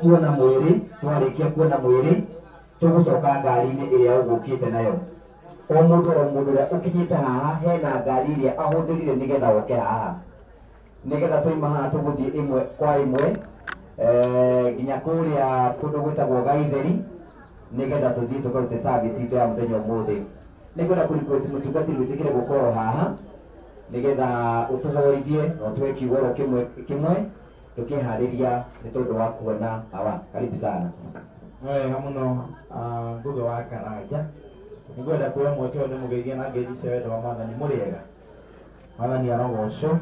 Kuona mwĩrĩ, twarĩkia kuona mwĩrĩ tũgũcoka ngari-inĩ ĩrĩa ũgũkĩte nayo. O mũndũ o mũndũ ũrĩa ũkinyĩte haha hena ngari ĩrĩa ahũthĩrire nĩgetha oke haha. Nĩgetha twaima haha tũgũthiĩ ĩmwe kwa ĩmwe nginya kũrĩa kũndũ gwĩtagwo Gaitheri nĩgetha tũthiĩ tũkarute service itũ ya mũthenya ũmũthĩ. Nĩngwenda kũ request mũtungatĩri wĩtĩkĩre gũkorwo haha nĩgetha ũtũhoithie na ũtũhe kiugo oro kĩmwe kĩmwe tũkĩharĩria nĩ tondũ wa kuona awa. Karibu sana. Nĩ wega mũno Ngũgĩ wa Karanja. Nĩngwenda kuoya mweke ũyũ ndĩmũgeithie na ngeithi cia wendo wa Mwathani. Mũrĩ ega? Mwathani arogocwo.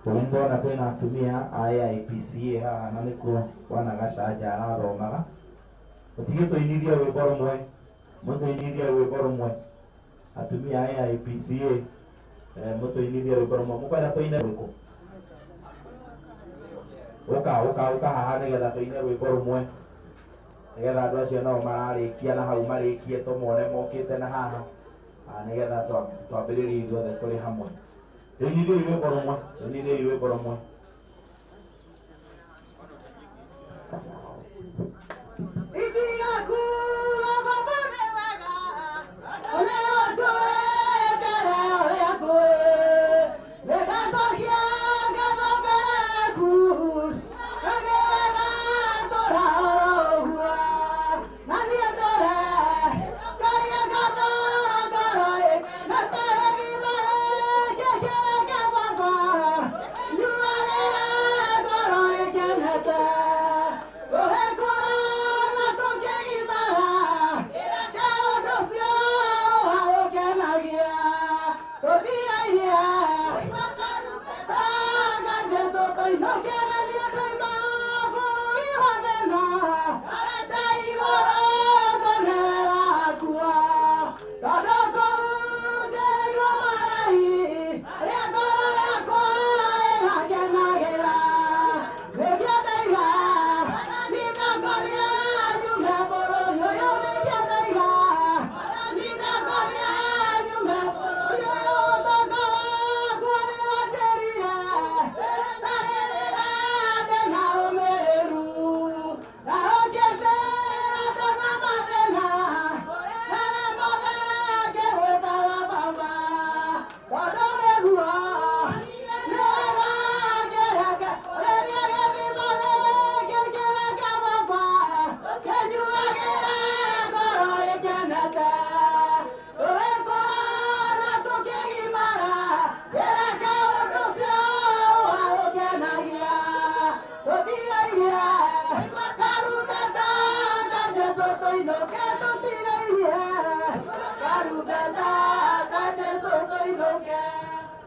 Rĩu ndona kwĩna atumia a AIPCA haha na nĩkuo Bwana Gachanja arathomaga. Mũtigĩtũinithie rwĩmbo rũmwe, mũtũinithie rwĩmbo rũmwe. Atumia a AIPCA mũtũinithie rwĩmbo rũmwe. Mũkwenda tũine rũrĩkũ? Ũka, ũka, ũka haha nĩgetha tũine rwĩmbo rũmwe. Nĩgetha andũ acio nao mararĩkia na hau marĩkie tũmone mokĩte na haha. Nĩgetha twambĩrĩrie ithuothe tũrĩ hamwe. Rĩinithiei rwĩmbo rũmwe, rĩinithiei rwĩmbo rũmwe. Ingĩgakuga baba nĩ wega, ũrĩa ũnjũĩ mbere ũrĩa ngũĩ. Nĩndacokia ngatho mbere yaku, nĩ wega tũra oro ũguo. Na niĩ ndũre ngaria ngatho ngoro ĩkenete gĩthima gĩkĩ kĩreke baba. Nyuagĩra ngoro ĩkenete. Tũgĩkũra na tũkĩgimara, kĩreke ũndũ ũcio ũgũkenagia. Tũtigairie tanga Jesũ tũinũke na niĩ ndoima bũrũri wa thĩna. Arete igũrũ tene wakua. Tondũ tũhunjĩirwo magai marĩa ngoro yakwa ĩgakenagĩra. Nĩkĩo ndaiga nindakoria nyume bũrũri ũyũ. Nĩkĩo ndaiga nindakoria nyume bũrũri ũyũ. Ũtonga wakwa nĩwanjĩrire ndagĩrĩra ndĩna ũmĩrĩru. Na ũkĩnjĩra ndona mathĩna marĩa mothe ngĩgwĩtaga baba. Tondũ nĩguo nĩ wega ngĩreke rĩrĩa gĩthima gĩkĩ kĩreke baba kĩnyuagĩra ngoro ĩkenete. Tũgĩkũra na tũkĩgimara kĩreke ũndũ ũcio ũgũkenagia. Tũtigairie karumbeta ka Jesũ tũinũke. Tũtigairie karumbeta ka Jesũ tũinũke.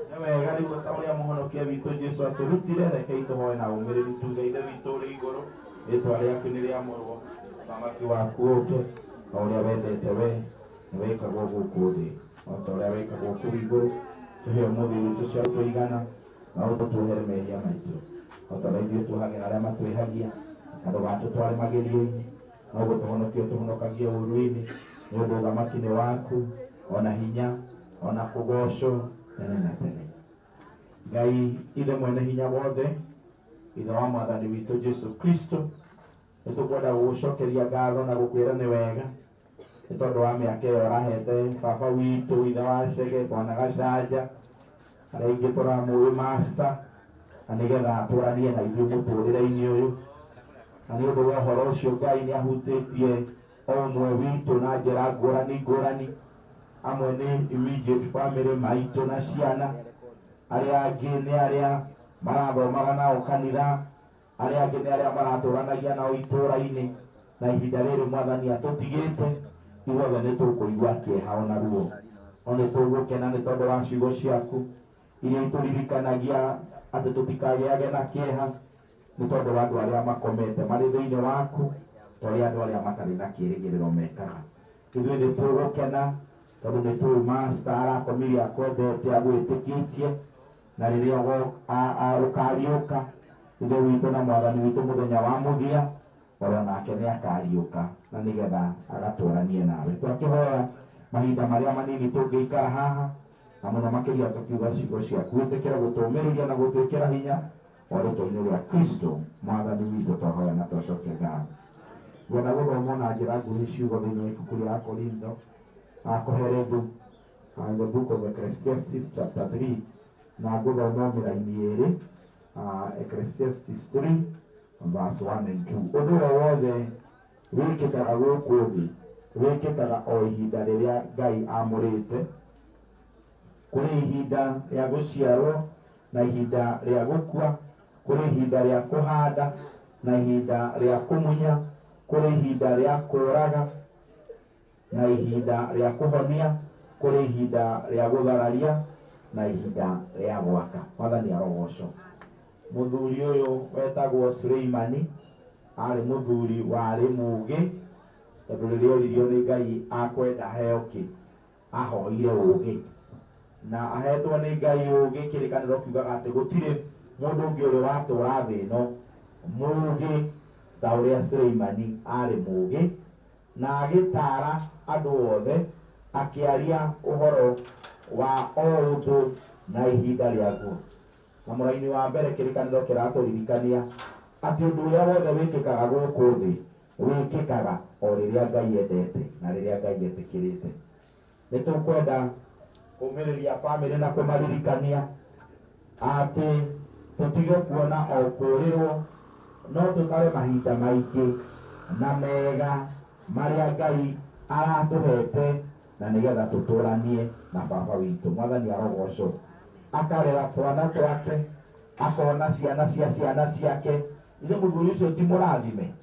Nĩ wega rĩu ta ũrĩa mũhonokia witũ Jesu atũrutire, rekei tũhoe na ũmĩrĩru tuge, Ithe witũ ũrĩ igũrũ, rĩtwa rĩaku nĩ rĩamũrwo, ũthamaki waku ũke, o ũrĩa wendete we nĩ wĩkagwo gũkũ thĩ o ta ũrĩa wĩkagwo kũu igũrũ. Tũhe ũmũthĩ irio icio cia gũtũigana, na ũtũtuohere mehia maitũ o ta ũrĩa ithuĩ tuohagĩra arĩa matwĩhagia, na ndũgatũtware magerio-inĩ, no gũtũhonokia ũtũhonokagie ũũru-inĩ, nĩ ũndũ ũthamaki nĩ waku, o na hinya, o na kũgoocwo tene na tene. Ngai Ithe mwene hinya wothe, Ithe wa Mwathani witũ Jesu Kristo, nĩ tũkwenda gũgũcokeria ngatho na gũkwĩra nĩ wega nĩ tondũ wa mĩaka ĩyo ũrahete baba witũ ithe wa Chege Bwana Gachanja, arĩa aingĩ tũramũĩ master, na nĩgetha atũranie na ithuĩ mũtũrĩre-inĩ ũyũ. Na nĩ ũndũ wa ũhoro ũcio Ngai nĩ ahutĩtie o ũmwe witũ na njĩra ngũrani ngũrani. Amwe nĩ immediate family maitũ na ciana, arĩa angĩ nĩ arĩa marathomaga nao kanitha, arĩa angĩ nĩ arĩa maratũranagia nao itũũra-inĩ. Na ihinda rĩrĩ Mwathani atũtigĩte, ithuothe nĩ tũkũigua kĩeha ona ruo, no nĩ tũgũkena nĩ tondũ wa ciugo ciaku iria itũririkanagia atĩ tũtikagĩage na kĩeha nĩ tondũ wa andũ arĩa makomete marĩ thĩinĩ waku, ta ũrĩa andũ arĩa matarĩ na kĩĩrĩgĩrĩro mekaga. Ithuĩ nĩ tũgũkena tondũ nĩ tũĩ Master arakomire akwendete, agwĩtĩkĩtie, na rĩrĩa ũkariũka, Ithe witũ na Mwathani witũ mũthenya wa mũthia, oro nake nĩ akariũka na nĩgetha agatũranie nawe. Twakĩhoya mahinda marĩa manini tũngĩikara haha, na mũno makĩria tũkiuga ciugo ciaku, wĩtĩkĩre gũtũũmĩrĩria na gũtwĩkĩra hinya. O rĩtwa-inĩ rĩa Kristo Mwathani witũ twahoya na twacokia ngatho. Ngwenda gũthoma na njĩra nguhĩ ciugo thĩinĩ wa ibuku rĩa Korintho, Kohelethu, in the book of Ecclesiastes chapter 3, na ngũthoma mĩraini ĩrĩ, Ecclesiastes 3 verse 1 and 2. Ũndũ o wothe wĩkĩkaga gũkũ thĩ wĩkĩkaga o ihinda rĩrĩa Ngai amũrĩte. Kũrĩ ihinda rĩa gũciarwo na ihinda rĩa gũkua, kũrĩ ihinda rĩa kũhanda na ihinda rĩa kũmunya, kũrĩ ihinda rĩa kũũraga na ihinda rĩa kũhonia, kũrĩ ihinda rĩa gũthararia na ihinda rĩa gwaka. Mwathani arogocwo. Mũthuri ũyũ wetagwo Suleimani arĩ mũthuri warĩ mũũgĩ, tondũ rĩrĩa oririo nĩ Ngai akwenda aheo kĩ, ahoire ũũgĩ, na ahetwo nĩ Ngai ũũgĩ. Kĩrĩkanĩro kiugaga atĩ gũtirĩ mũndũ ũngĩ ũrĩ watũra thĩ ĩno mũũgĩ ta ũrĩa Suleimani arĩ mũũgĩ, na agĩtara andũ othe akĩaria ũhoro wa o ũndũ na ihinda rĩaguo. Na mũraini wa mbere kĩrĩkanĩro kĩratũririkania atĩ ũndũ ũrĩa wothe wĩkĩkaga gũkũ thĩ wĩkĩkaga o rĩrĩa Ngai endete na rĩrĩa Ngai etĩkĩrĩte. Nĩ tũkwenda kũmĩrĩria bamĩrĩ na kũmaririkania atĩ tũtige kuona o kũrĩrwo, no tũtare mahinda maingĩ na mega marĩa Ngai aratũhete na nĩgetha tũtũranie na baba witũ. Mwathani arogocwo. Akarera twana twake, akona ciana cia ciana ciake. Ithe mũthuri ũcio ti mũrathime,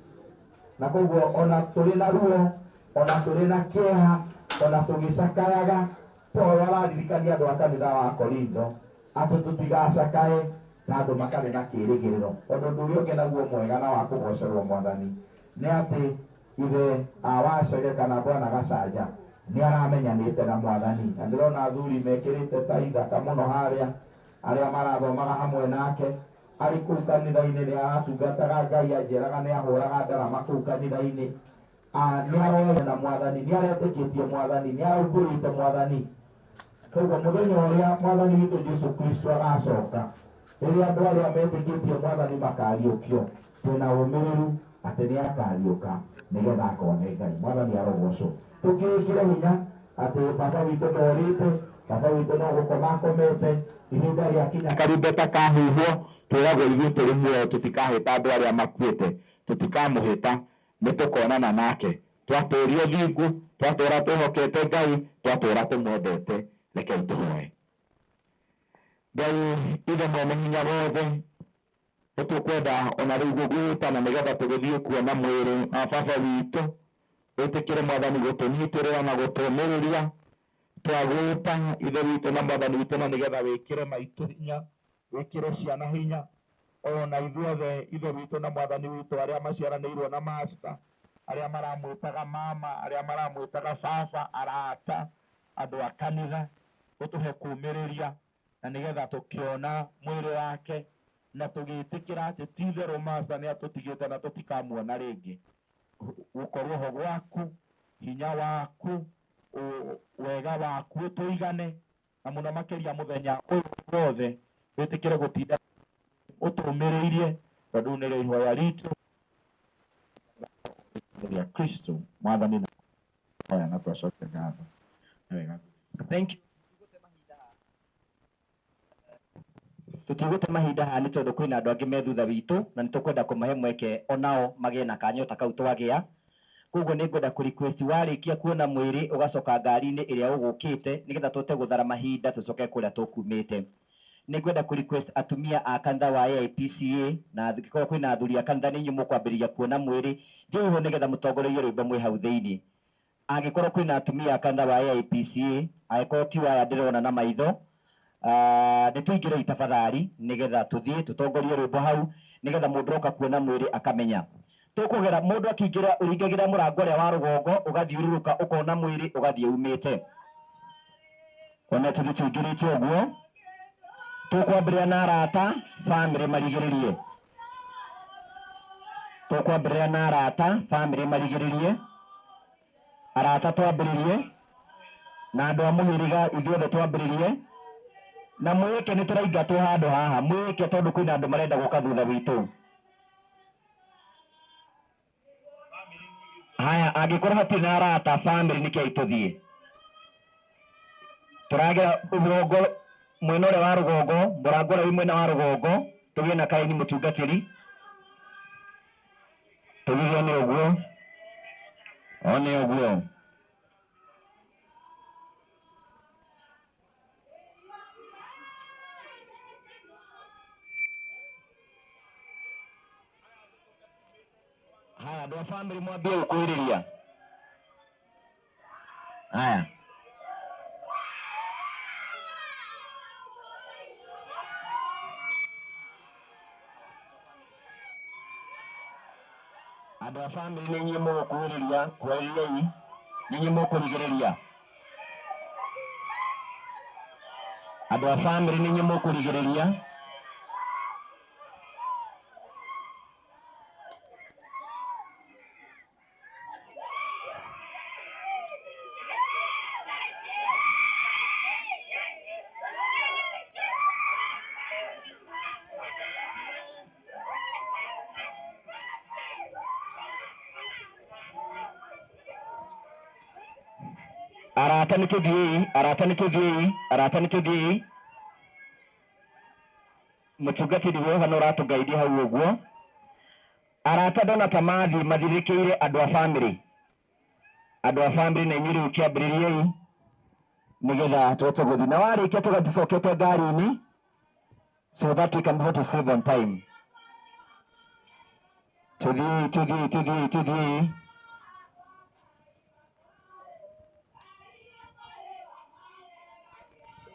na koguo ona tũrĩ na ruo, ona tũrĩ na kĩeha, ona tũgĩcakayaga, Paul araririkania andũ a kanitha wa Korintho atĩ tũtigacakae ta andũ matarĩ na kĩĩrĩgĩrĩro, tondũ ũndũ ũrĩa ũngĩ naguo mwega na wa kũgocerwo Mwathani nĩ atĩ ithe a Wacege kana Bwana Gacanja nĩ aramenyanĩte na Mwathani. Na ndĩrona athuri mekĩrĩte tai thaka mũno harĩa, arĩa marathomaga hamwe nake arĩ kũu kanitha-inĩ, nĩ aratungataga Ngai, anjĩraga nĩ ahũraga ndarama kũu kanitha-inĩ. Nĩ aroya na Mwathani, nĩ aretĩkĩtie Mwathani, nĩ araumbũrĩte Mwathani. Koguo mũthenya ũrĩa Mwathani witũ Jesu Kristo agacoka, rĩrĩa andũ arĩa metĩkĩtie Mwathani makariũkio, twĩna ũmĩrĩru atĩ nĩ akariũka nĩgetha akone Ngai. Mwathani arogocwo. Tũkĩĩkĩre hinya atĩ baba witũ ndorĩte, baba witũ no gũkoma akomete, ihinda rĩakinya karumbeta kahuhwo, twĩragwo ithuĩ tũrĩ muoyo tũtikahĩta andũ arĩa makuĩte, tũtikamũhĩta, nĩ tũkonana nake. Twatũrio thingu, twatũra twĩhokete Ngai, twatũra tũmwendete. Rekei tũhoe. Ngai ithe mwene hinya wothe, nĩtũkwenda ona rĩu gũgwĩta na nĩgetha tũgĩthiĩ kuona mwĩrĩ wa baba witũ. Wĩtĩkĩre Mwathani gũtũnyitĩrĩra na gũtũũmĩrĩria. Twagwĩta ithe witũ na Mwathani witũ na nĩgetha wĩkĩre maitũ hinya, wĩkĩre ciana hinya, ona ithuothe ithe witũ na Mwathani witũ arĩa maciaranĩirwo na master, arĩa maramwĩtaga mama, arĩa maramwĩtaga baba, arata, andũ a kanitha, ũtũhe kũũmĩrĩria na nĩgetha tũkĩona mwĩrĩ wake na tũgĩtĩkĩra atĩ ti itherũ master nĩ atũtigĩte na tũtikamuona rĩngĩ. Gũkorwo ho gwaku, hinya waku, wega waku ũtũigane, na mũno makĩria mũthenya ũyũ wothe wĩtĩkĩre gũtinda ũtũũmĩrĩirie, tondũ rĩu nĩrĩo ihoya ritũ rĩa Kristo Mwathani na hoya na twacokia ngatho. Nĩ wega. Thank you. Tũtigũte mahinda haha nĩ tondũ kwĩna andũ angĩ me thutha witũ na nĩ tũkwenda kũmahe mweke onao magĩe na kanyota kau twagĩa. Koguo nĩ ngwenda kũ request warĩkia kuona mwĩrĩ ũgacoka ngari-inĩ ĩrĩa ũgũkĩte nĩgetha tũhote gũthara mahinda tũcoke kũrĩa tũkumĩte. Nĩ ngwenda kũ request atumia a kanitha wa AIPCA na angĩkorwo kwĩna athuri a kanitha nĩ inyuĩ mũkwambĩrĩria kuona mwĩrĩ, thiĩi ho nĩgetha mũtongorerie rwĩmbo mwĩ hau thĩinĩ. Angĩkorwo kwĩna atumia a kanitha wa AIPCA, angĩkorwo ti aya ndĩrona na maitho, nĩ tũingĩrei tafadhali nĩgetha tũthiĩ tũtongorie rwĩmbo hau nĩgetha mũndũ oka kuona mwĩrĩ akamenya. Tũkũgera mũndũ akĩingĩra ũringagĩra mũrango ũrĩa wa rũgongo ũgathiũrũrũka ũkona mwĩrĩ ũgathiĩ umĩte. Ona tũthiĩ tũingĩrĩte ũguo, tũkwambĩrĩria na arata, bamĩrĩ marigĩrĩrie. Tũkwambĩrĩria na arata, bamĩrĩ marigĩrĩrie. Arata twambĩrĩrie na andũ a mũhĩrĩga ithuothe twambĩrĩrie. Na mwĩke nĩ tũraingatwo handũ haha, mwĩke tondũ kwĩna andũ marenda gũka thutha witũ. Haya, angĩkorwo hatirĩ na arata family nĩkĩo tũthiĩ. Tũragera rũgongo mwena ũrĩa wa rũgongo, mũrango ũrĩa wĩ mwena wa rũgongo, tũgĩe na karaini mũtungatĩri. Tũgĩe nĩ ũguo. O nĩ ũguo. Haya, andũ a family mwambie gũkuhĩrĩria. Haya. Andũ a family nĩ inyuĩ mũgũkuhĩrĩria, kuhĩrĩriai, nĩ inyuĩ mũkũrigĩrĩria. Andũ a family nĩ inyuĩ mũkũrigĩrĩria. Arata nĩ tũthiĩi, arata nĩ tũthiĩi, arata nĩ tũthiĩi. Mũtungatĩri woha no ũratũgaidia hau ũguo. Arata ndona ta mathiĩ mathirĩkĩire andũ a family. Andũ a family na inyuĩ rĩu kĩambĩrĩriei nĩgetha tũhote gũthiĩ. Na warĩkia tũgathiĩ tũcokete ngari-inĩ so that we can be able to save on time. Tũthiĩi, tũthiĩi, tũthiĩi, tũthiĩi.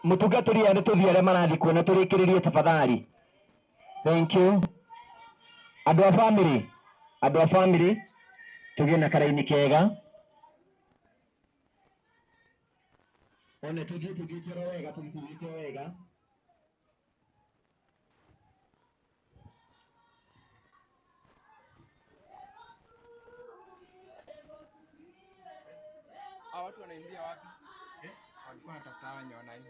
Mũtungatĩri aya nĩ tũthiĩ arĩa marathiĩ kuo na tũrĩkĩrĩrie tafadhali. Thank you. Andũ a family, andũ a family tũgĩe na karaini kega. One tũthiĩ tũthiĩte oro wega, tũthiĩ tũthiĩte o wega. Hawa watu wanaimbia wapi? Walikuwa wanatafuta hawa wenye wanaimba.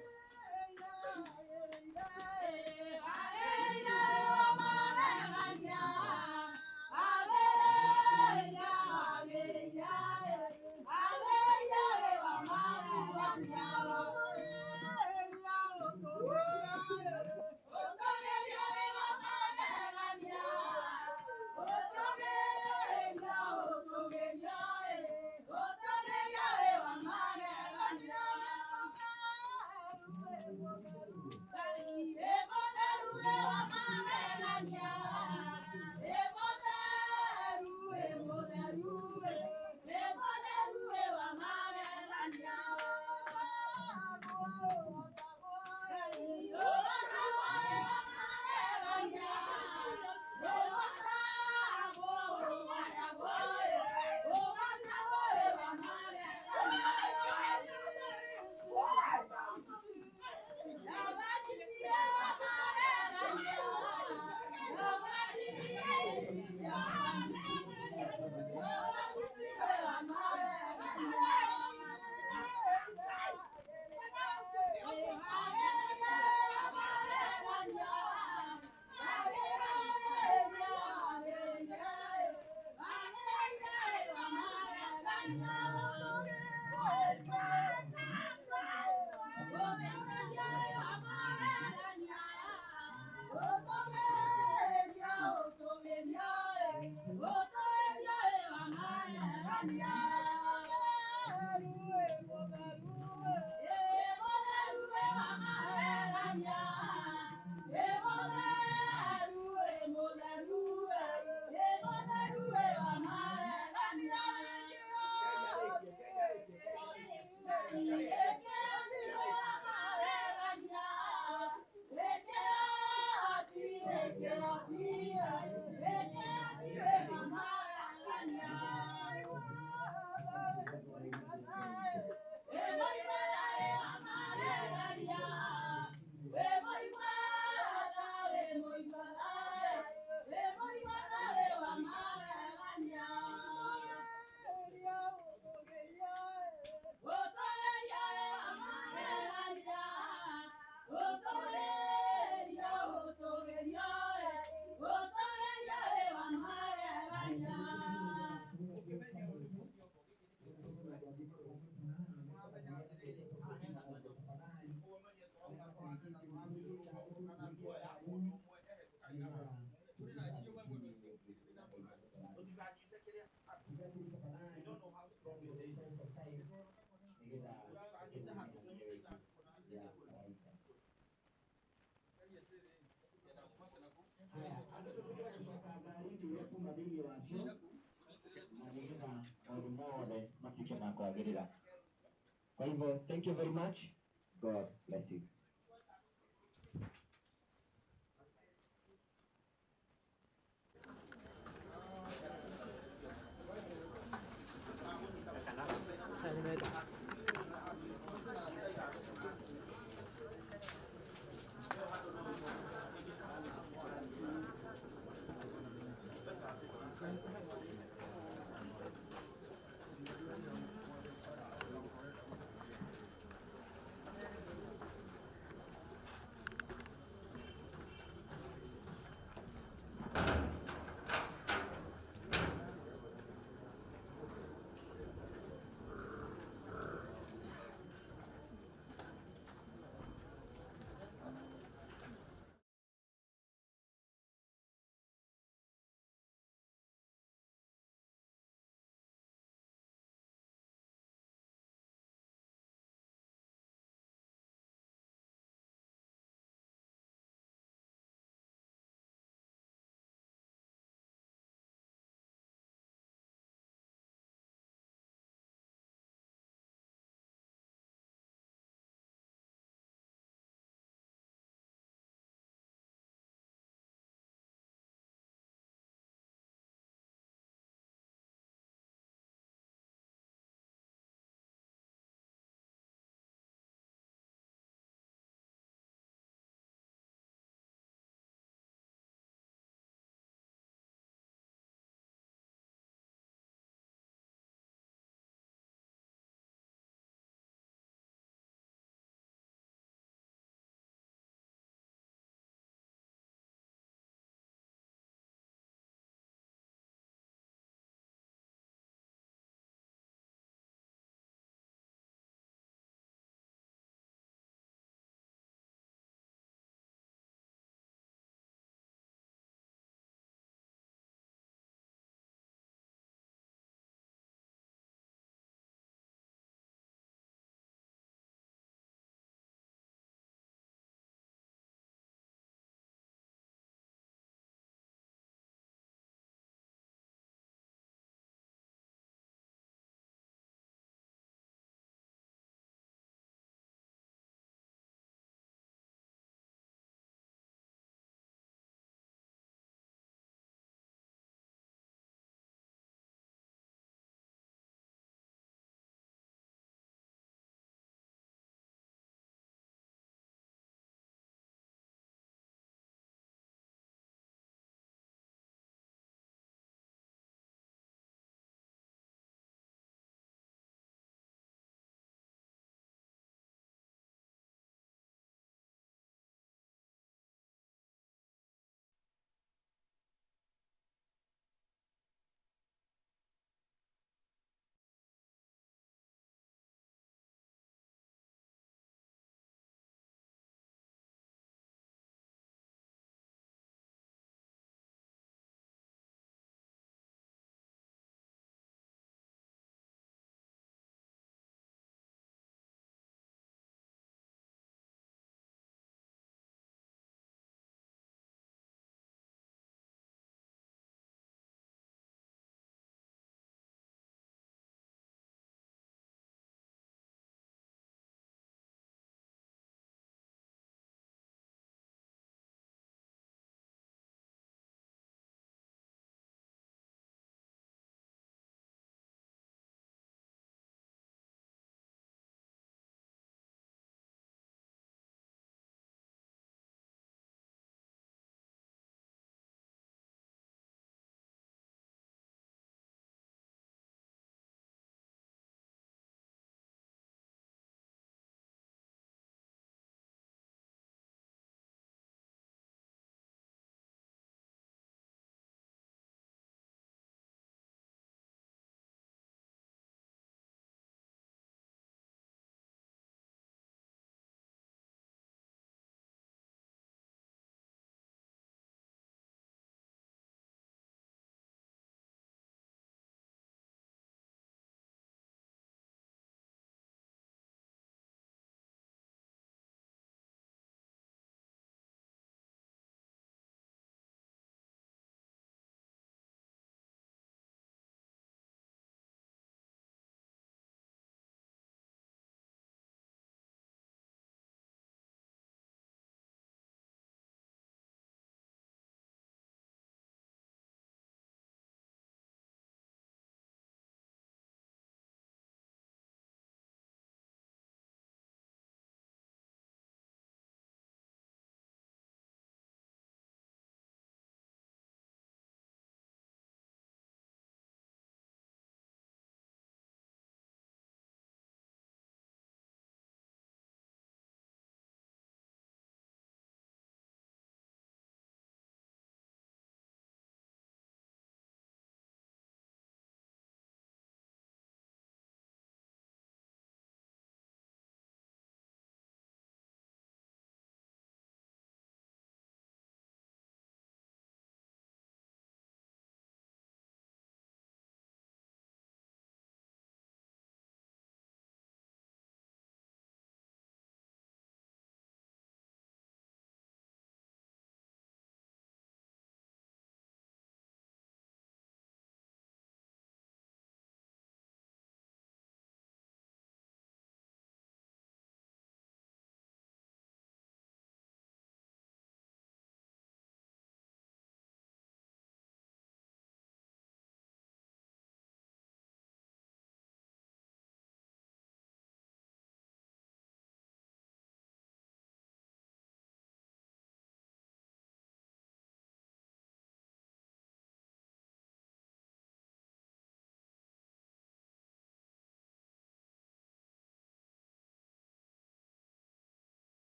Haya, andũ tũtige gũcoka ngari-inĩ iria kuma thĩinĩ wacio na nĩgetha maũndũ mothe matuĩke ma kwagĩrĩra. Kwa hivyo, thank you very much. God bless you.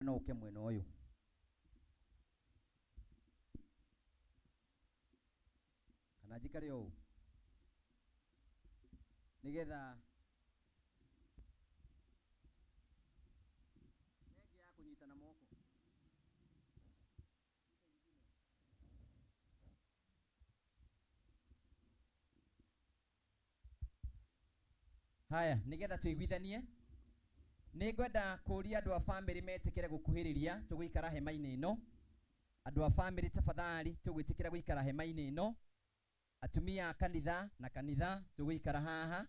No ũke mwena ũyũ. Kana njikare ũũ nĩgetha ĩngĩ ya kũnyitana moko. Haya, nĩgetha tũiguithanie, nĩ ngwenda kũria andũ a bamĩrĩ metĩkĩre gũkuhĩrĩria tũgũikara hema-inĩ ĩno. Andũ a bamĩrĩ tafadhali, tũgwĩtĩkĩra gũikara hema-inĩ ĩno. Atumia a kanitha na kanitha tũgũikara haha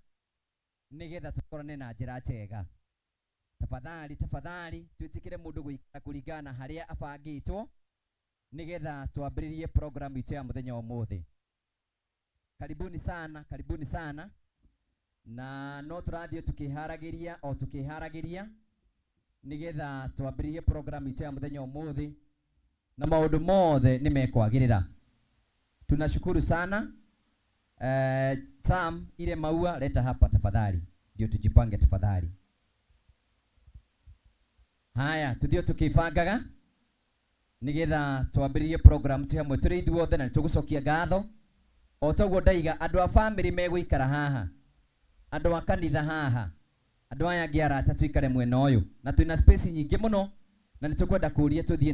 nĩgetha tũkorane na njĩra njega. Tafadhali, tafadhali twĩtĩkĩre mũndũ gũikara kũringana na harĩa abangĩtwo nĩgetha twambĩrĩrie program itũ ya mũthenya wa ũmũthĩ. Karibuni sana, karibuni sana. Na no tũrathiĩ tũkĩharagĩria o tũkĩharagĩria nĩgetha twambĩrĩrie program itũ ya mũthenya wa ũmũthĩ na maũndũ mothe nĩ mekwagĩrĩra. Tunashukuru sana. Sam, ile maua leta hapa tafadhali, ndio tujipange tafadhali. Haya, tuthiĩ tukibangaga nigetha twambĩrĩrie program twĩ hamwe tũrĩ ithuothe na nĩtũgũcokia ngatho. O toguo ndaiga, andũ a bamĩrĩ megũikara haha, andũ a kanitha haha, andũ aya angĩ arata tũikare mwena ũyũ, na twĩna space nyingĩ mũno na nĩtũkwenda kũria tũthiĩ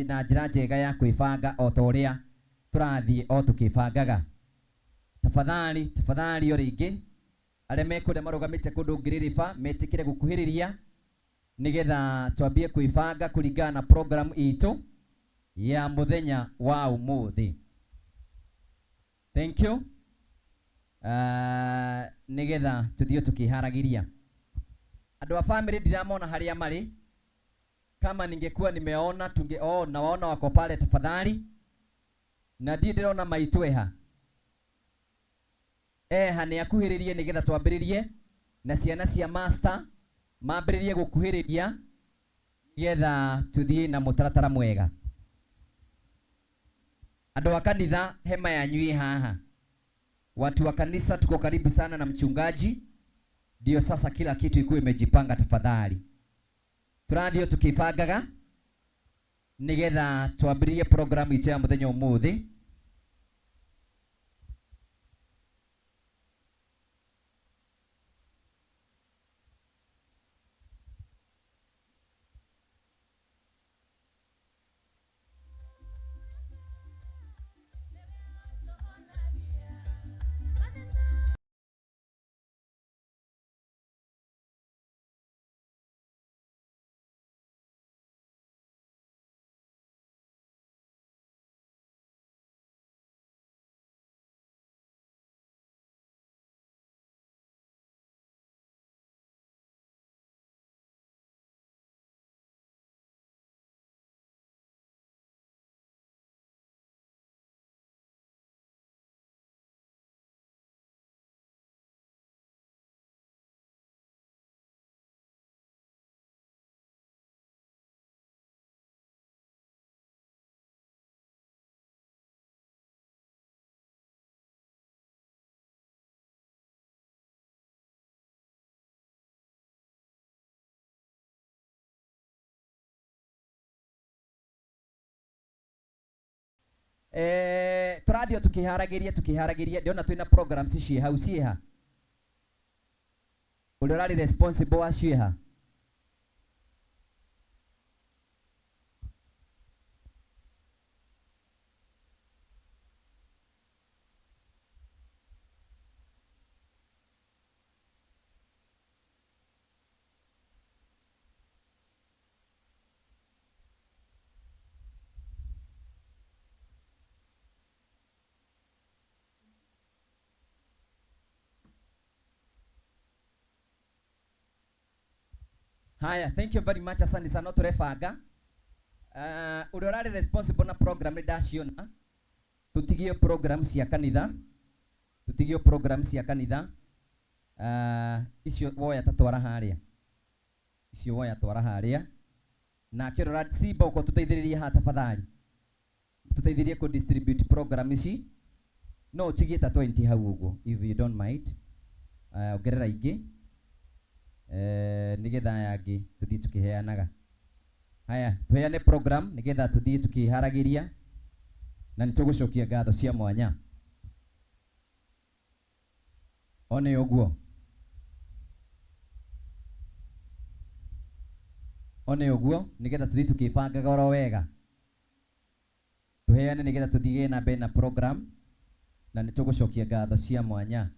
na njĩra njega ya kwĩbanga o ta ũrĩa tũrathiĩ o tũkĩbangaga. Tafadhali, tafadhali, o rĩngĩ arĩa mekũrĩa marũgamĩte kũndũ ngĩrĩrĩba metĩkĩre gũkuhĩrĩria nĩgetha twambie kwĩbanga kũringana na program itũ ya mũthenya wa ũmũthĩ. Thank you. Nĩgetha tũthiĩ tũkĩharagĩria. Andũ a family ndiramona harĩa marĩ. Kama ningekuwa nimeona tunge, oh, nawaona wako pale tafadhali. Na ndiĩ ndĩrona maitũ eha. Eha nĩ akuhĩrĩrie nĩgetha twambĩrĩrie na ciana cia master mambĩrĩrie gũkuhĩrĩria nĩgetha tũthiĩ na mũtaratara mwega. Andũ a kanitha, hema yanyu ĩ haha. Watu wa kanisa tuko karibu sana na mchungaji, ndio sasa kila kitu ikuwe imejipanga tafadhali. Tũrathiĩ tũkĩbangaga nĩgetha twambĩrĩrie program itũ ya mũthenya ũmũthĩ. Tũrathiĩ tũkĩharagĩria tũkĩharagĩria, ndĩrona twĩna programs ciĩ hau ciĩha. Ũrĩa ũrarĩ responsible wa ciĩha. Haya, thank you very much, asante sana tũrebanga. Ũrĩa ũrarĩ responsible na program nĩ ndaciona. Tũtigie program cia kanitha. Tũtigie program cia kanitha. Icio woya ta twara harĩa. Icio woya twara harĩa. Nake ũrĩa ũra Simba ũko tũteithĩrĩrie haha tafadhali. Tũteithĩrĩrie kũ distribute program ici. No ũtigie ta 20 hau ũguo if you don't mind. Ongerera ingĩ. Nĩgetha aya angĩ tũthiĩ tũkĩheanaga. Haya, tuheane program nigetha tuthie tukiharagiria na nitugucokia ngatho cia mwanya. One uguo. One uguo nigetha tuthie tukibangaga oro wega. Tuheane nigetha tuthie na mbere na program na nitugucokia ngatho cia mwanya.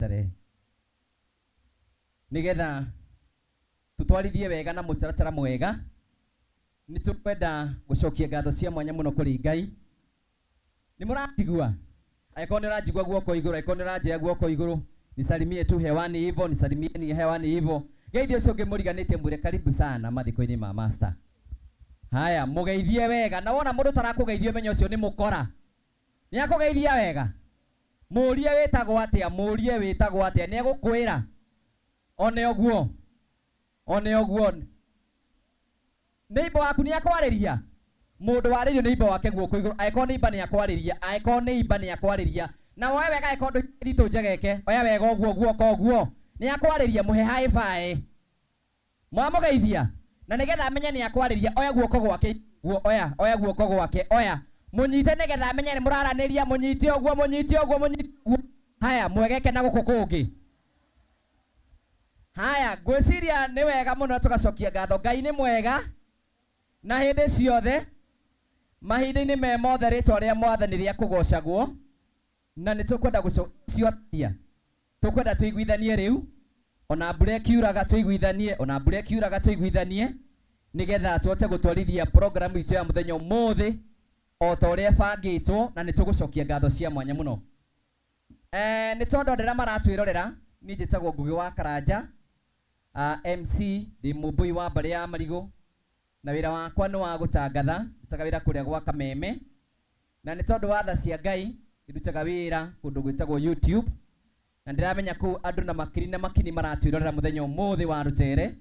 Starehe nigetha tutwarithie wega na mutaratara mwega. Nĩ tũkwenda gũcokia ngatho cia mwanya mũno kũrĩ Ngai. Nĩ mũranjigua? Angĩkorwo nĩ ũranjigua guoko igũrũ, angĩkorwo nĩ ũranjoya guoko igũrũ, nisalimie tu hewani hivyo, nisalimieni hewani hivyo. Geithie ũcio ũngĩ mũriganĩtie, mwĩre karibu sana mathiko-inĩ ma master. Haya, mũgeithie wega. Na wona mũndũ tarakũgeithia, ũmenye ũcio nĩ mũkora. Nĩ akũgeithia wega, mũrie wĩtagwo atĩa, mũrie wĩtagwo atĩa, nĩ egũkwĩra. One ũguo, one ũguo. Neighbor waku nĩ akwarĩria? Mũndũ warĩrio neighbor wake guoko igũrũ, angĩkorwo neighbor nĩ akwarĩria, angĩkorwo neighbor nĩ akwarĩria. Na woe wega, angĩkorwo ndũithitũ njegeke, oya wega ũguo guoko ũguo. Nĩ akwarĩria, mũhe high five. Mwamũgeithia na nĩgetha amenye nĩ akwarĩria, oya guoko gwake guo, oya, oya guoko gwake, oya mũnyite nĩgetha amenye nĩ mũraranĩria, mũnyite ũguo, mũnyite ũguo, mũnyite ũguo. Haya, mwegeke na gũkũ kũngĩ. Haya, ngwĩciria nĩ wega mũno tũgacokia ngatho. Ngai nĩ mwega na hĩndĩ ciothe, mahinda-inĩ me mothe rĩtwa rĩa Mwathani rĩa kũgocagwo. Na nĩ tũkwenda gũcokia, tũkwenda tũiguithanie rĩu, ona mbura ĩkiuraga tũiguithanie, ona mbura ĩkiuraga tũiguithanie, nĩgetha tũhote gũtwarithia programu itũ ya mũthenya ũmũthĩ o ta ũrĩa ĩbangĩtwo. Na nĩ tũgũcokia ngatho cia mwanya mũno. Nĩ tondũ andũ arĩa maratwĩrorera, niĩ njĩtagwo Ngugi wa Karanja, MC, ndĩ mũmbũi wa mbarĩ ya Marigũ, na wĩra wakwa nĩ wa gũtangatha. Ndutaga wĩra kũrĩa gwa Kameme, na nĩ tondũ wa tha cia Ngai ndutaga wĩra kũndũ gwĩtagwo YouTube, na ndĩramenya kũu andũ na makiri na makini maratwĩrorera mũthenya ũmũthĩ wa rũtere,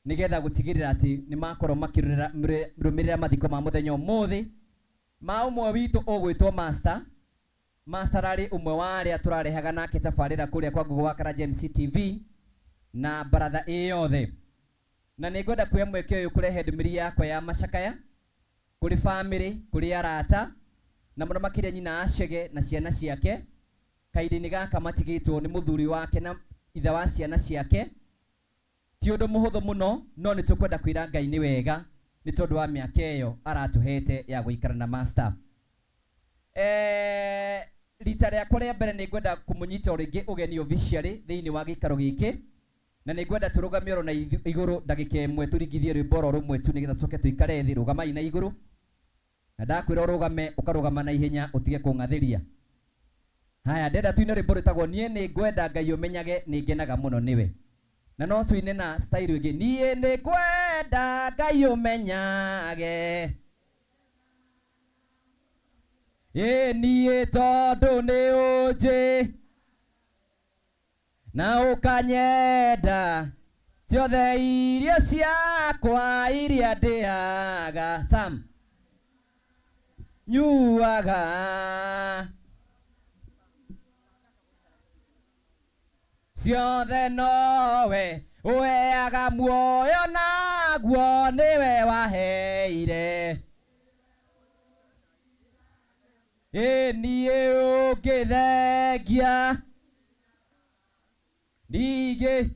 nĩgetha gũtigĩrĩra atĩ nĩ makorwo makĩrũmĩrĩra mathiko ma mũthenya ũmũthĩ ma ũmwe witũ ũgwĩtwo Master. Master arĩ ũmwe wa arĩa tũrarehaga nake tabarĩra kũrĩa kwa Ngugi wa Karanja MC TV na baratha ĩ yothe. Na nĩ ngwenda kuoya mweke ũyũ kũrehe ndũmĩrĩri yakwa ya macakaya kũrĩ famĩlĩ, kũrĩ arata, na mũno makĩria nyina Acege na ciana ciake. Kahinda-inĩ gaka matigĩtwo nĩ mũthuri wake na ithe wa ciana ciake. Ti ũndũ mũhũthũ mũno, no nĩ tũkwenda kwĩra Ngai nĩ wega nĩ tondũ wa mĩaka ĩyo aratũhete ya gũikara na master. Rita rĩakwa rĩa mbere nĩ ngwenda kũmũnyita o rĩngĩ ũgeni officially thĩinĩ wa gĩikaro gĩkĩ, na nĩ ngwenda tũrũgame oro na igũrũ ndagĩka ĩmwe, tũringithie rwĩmbo oro rũmwe tu, nĩgetha tũcoke tũikare thĩ. Rũgamai na igũrũ, na ndakwĩra ũrũgame ũkarũgama na ihenya, ũtige kũng'athĩria. Haya, ndenda tuine rwĩmbo rwĩtagwo "Niĩ nĩ ngwenda Ngai ũmenyage nĩ ngenaga mũno nĩwe", na no tuine na style ĩngĩ, "Niĩ nĩ ngwenda Ngai ũmenyage ĩ niĩ tondũ nĩ ũnjĩ na ũkanyenda ciothe irio ciakwa iria ndĩaga sam nyuaga ciothe nowe ũheaga muoyo naguo nĩwe waheire ĩ niĩ ũngĩthengia ningĩ".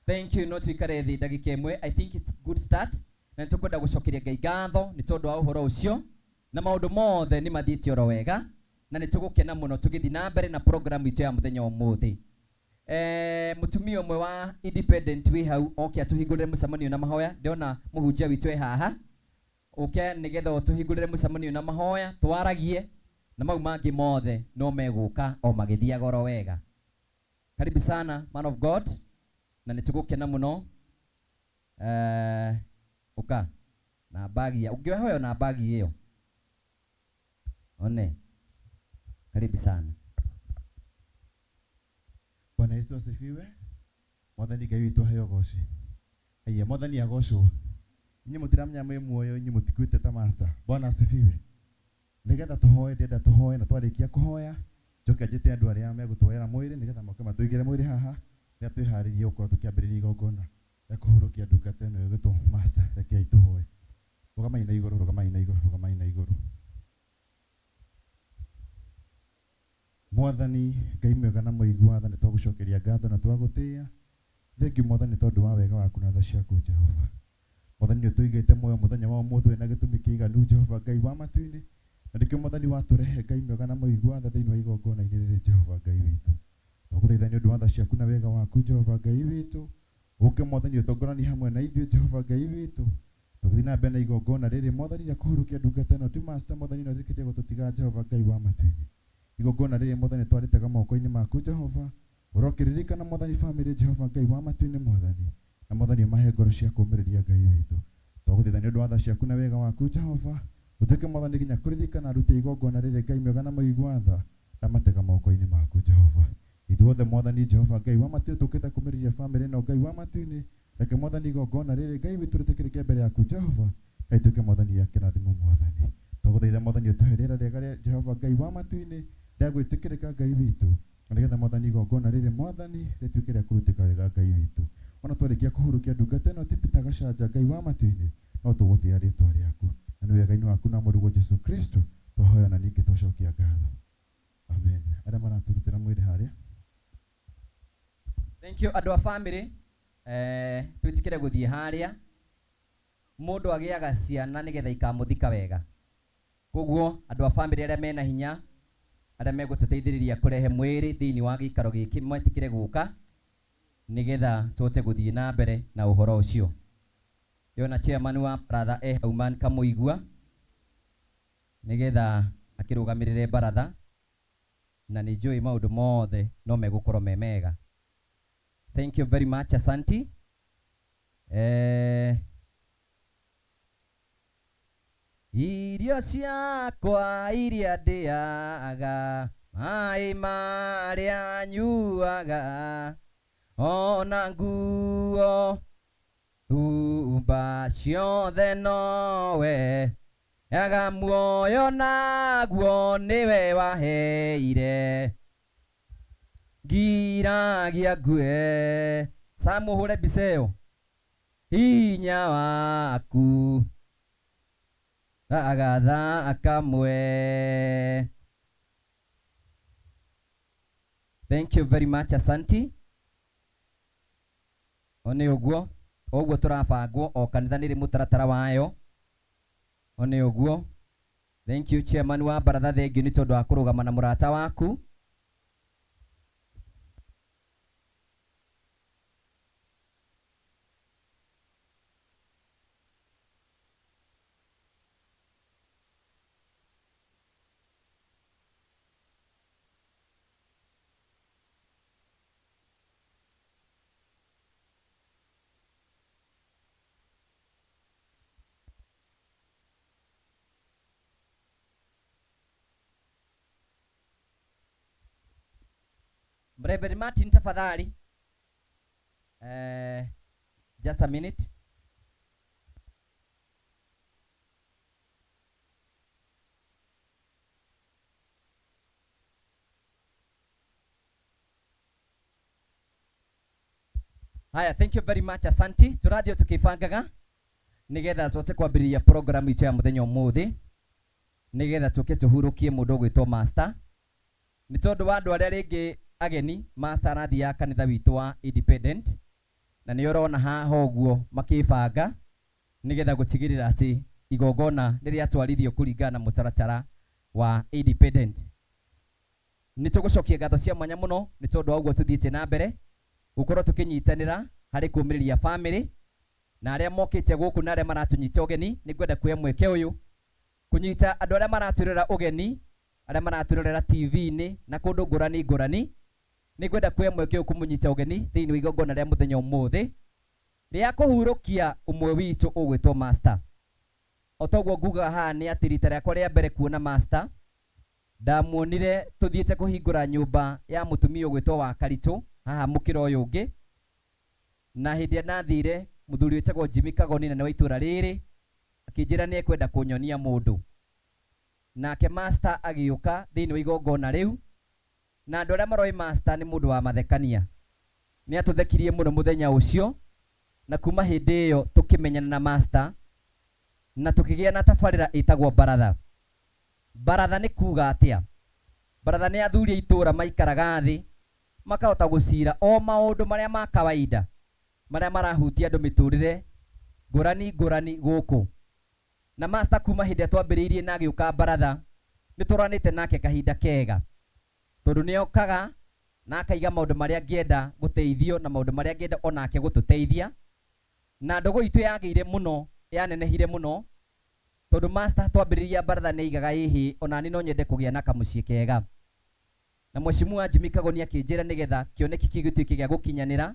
Thank you. No tuikare thĩ ndagĩka ĩmwe. I think it's good start, na nĩ tũkwenda gũcokeria Ngai ngatho nĩ tondũ wa ũhoro ũcio, na maũndũ mothe nĩ mathiĩte oro wega, na nĩ tũgũkena mũno tũgĩthiĩ na mbere na program itũ ya mũthenya ũmũthĩ. Mũtumia ũmwe wa independent wĩ hau oke atũhingũrĩre mũcemanio na mahoya. Ndĩrona mũhunjia witũ e haha, ũke nĩgetha ũtũhingũrĩre mũcemanio na mahoya, twaragie na mau mangĩ mothe no megũka o magĩthiaga oro wega. Karibu sana, man of God, na nĩ tũgũkena mũno. Ũka na bagi ũngĩoya na bagi ĩyo one. Karibu sana. Bwana Yesu asifiwe. Mwathani Ngai witũ aheo goci. Aya, Mwathani agocwo. Inyuĩ mũtiramenya mwĩ muoyo, inyuĩ mũtikuĩte ta master. Bwana asifiwe. Nĩgetha tũhoe, ndĩrenda tũhoe, na twarĩkia kũhoya njoke njĩte andũ arĩa megũtwoera mwĩrĩ nĩgetha moke matũigĩre mwĩrĩ haha rĩrĩa twĩharĩrie gũkorwo tũkĩambĩrĩria igongona rĩa kũhurũkia ndungata ĩno ĩgwĩtwo master. Rekei tũhoe. Rũgamai na igũrũ, rũgamai na igũrũ, rũgamai na igũrũ. Mwathani Ngai mwega na mũigua tha, nĩ twagũcokeria ngatho na twagũtĩĩa. Thengiũ Mwathani tondũ wa wega waku na tha ciaku. Jehova Mwathani, nĩ ũtũigĩte muoyo mũthenya wa ũmũthĩ wĩna gĩtũmi kĩiganu, Jehova Ngai wa matu-inĩ, na nĩkĩo Mwathani watũrehe, Ngai mwega na mũigua tha, thĩinĩ wa igongona-inĩ rĩrĩ, Jehova Ngai witũ. Na Twagũthaitha nĩ ũndũ wa tha ciaku na wega waku Jehova Ngai witũ. Ũke Mwathani ũtongoranie hamwe na ithuĩ Jehova Ngai witũ. Tũgĩthiĩ na mbere na igongona rĩrĩ Mwathani rĩa kũhurũkia ndungata ĩno ti master Mwathani no ĩtĩkĩtie gũtũtiga Jehova Ngai wa matu-inĩ. Igongona rĩrĩ Mwathani twarĩtega moko-inĩ maku Jehova. Ũrokĩririkana Mwathani famĩlĩ Jehova Ngai wa matu-inĩ Mwathani. Na Mwathani ũmahe ngoro cia kũũmĩrĩria Ngai witũ. Twagũthaitha nĩ ũndũ wa tha ciaku na wega waku Jehova. Ũtuĩke Mwathani nginya kũririkana aruti a igongona rĩrĩ Ngai mwega na mũigua tha na matega moko-inĩ maku Jehova. Ithuothe Mwathani Jehova Ngai wa matu-inĩ tũkĩte kũmĩrĩria famĩlĩ ĩno Ngai wa matu-inĩ. Reke Mwathani igongona rĩrĩ Ngai witũ rĩtĩkĩrĩke mbere yaku Jehova. Na ituĩke Mwathani ya kĩrathimo Mwathani. Twagũthaitha Mwathani ũtũhe rĩera rĩega rĩa Jehova Ngai wa matu-inĩ rĩa gwĩtĩkĩrĩka Ngai witũ. Na nĩgetha Mwathani igongona rĩrĩ Mwathani rĩtuĩke rĩa kũrutĩka wega Ngai witũ. Ona twarĩkia kũhurũkia ndungata ĩno ti Peter Gachanja Ngai wa matu-inĩ no tũgũtĩĩa rĩtwa rĩaku. Na nĩ wega-inĩ waku na mũrũguo Jesu Kristo twahoya na ningĩ twacokia ngatho. Amen. Arĩa maratũrutĩra mwĩrĩ harĩa. Thank you andũ a family. Eh, twĩtĩkĩre gũthiĩ harĩa. Mũndũ agĩaga ciana nĩgetha ikamũthika wega. Koguo andũ a family arĩa mena hinya, arĩa megũtũteithĩrĩria kũrehe mwĩrĩ thĩinĩ wa gĩikaro gĩkĩ metĩkĩre gũka nĩgetha tũhote gũthiĩ na mbere na ũhoro ũcio. Ndĩrona chairman wa baratha e hau man Kamũigua nĩgetha akĩrũgamĩrĩre baratha na nĩ njũĩ maũndũ mothe no megũkorwo me mega. Thank you very much, asanti. Eh, irio ciakwa iria ndĩaga, maĩ marĩa nyuaga, ona nguo humba ciothe nowe yaga muoyo naguo nĩwe waheire ngiragia ngue. Samu hũre mbica ĩyo hinya waku agatha kamwe. Thank you very much, asanti. O nĩ ũguo ũguo tũrabangwo o kanitha nĩ rĩ mũtaratara wayo. O nĩ ũguo. Thank you chairman wa baratha, thank you nĩ tondũ wa kũrũgama na mũrata waku. Reverend Martin tafadhali. Just a minute. Haya, thank you very much, asanti. Tũrathiĩ tũkĩbangaga nĩgetha tũhote kwambĩrĩria program itũ ya mũthenya ũmũthĩ nĩgetha tũke tũhurũkie mũndũ ũgwĩtwo master. Nĩ tondũ wa andũ arĩa rĩngĩ ageni, master arathiaga kanitha witũ wa Independent na nĩ ũrona haha ũguo makĩbanga nĩgetha gũtigĩrĩra atĩ igongona nĩ rĩatwarithio kũringana na mũtaratara wa Independent. Nĩ tũgũcokia ngatho cia mwanya mũno nĩ tondũ wa ũguo tũthiĩte na mbere gũkorwo tũkĩnyitanĩra harĩ kũũmĩrĩria family na arĩa mokĩte gũkũ na arĩa maratũnyita ũgeni. Nĩ ngwenda kuoya mweke ũyũ kũnyita andũ arĩa maratwĩrorera ũgeni, arĩa maratwĩrorera TV-inĩ na kũndũ ngũrani ngũrani. Nĩ ngwenda kuoya mweke ũyũ kũmũnyita ũgeni thĩinĩ wa igongona rĩa mũthenya ũmũthĩ rĩa kũhurũkia ũmwe witũ ũgwĩtwo master. O toguo ngugaga haha nĩ atĩ rita rĩakwa rĩa mbere kuona master ndamuonire tũthiĩte kũhingũra nyũmba ya mũtumia ũgwĩtwo wa Karitũ haha mũkĩra ũyũ ũngĩ, na hĩndĩ ĩrĩa ndathire mũthuri wĩtagwo Jimmy Kagoni na nĩ wa itũra rĩrĩ akĩnjĩra nĩ ekwenda kũnyonia mũndũ, nake master agĩũka thĩinĩ wa igongona rĩu. Na andũ arĩa maroĩ master nĩ mũndũ wa mathekania, nĩ atũthekirie mũno mũthenya ũcio, na kuma hĩndĩ ĩyo tũkĩmenyana na master na tũkĩgĩa na tabarĩra ĩtagwo baratha. Baratha nĩ kuga atĩa? Baratha nĩ athuri a itũra maikaraga thĩ makahota gũcira o maũndũ marĩa ma kawaida marĩa marahutia andũ mĩtũrĩre ngũrani ngũrani gũkũ. Na master kuma hĩndĩ ĩrĩa twambĩrĩirie na agĩũka baratha nĩ tũranĩte nake kahinda kega tondũ nĩ okaga Na akaiga maũndũ marĩa angĩenda gũteithio na maũndũ marĩa angĩenda onake gũtũteithia. Na ndũgũ itũ yagĩire mũno, yanenehire mũno, tondũ master twambĩrĩria baratha nĩ aigaga ĩhĩ, onani no nyende kũgĩa na kamũciĩ kega. Na Mheshimiwa Jimmy Kagoni akĩnjĩra nĩgetha kĩoneki kĩu gĩtuĩke gĩa gũkinyanĩra,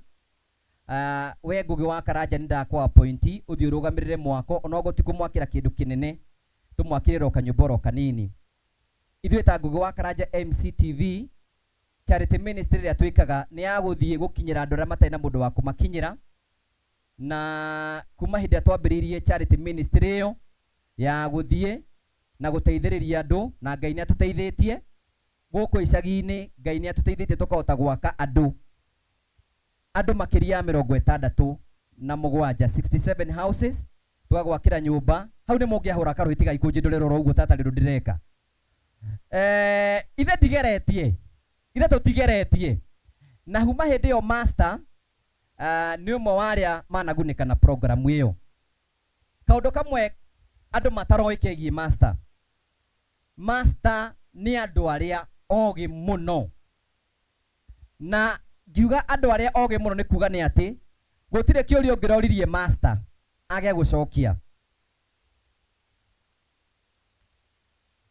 we Ngũgĩ wa Karanja nĩ ndakũ appoint ũthiĩ ũrũgamĩrĩre mwako, onokorwo ti kũmwakĩra kĩndũ kĩnene, tũmwakĩre ro kanyũmba oro kanini. Ithuĩ ta Ngũgĩ wa Karanja MCTV, charity ministry ĩrĩa twĩkaga nĩ ya gũthiĩ gũkinyĩra andũ arĩa matarĩ na mũndũ wa kũmakinyĩra. Na kuma hĩndĩ ĩrĩa twambĩrĩirie charity ministry ĩyo ya gũthiĩ na gũteithĩrĩria andũ, na Ngai nĩ atũteithĩtie gũkũ icagi-inĩ, Ngai nĩ atũteithĩtie tũkahota gwaka andũ makĩria ya 67, 67 houses, tũgagwakĩra nyũmba. Hau nĩ mũngĩahũra karũhĩ, tigai kũnjĩndũrĩra oro ũguo tata rĩrũ ndĩreka. Ithe ndigeretie, ithe tũtigeretie. Na huma hĩndĩ ĩyo master nĩ ũmwe wa arĩa managunĩka na programu ĩyo. Kaũndũ kamwe andũ mataroĩ kegiĩ master, master nĩ andũ arĩa ogĩ mũno. Na ngiuga andũ arĩa ogĩ mũno nĩ kuga nĩ atĩ gũtirĩ kĩũria ũngĩroririe master age gũcokia.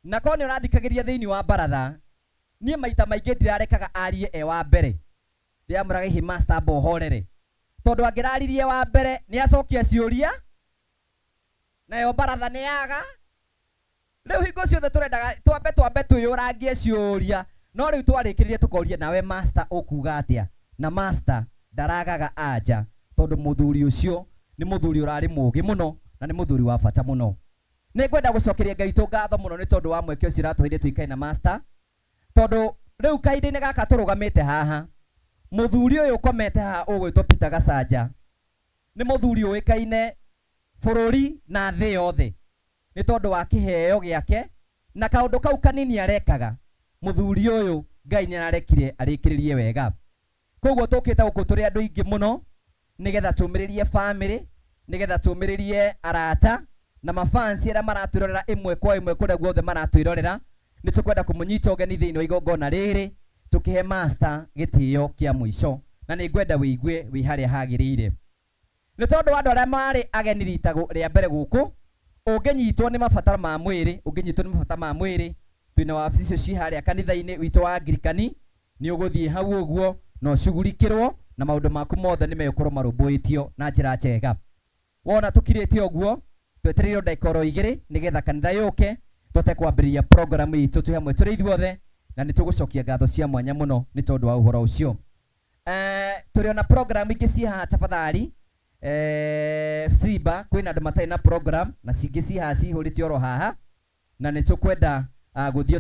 Na korwo nĩ ũrathikagĩria thĩinĩ wa baratha, niĩ maita maingĩ ndirarekaga arie e wa mbere. Ndĩramwĩraga hihi master amba ũhorere, tondũ angĩraririe wa mbere nĩ acokia ciũria nayo baratha nĩ yaga. Rĩu hingo ciothe tũrendaga twambe twĩyũrangie ciũria, no rĩu twarĩkĩrĩrie tũkoria nawe master ũkuga atĩa. Na master ndaragaga anja, tondũ mũthuri ũcio nĩ mũthuri ũrarĩ mũũgĩ mũno na nĩ mũthuri wa bata mũno. Nĩ ngwenda gũcokeria Ngai witũ ngatho mũno nĩ tondũ wa mweke ũcio ũratũheire tũikare na master, tondũ rĩu kahinda-inĩ gaka tũrũgamĩte haha, mũthuri ũyũ ũkomete haha ũgwĩtwo Peter Gachanja nĩ mũthuri ũĩkaine bũrũri na thĩ yothe nĩ tondũ wa kĩheo gĩake na kaũndũ kau kanini arekaga. Mũthuri ũyũ Ngai nĩ ararekire arĩkĩrĩrie wega. Koguo tũkĩte gũkũ tũrĩ andũ aingĩ mũno nĩgetha tũmĩrĩrie family, nĩgetha tũmĩrĩrie arata na mafansi arĩa maratwĩrorera ĩmwe kwa ĩmwe kũrĩa guothe maratwĩrorera. Nĩ tũkwenda kũmũnyita ũgeni thĩinĩ wa igongona rĩrĩ, tũkĩhe master gĩtĩo kĩa mũico, na nĩ ngwenda wĩigue wĩ harĩa hagĩrĩire. Nĩ tondũ wa andũ arĩa marĩ ageni rita rĩa mbere gũkũ, ũngĩnyitwo nĩ mabataro ma mwĩrĩ, ũngĩnyitwo nĩ mabata ma mwĩrĩ, twĩna wabici icio ciĩ harĩa kanitha-inĩ witũ wa Anglikani, nĩ ũgũthiĩ hau ũguo na ũcugurikĩrwo na maũndũ maku mothe nĩ megũkorwo marũmbũĩtio na njĩra njega. Wona tũkirĩte ũguo, twetereire ndagĩka oro igĩrĩ nĩgetha kanitha yũke tũhote kwambĩrĩria programu itũ twĩ hamwe tũrĩ ithuothe, na nĩ tũgũcokia ngatho cia mwanya mũno nĩ tondũ wa ũhoro ũcio. Tũrĩ ona programu ingĩ ciĩ haha tafadhali. Simba kwĩna andũ matarĩ na program na cingĩ ciĩ haha cihũrĩte oro haha, na nĩ tũkwenda gũthiĩ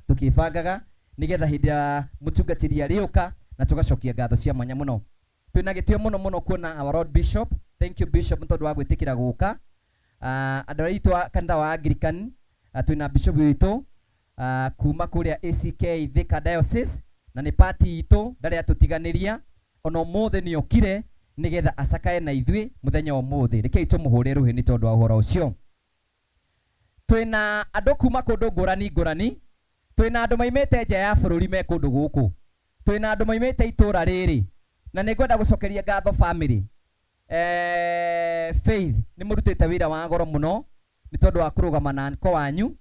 tũkĩbangaga nĩgetha hĩndĩ ya mũtungatĩri arĩũka na tũgacokia ngatho cia mwanya mũno. Twĩna gĩtĩo mũno mũno kuona our Lord Bishop. Thank you Bishop nĩ tondũ wa gwĩtĩkĩra gũka. Andũ arĩa aitũ a kanitha wa Anglican, twĩna Bishop witũ kuma kũrĩa ACK Thika Diocese, na nĩ party itũ ndarĩ atũtiganĩria ona ũmũthĩ nĩ okire nĩgetha acakae na ithuĩ mũthenya ũmũthĩ. Rekei tũmũhũre rũhĩ nĩ tondũ wa ũhoro ũcio. Twĩna andũ kuma kũndũ ngũrani ngũrani, twĩna andũ maimĩte nja ya bũrũri me kũndũ gũkũ, twĩna andũ maimĩte itũra rĩrĩ, na nĩ ngwenda gũcokeria ngatho family. Faith nĩ mũrutĩte wĩra wa goro mũno nĩ tondũ wa kũrũgama na anko wanyu,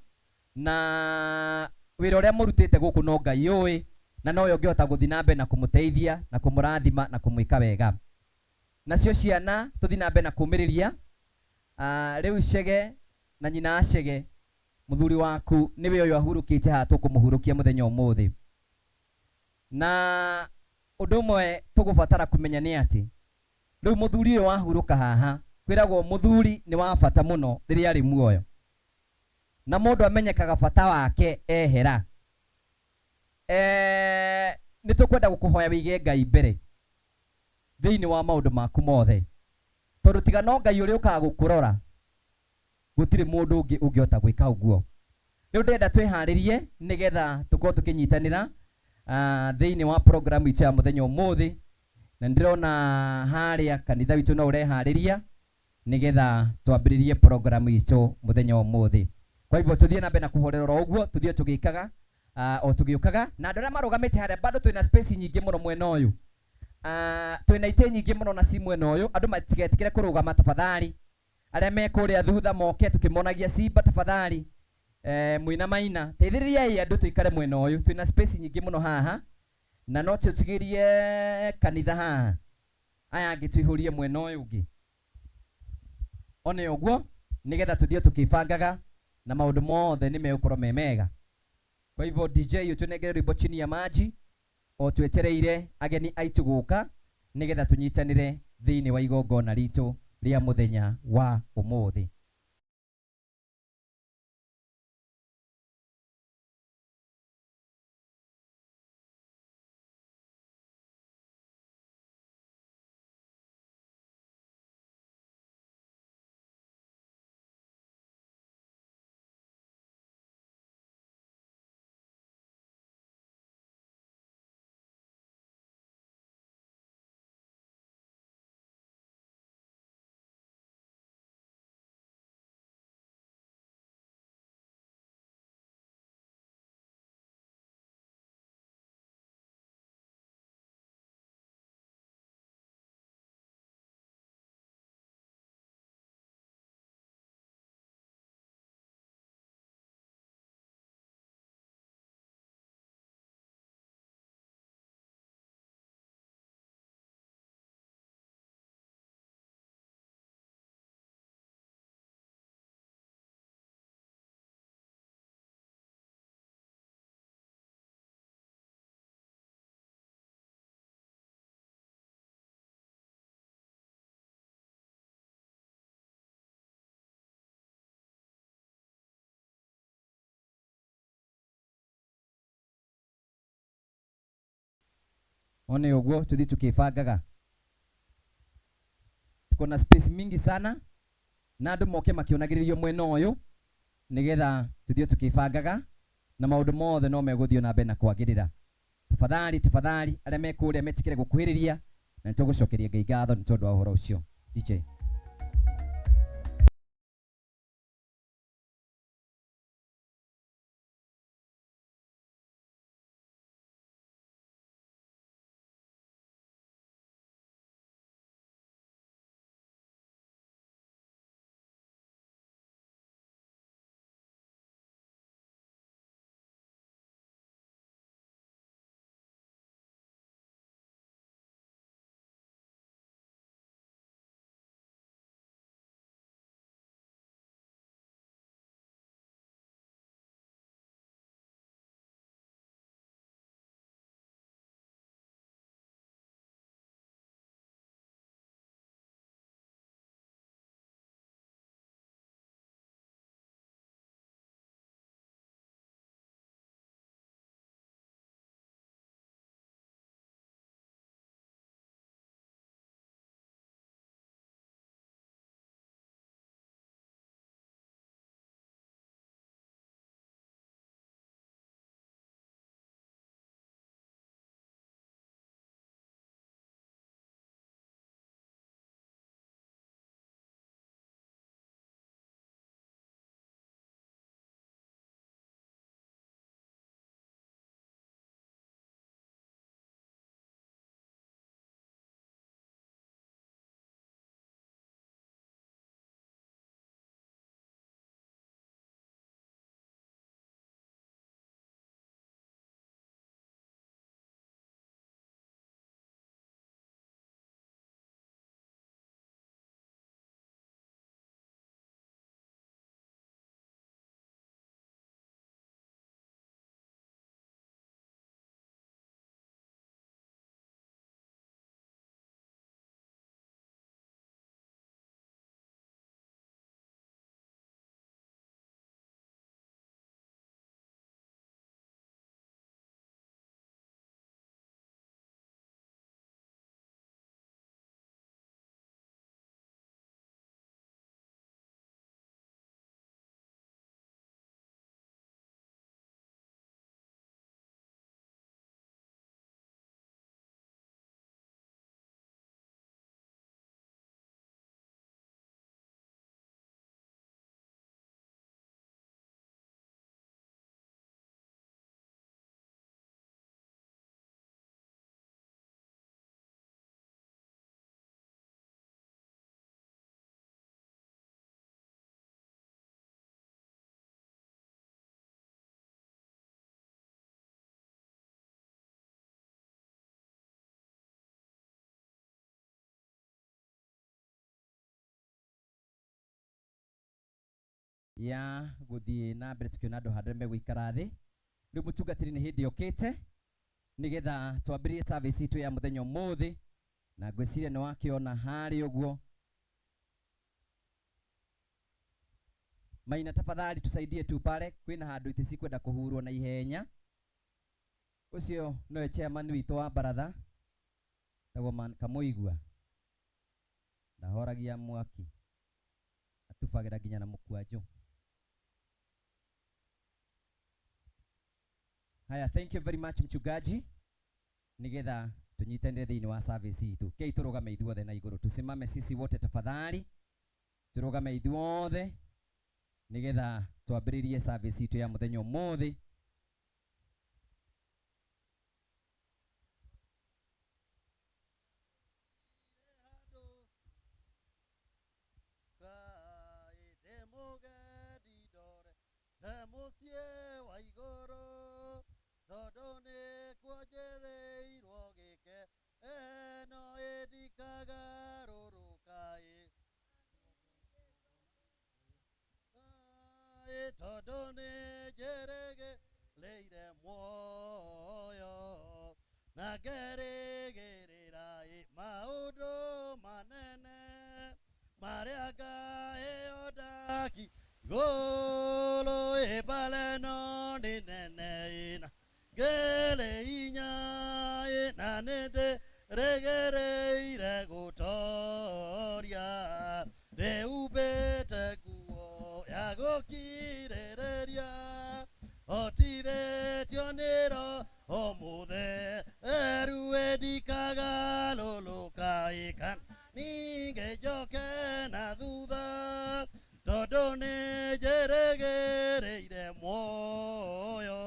na wĩra ũrĩa mũrutĩte gũkũ no Ngai ũĩ, na nowe ũngĩhota gũthiĩ na mbere na kũmũteithia na kũmũrathima na kũmwĩka wega. Nacio ciana tũthiĩ na mbere na kũmĩrĩria. Rĩu Chege na nyina a Chege, mũthuri waku nĩwe ũyũ ahurũkĩte haha tũkũmũhurũkia mũthenya ũmũthĩ. Na ũndũ ũmwe tũgũbatara kũmenya nĩ atĩ rĩu mũthuri ũyũ wahurũka haha, kwĩragwo mũthuri nĩ wa bata mũno rĩrĩa arĩ muoyo, na mũndũ amenyekaga bata wake ehera. Nĩ tũkwenda gũkũhoya wĩige Ngai mbere thĩinĩ wa maũndũ maku mothe, tondũ tiga no Ngai ũrĩa ũkaga gũkũrora, gũtirĩ mũndũ ũngĩ ũngĩhota gwĩka ũguo. Rĩu ndĩrenda twĩharĩrie nĩgetha tũkorwo tũkĩnyitanĩra thĩinĩ wa programu itũ ya mũthenya ũmũthĩ, na ndĩrona harĩa kanitha witũ no ũreharĩria nĩgetha twambĩrĩrie programu itũ mũthenya ũmũthĩ. Kwa hivyo tũthiĩ na mbere na kũhorera oro ũguo, tũthiĩ tũgĩkaga. O tũgĩũkaga na andũ arĩa marũgamĩte harĩa bado twĩna space nyingĩ mũno mwena ũyũ. Twĩna itĩ nyingĩ mũno na ci mwena ũyũ, andũ matigetigĩre kũrũgama tafadhali. Arĩa me kũrĩa thutha moke tũkĩmonagia simba tafadhali. Mwĩna maina teithĩrĩriai andũ tũikare mwena ũyũ, twĩna space nyingĩ mũno haha na no tũtigĩrie kanitha haha, aya angĩ tũihũrie mwena ũyũ ũngĩ one ũguo, nĩgetha tũthiĩ tũkĩbangaga na maũndũ mothe nĩ megũkorwo me mega. Kwa hivyo DJ ũtũnengere rwĩmbo chini ya maji o twetereire ageni aitũ gũka nĩgetha tũnyitanĩre thĩinĩ wa igongona ritũ rĩa mũthenya wa ũmũthĩ. One ũguo tũthiĩ tũkĩbangaga, tuko na space mingi sana na andũ moke makĩonagĩrĩrio mwena ũyũ nĩgetha tũthiĩ tũkĩbangaga na maũndũ mothe no megũthiĩ na mbere na kwagĩrĩra. Tafadhali tafadhali arĩa me kũrĩa metikĩre gũkuhĩrĩria na nĩtũgũcokeria Ngai ngatho nĩ tondũ wa ũhoro ũcio. DJ. Ya gũthiĩ na mbere tukiona andũ handũ megũikara thĩ. Rĩu mũtungatĩri nĩ hĩndĩ yũkĩte nĩgetha twambĩrĩrie service itũ ya mũthenya ũmũthĩ, na ngwĩciria nĩ wakĩona harĩa ũguo. Maina, tafadhali tusaidie tu pale, kwĩna handũ itĩ cikwenda kũhurwo na ihenya. Ũcio nowe chairman witũ wa baratha, tagwo man Kamũigua, ndahoragia mwaki, atubagĩra nginya na mũkwanjũ. Haya, thank you very much mchungaji, nigetha tunyitanire thĩinĩ wa service itũ. Kei tũrũgame ithuothe na igũrũ, tusimame sisi wote tafadhali, tũrũgame ithuothe nigetha twambĩrĩrie service itũ ya mũthenya ũmũthĩ. Tondũ nĩ njĩrĩgĩrĩire muoyo na ngerĩgĩrĩra maũndũ manene marĩa ngaheo ndaki igũrũ ĩmbale no nĩ nene ĩna ngĩrĩ inya na nĩ ndĩrĩgĩrĩire gũtoria ndĩhumbĩte nguo ya gũkirĩrĩria hotithĩtio nĩ Roho Mũtheru ĩndikagarũrũka ĩkana ningĩ njoke na thutha tondũ nĩ njĩrĩgĩrĩire muoyo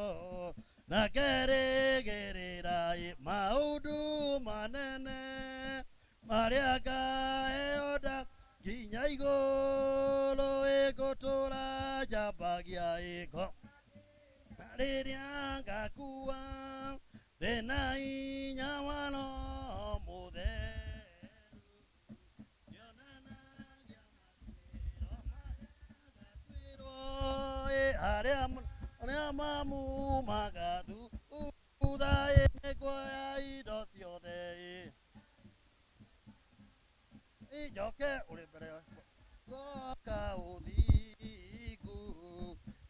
na ngerĩgĩrĩra maũndũ manene marĩa ngaheo nda nginya igũrũ ĩgũtũra njambagia ĩko na rĩrĩa ngakua ndĩna hinya wa Roho Mũtheru nĩonanagia matuĩro marĩa ngatuĩrwo arĩa mamumaga thutha nĩkuoya indo ciothe njoke ũrĩ mbere goka ũthingu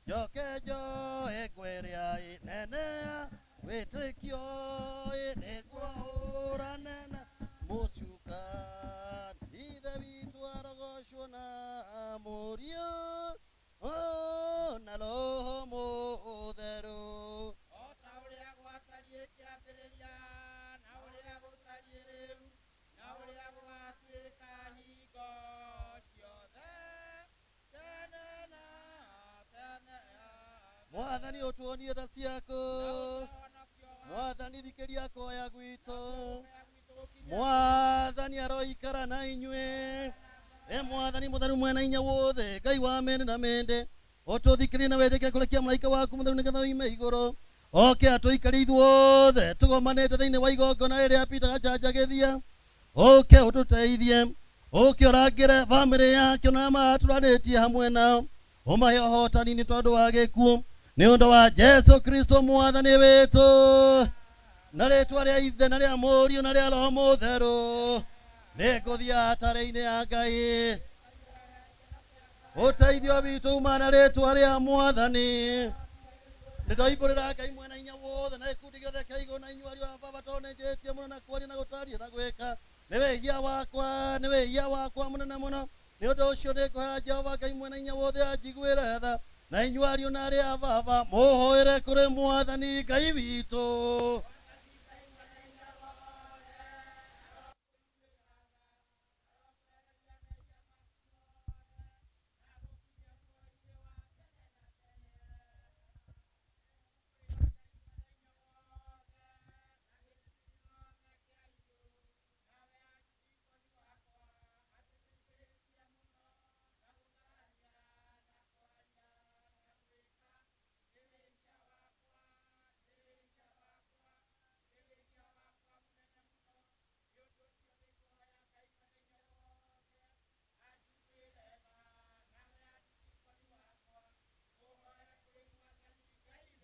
njoke njoe ngwĩrĩa nene ya wĩtĩkio nĩguo hũrane na mũcukani. Ithe witũ arogocwo na Mũriũ na Roho Mũtheru. O ta ũrĩa gwatariĩ kĩambĩrĩria na ũrĩa gũtariĩ rĩu na ũrĩa gũgatuĩka hingo ciothe tene na tene. Mwathani ũtuonie tha ciaku. Mwathani thikĩria kuoya gwitũ. Mwathani aroikara na inyuĩ. E Mwathani mũtheru mwena inya wothe Ngai wa mĩndĩ na mĩndĩ, ũtũthikĩrie na wĩtĩkie kũrekia mũraika waku mũtheru nĩgetha oime igũrũ oke atũikarie ithuothe tũgomanĩte thĩinĩ wa igongona rĩrĩa Peter Gacanjagĩthia. Ũke ũtũteithie, ũke ũrangĩre bamĩrĩ yake ona arĩa matũranĩtie hamwe nao, ũmahe ũhotani nĩ tondũ wa gĩkuũ nĩ ũndũ wa Jesu Kristo Mwathani witũ, na rĩtwa rĩa Ithe na rĩa Mũriũ na rĩa Roho Mũtheru. Nĩ ngũthiĩ atarĩ-inĩ ya Ngai. Ũteithio witũ uma na rĩtwa rĩa Mwathani. Nĩ ndoimbũrĩra Ngai mwena hinya wothe na gĩkundi gĩothe kĩa igũrũ na inyuĩ ariũ a baba, tondũ nĩ njĩhĩtie mũno na kwaria na gũtaria na gwĩka. Nĩ wĩhia wakwa, nĩ wĩhia wakwa mũnene mũno. Nĩ ũndũ ũcio nĩ ngũhoya Jehova Ngai mwena hinya wothe anjiguĩre tha, na inyuĩ ariũ na arĩa a baba mũhoere kũrĩ Mwathani Ngai witũ.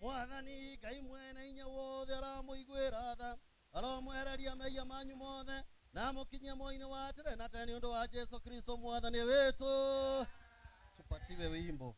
Mwathani Ngai mwene inya wothe aramũiguĩra tha, aromwehereria mehia manyu mothe na amũkinyie muoyo-inĩ wa tene na tene nĩ ũndũ wa Jesu Kristo mwathani witũ. Tupatiwe wimbo.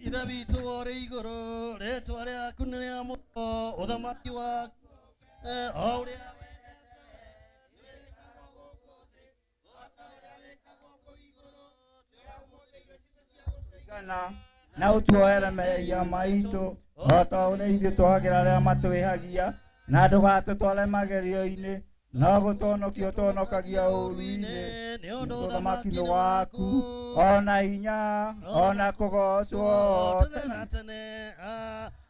Ithe witũ ũrĩ igũrũ, rĩtwa rĩaku nĩ rĩamũrwo, ũthamaki waku o ũrĩa Na ũtuohere mehia maitũ o ta ũrĩa ithuĩ tuohagĩra arĩa matwĩhagia, na ndũgatũtware magerio-inĩ, no gũtũhonokia ũtũhonokagia ũũru-inĩ. Nĩ ũndũ ũthamaki nĩ waku, ona hinya, ona kũgoocwo tene na tene.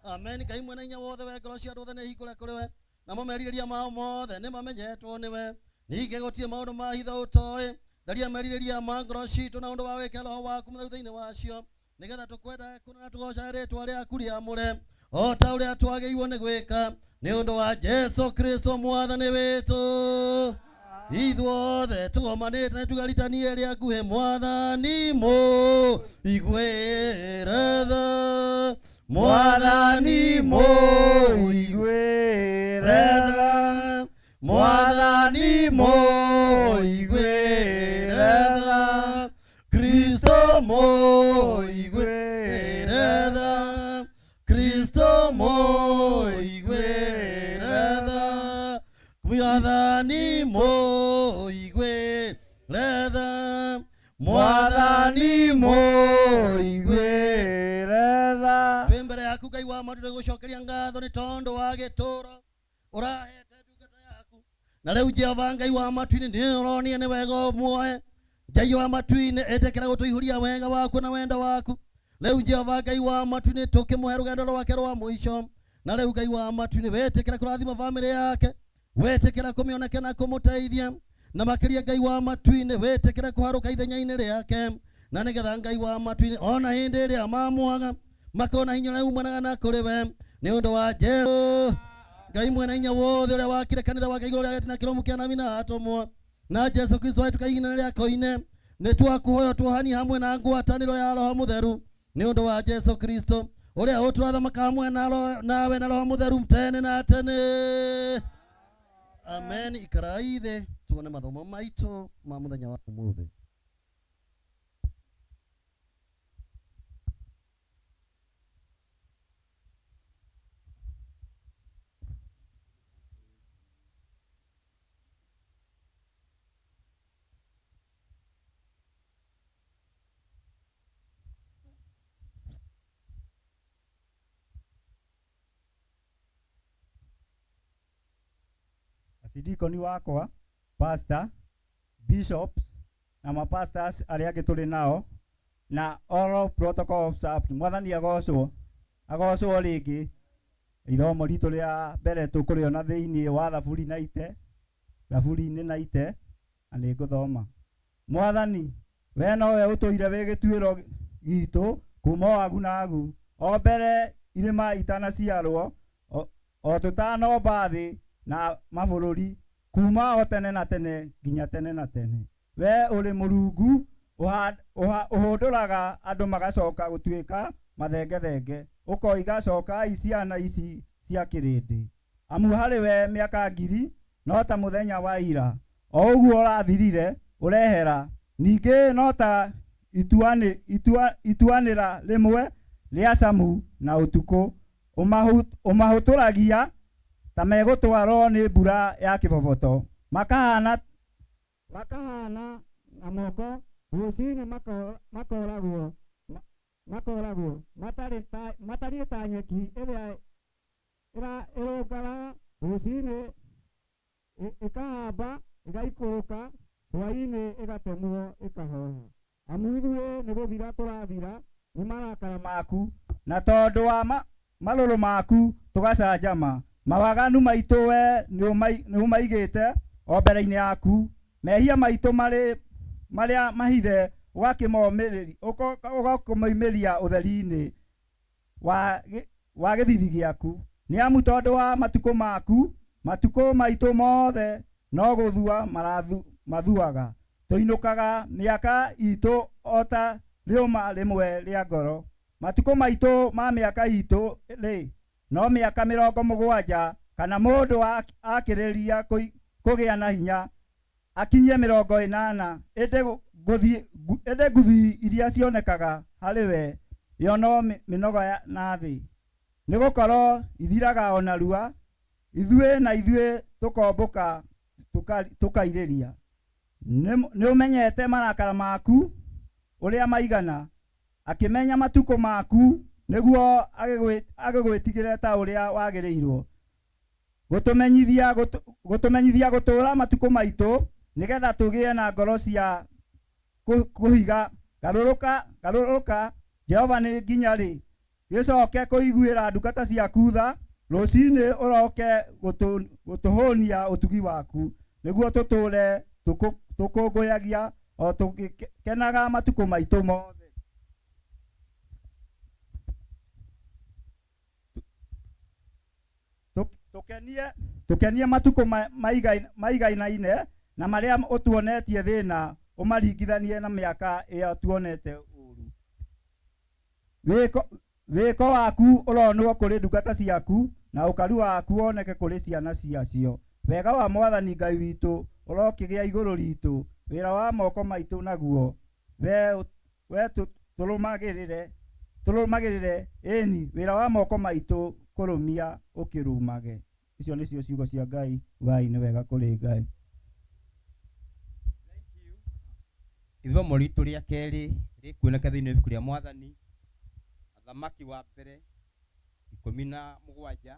Amen. Ngai mwene hinya wothe, we ngoro cia andũ othe nĩ hingũre kũrĩ we, namo merirĩria mao mothe nĩ mamenyetwo nĩwe. Ningĩ gũtirĩ maũndũ ma hitho ũtoĩ. Tharia merirĩria ma ngoro citũ na ũndũ wa wĩke roho waku mũtheru thĩinĩ wacio, nĩgetha tũkwendage kũna na tũgoocage rĩtwa rĩaku rĩamũre o ta ũrĩa twagĩrĩirwo nĩ gwĩka, nĩ ũndũ wa Jesu Kristo mwathani witũ. Ithuothe tũgomanĩte na tugaritanie rĩa nguhĩ mwathani mũiguĩre tha mwathani mũiguĩre tha mwathani mũiguĩre tha Kristo mũiguĩre tha Kristo mũiguĩre tha mwathani mũiguĩre tha mwathani mũiguĩre tha twĩ mbere yaku ngai wa matu tũgũcokeria ngatho nĩ tondũ wa gĩtũũro ũrahete ndungata yaku na rĩu jehova ngai wa matu-inĩ nĩ ũronia nĩ wega ũmuoe ngai wa matu-inĩ ĩtĩkĩra gũtũihũria wega waku na wendo waku rĩu jehova ngai wa matu-inĩ tũkĩmũhe rũgendo rwake rwa mũico na rĩu ngai wa matu-inĩ wĩtĩkĩra kũrathima bamĩrĩ yake wĩtĩkĩra kũmĩoneke na kũmũteithia na makĩria ngai wa matu-inĩ wĩtĩkĩre kũharũka ithenya-inĩ rĩake na nĩgetha ngai wa matu-inĩ ona hĩndĩ ĩrĩa mamwaga makona hinya ũrĩa umanaga na kũrĩ we nĩ ũndũ wa Jesũ ngai mwene hinya wothe ũrĩa wakire kanitha wake igũrũ rĩa gĩtina kĩrũmu kĩa nabi na atũmwo na Jesũ Kristo wahĩtũka ihinda rĩa koine nĩ twakũhoya tuohanie hamwe na ngwatanĩro ya Roho Mũtheru nĩ ũndũ wa Jesũ Kristo ũrĩa ũtũrathamaka hamwe na nawe na Roho Mũtheru tene na tene amen ikarai thĩ tuone mathomo maitũ ma mũthenya wa ũmũthĩ Acidikoni wakwa pastor bishops na mapastors arĩa angĩ tũrĩ nao na all protocol observed mwathani agocwo agocwo rĩngĩ ithomo ritũ rĩa mbere tũkũrĩona thĩinĩ wa thaburi na ite thaburi-inĩ na ite na nĩ ngũthoma mwathani we nowe ũtũire wĩ gĩtuĩro gitũ kuma o agu na agu o mbere irĩma itanaciarwo o tũtanomba thĩ na mabũrũri kuma o tene na tene nginya tene na tene we ũrĩ mũrungu ũhũndũraga andũ magacoka gũtuĩka mathengethenge ũkoiga cokai ciana ici cia kĩrĩndĩ amu harĩ we mĩaka ngiri no ta mũthenya wa ira o ũguo ũrathirire ũrehera ningĩ no ta ituanĩra rĩmwe rĩa camu na ũtukũ ũmahũtũragia ta megũtwarwo nĩ mbura ya kĩboboto makahana makahana na moko rũcinĩ makoragwo makoragwo matariĩ ta nyeki ĩrĩa ĩrũngaraga rũcinĩ ĩkahamba ĩgaikũrũka hwaĩ-inĩ ĩgatemwo ĩkahoha amu ithuĩ nĩ gũthira tũrathira nĩ marakara maku na tondũ wa marũrũ maku tũgacanjama mawaganu maitũ we nĩ ũmaigĩte o mbere-inĩ yaku mehia maitũ marĩa mahithe ũgakĩmoimĩria ũtheri-inĩ wa gĩthithi gĩaku nĩ amu tondũ wa matukũ maku matukũ maitũ mothe no gũthua mathuaga tũinũkaga mĩaka itũ o ta rĩũma rĩmwe rĩa ngoro matukũ maitũ ma mĩaka itũ rĩ no mĩaka 70 kana mũndũ akĩrĩria kũgĩa na hinya akinyie 80 ĩndĩ nguthi iria cionekaga harĩ we yo no mĩnoga na thĩ nĩgũkorwo ithiraga o narua ithuĩ na ithuĩ tũkombũka tũkairĩria nĩ ũmenyete marakara maku ũrĩa maigana akĩmenya matukũ maku nĩguo agĩgwĩtigĩre ta ũrĩa wagĩrĩirwo gũtũmenyithia gũtũũra matukũ maitũ nĩgetha tũgĩe na ngoro cia kũhiga garũrũka Jehova nĩ nginya rĩ gĩcoke kũiguĩra ndungata ciaku tha rũcinĩ ũroke gũtũhũnia ũtugi waku nĩguo tũtũũre tũkũngũyagia o tũgĩkenaga matukũ maitũ mothe tũkenie matukũ maigainaine Na marĩa ũtuonetie thĩna ũmaringithanie na mĩaka ĩyo tuonete ũũru. Wĩko waku ũronwo kũrĩ ndungata ciaku na ũkaru waku woneke kũrĩ ciana ciacio. Wega wa Mwathani Ngai witũ ũrokĩgĩa igũrũ ritũ, wĩra wa moko maitũ naguo we tũrũmagĩrĩre, ĩni wĩra wa moko maitũ kũrũmia ũkĩrũmage. Icio nĩcio ciugo cia Ngai. Ugai nĩ wega kũrĩ Ngai. Ithomo ritũ rĩa kerĩ rĩkuoneka thĩinĩ wa ibuku rĩa Mwathani, Athamaki wa mbere 17,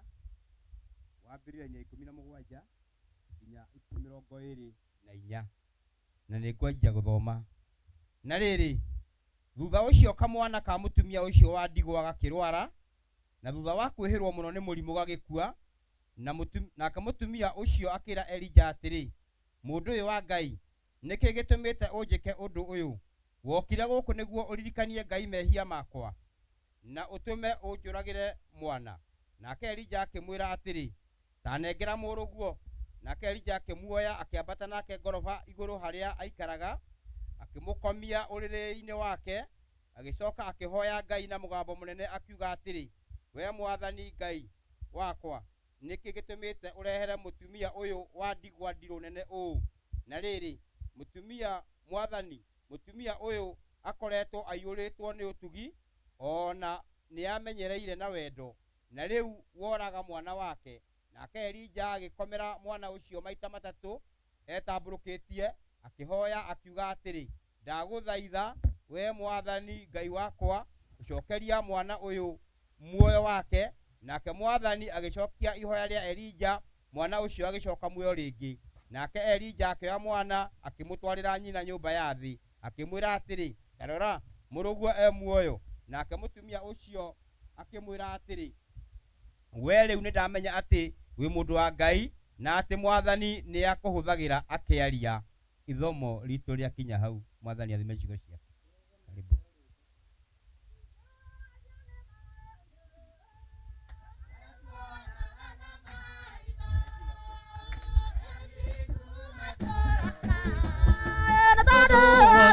wambĩrĩria 17 nginya 24, na nĩ ngwanjia gũthoma. Na rĩrĩ, thutha ũcio kamwana ka mũtumia ũcio wa ndigwa gakĩrwara, na thutha wa kwĩhĩrwo mũno nĩ mũrimũ gagĩkua. Nake mũtumia ũcio akĩra Elija atĩrĩ, mũndũ ũyũ wa Ngai, nĩkĩ gĩtũmĩte ũnjĩke ũndũ ũyũ? Wokire gũkũ nĩguo ũririkanie Ngai mehia makwa, na ũtũme ũnjũragĩre mwana. Nake Elija akĩmwĩra atĩrĩ, ta nengera mũrũguo. Nake Elija akĩmuoya akĩambata nake ngoroba igũrũ harĩa aikaraga, akĩmũkomia ũrĩrĩ-inĩ wake. Agĩcoka akĩhoya Ngai na mũgambo mũnene akiuga atĩrĩ, we Mwathani Ngai wakwa, nĩkĩ gĩtũmĩte ũrehere mũtumia ũyũ wa ndigwa ndirũ nene ũũ? Na rĩrĩ, mũtumia Mwathani, mũtumia ũyũ akoretwo aiyũrĩtwo nĩ ũtugi, o na nĩamenyereire na wendo, na rĩu woraga mwana wake. Nake Elija agĩkomera mwana ũcio maita matatũ etambũrũkĩtie, akĩhoya akiuga atĩrĩ, ndagũthaitha we Mwathani Ngai wakwa, ũcokeria mwana ũyũ muoyo wake. Nake Mwathani agĩcokia ihoya rĩa Elija, mwana ũcio agĩcoka muoyo rĩngĩ. Nake Elija akĩoya mwana akĩmũtwarĩra nyina nyũmba ya thĩ, akĩmwĩra atĩrĩ, ta rora, mũrũguo e muoyo. Nake mũtumia ũcio akĩmwĩra atĩrĩ, we rĩu nĩndamenya atĩ wĩ mũndũ wa Ngai, na atĩ Mwathani nĩakũhũthagĩra akĩaria. Ithomo ritũ rĩakinya hau. Mwathani athime ciugo ciake. Karibu.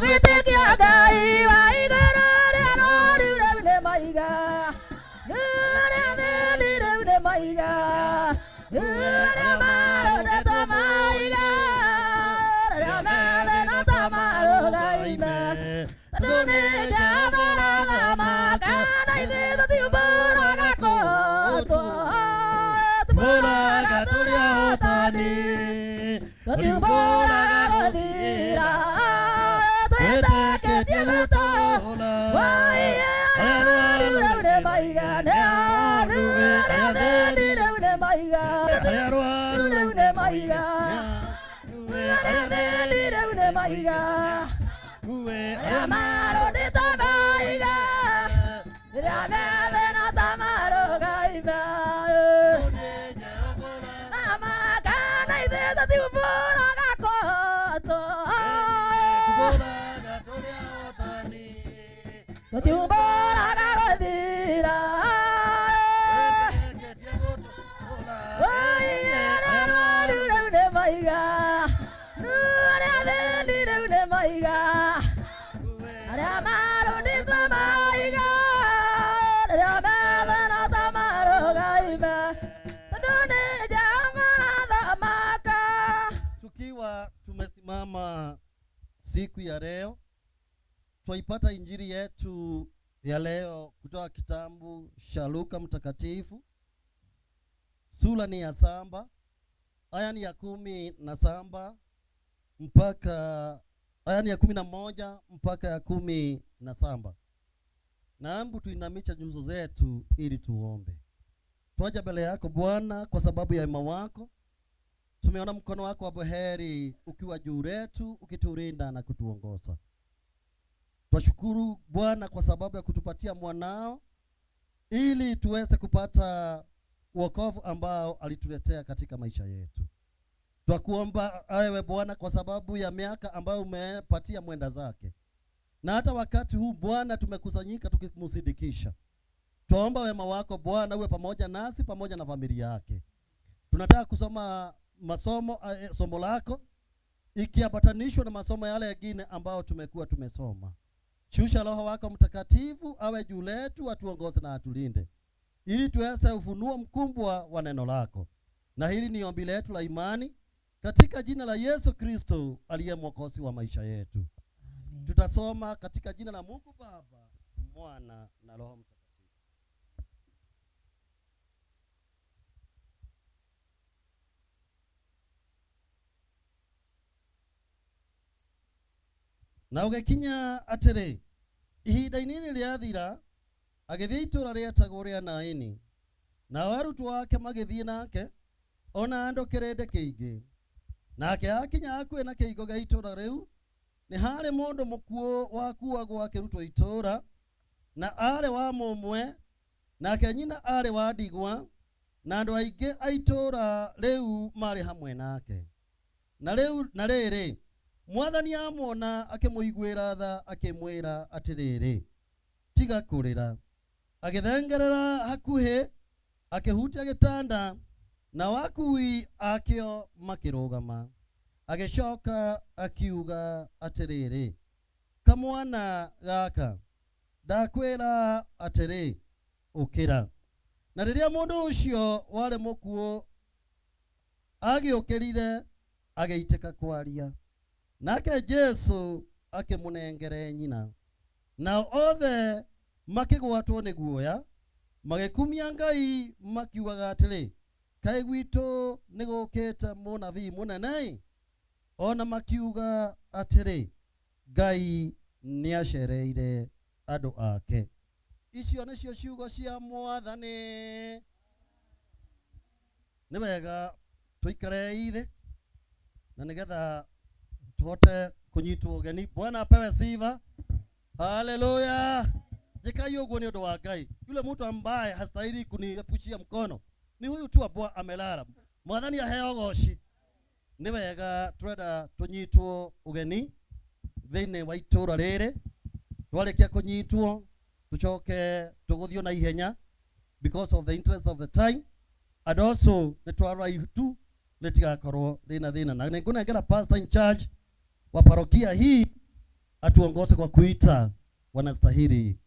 Wĩtĩkia Ngai wa igũrũ rĩa rũru rĩu nĩ maiga, rĩu thĩni rĩu nĩ maiga, rĩrĩa marũndĩtwo maiga, rĩrĩa methĩna ta marũgaime, tondũ nĩ Jehova ũrathamaka, na ithuĩ tũtiumbũraga kũhotwo, tũmbũraga tũrĩ ahotani, tũtiumbũraga gũthira, twĩtĩkĩtie gũtũũra. Arĩa rĩu nĩ maiga, nĩ arĩa thĩni rĩu nĩ maiga, rĩu nĩ maiga, arĩa thĩni rĩu nĩ maiga, arĩa marũndĩtwo maiga, rĩrĩa methĩna ta marũgaime. Thamaka na ithuĩ tũtiumbũraga kũhotwo, tũtiumbũraga gũthira. Rĩu nĩ maiga, arĩa thĩni rĩu nĩ maiga, arĩa marũndĩtwo maiga, rĩrĩa methĩna ta marũgaime, tondũ nĩ Jehova ũrathamaka. Tukiwa tumesimama siku ya leo, twaipata injili yetu ya leo kutoka kitabu cha Luka Mtakatifu, sura ni ya 7, aya ni ya 17 mpaka aya ni ya 11 mpaka ya 17. Naambu tuinamisha nyuso zetu ili tuombe. Twaja mbele yako Bwana kwa sababu ya wema wako. Tumeona mkono wako wa buheri ukiwa juu letu, ukitulinda na kutuongoza. Twashukuru Bwana kwa sababu ya kutupatia mwanao ili tuweze kupata wokovu ambao alituletea katika maisha yetu. Twakuomba ewe Bwana kwa sababu ya miaka ambayo umepatia mwenda zake, na hata wakati huu Bwana tumekusanyika tukimsindikisha. Twaomba wema wako Bwana uwe pamoja nasi pamoja na familia yake. Tunataka kusoma masomo somo lako ikiambatanishwa na masomo yale yengine ambayo tumekuwa tumesoma. Shusha Roho wako Mtakatifu awe juu letu, atuongoze na atulinde, ili tuweze ufunuo mkubwa wa neno lako. Na hili ni ombi letu la imani katika jina la Yesu Kristo aliye mwokozi wa maisha yetu. Tutasoma katika jina la Mungu Baba, Mwana na Roho Mtakatifu. Na ũgĩkinya atĩrĩ, ihinda inini rĩathira, agĩthiĩ itũũra rĩetagwo rĩa Naini, nao arutwo ake magĩthiĩ nake, ona andũ kĩrĩndĩ kĩingĩ. Nake akinya hakuhĩ na kĩhingo gĩa itũũra rĩu, nĩ harĩ mũndũ mũkuũ wakuagwo akĩrutwo itũũra, na aarĩ wa mũmwe, nake nyina aarĩ wa ndigwa, na andũ aingĩ a itũũra rĩu maarĩ hamwe nake. Na rĩu na rĩrĩ, mwathani amuona akĩmũiguĩra tha, akĩmwĩra atĩrĩrĩ, tiga kũrĩra. Agĩthengerera hakuhĩ, akĩhutia gĩtanda, nao akui akĩo makĩrũgama. Agĩcoka akiuga atĩrĩrĩ, kamwana gaka, ndakwĩra atĩrĩ, ũkĩra. Na rĩrĩa mũndũ ũcio warĩ mũkuũ agĩũkĩrire, agĩitĩka kwaria. Nake Jesũ akĩmũnengere nyina. Nao othe makĩgwatwo nĩ guoya, magĩkumia Ngai makiugaga atĩrĩ, kaĩ gwitũ nĩ gũkĩte mũnabii mũnene? Ona makiuga atĩrĩ, Ngai nĩacereire andũ ake. Icio nĩcio ciugo cia Mwathani. Nĩ wega tũikare thĩ na nĩgetha tuhote kũnyitwo ũgeni. Bwana apewe sifa. Haleluya. Jikai ũguo nĩ ũndũ wa Ngai. Yule mtu ambaye hastahili kuniepushia mkono ni huyu tu ambao amelala. Mwathani aheo goci. Nĩ wega twenda tũnyitwo ũgeni thĩinĩ wa itũũra rĩrĩ. Twarĩkia kũnyitwo tũcoke tũgũthiĩ na ihenya because of the interest of the time, and also nĩ twarora itu rĩtigakorwo rĩna thĩna. Na nĩngũnengera pastor in charge wa parokia hii atuongoze kwa kuita wanastahili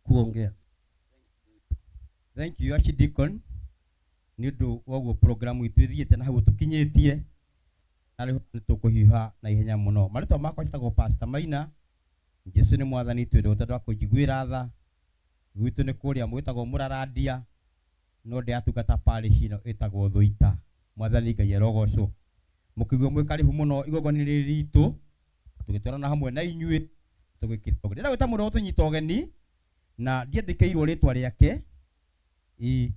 kuongea. Thank you Archdeacon nĩ ũndũ wa ũguo programu itũ ĩthiĩte na hau tũkinyĩtie, na rĩu nĩ tũkũhiũha na ihenya mũno. Marĩtwa makwa njĩtagwo Pastor Maina. Jesu nĩ mwathani, twĩrĩ ũtandũ wa kũnjiguĩra tha. Gwitũ nĩ kũrĩa mwĩtagwo Mũrarandia, no ndĩratungata parish ĩno ĩtagwo Thũita. Mwathani Ngai arogocwo. Mũkĩigua mwĩ karibu mũno igongona rĩrĩ ritũ, tũgĩtwarana hamwe na inyuĩ tũgĩkĩrwo. Ndĩrenda gwĩta mũndũ ũgũtũnyita ũgeni na ndiandĩkĩirwo rĩtwa rĩake. Ĩ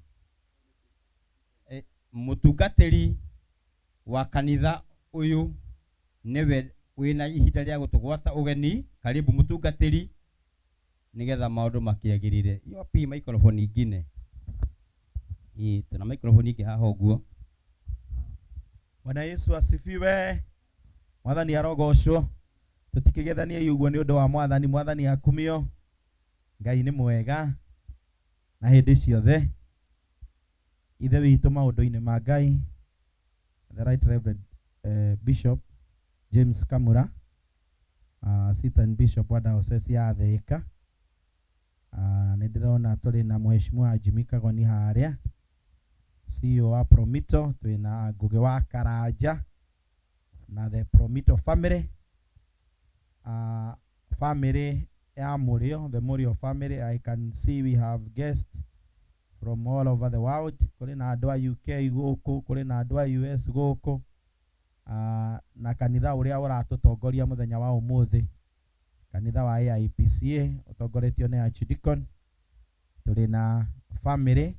mũtungatĩri wa kanitha ũyũ nĩwe wĩna ihinda rĩa gũtũgwata ũgeni. Karibu mũtungatĩri, nĩgetha maũndũ makĩagĩrĩre. Wapi microphone ingine? Ĩ tuna microphone ingĩ haha ũguo. Bwana Yesu asifiwe. Mwathani arogocwo. Tutikigethanie ũguo nĩ ũndũ wa Mwathani. Mwathani akumio. Ngai nĩ mwega na hĩndĩ ciothe. Ithe witũ maũndũ-inĩ ma Ngai, the Right Reverend Bishop James Kamura, Assistant Bishop wa Diocese ya Thika. Nĩ ndĩrona tũrĩ na Mheshimiwa Jimmy Kagoni harĩa, CEO wa Promito, twĩna Ngugi wa Karanja na the Promito family. Family ya Murio, the Murio family. I can see we have guests from all over the world. Kũrĩ na andũ a UK gũkũ, kũrĩ na andũ a US gũkũ. Na kanitha ũrĩa ũratũtongoria mũthenya wa ũmũthĩ, kanitha wa AIPCA ũtongoretio nĩ Archdeacon. Tũrĩ na family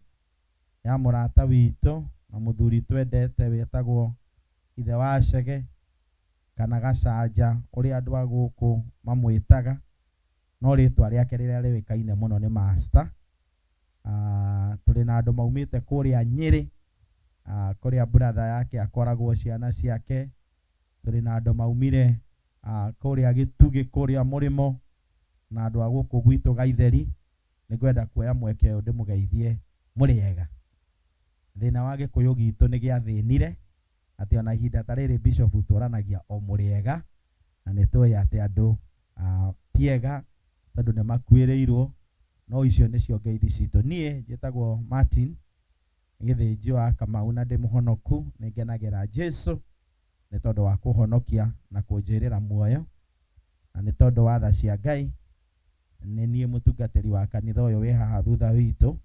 ya mũrata witũ na mũthuri twendete wĩtagwo ithe wa Chege kana Gacanja, ũrĩa andũ a gũkũ mamwĩtaga, no rĩtwa rĩake rĩrĩa rĩũĩkaine mũno nĩ Master. Tũrĩ na andũ maumĩte kũrĩa Nyĩrĩ, kũrĩa brother yake akoragwo ciana ciake. Tũrĩ na andũ maumire kũrĩa Gĩtugĩ, kũrĩa Mũrĩmo, na andũ a gũkũ gwitũ Gaitheri. Nĩngwenda kuoya mweke ũyũ ndĩmũgeithie mũrĩega. Thĩna wa Gĩkũyũ gitũ nĩ gĩathĩnire. Atĩ ona ihinda ta rĩrĩ Bishop tũranagia o mũrĩega, na nĩ tũĩ atĩ andũ ti ega tondũ nĩ makuĩrĩirwo, no icio nĩcio ngeithi citũ. Niĩ njĩtagwo Martin Gĩthĩnji wa Kamau na ndĩ mũhonoku, nĩ ngenagĩra Jesu nĩ tondũ wa kũhonokia na kũnjĩrĩra muoyo, na nĩ tondũ wa tha cia Ngai nĩ niĩ mũtungatĩri wa kanitha ũyũ wĩ haha thutha witũ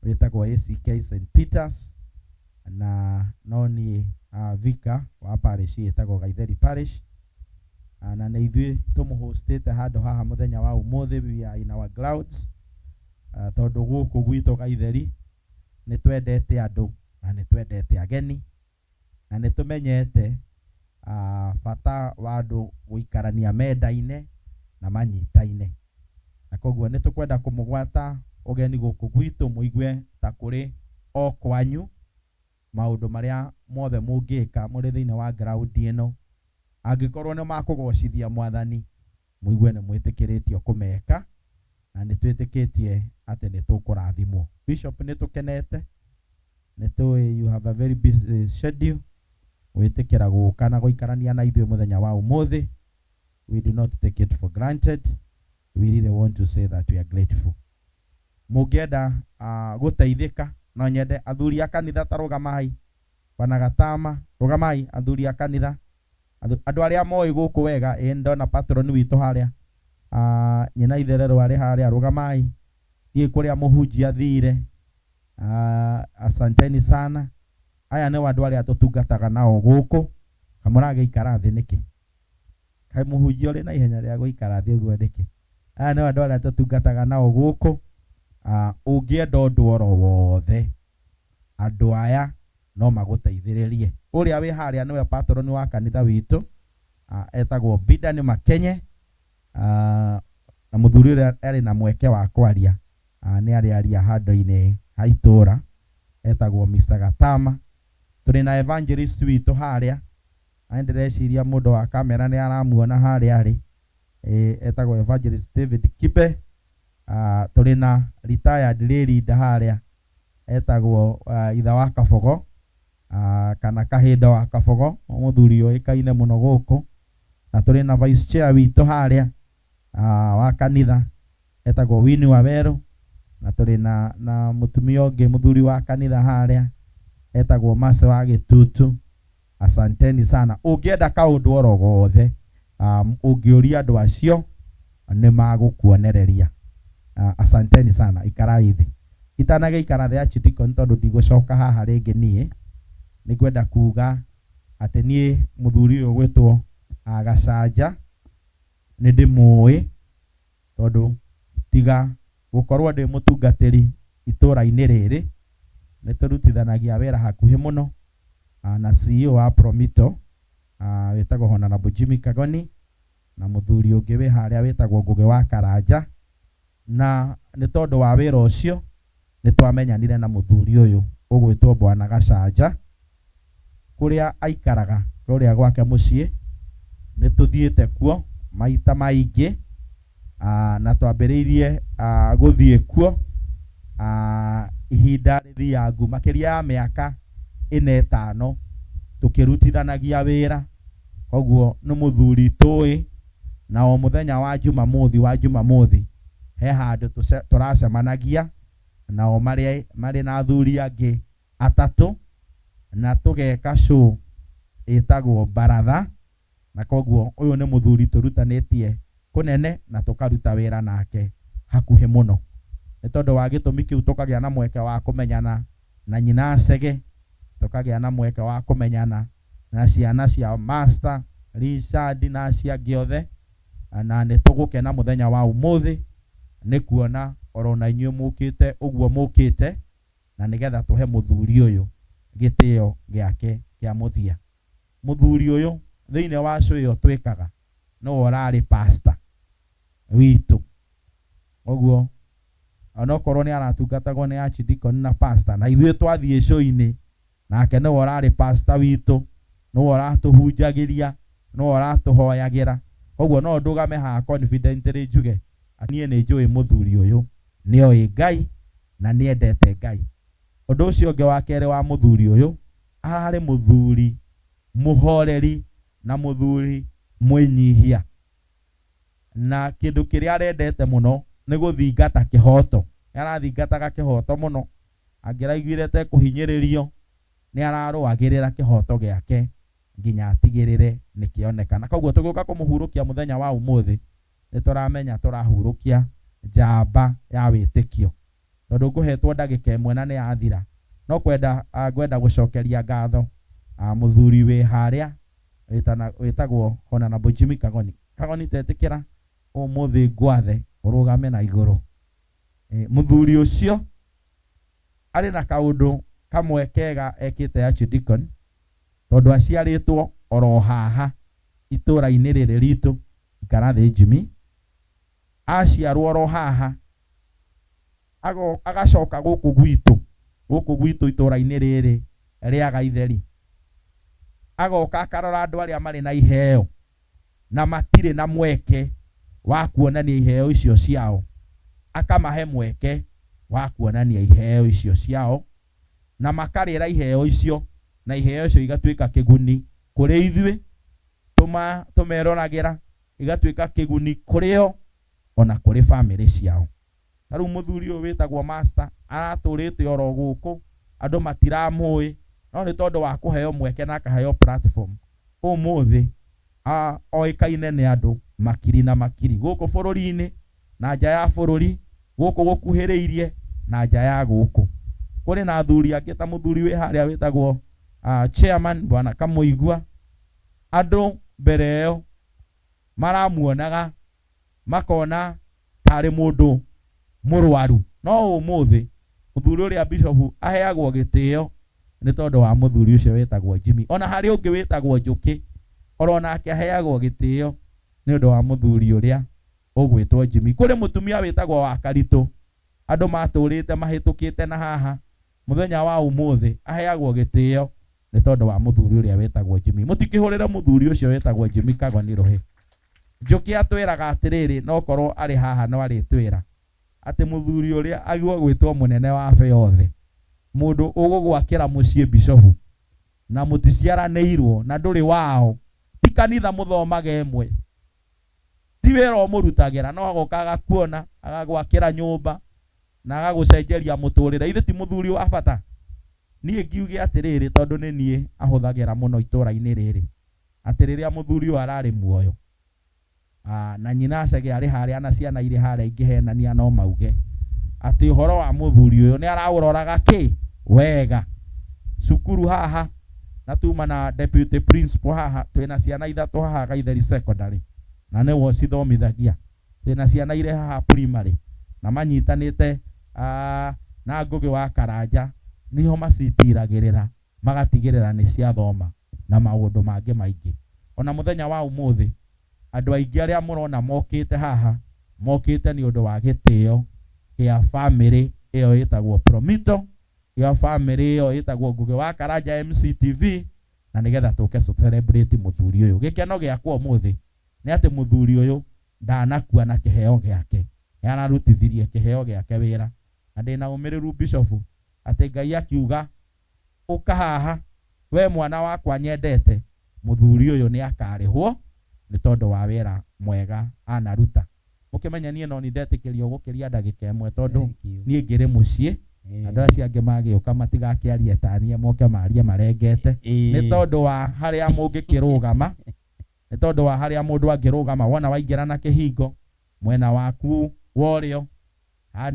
wĩtagwo ACK St Peters, na no niĩ vicar wa parish ĩtagwo Gaitheri Parish, na nĩ ithuĩ tũmũhostĩte handũ haha mũthenya wa ũmũthĩ. We are in our grounds, tondũ gũkũ gwitũ Gaitheri nĩ twendete andũ na nĩ twendete ageni na nĩ tũmenyete bata wa andũ gũikarania mendaine na manyitaine, na koguo nĩ tũkwenda kũmũgwata ũgeni gũkũ gwitũ mũigue ta kũrĩ o kwanyu. Maũndũ marĩa mothe mũngĩka mũrĩ thĩinĩ wa ground ĩno, angĩkorwo nĩ makũgocithia Mwathani, mũigue nĩ mwĩtĩkĩrĩtio kũmeka, na nĩ twĩtĩkĩtie atĩ nĩ tũkũrathimwo. Bishop, nĩ tũkenete, nĩ tũĩ you have a very busy schedule, gwĩtĩkĩra gũka na gũikarania na ithuĩ mũthenya wa ũmũthĩ. We do not take it for granted. We really want to say that we are grateful. Mũngĩenda gũteithĩka, no nyende athuri a kanitha ta rũgamai, bwana Gatama, rũgamai athuri a kanitha, andũ arĩa moĩ gũkũ wega. Ĩ ndona patron witũ harĩa, nyina itherero arĩ harĩa, rũgamai. Thiĩ kũrĩa mũhunjia athire. Asanteni sana. Aya nĩ andũ arĩa tũtungataga nao gũkũ. Kamũragĩikara thĩ nĩkĩ? Kaĩ mũhunjia ũrĩ na ihenya rĩa gũikara thĩ ũguo nĩkĩ? Aya nĩ andũ arĩa tũtungataga nao gũkũ. Ũngĩenda ũndũ oro wothe, andũ aya no magũteithĩrĩrie. Ũrĩa wĩ harĩa nĩwe patron wa kanitha witũ, etagwo Bidani Makenye, na mũthuri ũrĩa arĩ na mweke wa kwaria, nĩ arĩ aria handũ-inĩ ha itũra, etagwo Mr Gatama. Tũrĩ na evangelist witũ harĩa, na ndĩreciria mũndũ wa kamera nĩ aramuona harĩa arĩ, etagwo Evangelist David Kibe. Tũrĩ na retired lay leader harĩa, etagwo itha wa Kabogo, kana Kahinda wa Kabogo, mũthuri ũĩkaine mũno gũkũ. Na tũrĩ na vice chair witũ harĩa wa kanitha, etagwo Winnie Waweru. Na tũrĩ na mũtumia ũngĩ mũthuri wa kanitha harĩa, etagwo Mase wa Gĩtutu. Asanteni sana. Ũngĩenda kaũndũ oro gothe, ũngĩũria andũ acio nĩ magũkuonereria. Asanteni sana. Ikarai thĩ. Itanagĩikara thĩ, Archdeacon, tondũ ndigũcoka haha rĩngĩ, niĩ nĩ ngwenda kuga atĩ niĩ mũthuri ũyũ gwĩtwo Gacanja nĩ ndĩmũĩ, tondũ tiga gũkorwo ndĩ mũtungatĩri itũra-inĩ rĩrĩ, nĩ tũrutithanagia wĩra hakuhĩ mũno na CEO wa Promito, wĩtagwo Honorable Jimmy Kagoni, na mũthuri ũngĩ wĩ harĩa wĩtagwo Ngũgĩ wa Karanja. Na nĩ tondũ wa wĩra ũcio nĩ twamenyanire na mũthuri ũyũ ũgwĩtwo Bwana Gacanja. Kũrĩa aikaraga, kũrĩa gwake mũciĩ, nĩ tũthiĩte kuo maita maingĩ, na twambĩrĩirie gũthiĩ kuo ihinda rĩthiangu makĩria ya mĩaka ĩna ĩtano tũkĩrutithanagia wĩra. Koguo nĩ mũthuri tũĩ, na o mũthenya wa Jumamothi wa Jumamothi he handũ tũracemanagia nao marĩ marĩ na athuri angĩ atatũ, na tũgeka show ĩtagwo Baratha. Na koguo ũyũ nĩ mũthuri tũrutanĩtie kũnene na tũkaruta wĩra nake hakuhĩ mũno. Nĩ tondũ wa gĩtũmi kĩu tũkagĩa na mweke wa kũmenyana na nyina Cege, tũkagĩa na mweke wa kũmenyana na ciana cia Master Richard na acio angĩ othe. Na nĩ tũgũkena mũthenya wa ũmũthĩ nĩ kuona oro na inyuĩ mũkĩte ũguo mũkĩte, na nĩgetha tũhe mũthuri ũyũ gĩtĩo gĩake kĩa mũthia. Mũthuri ũyũ thĩinĩ wa show ĩyo twĩkaga nĩwe ũrarĩ pastor witũ. Ũguo onokorwo nĩ aratungatagwo nĩ archdeacon na pastor, na ithuĩ twathiĩ show-inĩ nake nĩwe ũrarĩ pastor witũ, nĩwe ũratũhunjagĩria, nĩwe ũratũhoyagĩra. Koguo no ndũgame haha confidently njuge niĩ nĩ njũĩ mũthuri ũyũ nĩoĩ Ngai na nĩendete Ngai. Ũndũ ũcio ũngĩ wa kerĩ wa mũthuri ũyũ, ararĩ mũthuri Mũhoreri na mũthuri mwĩnyihia. Na kĩndũ kĩrĩa arendete mũno nĩ gũthingata kĩhoto. Nĩ arathingataga kĩhoto mũno. Angĩraiguire ta ekũhinyĩrĩrio, nĩ ararũagĩrĩra kĩhoto gĩake nginya atigĩrĩre nĩ kĩonekana. Koguo tũgĩũka kũmũhurũkia mũthenya wa ũmũthĩ, nĩ tũramenya tũrahurũkia njamba ya wĩtĩkio. Tondũ ngũhetwo ndagĩka ĩmwe na nĩ yathira. No kwenda ngwenda gũcokeria ngatho mũthuri wĩ harĩa wĩtagwo Honorable Jimmy Kagoni. Kagoni tetĩkĩra ũmũthĩ ngwathe ũrũgame na igũrũ. Mũthuri ũcio arĩ na kaũndũ kamwe kega ekĩte Archdeacon, tondũ aciarĩtwo oro haha itũra-inĩ rĩrĩ ritũ, ikara thĩ Jimmy, aciarwo oro haha agacoka gũkũ gwitũ, gũkũ gwitũ itũra-inĩ rĩrĩ rĩa Gaitheri, agoka akarora andũ arĩa marĩ na iheo na matirĩ na mweke wa kuonania iheo icio ciao, akamahe mweke wa kuonania iheo icio ciao na makarĩra iheo icio, na iheo icio igatuĩka kĩguni kũrĩ ithuĩ tũmeroragĩra, igatuĩka kĩguni kũrĩ o ona kũrĩ bamĩrĩ ciao. Ta rĩu mũthuri ũyũ wĩtagwo Master aratũrĩte oro gũkũ, andũ matiramũĩ, no nĩ tondũ wa kũheo mweke na akaheo platform, ũmũthĩ oĩkaine nĩ andũ makiri na makiri gũkũ bũrũri-inĩ na nja ya bũrũri, gũkũ gũkuhĩrĩirie na nja ya gũkũ. Kũrĩ na athuri angĩ ta mũthuri wĩ harĩa wĩtagwo chairman Bwana Kamũigua, andũ mbere ĩyo maramuonaga makona tarĩ mũndũ mũrwaru, no ũmũthĩ mũthuri ũrĩa bishop aheagwo gĩtĩo nĩ tondũ wa mũthuri ũcio wĩtagwo Jimmy. Ona harĩ ũngĩ wĩtagwo Njũkĩ, oro nake aheagwo gĩtĩo nĩ ũndũ wa mũthuri ũrĩa ũgwĩtwo Jimmy. Kũrĩ mũtumia wĩtagwo wa Karitũ, andũ matũrĩte mahĩtũkĩte na haha, mũthenya wa ũmũthĩ aheagwo gĩtĩo nĩ tondũ wa mũthuri ũrĩa wĩtagwo Jimmy. Mũtikĩhũrĩre mũthuri ũcio wĩtagwo Jimmy Kagoni rũhĩ. Njũkĩ atwĩraga atĩrĩrĩ, no korwo arĩ haha no arĩtwĩra atĩ mũthuri ũrĩa agĩrĩirwo gwĩtwo mũnene wa yothe, mũndũ ũgũgwakĩra mũciĩ bishofu na mũticiaranĩirwo na ndũrĩ wao, ti kanitha mũthomaga ĩmwe, ti wĩra ũmũrutagĩra, no agoka agakuona agagwakĩra nyũmba na agagũcenjeria mũtũrĩre. Ithe ti mũthuri wa bata? Niĩ ngiuge atĩrĩrĩ, tondũ nĩ niĩ ahũthagĩra mũno itũra-inĩ rĩrĩ, atĩ rĩrĩa mũthuri ũyũ ararĩ muoyo, na nyina Acege arĩ harĩa na ciana irĩ harĩa ingĩhenania no mauge atĩ ũhoro wa mũthuri ũyũ nĩ araũroraga kĩ wega. Cukuru haha na tuma na deputy principal haha, twĩna ciana ithatũ haha Gaitheri Secondary na nĩwe ũcithomithagia. Twĩna ciana irĩ haha primary na manyitanĩte na Ngũgĩ wa Karanja, nĩho macitiragĩrĩra magatigĩrĩra nĩ ciathoma na maũndũ mangĩ maingĩ. Ona mũthenya wa ũmũthĩ andũ aingĩ arĩa mũrona mokĩte haha mokĩte nĩ ũndũ wa gĩtĩo kĩa bamĩrĩ ĩyo ĩtagwo Promito, ya bamĩrĩ ĩyo ĩtagwo Ngũgĩ wa Karanja MCTV, na nĩgetha tũke celebrate mũthuri ũyũ. Gĩkeno gĩakwa ũmũthĩ nĩ atĩ mũthuri ũyũ ndanakua na kĩheo gĩake, nĩ ararutithirie kĩheo gĩake wĩra, na ndĩna ũmĩrĩru bishop atĩ Ngai akiuga ũka haha we mwana wakwa nyendete, mũthuri ũyũ nĩ akarĩhwo nĩ tondũ wa wĩra mwega anaruta. Mũkĩmenye niĩ no nĩndetĩkĩrio gũkĩria ndagĩka ĩmwe tondũ niĩ ngĩrĩ mũciĩ, andũ acio angĩ magĩũka matigakĩarie ta niĩ, moke marie marengete nĩ tondũ wa harĩa mũngĩkĩrũgama, nĩ tondũ wa harĩa mũndũ angĩrũgama. Wona waingĩra na kĩhingo mwena waku wa ũrĩo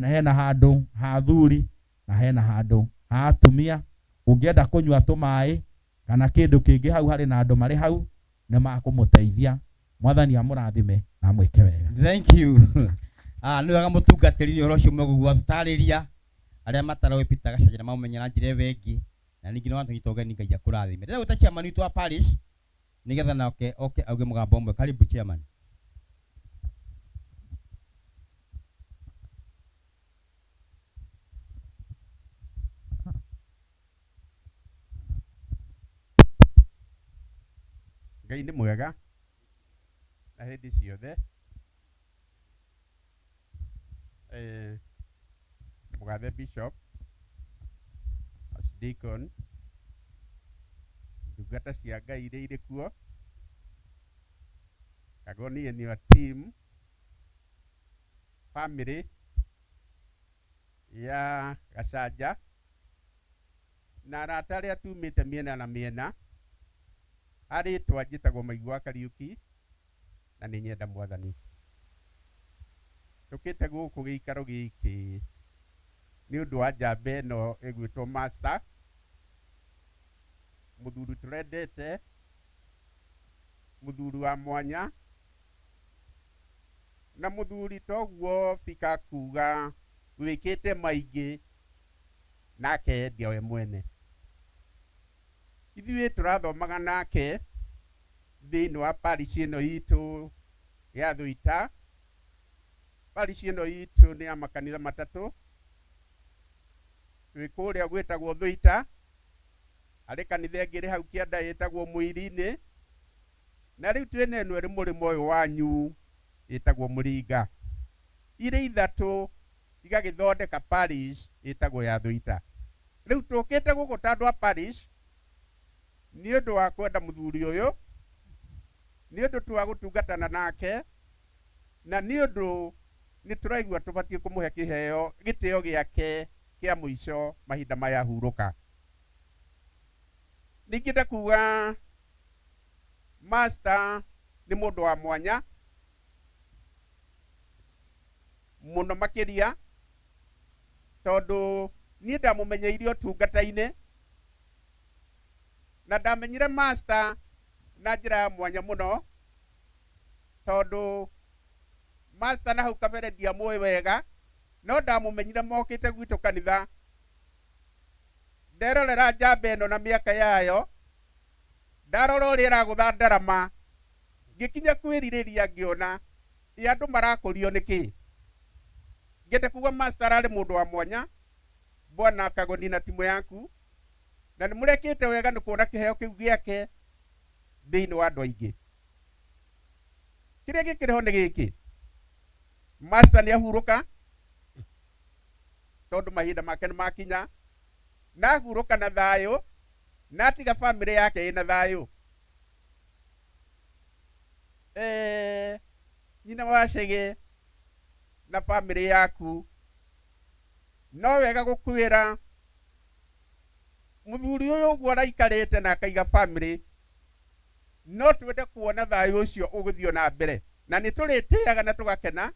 hena handũ ha athuri na hena handũ ha atumia. Ũngĩenda kũnyua tũmaĩ kana kĩndũ kĩngĩ hau harĩ na andũ marĩ hau nĩ makũmũteithia. Mwathani amũrathime na amwĩke wega. Thank you. Nĩ wega mũtungatĩri nĩ ũhoro ũcio mwega tũtarĩria arĩa mataroĩ Peter Gachanja na mamũmenya na njĩra ĩyo ĩngĩ, na ningĩ nĩ watũnyita ũgeni, Ngai akũrathime. Ndĩrenda gwĩta chairman witũ wa parish nĩgetha nake oke auge mũgambo ũmwe. Karibu chairman. Ngai nĩ mwega na hĩndĩ ciothe. Mũgathe Bishop, Archdeacon, ndugu Ndungata cia Ngai iria irĩ kuo, Kagoni and your team, family ya Gacanja na arata arĩa tumĩte mĩena na mĩena. Arĩtwa njĩtagwo Maigua Kariũki na nĩ nyenda Mwathani. Tũkĩte gũkũ gĩikaro gĩkĩ nĩ ũndũ wa njamba ĩno ĩgwĩtwo Master, mũthuri tũrendete, mũthuri wa mwanya, na mũthuri toguo bika kuga wĩkĩte maingĩ na akeyendia we mwene. Ithuĩ tũrathomaga nake thĩinĩ wa parish ĩno itũ ya Thũita. Parish ĩno itũ nĩ ya makanitha matatũ. Twĩ kũrĩa gwĩtagwo Thũita, harĩ kanitha ĩngĩ ĩrĩ hau kĩanda ĩtagwo Mũiri-inĩ, na rĩu twĩna ĩno ĩrĩ mũrĩmo ũyũ wanyu ĩtagwo Mũringa. Irĩ ithatũ igagĩthondeka parish ĩtagwo ya Thũita. Rĩu tũkĩte gũkũ ta andũ a parish nĩ ũndũ wa kwenda mũthuri ũyũ, nĩ ũndũ tu wa gũtungatana nake, na nĩ ũndũ nĩ tũraigua tũbatiĩ kũmũhe kĩheo gĩtĩo gĩake kĩa mũico mahinda maya ahurũka. Ningĩ ndakuga Master nĩ mũndũ wa mwanya mũno makĩria, tondũ niĩ ndamũmenyeire ũtungata-inĩ na ndamenyire Master na njĩra ya mwanya mũno, tondũ Master na hau kabere ndiamũĩ wega, no ndamũmenyire mokĩte gwitũ kanitha. Nderorera njamba ĩno na mĩaka yayo, ndarora ũrĩa ĩragũtha ndarama, ngĩkinya kwĩrirĩria ngĩona ĩ andũ marakũrio nĩkĩ. Ngĩenda kuga Master ararĩ mũndũ wa mwanya, Bwana Kagoni na timu yaku, na nĩ mũrekĩte wega nĩ kuona kĩheo kĩu gĩake thĩinĩ wa andũ aingĩ. Kĩrĩa gĩkĩrĩ ho nĩ gĩkĩ, Master nĩ ahurũka tondũ mahinda make nĩ makinya, na ahurũka na thayũ, na atiga family yake ĩna thayũ. Nyina wa Chege na family yaku, no wega gũkwĩra mũthuri ũyũ ũguo araikarĩte na akaiga family, no twende kuona thayũ ũcio ũgĩthiĩ na mbere, na nĩ tũrĩtĩaga na tũgakena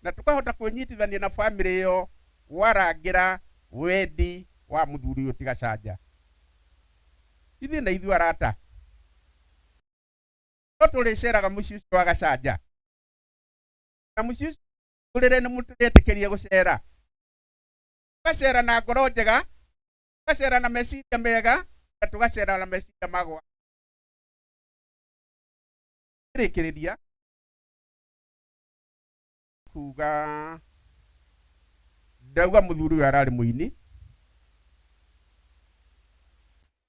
na tũkahota kwĩnyitithania na family ĩyo warangĩra wendi wa mũthuri ũyũ ti Gacanja. Ithuĩ na ithuĩ arata no tũrĩceraga mũciĩ ũcio wa Gacanja, na mũciĩ ũcio ũrĩre nĩ mũtũrĩetĩkĩrie gũcera, tũgacera na ngoro njega, tũgacera na meciria mega, na tũgacera na meciria ma gwa rĩkĩrĩria kuga ndauga mũthuri ũyũ ararĩ mũini,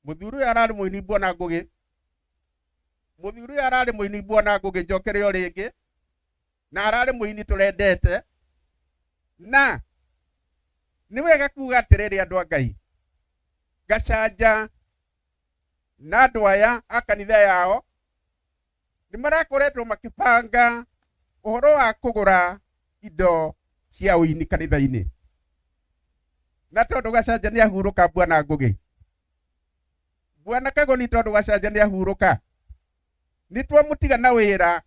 mũthuri ũyũ ararĩ mũini Bwana Ngũgĩ, mũthuri ũyũ ararĩ mũini Bwana Ngũgĩ, njokere o rĩngĩ, na ararĩ mũini tũrendete, na nĩ wega kuga atĩrĩrĩ andũ a Ngai, Gacanja na andũ aya a kanitha yao nĩ marakoretwo makĩbanga ũhoro wa kũgũra indo cia ũini kanitha-inĩ, na tondũ Gacanja nĩ ahurũka Bwana Ngũgĩ, Bwana Kagoni, tondũ Gacanja nĩ ahurũka, nĩ twamũtiga na wĩra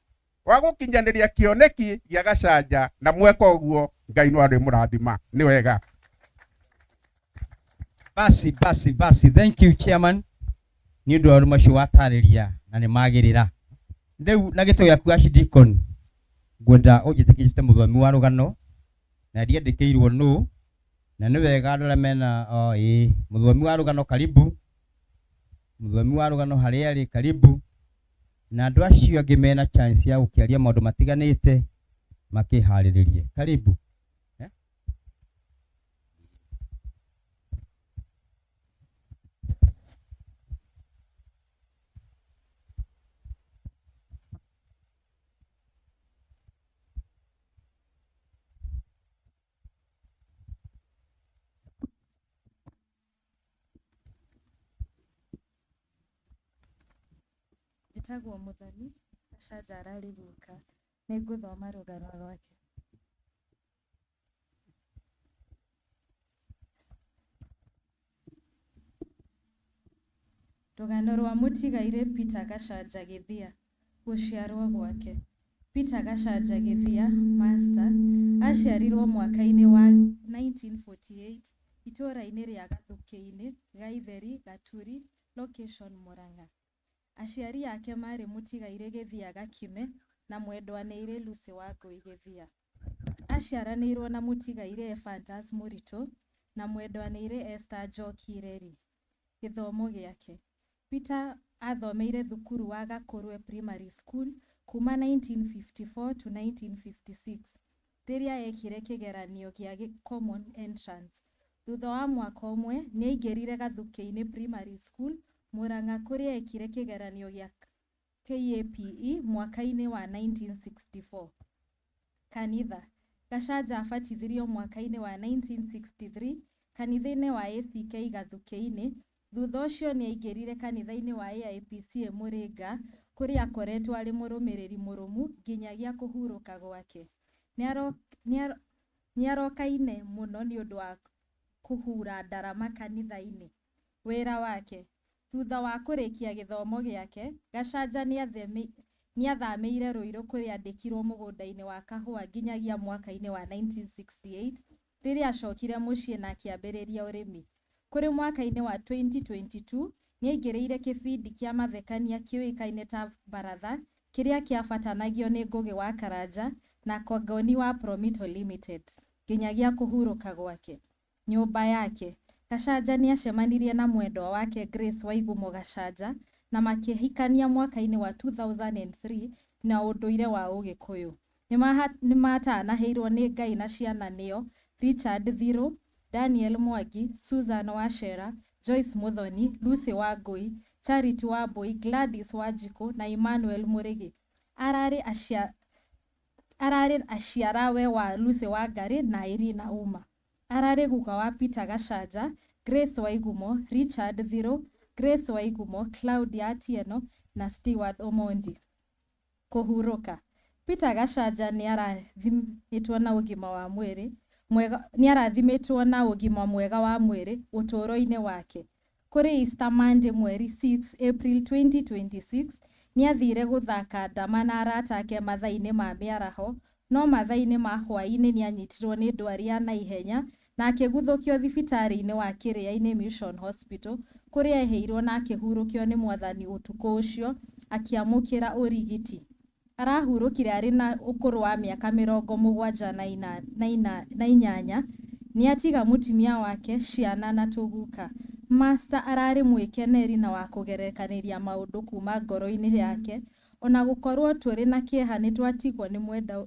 wa gũkinyanĩria kĩoneki gĩa Gacanja, na mweka ũguo Ngai no arĩmũrathima. Nĩ wega. Basi basi basi, thank you chairman nĩ ũndũ wa ũndũ macio watarĩria na nĩ magĩrĩra. Rĩu na gĩtũ gĩaku Archdeacon, ngwenda ũnjĩtĩkĩrie mũthomi wa rũgano, na ndiandĩkĩirwo nũ, na nĩ wega andũ arĩa mena o ĩĩ mũthomi wa rũgano karibu, mũthomi wa rũgano harĩa arĩ karibu, na andũ acio angĩ mena chance ya gũkĩaria maũndũ matiganĩte makĩharĩrĩrie. Karibu. Etagwo Mũthoni, Gachanja ararĩ guka. Nĩngũthoma rũgano rwake. Rũgano rwa mũtigairĩ Peter Gachanja Gĩthia, gũciarwo gwake. Peter Gachanja Gĩthia, Master, aciarirwo mwaka-inĩ wa 1948 itũũra-inĩ rĩa Gathukĩ-inĩ, Gaitheri, Gaturi, location Murang'a. Aciari ake marĩ mũtigairĩ Gĩthia Gakime na mwendwanĩire Lucy Wangũi Gĩthia. Aciaranĩirwo na mũtigairĩ Ephantus Mũritũ na mwendwanĩire Esther Njoki Ireri. Gĩthomo gĩake. Peter athomeire thukuru wa Gakũrwe Primary School kuma 1954 to 1956 rĩrĩa ekire kĩgeranio gĩa Common Entrance. Thutha wa mwaka ũmwe nĩaingĩrire Gathukĩ-inĩ Primary School, Murang'a kũrĩa ekire kĩgeranio gĩa KAPE mwaka-inĩ wa 1964. Kanitha. Gachanja abatithirio mwaka-inĩ wa 1963 kanitha-inĩ wa ACK Gathukĩ-inĩ. Thutha ũcio nĩaingĩrire kanitha-inĩ wa AIPCA Mũrĩnga kũrĩa akoretwo arĩ mũrũmĩrĩri mũrũmu nginyagia kũhurũka gwake. Nĩarokaine mũno nĩũndũ wa kũhura ndarama kanitha-inĩ. Wĩra wake. Thutha wa kũrĩkia gĩthomo gĩake, Gachanja nĩathamĩire Ruiru kũrĩa andĩkirwo mũgũnda-inĩ wa kahũa nginyagia mwaka-inĩ wa 1968 rĩrĩa acokire mũciĩ na akĩambĩrĩria ũrĩmi. Kũrĩ mwaka-inĩ wa 2022 nĩaingĩrĩire kĩbindi kĩa mathekania kĩũĩkaine ta Baratha kĩrĩa kĩabatanagio nĩ Ngũgĩ wa Karanja na Kagoni wa Promito Limited nginyagia kũhurũka gwake. Nyũmba yake. Gachanja nĩacemanirie na mwendwa wake Grace Waigumo Gachanja na makĩhikania mwaka-inĩ wa 2003 na ũndũire wa Ũgĩkũyũ. Nĩmatanahĩirwo nĩ Ngai na ciana nĩo Richard Thiru, Daniel Mwangi, Susan Wachera, Joyce Muthoni, Lucy Wangui, Charity Wambui, Gladys Wanjikũ na Emmanuel Mũrĩgĩ. Ararĩ ararĩ aciarawe wa Lucy Wangari na Irina Uma. Ararĩ guka wa Peter Gachanja, Grace Waigumo, Richard Thiru, Grace Waigumo, Claudia Atieno na Stewart Omondi. Kũhurũka. Peter Gachanja nĩarathimĩtwo na ũgima wa mwĩrĩ mwega, nĩarathimĩtwo na ũgima mwega wa mwĩrĩ ũtũũro-inĩ wake. Kũrĩ Easter Monday mweri 6 April 2026 nĩathire gũthaka ndama na arata ake mathaa-inĩ ma mĩaraho, no mathaa-inĩ ma hwaĩ-inĩ nĩanyitirwo nĩ ndwari ya naihenya na akĩguthũkio thibitarĩ-inĩ wa Kĩrĩa-inĩ Mission Hospital kũrĩa eheirwo na akĩhurũkio nĩ mwathani ũtukũ ũcio akĩamũkĩra ũrigiti. Arahurũkire arĩ na ũkũrũ wa mĩaka 78. Nĩatiga mũtumia wake, ciana na tũguka. Master ararĩ mwĩkeneri na wa kũgerekanĩria maũndũ kuma ngoro-inĩ yake. Ona gũkorwo tũrĩ na kĩeha nĩtwatigwo nĩ mwenda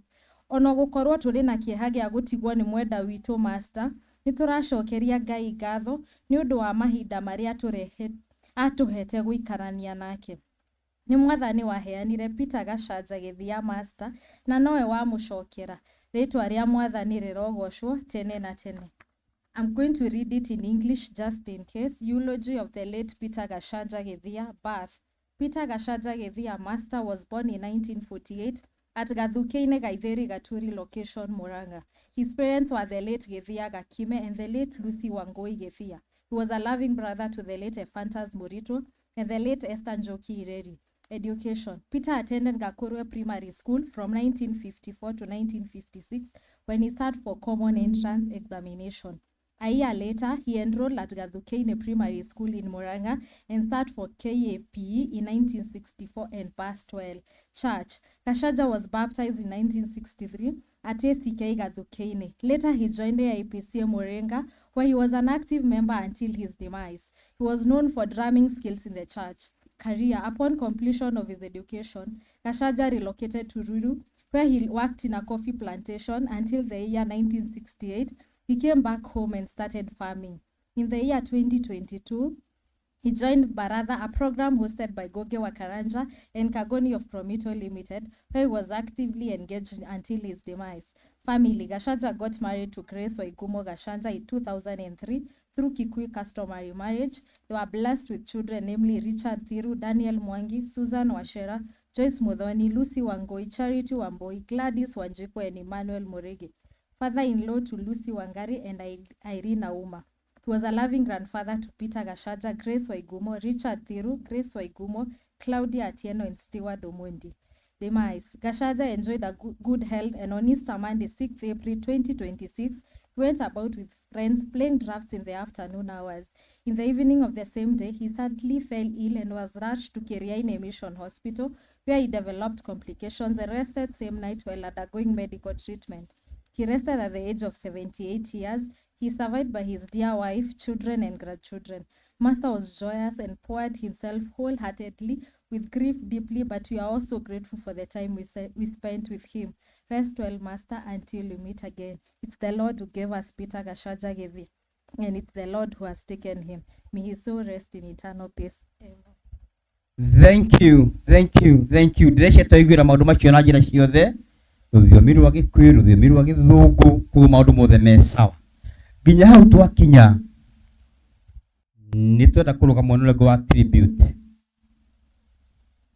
ona gũkorwo tũrĩ na kĩeha gĩa gũtigwo nĩ mwenda witũ Master, nĩtũracokeria Ngai ngatho nĩ ũndũ wa mahinda marĩa atũhete gũikarania nake. Nĩ mwathani waheanire Peter Gachanja Gĩthia Master na nowe wamũcokera. Rĩtwa rĩa mwathani rĩrogocwo tene na tene. I'm going to read it in English just in case. Eulogy of the late Peter Gachanja Gĩthia, birth. Peter Gachanja Gĩthia Master was born in 1948 at Gathukeine Gaitheri Gaturi location, Murang'a. His parents were the late Gĩthia Gakime and the late Lucy Wangui Gĩthia. He was a loving brother to the late Ephantus Murito and the late Esther Njoki Ireri. Education. Peter attended Gakurwe Primary School from 1954 to 1956 when he sat for Common Entrance Examination. A year later, he enrolled at Gathukeine Primary School in Murang'a and sat for KAPE in 1964 and passed well. Church. Gachanja was baptized in 1963 at ACK Gathukeine. Later, he joined the AIPCA Muringa, where he was an active member until his demise. He was known for drumming skills in the church. Career. Upon completion of his education, Gachanja relocated to Ruiru, where he worked in a coffee plantation until the year 1968. He came back home and started farming. In the year 2022, he joined Baratha, a program hosted by Goge wa Karanja and Kagoni of Promito Limited, where he was actively engaged until his demise. Family. Gachanja got married to Grace Waigumo Gachanja in 2003 through Kikuyu customary marriage. They were blessed with children, namely Richard Thiru, Daniel Mwangi, Susan Wachera, Joyce Muthoni, Lucy Wangoi, Charity Wamboi, Gladys Wanjiku, and Emmanuel Murigi. Father-in-law to Lucy Wangari and Irene Auma. He was a loving grandfather to Peter Gashaja, Grace Waigumo, Richard Thiru, Grace Waigumo, Claudia Atieno, and Stewart Omondi. Demise. Gashaja enjoyed a good health, and on Easter Monday, 6th April 2026, he went about with friends playing drafts in the afternoon hours. In the evening of the same day, he sadly fell ill and was rushed to Kiriaini Mission Hospital, where he developed complications and rested same night while undergoing medical treatment. He rested at the age of 78 years. He survived by his dear wife, children, and grandchildren. Master was joyous and poured himself wholeheartedly with grief deeply, but we are also grateful for the time we spent with him. Rest well, Master, until we meet again. It's the Lord who gave us Peter Gashaja Gethi, and it's the Lord who has taken him. May his soul rest in eternal peace. Amen. Thank you, thank you, thank you. Ndĩreciria twaiguĩra maũndũ macio na njĩra ciothe, rũthiomi rwa Gĩkũyũ, rũthiomi rwa Gĩthũngũ, koguo maũndũ mothe me sawa. Nginya hau twakinya, nĩ twenda kũrũga mwena ũrĩa ũngĩ wa tribute.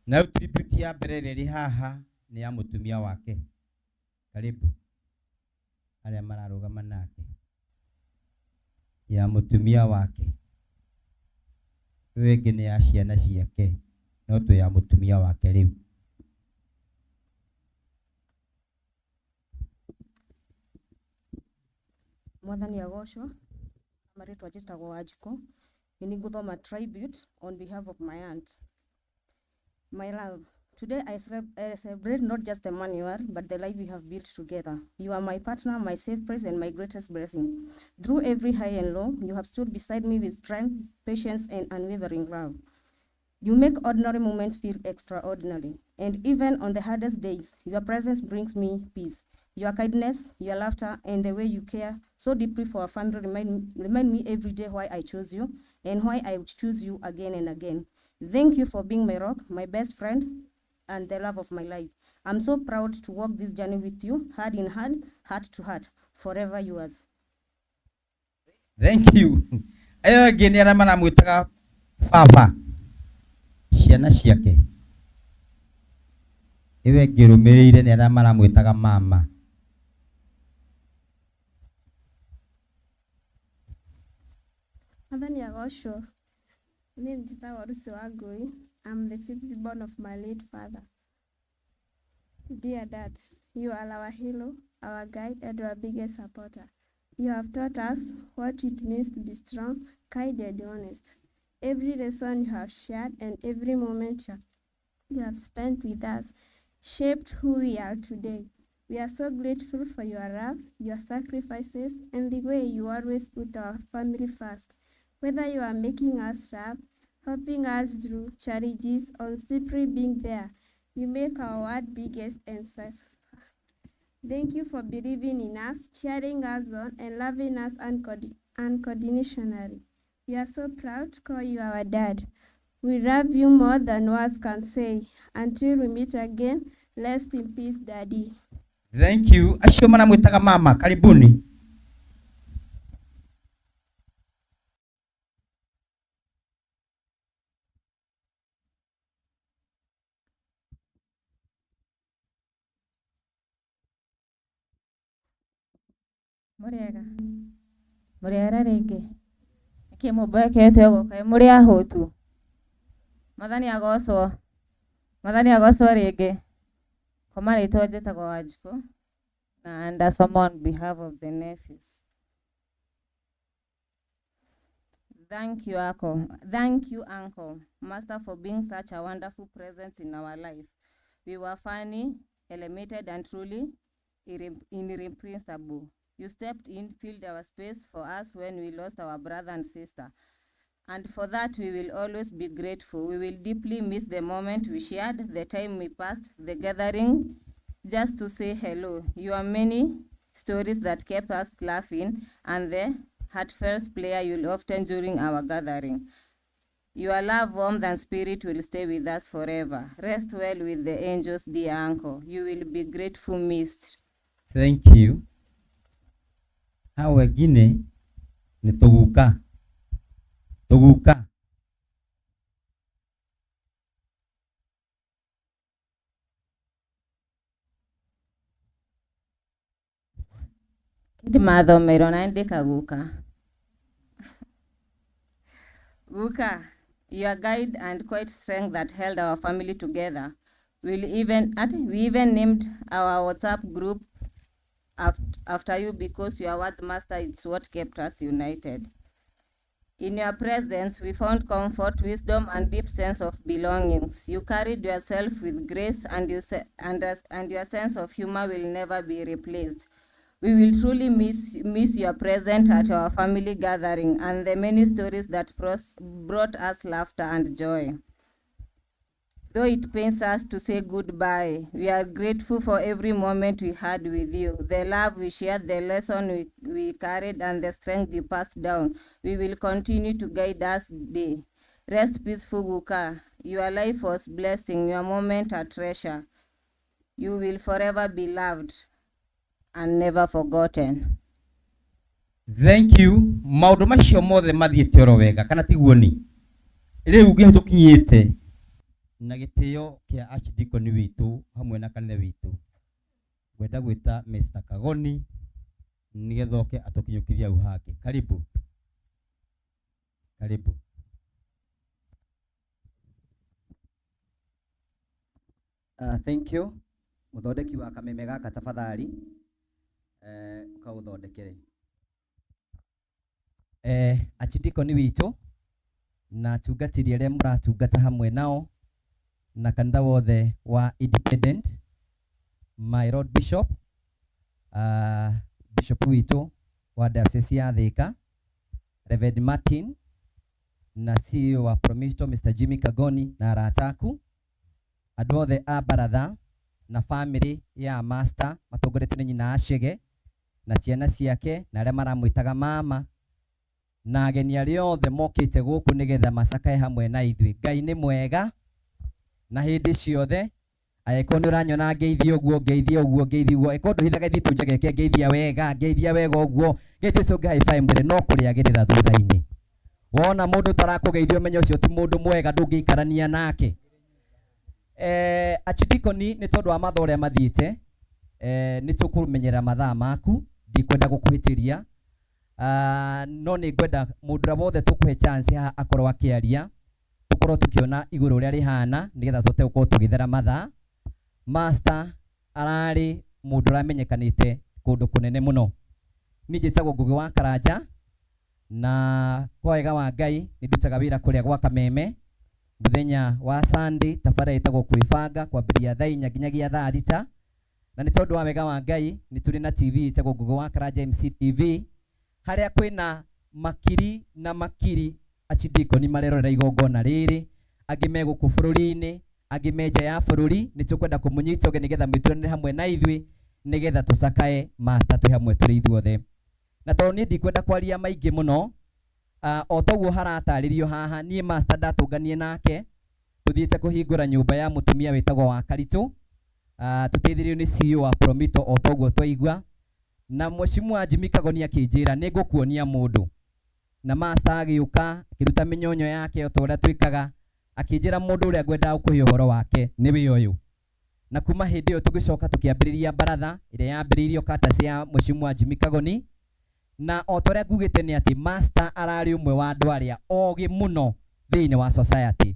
Nayo tribute ya mbere ĩrĩa ĩrĩ haha nĩ ya mũtumia wake. Karibu arĩa mararũgama nake. Ya mũtumia wake. Ĩyo ĩngĩ nĩ ya ciana ciake, no twĩ ya mũtumia wake rĩu. Mwathani agocwo. Marĩtwa njĩtagwo Wanjikũ. Nĩ ngũthoma tribute on behalf of my aunt. My love, today I celebrate not just the man you are, but the life we have built together. You are my partner, my safe place, and my greatest blessing. Through every high and low, you have stood beside me with strength, patience, and unwavering love. You make ordinary moments feel extraordinary. And even on the hardest days, your presence brings me peace. Your kindness, your laughter, and the way you care so deeply for our family remind me every day why I chose you and why I would choose you again and again. Thank you for being my rock, my best friend, and the love of my life. I'm so proud to walk this journey with you, hand in hand, heart to heart, forever yours. Thank you. Ayo ĩngĩ nĩ arĩa maramwĩtaga baba, ciana ciake. Ĩyo ĩngĩ ĩrũmĩrĩire nĩ arĩa maramwĩtaga mama. Mwathani agocwo. Niĩ njĩtagwo Lucy Wangui. I'm the fifth born of my late father. Dear Dad, you are our hero, our guide, and our biggest supporter. You have taught us what it means to be strong, kind, and honest. Every lesson you have shared and every moment you have spent with us shaped who we are today. We are so grateful for your love, your sacrifices, and the way you always put our family first. Whether you are making us laugh, helping us through challenges, or simply being there, you make our world biggest and safe. Thank you for believing in us, cheering us on, and loving us unconditionally. We are so proud to call you our dad. We love you more than words can say. Until we meet again, rest in peace, Daddy. Thank you. Acio maramwĩtaga mama, karibuni. Mũrĩega? Mũrĩega rĩngĩ? Nĩkĩ mũmbekete ũguo? Kaĩ mũrĩ ahũtu? Mwathani agocwo. Mwathani agocwo rĩngĩ. Kwa marĩtwa njĩtagwo Wanjikũ na ndasoma on behalf of the nephews. Thank you, uncle. Thank you, Uncle Master, for being such a wonderful presence in our life. We were funny, animated, and truly irreplaceable. You stepped in, filled our space for us when we lost our brother and sister. And for that, we will always be grateful. We will deeply miss the moment we shared, the time we passed, the gathering, just to say hello. You are many stories that kept us laughing, and the heartfelt prayer you'll often during our gathering. Your love, warmth, and spirit will stay with us forever. Rest well with the angels, dear uncle. You will be grateful missed. Thank you. Hao wengine ni tũguka. Tũguka. Ndĩmathomeirwo na ndĩ kaguka. Guka, your guide and quiet strength that held our family together. We even named our WhatsApp group after you because your words, master, it's what kept us united. In your presence, we found comfort, wisdom, and deep sense of belongings. You carried yourself with grace, and your sense of humor will never be replaced. We will truly miss your presence at our family gathering and the many stories that brought us laughter and joy. Though it pains us to say goodbye, we are grateful for every moment we had with you, the love we shared, the lesson we carried, and the strength you passed down. We will continue to guide us day. Rest peaceful, Guka. Your life was blessing, your moment a treasure. You will forever be loved and never forgotten. Thank you. Maũndũ macio mothe mathiĩte oro wega kana tiguo ni rĩu nginya tũkinyĩte na gĩtĩo kĩa archdeacon witũ hamwe na kanitha witũ. Ngwenda gwĩta Mr. Kagoni nĩgetha oke atũkinyũkithie hau hangĩ. Karibu. Karibu. Thank you. Mũthondeki wa kameme gaka tafadhali. Ũkaũthondekere. Archdeacon witũ na atungatĩri arĩa mũratungata hamwe nao na kanitha wothe wa Independent, my Lord Bishop, Bishop witũ wa Diocese ya Thika, Reverend Martin na CEO wa Promisto Mr. Jimmy Kagoni na arata aku, andũ othe a baratha na family ya master matongoretio nĩ nyina Acege na ciana ciake na arĩa maramwĩtaga mama na ageni arĩa othe mokĩte gũkũ nĩgetha macakae hamwe na ithuĩ. Ngai nĩ mwega na hĩndĩ ciothe. Angĩkorwo nĩ ũranyona ngeithie ũguo, ngeithie ũguo, ngeithie ũguo. Angĩkorwo ndũhithaga ithitũ njegeke, ngeithia wega, ngeithia wega ũguo. Ngeithia ũcio ũngĩ high five mwĩre no kũrĩagĩrĩra thutha-inĩ. Wona mũndũ ũtarakũgeithia ũmenye ũcio ti mũndũ mwega, ndũngĩikarania nake. Archdeacon nĩ tondũ wa mathaa ũrĩa mathiĩte, nĩ tũkũmenyerera mathaa maku, ndikwenda gũkũhĩtĩria. No nĩ ngwenda mũndũ ũrĩa wothe tũkũhe chance haha akorwo akĩaria, tũkorwo tũkĩona igũrũ ũrĩa rĩhana nĩgetha tũhote gũkorwo tũgĩthera mathaa. Master ararĩ mũndũ ũramenyekanĩte kũndũ kũnene mũno. Niĩ njĩtagwo Ngũgĩ wa Karanja na kwa wega wa Ngai nĩ ndutaga wĩra kũrĩa gwa Kameme mũthenya wa Sunday, tabarĩra ĩtagwo kwĩbanga kwambĩrĩria thaa inya nginyagia thaa thita. Na nĩ tondũ wa wega wa Ngai nĩ tũrĩ na TV ĩtagwo Ngũgĩ wa Karanja MC TV harĩa kwĩna makiri na makiri archdeacon marerorera igongona rĩrĩ, angĩ me gũkũ bũrũri-inĩ, angĩ me nja ya bũrũri. Nĩ tũkwenda kũmũnyita ũgeni nĩgetha mwĩturanĩre hamwe na ithuĩ nĩgetha tũcakae master twĩ hamwe tũrĩ ithuothe. Na tondũ niĩ ndikwenda kwaria maingĩ mũno, o toguo haratarĩrio haha, niĩ master ndatũnganie nake tũthiĩte kũhingũra nyũmba ya mũtumia wĩtagwo wa Karitũ, tũteithĩrĩrio nĩ CEO wa Promito o toguo twaigua. Na Mheshimiwa Jimmy Kagoni akĩnjĩra nĩ ngũkuonia mũndũ, na master agĩũka akĩruta mĩnyonyo yake o ta ũrĩa twĩkaga, akĩnjĩra mũndũ ũrĩa ngwendaga gũkũhe ũhoro wake nĩwe ũyũ. Na kuma hĩndĩ ĩyo tũgĩcoka tũkĩambĩrĩria baratha ĩrĩa yambĩrĩirio courtesy ya Mheshimiwa Jimmy Kagoni. Na o ta ũrĩa ngugĩte nĩ atĩ master ararĩ ũmwe wa andũ arĩa ogĩ mũno thĩinĩ wa society.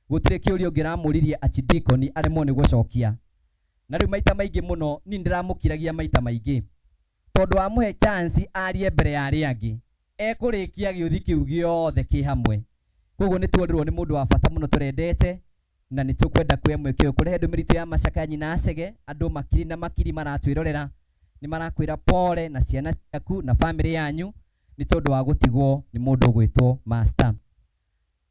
Gũtirĩ kĩũria ũngĩramũririe archdeacon aremwo nĩ gũcokia. Na rĩu maita maingĩ mũno niĩ ndĩramũkiragia maita maingĩ tondũ wamũhe chance arie mbere ya arĩa angĩ ekũrĩkia gĩũthi kĩu gĩothe kĩ hamwe. Koguo nĩ tuorirwo nĩ mũndũ wa bata mũno tũrendete na nĩ tũkwenda kuoya mweke ũyũ kũrehe ndũmĩrĩri itũ ya macaka ya nyina Acege. Andũ makiri na makiri maratwĩrorera nĩ marakwĩra pole na ciana ciaku na family yanyu nĩ tondũ wa gũtigwo nĩ mũndũ ũgwĩtwo master.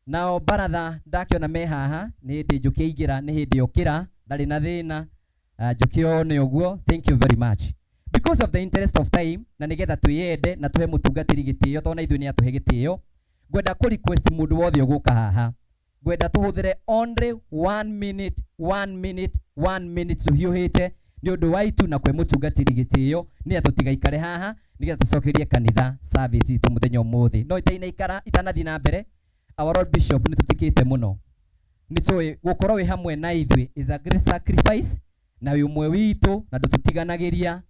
Nao baratha ndakĩona me haha nĩ hĩndĩ Njũkĩ aingĩra, nĩ hĩndĩ okĩra, ndarĩ na thĩna. Njũkĩ one ũguo, thank you very much. Because of the interest of time na nĩgetha twĩyende na tũhe mũtungatĩri gĩtĩo tondũ na ithuĩ nĩ atũhe gĩtĩo, ngwenda kũ request mũndũ wothe ũgũka haha, ngwenda tũhũthĩre only 1 minute, 1 minute, 1 minute tũhiũhĩte nĩ ũndũ wa itu na kũhe mũtungatĩri gĩtĩo nĩ atũtigaikare haha nĩgetha tũcokerie kanitha service itũ mũthenya ũmũthĩ. No itanathiĩ na mbere Our Lord Bishop, nĩ tũtĩkĩte mũno, nĩ tũĩ gũkorwo wĩ hamwe na ithuĩ is a great sacrifice, na wĩ ũmwe witũ na ndũtũtiganagĩria.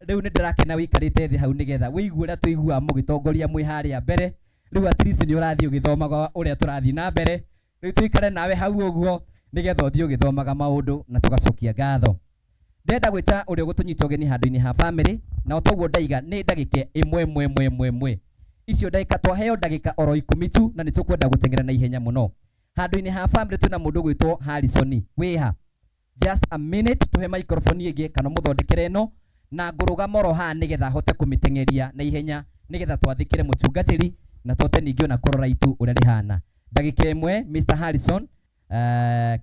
Rĩu nĩ ndĩrakena wĩikarĩte thĩ hau nĩgetha wĩigue ũrĩa tũiguaga mũgĩtongoria mwĩ harĩa mbere. Rĩu at least nĩ ũrathiĩ ũgĩthomaga ũrĩa tũrathiĩ na mbere. Rĩu tũikare nawe hau ũguo nĩgetha ũthiĩ ũgĩthomaga maũndũ na tũgacokia ngatho. Ndĩrenda gwĩta ũrĩa ũgũtũnyita ũgeni handũ-inĩ ha family, na o toguo ndaiga nĩ ndagĩka ĩmwe ĩmwe ĩmwe ĩmwe ĩmwe. Icio ndagĩka twaheo ndagĩka oro 10 tu, na nĩ tũkwenda gũteng'era na ihenya mũno. Handũ-inĩ ha family twĩna mũndũ ũgwĩtwo Harrison. Wĩha? Just a minute, tũhe microphone ĩngĩ kana mũthondekere ĩno, na ngũrũgama oro haha nĩgetha hote kũmĩteng'eria na ihenya nĩgetha twathĩkĩre mũtungatĩri na tũhote ningĩ ona kũrora itu ũrĩa rĩhana. Ndagĩka ĩmwe Mr. Harrison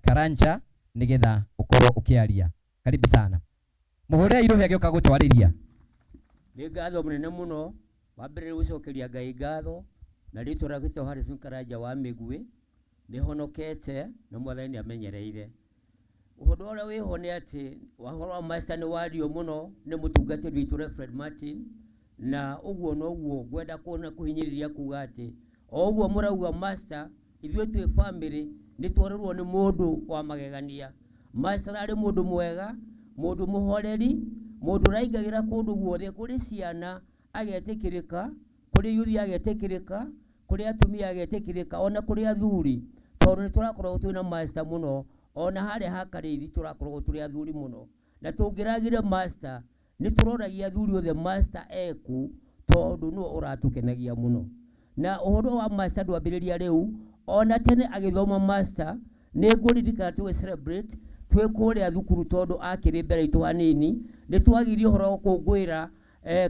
Karanja, nĩgetha ũkorwo ũkĩaria. Karibu sana. Mũhũre iruhe agĩũka gũtwarĩria. Nĩ ngatho mũnene mũno. Wa mbere nĩ gũcokeria Ngai ngatho na rĩtwa rĩakwa rĩtagwo Harrison Karanja wa Mĩguĩ. Nĩ honokete na Mwathani nĩ amenyereire. Ũndũ ũrĩa wĩho nĩ atĩ ũhoro wa master nĩ wario mũno nĩ mũtungatĩri witũ Reverend Martin, na ũguo noguo ngwenda kuona kũhinyĩrĩria kuga atĩ o ũguo mũrauga master, ithuĩ twĩ family nĩ tworĩrwo nĩ mũndũ wa magegania. Master arĩ mũndũ mwega, mũndũ mũhoreri, mũndũ ũraingagĩra kũndũ guothe, kũrĩ ciana agetĩkĩrĩka, kũrĩ yuthi agetĩkĩrĩka, kũrĩ atumia agetĩkĩrĩka, ona kũrĩ athuri, tondũ nĩ tũrakoragwo twĩna master mũno. Ona harĩa ha Karĩithi tũrakoragwo tũrĩ athuri mũno, na tũngĩragire master nĩ tũroragia athuri othe master eku, tondũ nĩwe ũratũkenagia mũno. Na ũhoro wa master ndwambĩrĩria rĩu, ona tene agĩthoma master nĩ ngũririkana tũgĩ celebrate twĩ kũrĩa thukuru, tondũ akĩrĩ mbere itũ hanini, nĩ twagirie ũhoro wa gũkũngũĩra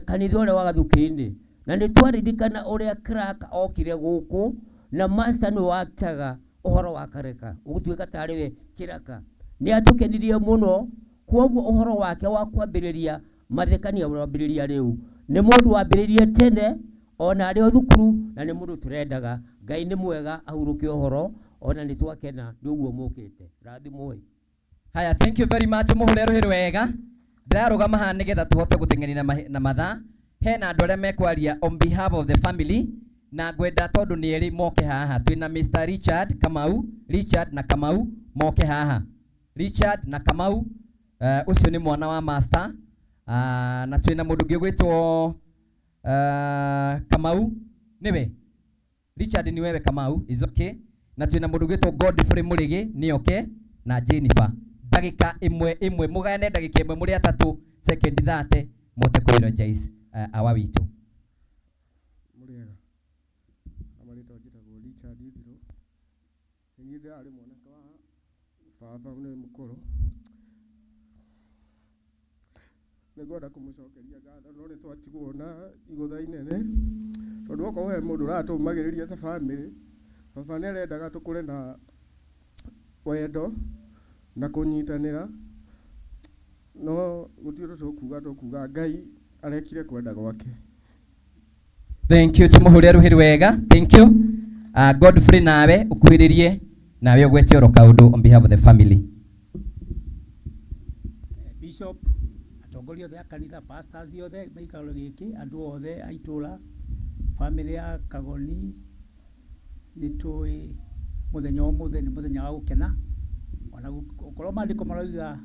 kanitha ũrĩa wa Gathukĩ-inĩ, na nĩ twaririkana ũrĩa clerk okire gũkũ na master nĩwe waktaga ũhoro wa kareka ũgũtuĩka tarĩ we kĩraka. Nĩ atũkenirie mũno, kwoguo ũhoro wake wa kwambĩrĩria mathekania wambĩrĩria rĩu nĩ mũndũ wambĩrĩirie tene ona arĩ o thukuru, na nĩ mũndũ tũrendaga. Ngai nĩ mwega ahurũke ũhoro, ona nĩ twakena nĩ ũguo mũkĩte. Rathimwoi. Haya, thank you very much. Mũhũre rũhĩ rwega. Ndĩrarũgama haha nĩgetha tũhote gũteng'eria na mathaa. Hena andũ arĩa mekwaria on behalf of the family, na ngwenda tondũ nĩ erĩ moke haha. Twĩna Mr. Richard Kamau, Richard na Kamau moke haha. Richard na Kamau, ũcio nĩ mwana wa master. Na twĩna mũndũ ũngĩ ũgwĩtwo Kamau, nĩwe Richard, ni wewe Kamau, is okay. Na twĩna mũndũ ũgwĩtwo Godfrey Mũrĩgĩ, nĩ oke, na Jennifer. Ndagĩka ĩmwe ĩmwe, mũgayane ndagĩka ĩmwe mũrĩ atatũ, second 30, mũhote kũ eulogize awa witũ. Mũrĩega. Na marĩtwa njĩtagwo Richard Ithirũ. Nĩ niĩ ndĩrarĩ mwanake wa baba nĩ mũkũrũ. Nĩngwenda kũmũcokeria ngatho, no nĩ twatigwo na igũtha inene, tondũ okorwo he mũndũ ũratũmagĩrĩria ta family, baba nĩ arendaga tũkũre na wendo na kũnyitanĩra, no gũtirĩ ũndũ tũkuga, tũkuga Ngai arekire kwenda gwake. Thank you, tumuhure ruhi rwega. Thank you. Godfrey, nawe ukuhĩrĩrie, nawe ũgwete oro kaũndũ on behalf of the family. Bishop, atongoria othe a kanitha, pastors othe maikaro gĩkĩ, andũ othe a itũra, family ya Kagoni, nĩ tũĩ mũthenya wa ũmũthĩ nĩ mũthenya wa gũkena, ona gũkorwo maandĩko maroiga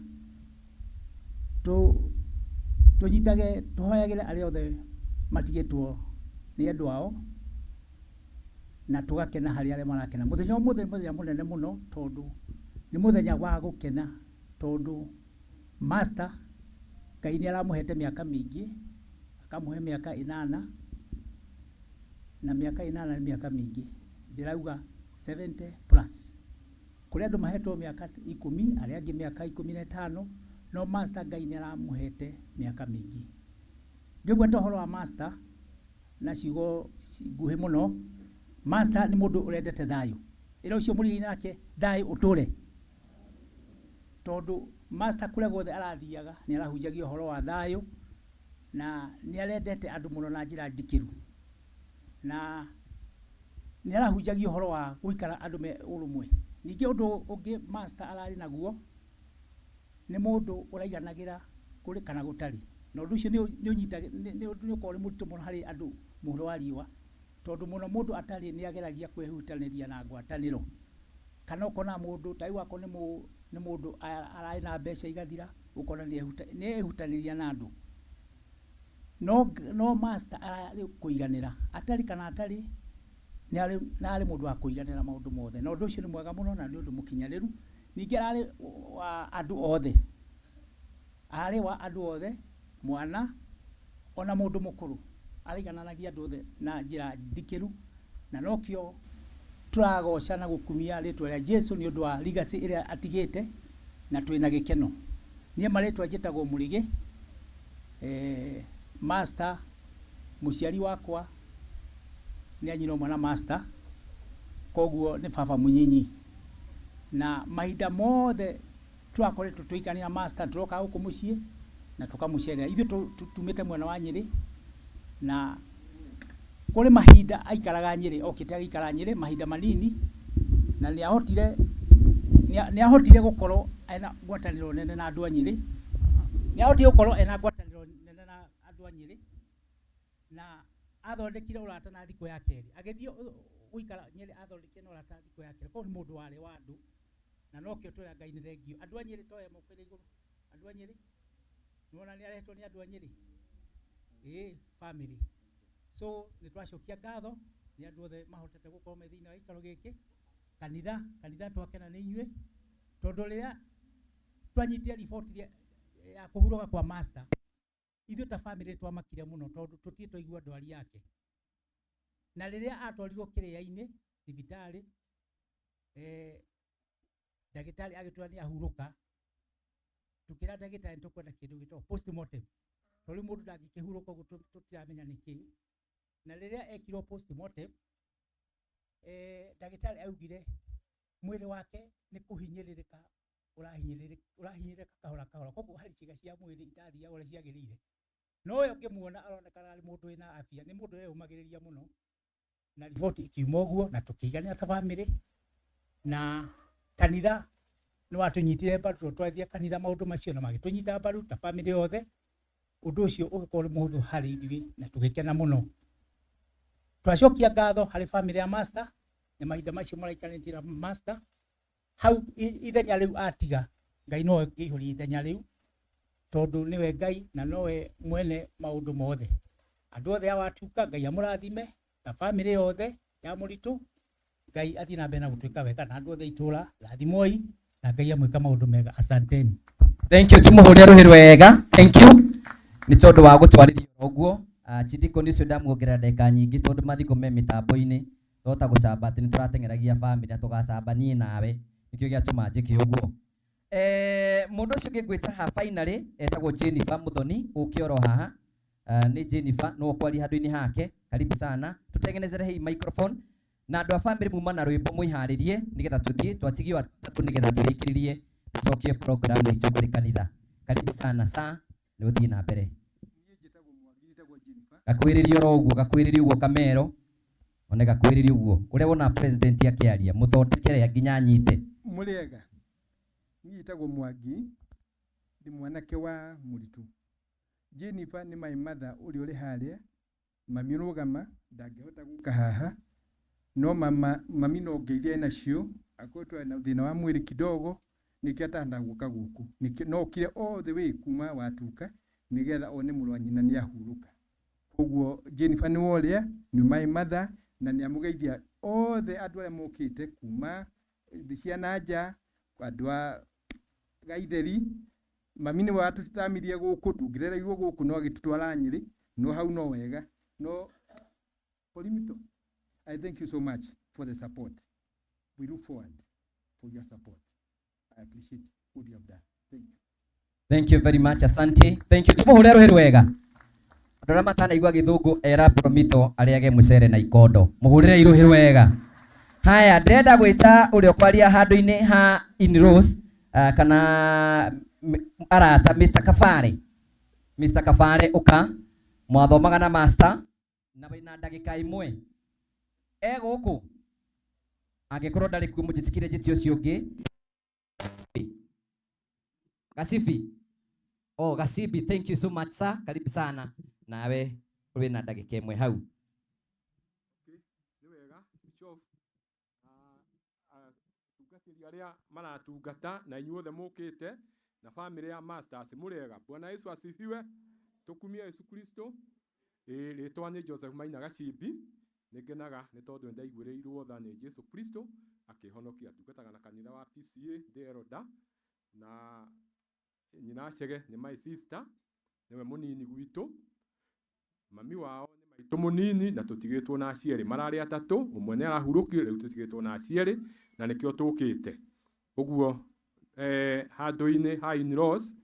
tũnyitage tũhoyagĩre arĩa othe matigĩtwo nĩ endwa ao, na tũgakena harĩ arĩa marakena. Mũthenya wa ũmũthĩ nĩ mũthenya mũnene mũno, tondũ nĩ mũthenya wa gũkena, tondũ master Ngai nĩ aramũhete mĩaka mĩingĩ, akamũhe mĩaka 8, na mĩaka 8 nĩ mĩaka mĩingĩ, ndĩrauga 70 plus. Kũrĩ andũ mahetwo mĩaka 10, arĩa angĩ mĩaka 15, no master Ngai nĩ aramũhete mĩaka mĩingĩ. Ngĩgweta ũhoro wa master na ciugo nguhĩ mũno, master nĩ mũndũ ũrendete thayũ. Ĩra ũcio mũrigainie nake thayũ ũtũre, tondũ master kũrĩa guothe arathiaga nĩ arahunjagia ũhoro wa thayũ, na nĩ arendete andũ mũno na njĩra ndikĩru, na nĩ arahunjagia ũhoro wa gũikara andũ me ũrũmwe. Ningĩ ũndũ ũngĩ master ararĩ naguo nĩ mũndũ ũraiganagĩra kũrĩ kana gũtarĩ, na ũndũ ũcio nĩ ũkoragwo ũrĩ mũritũ mũno harĩ andũ mũhuro wa riũa. Tondũ mũno mũndũ atarĩ nĩ ageragia kwĩhutanĩria na ngwatanĩro. Kana ũkona mũndũ ta rĩu akorwo nĩ mũndũ ararĩ na mbeca igathira, ũkona nĩ ehutanĩria na andũ. No master ararĩ kũiganĩra, atarĩ kana atarĩ, nĩ arĩ mũndũ wa kũiganĩra maũndũ mothe. Na ũndũ ũcio nĩ mwega mũno na nĩ ũndũ mũkinyanĩru. Ningĩ ararĩ wa andũ othe, ararĩ wa andũ othe, mwana ona mũndũ mũkũrũ. Araigananagia andũ othe na njĩra ndikĩru, na nokĩo tũragoca na gũkumia rĩtwa rĩa Jesu nĩ ũndũ wa legacy ĩrĩa atigĩte, na twĩna gĩkeno. Niĩ marĩtwa njĩtagwo Mũrĩgĩ, master, mũciari wakwa nĩ anyina ũmwe na master, koguo nĩ baba mũnyinyi. Na mahinda mothe tũrakoretwo tũikarania na master, tũrokaga gũkũ mũciĩ na tũkamũcerera. Ithuĩ tumĩte mwena wa Nyĩrĩ, na kũrĩ mahinda aikaraga Nyĩrĩ, okĩte agĩikara Nyĩrĩ mahinda manini, na nĩ ahotire gũkorwo ena ngwatanĩro nene na andũ a Nyĩrĩ. Nĩ ahotire gũkorwo ena ngwatanĩro nene na andũ a Nyĩrĩ, na athondekire ũrata na thikũ ya kerĩ. Agĩthiĩ gũikara Nyĩrĩ athondekire na ũrata thikũ ya kerĩ. Koguo nĩ mũndũ warĩ wa andũ, na nokĩo twĩra Ngai nĩ thengiũ. Andũ a Nyĩrĩ toya moko ĩrĩ igũrũ. Andũ a Nyĩrĩ, nĩwona nĩ arehetwo nĩ andũ a Nyĩrĩ. Ĩĩ, family. So nĩ twacokia ngatho nĩ andũ othe mahotete gũkorwo me thĩinĩ wa gĩikaro gĩkĩ. Kanitha, kanitha twakena nĩ inyuĩ, tondũ rĩrĩa twanyitire riboti ya kũhurũka kwa master, ithuĩ ta family twamakire mũno tondũ tũtirĩ twaigua ndwari yake. Na rĩrĩa atwarirwo kĩrĩa-inĩ thibitarĩ, ndagĩtarĩ agĩtwĩra nĩ ahurũka, tũkĩra ndagĩtarĩ nĩ tũkwenda kĩndũ gĩtagwo postmortem, tondũ rĩu mũndũ ndangĩkĩhurũka ũguo tũtiramenya nĩkĩ. Na rĩrĩa ekirwo postmortem, ndagĩtarĩ augire mwĩrĩ wake nĩ kũhinyĩrĩrĩka ũrahinyĩrĩrĩka kahora kahora, koguo harĩ ciĩga cia mwĩrĩ itathiaga ũrĩa ciagĩrĩire. No we ũngĩmuona aronekana arĩ mũndũ wĩna afya, nĩ mũndũ weyũmagĩrĩria mũno. Na riboti ikiuma ũguo, na tũkĩiganĩra ta bamĩrĩ, na kanitha nĩ watũnyitire mbaru tondũ twathiĩ kanitha maũndũ macio na magĩtũnyita mbaru ta bamĩrĩ yothe. Ũndũ ũcio ũgĩkorwo ũrĩ mũhũthũ harĩ ithuĩ na tũgĩkena mũno. Twacokia ngatho harĩ bamĩrĩ ya master nĩ mahinda macio maraikarĩtie na master. Hau ithenya rĩu atiga, Ngai nowe ũngĩihũria ithenya rĩu, tondũ nĩwe Ngai na nowe mwene maũndũ mothe. Andũ othe a Watuka, Ngai amũrathime na bamĩrĩ yothe ya Mũritũ. Ngai athiĩ na mbere na gũtwĩka wega, na andũ othe itũra rathimoi na Ngai amwĩka maũndũ mega. Asanteni. Thank you, tumuhũrĩre rũhĩ rwega. Thank you nĩ tondũ wa gũtwarĩria ũguo. Chidiko nĩ ũcio ndamuongerera ndagĩka nyingĩ tondũ mathiko me mĩtambo-inĩ, twahota gũcamba atĩ nĩ tũrateng'eragia bamĩrĩ na tũgacamba niĩ nawe, nĩkĩo gĩatũma njĩke ũguo. Mũndũ ũcio ũngĩ ngwĩta haha finally etagwo Jennifer Muthoni, ũke oro haha. Nĩ Jennifer, no ũkwaria handũ-inĩ hake. Karibu sana, tũtengenezere hii microphone na andũ a bamĩrĩ muma na rwĩmbo mwĩharĩrie nĩgetha tũthiĩ twatigio atatũ nĩgetha tũrĩkĩrĩrie tũcokie program itũ kũrĩ kanitha. Karibu sana sa, nĩ ũthiĩ na mbere. Gakwĩrĩrie oro ũguo, gakwĩrĩrie ũguo kamero, one gakwĩrĩrie ũguo. Ũrĩa wona president akĩaria, mũthondekere nginya anyite. Mũrĩega, niĩ njĩtagwo Mwangi, ndĩ mwanake wa Mũritũ. Jennifer nĩ my mother ũrĩa ũrĩ harĩa, mami rũgama, ndangĩhota gũka haha, no mama, mami no ngeithie enacio, akoretwo ena thĩna wa mwĩrĩ kidogo, nĩkĩo atahota gũka gũkũ. Nĩkĩo no okire all the way kuma Watuka, nĩgetha one mũrũ wa nyina nĩ ahurũka. Koguo Jennifer nĩwe ũrĩa, nĩ my mother, na nĩ amũgeithia othe andũ arĩa mokĩte kuma thĩ cia na nja, andũ a Gaitheri. Mami nĩwe watũthamirie gũkũ, ndũngĩrereirwo gũkũ no agĩtũtwara Nyĩrĩ, no hau no wega. No Polimito, I thank you so much for the support. We look forward for your support. I appreciate what you have done. Thank you. Thank you very much, asante. Thank you. Tumuhure rũhĩ rwega. Andũ arĩa matanaigua gĩthũngũ era Promito arĩage mũcere na ikondo. Mũhũrĩre rũhĩ rwega. Haya, ndĩrenda gwĩta ũrĩa ũkwaria handũ-inĩ ha in-laws, kana arata Mr. Kafare. Mr. Kafare ũka, mwathomaga na master na wĩna ndagĩka ĩmwe. E gũkũ? Angĩkorwo ndarĩ kuo mũnjĩtĩkĩre njĩte ũcio ũngĩ. Gasibi. Oh, Gasibi, thank you so much sir. Karibu sana. Nawe wĩna ndagĩka ĩmwe hau. Okay. Athuri arĩa maratungata na inyuothe mũkĩte na bamĩrĩ ya Masters mũrĩega. Bwana Yesu asifiwe. Tũkumie Yesu Kristo. Ĩĩ rĩtwa nĩ Joseph Maina Gacimbi. Nĩ ngenaga nĩ tondũ nĩ ndaiguĩrĩirwo tha nĩ Jesu Kristo akĩhonokia. Ndungataga na kanitha wa PCA ndĩ elder na nyina Chege nĩ my sister, nĩwe mũnini gwitũ. Mami wao nĩ maitũ mũnini na tũtigĩtwo na aciarĩ mararĩ atatũ, ũmwe nĩ arahurũkire, rĩu tũtigĩtwo na aciarĩ na nĩkĩo tũkĩte. Ũguo handũ-inĩ ha in-laws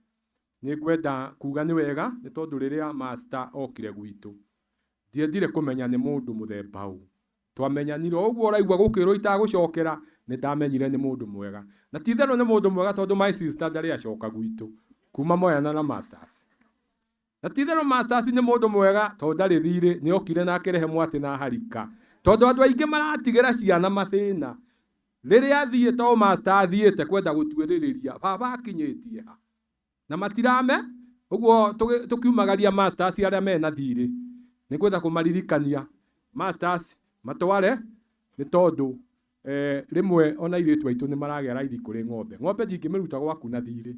nĩ ngwenda kuga nĩ wega nĩ tondũ rĩrĩa master okire gwitũ ndiendire kũmenya nĩ mũndũ mũthemba ũ. Twamenyanire o ũguo ũraigua gũkĩrwo itagũcokera nĩ ndamenyire nĩ mũndũ mwega. Na ti itherũ nĩ mũndũ mwega tondũ my sister ndarĩ acoka gwitũ kuma moyana na masters. Na ti itherũ masters nĩ mũndũ mwega tondũ ndarĩ thirĩ, nĩ okire na akĩrehe mwatĩ na harika. Tondũ andũ aingĩ maratigĩra ciana mathĩna. Rĩrĩa athiĩ to master athiĩte kwenda gũtuĩrĩrĩria baba akinyĩtie ha. Na matirame ũguo tũkiumagaria masters arĩa mena thirĩ. Nĩ ngwenda kũmaririkania masters matware nĩ tondũ rĩmwe ona airĩtu aitũ nĩ maragĩa raithi kũrĩ ng'ombe. Ng'ombe ndingĩmĩruta gwaku na thirĩ.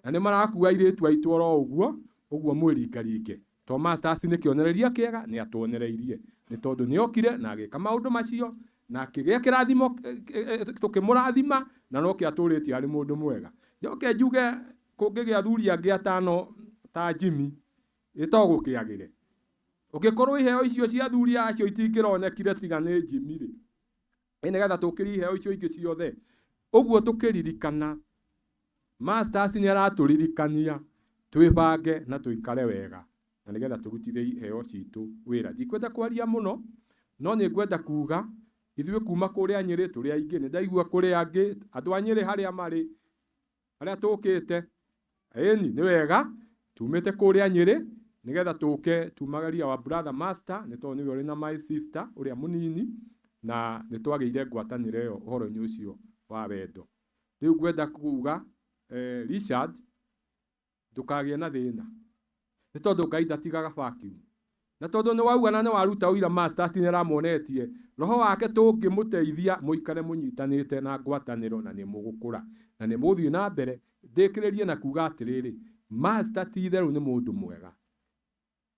Na nĩ marakua airĩtu aitũ oro ũguo, ũguo mwĩringaringe. To masters nĩ kĩonereria kĩega nĩ atuonereirie. Nĩ tondũ nĩ okire na agĩka maũndũ macio na akĩgĩa kĩrathimo tũkĩmũrathima na no kĩatũrĩtie arĩ mũndũ mwega. Njoke njuge kũngĩgĩa athuri angĩ atano ta Jimmy ĩ to gũkĩagĩre. Ũngĩkorwo iheo icio cia athuri acio itingĩronekire tiga nĩ Jimmy rĩ, ĩ nĩgetha tũkĩrie iheo icio ingĩ ciothe. Ũguo tũkĩririkana masters nĩ aratũririkania twĩbange na tũikare wega na nĩgetha tũrutithie iheo citũ wĩra. Ndikwenda kwaria mũno no nĩ ngwenda kuga ithuĩ kuma kũrĩa Nyĩrĩ tũrĩ aingĩ, nĩ ndaigua kũrĩ angĩ andũ a Nyĩrĩ harĩa marĩ harĩa tũkĩte ĩni nĩ wega tumĩte kũrĩa Nyĩrĩ nĩgetha tũke tumagarie our brother master nĩ tondũ nĩwe ũrĩ na my sister ũrĩa mũnini na nĩ twagĩire ngwatanĩro ĩyo ũhoro-inĩ ũcio wa wendo. Rĩu ngwenda kuga Richard ndũkagĩe na thĩna nĩ tondũ Ngai ndatigaga vacuum. Na tondũ nĩ wauga na nĩ waruta ũira master atĩ nĩ aramuonetie roho wake tũngĩmũteithia mũikare mũnyitanĩte na ngwatanĩro na nĩ mũgũkũra na nĩ mũgũthiĩ na mbere. Ndĩkĩrĩrie na kuga atĩrĩrĩ, master ti itherũ nĩ mũndũ mwega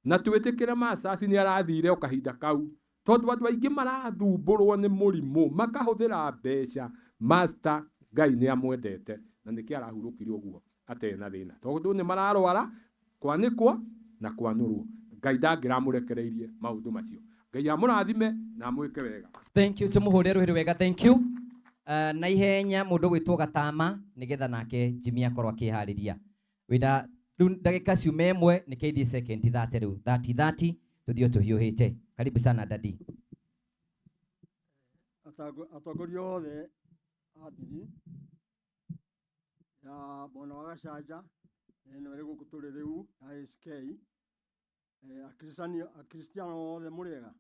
na twĩtĩkĩre masters nĩ arathire o kahinda kau tondũ andũ aingĩ marathumbũrwo nĩ mũrimũ makahũthĩra mbeca. Master Ngai nĩ amwendete na nĩkĩo arahurũkire ũguo atarĩ na thĩna tondũ nĩ mararwara kwanĩkwo na kwanũrwo. Ngai ndangĩramũrekereirie maũndũ macio. Ngai amũrathime na amwĩke wega. Thank you, tumuhũrĩre rũhĩ wega. Thank you. Na ihenya mũndũ gwĩtwo Gatama nĩgetha nake Jimmy akorwo akĩharĩria wĩna rĩu ndagĩka ciuma ĩmwe nĩkĩo ithiĩ second 30 rĩu 30 30 tũthiĩ tũhiũhĩte. Karibu sana daddy. Atongoria othe a ndini ya mwena wa Gacanja ĩno ĩrĩ gũkũ tũrĩ rĩu ya ACK, Akristiano othe mũrĩega.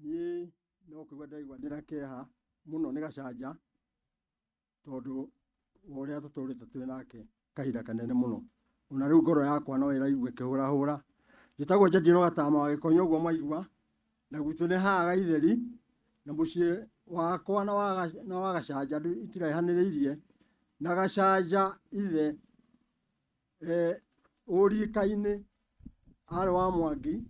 Niĩ no kũigua ndaigua ndĩna kĩeha mũno nĩ Gacanja tondũ wa ũrĩa tũtũrĩte twĩ nake kahinda kanene mũno. Ona rĩu ngoro yakwa no ĩraigua ĩkĩhũrahũra. Njĩtagwo Njendiro Gatama wa Gĩkonyo ũguo mwaigua, na gwitũ nĩ haha Gaitheri, na mũciĩ wakwa na wa Gacanja itiraihanĩrĩirie na Gacanja ithe ũrika-inĩ arĩ wa Mwangi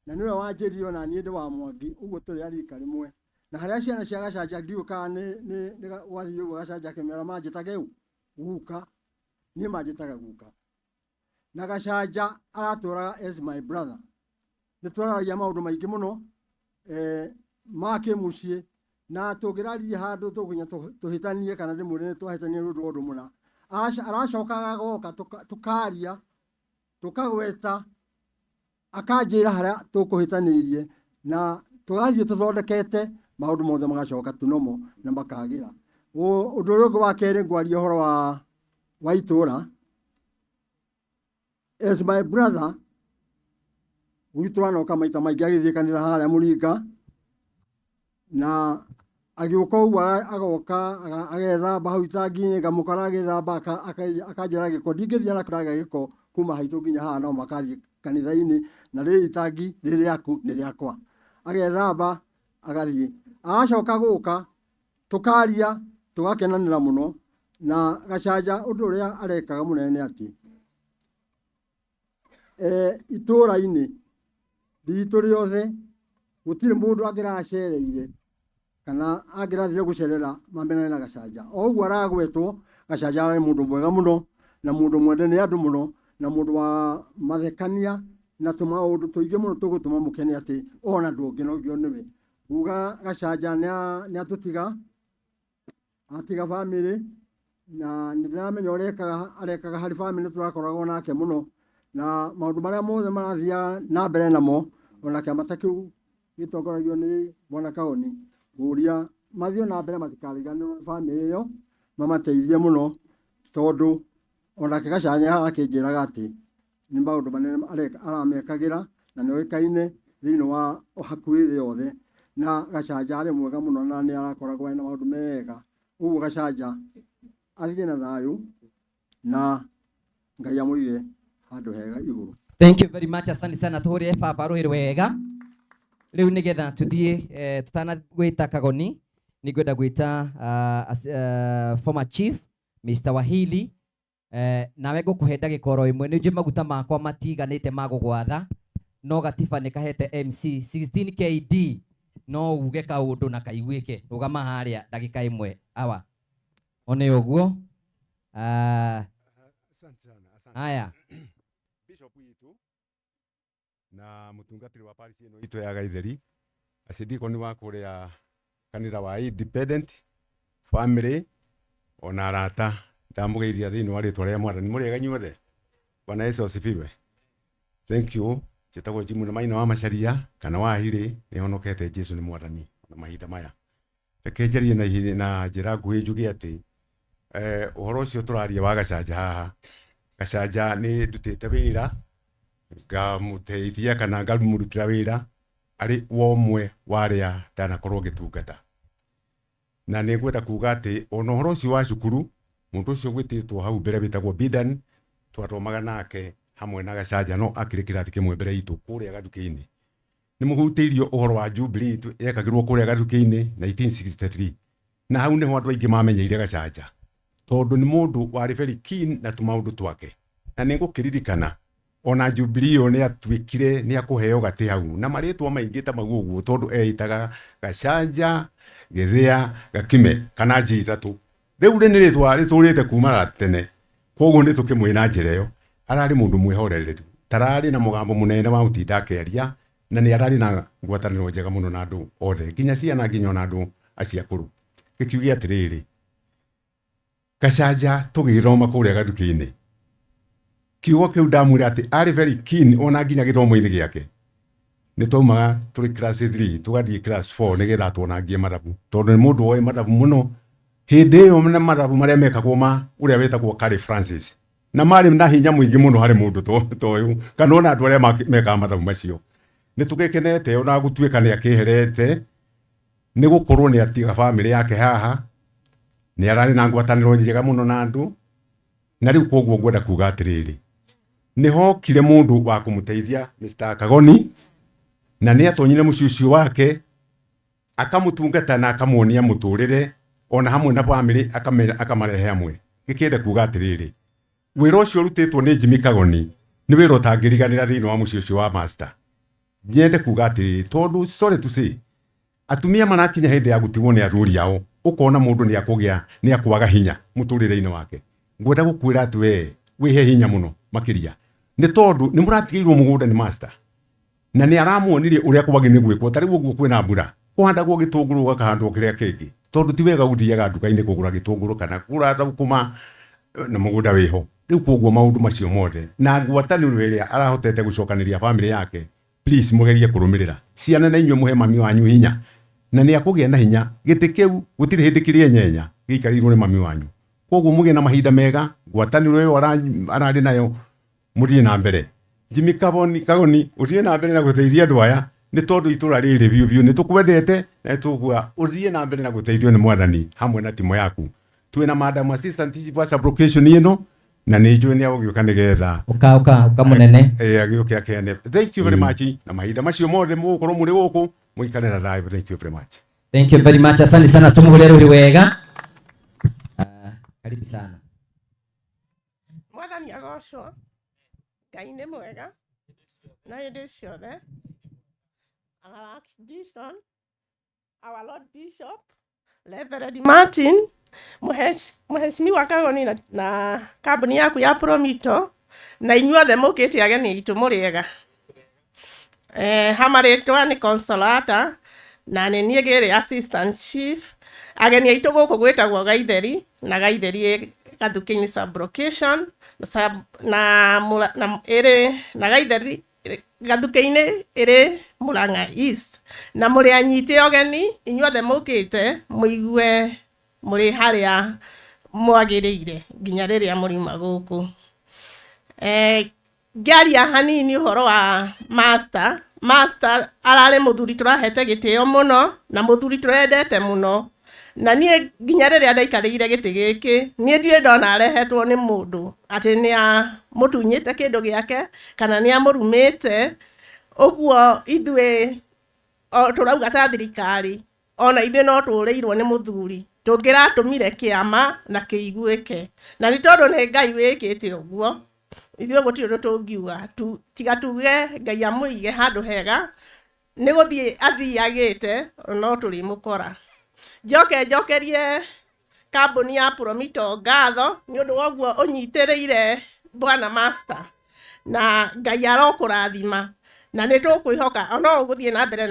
na nĩwe wanjĩrire ona niĩ ndĩ wa Mwangi, ũguo tũrĩ a rika rĩmwe. Na harĩa ciana cia Gacanja ndiũĩ kana nĩ gwathiĩ ũguo Gacanja akĩmera manjĩtage ũ guka, niĩ manjĩtaga guka. Na Gacanja aratũraga as my brother. Nĩ twararagia maũndũ maingĩ mũno ma kĩmũciĩ na tũngĩraririe handũ tũnginya tũhĩtanie kana ndĩmwĩre nĩ twahĩtania nĩ ũndũ wa ũndũ mũna. Aracokaga agoka tũkaria tũkagweta akanjĩra harĩa tũkũhĩtanĩirie na tũgathiĩ tũthondekete maũndũ mothe magacoka tunomo na makagĩra. Ũndũ ũrĩa ũngĩ wa kerĩ ngwaria ũhoro wa itũra. As my brother gwitũ anoka maita maingĩ agĩthiĩ kanitha harĩa Mũringa na agĩũka ũguo agoka agethamba hau itangi-inĩ ngamũkora agĩthamba akanjĩra gĩko ndingĩthiĩ na kũraga gĩko kuma haitũ nginya haha no makathiĩ kanitha-inĩ na rĩrĩ itangi rĩrĩ rĩaku nĩ rĩakwa. Agethamba agathiĩ agacoka gũka tũkaria Tũgakenanĩra mũno na Gacanja. Ũndũ ũrĩa arekaga mũnene nĩ atĩ itũũra-inĩ ritũ rĩothe gũtirĩ mũndũ angĩracereire kana angĩrathire gũcerera mamenane na Gacanja. O ũguo aragwetwo, Gacanja ararĩ mũndũ mwega mũno na mũndũ mwende nĩ andũ mũno na mũndũ wa mathekania na tũmaũndũ tũingĩ mũno tũgũtũma mũkene atĩ ona ndũngĩnogio nĩwe. Nguga Gacanja nĩ atũtiga, atiga bamĩrĩ, na nĩ ndĩramenya ũrĩa arekaga harĩ bamĩrĩ. Tũrakoragwo nake mũno na maũndũ marĩa mothe marathiaga na mbere namo, ona kĩama ta kĩu gĩtongoragio nĩ Bwana Kagoni, ngũria mathiĩ na mbere, matikariganĩrwo nĩ bamĩrĩ ĩyo, mamateithie mũno, tondũ onake Gacanja arakĩnjĩraga atĩ nĩ maũndũ manene aramekagĩra na nĩ oĩkaine thĩinĩ wa hakuhĩ thĩ yothe. Na Gacanja arĩ mwega mũno na nĩ arakoragwo ena maũndũ mega. Ũguo Gacanja athiĩ na thayũ na Ngai amũige handũ hega igũrũ. Thank you very much, asante sana. Tuhũrĩre baba rũhĩ wega. Rĩu nĩgetha tũthiĩ tutana gwĩta Kagoni, nĩ ngwenda gwĩta former chief Mr. Wahili. Nawe ngũkũhe ndagĩka oro ĩmwe. Nĩ njũĩ maguta makwa matiganĩte ma gũgwatha, no gatiba nĩ kahete MC 16 KD, no uge kaũndũ na kaiguĩke. Rũgama harĩa ndagĩka ĩmwe awa one ũguo. Asante sana, asante. Haya. Bishop witũ na mũtungatĩri wa parish ĩno itũ ya Gaitheri, acidikoni wa kũrĩa kanitha wa Independent family ona arata, ndamũgeithia thĩinĩ wa rĩtwa rĩa Mwathani. Mũrĩega inyuothe? Bwana Yesu asifiwe. Thank you. Njĩtagwo Jimmy na Maina wa Macharia kana wa Hirĩ. Nĩ honokete, Jesu nĩ Mwathani na mahinda maya. Reke njarie na na njĩra nguhĩ, njuge atĩ ũhoro ũcio tũraria wa Gacanja haha, Gacanja nĩ ndutĩte wĩra ngamũteithia kana ngamũrutĩra wĩra arĩ wa ũmwe wa arĩa ndanakorwo ngĩtungata, na nĩ ngwenda kuga atĩ ona ũhoro ũcio wa cukuru, mũndũ ũcio gwĩtĩtwo hau mbere wĩtagwo Bidan, twathomaga nake hamwe na Gacanja, no akĩrĩ kĩrathi kĩmwe mbere itũ kũrĩa Gathukĩ-inĩ. Nĩ mũhutĩirio ũhoro wa Jubilee yekagĩrwo kũrĩa Gathukĩ-inĩ 1963, na hau nĩho andũ aingĩ mamenyeire Gacanja, tondũ nĩ mũndũ warĩ very keen na tũmaũndũ twake. Na nĩ ngũkĩririkana ona Jubilee ĩyo nĩ atuĩkire nĩ akũheo gatĩ hau na marĩtwa maingĩ ta mau ũguo, tondũ eĩtaga Gacanja Gĩthĩa Gakime kana G ithatũ. Rĩu rĩ nĩ rĩtwa rĩtũrĩte kuma tene, koguo nĩ tũkĩmwĩ na njĩra ĩyo. Ararĩ mũndũ mwĩhorereru, tararĩ na mũgambo mũnene wa gũtinda akĩaria, na nĩ ararĩ na ngwatanĩro njega mũno na andũ othe, nginya ciana, nginya ona andũ acio akũrũ. Gĩkiuge atĩrĩrĩ, Gacanja tũgĩthoma kũrĩa Gathukĩ-inĩ, kiugo kĩu ndamwĩra atĩ arĩ very keen ona nginya gĩthomo-inĩ gĩake. Nĩ twaumaga tũrĩ class 3 tũgathiĩ class 4 nĩgetha tuonangie mathabu, tondũ nĩ mũndũ woĩ mathabu mũno hĩndĩ ĩyo, na mathabu marĩa mekagwo ma ũrĩa wetagwo Curry Francis, na marĩ na hinya mũingĩ mũno harĩ mũndũ ta ũyũ kana ona andũ arĩa mekaga mathabu macio. Nĩ tũgĩkenete ona gũtuĩka nĩ akĩherete, nĩ gũkorwo nĩ atiga bamĩrĩ yake haha. Nĩ ararĩ na ngwatanĩro njega mũno na andũ, na rĩu koguo ngwenda kuga atĩrĩrĩ, nĩ hokire mũndũ wa kũmũteithia, Mr. Kagoni, na nĩ atonyire mũciĩ ũcio wake akamũtungata na akamuonia mũtũrĩre ona hamwe na bamĩrĩ, akamarehe hamwe. Gĩkĩenda kuga atĩrĩrĩ, wĩra ũcio ũrutĩtwo nĩ Jimmy Kagoni nĩ wĩra ũtangĩriganĩra thĩinĩ wa mũciĩ ũcio wa master. Nyende kuga atĩrĩrĩ, tondũ sorry to say, atumia marakinya hĩndĩ ya gũtigwo nĩ athuri ao, ũkona mũndũ nĩ akũgĩa nĩ akwaga hinya mũtũrĩre-inĩ wake. Ngwenda gũkwĩra atĩ we wĩhe hinya mũno makĩria, nĩ tondũ nĩ mũratigĩirwo mũgũnda nĩ master, na nĩ aramuonirie ũrĩa kwagĩrĩire gwĩkwo. Ta rĩu ũguo kwĩna mbura, kũhandagwo gĩtũngũrũ, gũkahandwo kĩrĩa kĩngĩ, tondũ ti wega gũthiaga nduka-inĩ kũgũra gĩtũngũrũ kana kũgũra thũkũma na mũgũnda wĩho. Rĩu koguo maũndũ macio mothe na ngwatanĩro ĩrĩa arahotete gũcokanĩria bamĩrĩ yake, please mũgerie kũrũmĩrĩra ciana, na inyuĩ mũhe mami wanyu hinya na nĩ akũgĩa na hinya. Gĩtĩ kĩu gũtirĩ hĩndĩ kĩrĩ enyenya gĩikarĩirwo nĩ mami wanyu, koguo mũgĩe na mahinda mega. Ngwatanĩro ĩyo ararĩ nayo, mũthiĩ na mbere. Jimmy Kagoni, Kagoni, ũthiĩ na mbere na gũteithia andũ aya, nĩ tondũ itũra rĩrĩ biũ biũ nĩ tũkwendete, na nĩ tũkuga ũthiĩ na mbere na gũteithio nĩ Mwathani hamwe na timu yaku. Twĩna madam assistant chief wa sublocation ĩno, na nĩ njũĩ nĩ agũgĩũka nĩgetha Ũka, ũka, ũka mũnene. Agĩũke akeane. Thank you very much, na mahinda macio mothe mũgũkorwo mũrĩ gũkũ, mũikare na thayũ. Thank you very much. Thank you very much, asante sana. Tumuhũrĩre rũhĩ wega. Karibu sana. Mwathani agocwo. Ngai nĩ mwega na hĩndĩ ciothe. Our Archdeacon, our Lord Bishop, Reverend Martin, Mheshimiwa Kagoni na kambuni yaku ya Promito, na inyuothe mũkĩte ageni aitũ mũrĩega. Hama rĩtwa nĩ Consolata na nĩ niĩ ngĩrĩ assistant chief. Ageni aitũ gũkũ gwĩtagwo Gaitheri na Gaitheri ĩ Gathukĩ-inĩ sub-location na, na ĩrĩ na Gaitheri Gathukĩ-inĩ ĩrĩ Murang'a East. Na mũrĩ anyite ũgeni inyuothe mũkĩte mũigue mũrĩ harĩa mwagĩrĩire nginya rĩrĩa mũriuma gũkũ. Ngĩaria hanini ũhoro wa master. Master ararĩ mũthuri tũrahete gĩtĩo mũno na mũthuri tũrendete mũno, na niĩ nginya rĩrĩa ndaikarĩire gĩtĩ gĩkĩ niĩ ndirĩ ndona arehetwo nĩ mũndũ atĩ nĩ amũtunyĩte kĩndũ gĩake kana nĩ amũrumĩte. Ũguo ithuĩ tũrauga ta thirikari ona ithuĩ no tũrĩirwo nĩ mũthuri tũngĩratũmire kĩama na kĩiguĩke, na nĩ tondũ nĩ Ngai wĩkĩte ũguo ithuĩ gũtirĩ ũndũ tũngiuga tiga tuge Ngai amũige handũ hega, nĩ gũthiĩ athiagĩte no tũrĩmũkora. Njoke njokerie kambuni ya Promito ngatho nĩ ũndũ wa ũguo ũnyitĩrĩire bwana master, na Ngai arokũrathima, na nĩ tũkwĩhoka ona ũgũthiĩ na mbere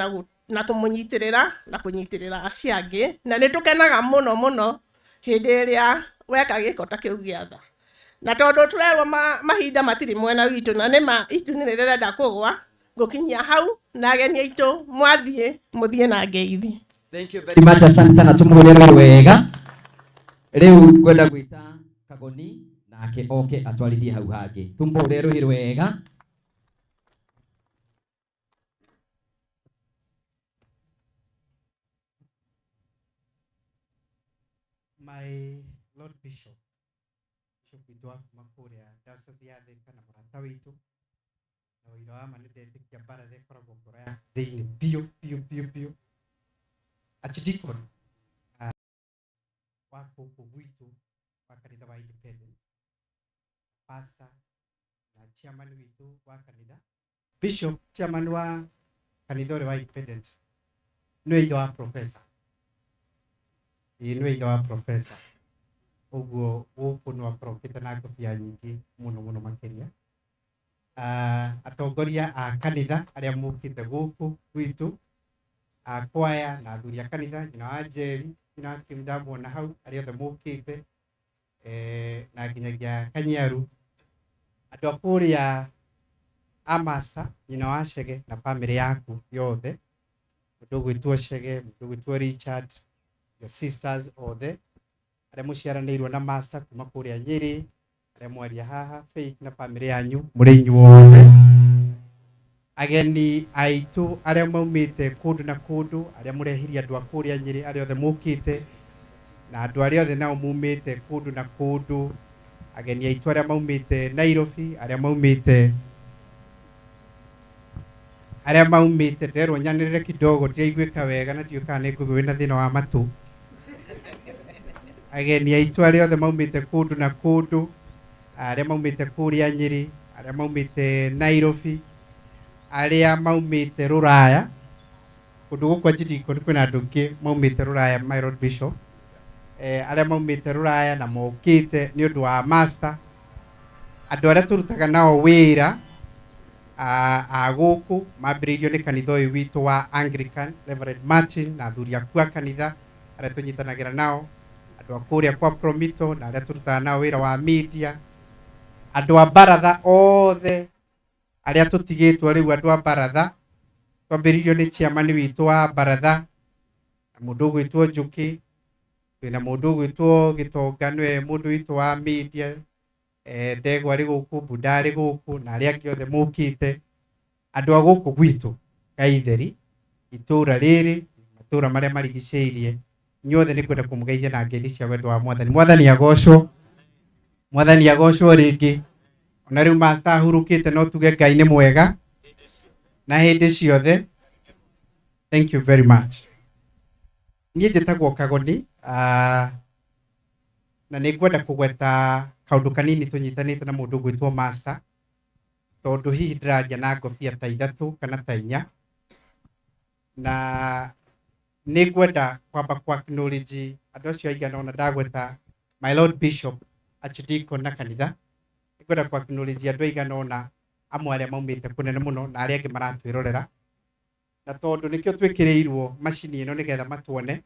na kũmũnyitĩrĩra na kũnyitĩrĩra acio angĩ, na nĩ tũkenaga mũno mũno hĩndĩ ĩrĩa weka gĩko ta kĩu gĩa tha. Na tondũ tũrerwo mahinda matirĩ mwena witũ na nĩma itu nĩ rĩrenda kũgwa, ngũkinyia hau na ageni aitũ mwathiĩ mũthiĩ na ngeithi. Thank you very much, asante sana, tumuhũrĩre wega. Rĩu ngwenda gwĩta Kagoni nake oke atwarithie hau hangĩ. Tumuhũrĩre rũhĩ wega. My Lord Bishop, Bishop witũ wa kuma kũrĩa Diocese ya Thika na mũrata witũ, na ũira wa ma nĩ ndetĩkia mbaratha ĩkoragwo ngoro ya thĩinĩ biũ biũ biũ biũ. Archdeacon wa gũkũ gwitũ wa kanitha wa Independent, pastor na chairman witũ wa kanitha, bishop chairman wa kanitha ũrĩa wa Independent, nĩwe ithe wa professor. Ĩĩ nĩwe ithe wa professor. Ũguo gũkũ no akorwo okĩte na ngobia nyingĩ mũno mũno makĩria. Atongoria a kanitha arĩa mokĩte gũkũ gwitũ, a kwaya na athuri a kanitha, nyina wa Njeri, nyina wa Kim ndamuona hau, arĩa othe mokĩte, na nginyagia Kanyiaru, andũ a kũrĩa Amasa, nyina wa Chege na family yaku yothe, mũndũ ũgwĩtwo Chege, mũndũ ũgwĩtwo Richard, your sisters othe, arĩa mũciaranĩirwo na Master kuma kũrĩa Nyĩrĩ, arĩa mwaria haha, Faith na family yanyu, mũrĩ inyuothe. Ageni aitũ arĩa maumĩte kũndũ na kũndũ, arĩa mũrehirie andũ a kũrĩa Nyĩrĩ, arĩa othe mũkĩte, na andũ arĩa othe nao mumĩte kũndũ na kũndũ, ageni aitũ arĩa maumĩte Nairobi, arĩa maumĩte nderwo nyanĩrĩre kidogo ndiaiguĩka wega na ndiũĩ kana nĩ ngũgĩ wĩna thĩna wa matũ. Ageni aitũ arĩa othe maumĩte kũndũ na kũndũ, arĩa maumĩte kũrĩa Nyĩrĩ, arĩa maumĩte Nairobi, arĩa maumĩte Rũraya, kũndũ gũkũ Archdeacon kwĩna andũ aingĩ maumĩte Rũraya, my Lord Bishop, arĩa maumĩte Rũraya na mokĩte nĩ ũndũ wa master, andũ arĩa tũrutaga nao wĩra a gũkũ mambĩrĩirio nĩ kanitha ũyũ witũ wa Anglican, Reverend Martin na athuri aku a kanitha arĩa tũnyitanagĩra nao, andũ a kũrĩa kwa Promito na arĩa tũrutaga nao wĩra wa media, andũ a baratha othe arĩa tũtigĩtwo rĩu, andũ a baratha twambĩrĩirio nĩ chairman witũ wa baratha na mũndũ ũgwĩtwo Njũkĩ, twĩna mũndũ ũgwĩtwo Gĩtonga nĩwe mũndũ witũ wa media, Ndegwa arĩ gũkũ, Bunda arĩ gũkũ na arĩa angĩ othe mũkĩte, andũ a gũkũ gwitũ Gaitheri, itũra rĩrĩ, matũra marĩa marigicĩirie, inyuothe nĩ ngwenda kũmũgeithia na ngeithi cia wendo wa Mwathani. Mwathani agocwo, Mwathani agocwo rĩngĩ. Ona rĩu master ahurũkĩte no tuge Ngai nĩ mwega na hĩndĩ ciothe. Thank you very much. Niĩ njĩtagwo Kagoni, Na nĩ ngwenda kũgweta kaũndũ kanini tũnyitanĩte na mũndũ ũgwĩtwo Master, tondũ hihi ndĩraria na ngobia ta ithatũ kana ta inya, na nĩ ngwenda kwamba ku acknowledge andũ acio aigana ũna ndagweta my Lord Bishop, Archdeacon na kanitha. Nĩ ngwenda ku acknowledge andũ aigana ũna, amwe arĩa maumĩte kũnene mũno na arĩa angĩ maratwĩrorera, na tondũ nĩkĩo twĩkĩrĩirwo macini ĩno nĩgetha matuone,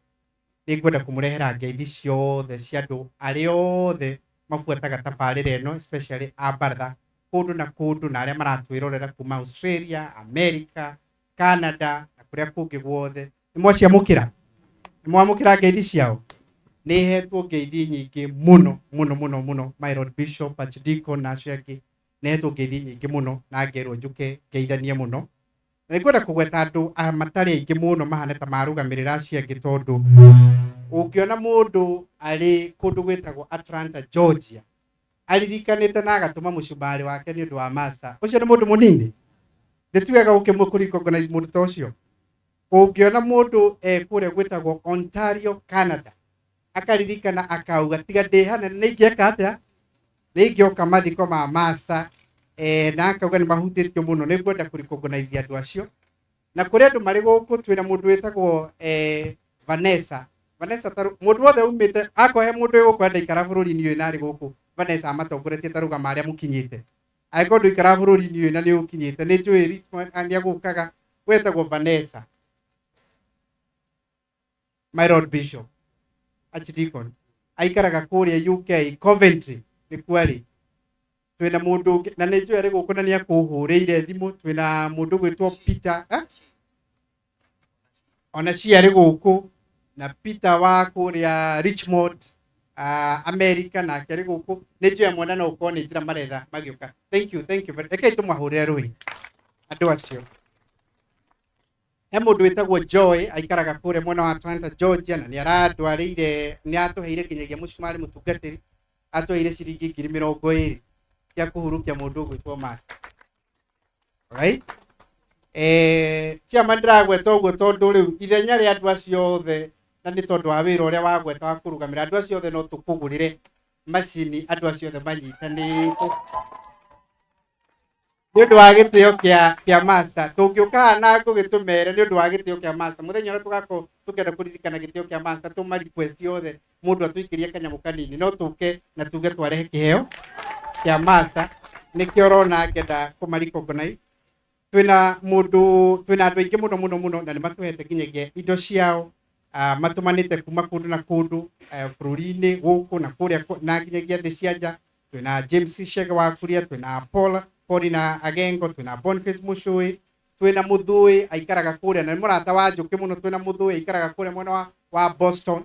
nĩ ngwenda kũmũrehera ngeithi ciothe cia andũ arĩa othe mabuataga tabarĩra ĩno, especially a baratha kũndũ na kũndũ, na arĩa maratwĩrorera kuma Australia, America, Canada na kũrĩa kũngĩ guothe. Nĩ mwaciamũkĩra? Nĩ mwamũkĩra ngeithi ciao? Nĩ hetwo ngeithi nyingĩ mũno mũno mũno mũno, my Lord Bishop, Archdeacon na acio angĩ. Nĩ hetwo ngeithi nyingĩ mũno na ngerwo njũke ngeithanie mũno. Na nĩngwenda kũgweta andũ a matarĩ aingĩ mũno mahana ta marũgamĩrĩra acio angĩ, tondũ ũngĩona mũndũ arĩ kũndũ gwĩtagwo Atlanta, Georgia, aririkanĩte na agatũma mũcumarĩ wake nĩ ũndũ wa Master, ũcio nĩ mũndũ mũnini? Nĩ ti wega gũkĩmũ recognize mũndũ ta ũcio. Ũngĩona mũndũ e kũrĩa gwĩtagwo Ontario, Canada, akaririkana akauga tiga ndĩ hanene nĩ ingĩeka atĩa, nĩ ingĩoka mathiko ma Master, na akauga nĩ mahutĩtio mũno. Nĩ ngwenda kũ recognize andũ acio. Na kũrĩ andũ marĩ gũkũ, twĩna mũndũ wĩtagwo Vanessa. Vanessa, mũndũ wothe umĩte akorwo he mũndũ wĩ gũkũ andaikara bũrũri-inĩ ũyũ na arĩ gũkũ, Vanessa amatongoretie ta rũgama arĩa mũkinyĩte. Angĩkorwo ndũikaraga bũrũri-inĩ ũyũ na nĩ ũkinyĩte, nĩ njũĩ Richmond nĩ agũkaga, wetagwo Vanessa. My Lord Bishop, Archdeacon, aikaraga kũrĩa UK, Coventry nĩkuo arĩ. Twĩna mũndũ ũngĩ na nĩ njũĩ arĩ gũkũ na nĩ akũhũrĩire thimũ. Twĩna mũndũ ũgwĩtwo Peter, eh? Ona ci arĩ gũkũ, na Peter wa kũrĩa Richmond, America, nake arĩ gũkũ. Nĩ njũĩ amwe na no ũkorwo nĩ njĩra maretha magĩũka. Thank you, thank you. Rekei tũmahũrĩre rũĩ andũ acio. He mũndũ wĩtagwo Joy, aikaraga kũrĩa mwena wa Atlanta, Georgia, na nĩ arandwarĩire, nĩ atũheire nginyagia mũcumarĩ mũtungatĩri, atũheire ciringi 20,000 cia kũhurukia mũndũ ũgwĩtwo Master. Right? Chairman, ndĩragweta ũguo tondũ rĩu ithenya rĩa andũ acio othe, na nĩ tondũ wa wĩra ũrĩa wagweta wa kũrũgamĩra andũ acio othe, no tũkũgũrĩre macini andũ acio othe manyitanĩte nĩ ũndũ wa gĩtĩo kĩa Master. Tũngĩũka haha na ngũgĩ tũmere nĩ ũndũ wa gĩtĩo kĩa Master, mũthenya ũrĩa tũgakorwo tũkĩenda kũririkana gĩtĩo kĩa Master, tũma request yothe mũndũ atũikĩrie kanyamũ kanini, no tũke na tuge twarehe kĩheo kĩa Master. Nĩkĩo ũrona ngenda kũma recognize. Twĩna mũndũ, twĩna andũ aingĩ mũno mũno mũno, na nĩ matũhete nginyagia indo ciao, matũmanĩte kuma kũndũ na kũndũ, bũrũri-inĩ gũkũ na kũrĩa na nginyagia thĩ cia nja. Twĩna James Shege wa Kuria, twĩna Paul Paulina Agengo, twĩna Boniface Mũcũĩ, twĩna Mũthũĩ aikaraga kũrĩa na nĩ mũrata wa Njũkĩ mũno. Twĩna Mũthũĩ aikaraga kũrĩa mwena wa Boston,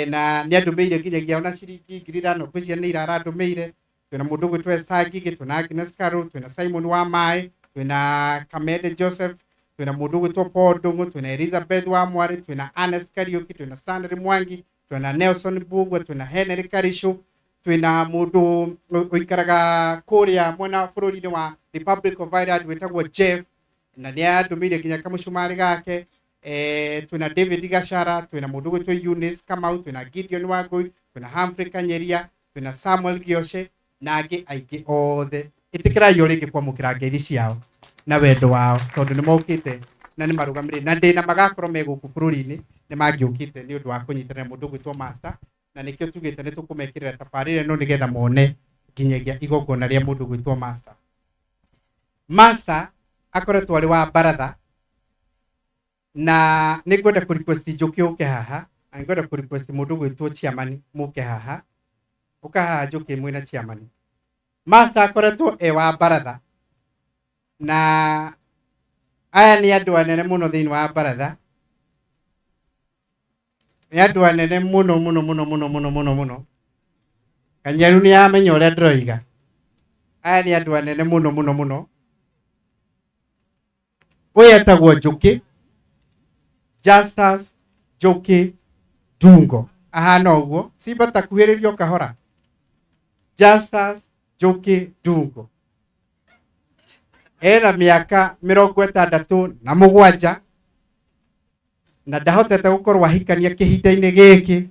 na nĩ andũmĩire nginyagia ona ciringi 5,000, ngwĩciria nĩ ira arandũmĩire. Twĩna mũndũ ũgwĩtwo Esther Ngigĩ, twĩna Agnes Carol, twĩna Simon wa Maĩ, twĩna Kamende Joseph, twĩna mũndũ ũgwĩtwo Paul Ndung'u, twĩna Elizabeth wa Mwarĩ, twĩna Ernest Kariuki, twĩna Stanley Mwangi, twĩna Nelson Bugwe, twĩna Henry Karishu, twĩna mũndũ ũikaraga kũrĩa mwena bũrũri-inĩ wa Republic of Ireland wĩtagwo Jeff, na nĩ andũmĩire nginya kamũcumarĩ gake. Twĩna David Gachara, twĩna mũndũ ũgwĩtwo Eunice Kamau, twĩna Gideon Wangui, twĩna Humphrey Kanyeria, twĩna Samuel Gioshe na angĩ aingĩ othe. Ĩtĩkĩrai o rĩngĩ kwamũkĩra ngeithi ciao na wendo wao, tondũ nĩ mokĩte na nĩ marũgamĩrĩire, na ndĩna magakorwo me gũkũ bũrũri-inĩ nĩ mangĩũkĩte nĩ ũndũ wa kũnyitanĩra mũndũ ũgwĩtwo Master, na nĩkĩo tugĩte nĩ tũkũmekĩrĩra tabarĩra ĩno nĩgetha mone nginyagia igongona rĩa mũndũ ũgwĩtwo Master. Master akoretwo arĩ wa baratha, na nĩ ngwenda kũ request Njũkĩ ũke haha, na nĩ ngwenda kũ request mũndũ ũgwĩtwo chairman mũke haha. Ũka haha Njũkĩ mwĩna chairman. Master akoretwo e wa baratha, na aya nĩ andũ anene mũno thĩinĩ wa baratha, nĩ andũ anene mũno mũno mũno mũno mũno mũno mũno. Kanyaru nĩ amenya ũrĩa ndĩroiga. Aya nĩ andũ anene mũno mũno mũno. Ũyũ etagwo Njũkĩ Justus Njũkĩ Ndungo, ahana ũguo simba takuhĩrĩrio kahora. Justus Njũkĩ Ndungo ena mĩaka 67 na ndahotete gũkorwo ahikania kĩhinda-inĩ gĩkĩ.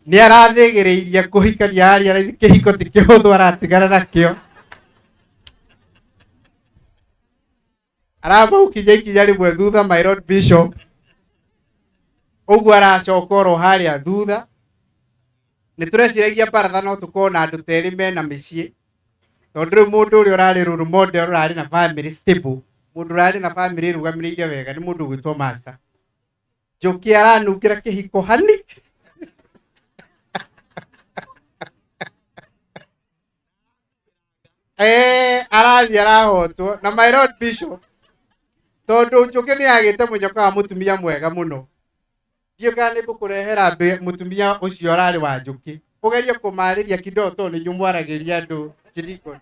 Nĩ arathĩgĩrĩirie kũhikania aria kĩhiko ti kĩhũthũ aratigana nakĩo. Aramũkinya ikinya rĩmwe thutha my lord bishop. Ũguo aracoka oro harĩa thutha. Nĩ tũreciragia baratha no tũkorwo na andũ ta erĩ mena mĩciĩ. Tondũ rĩu mũndũ ũrĩa ũrarĩ role model ũrarĩ na family stable, mũndũ ũrarĩ na family ĩrũgamĩrĩire wega nĩ mũndũ ũgwĩtwo Master. Njũkĩ aranungĩra kĩhiko hani. Arathiĩ arahotwo na my lord bishop tondũ Njũkĩ nĩ agĩte mũnyoka wa mũtumia mwega mũno. Ndiũĩ kana nĩ ngũkũrehera mũtumia ũcio ũrarĩ wa Njũkĩ. Ũgerie kũmarĩria kidogo tondũ nĩ inyuĩ mwaragĩria andũ Njiriko.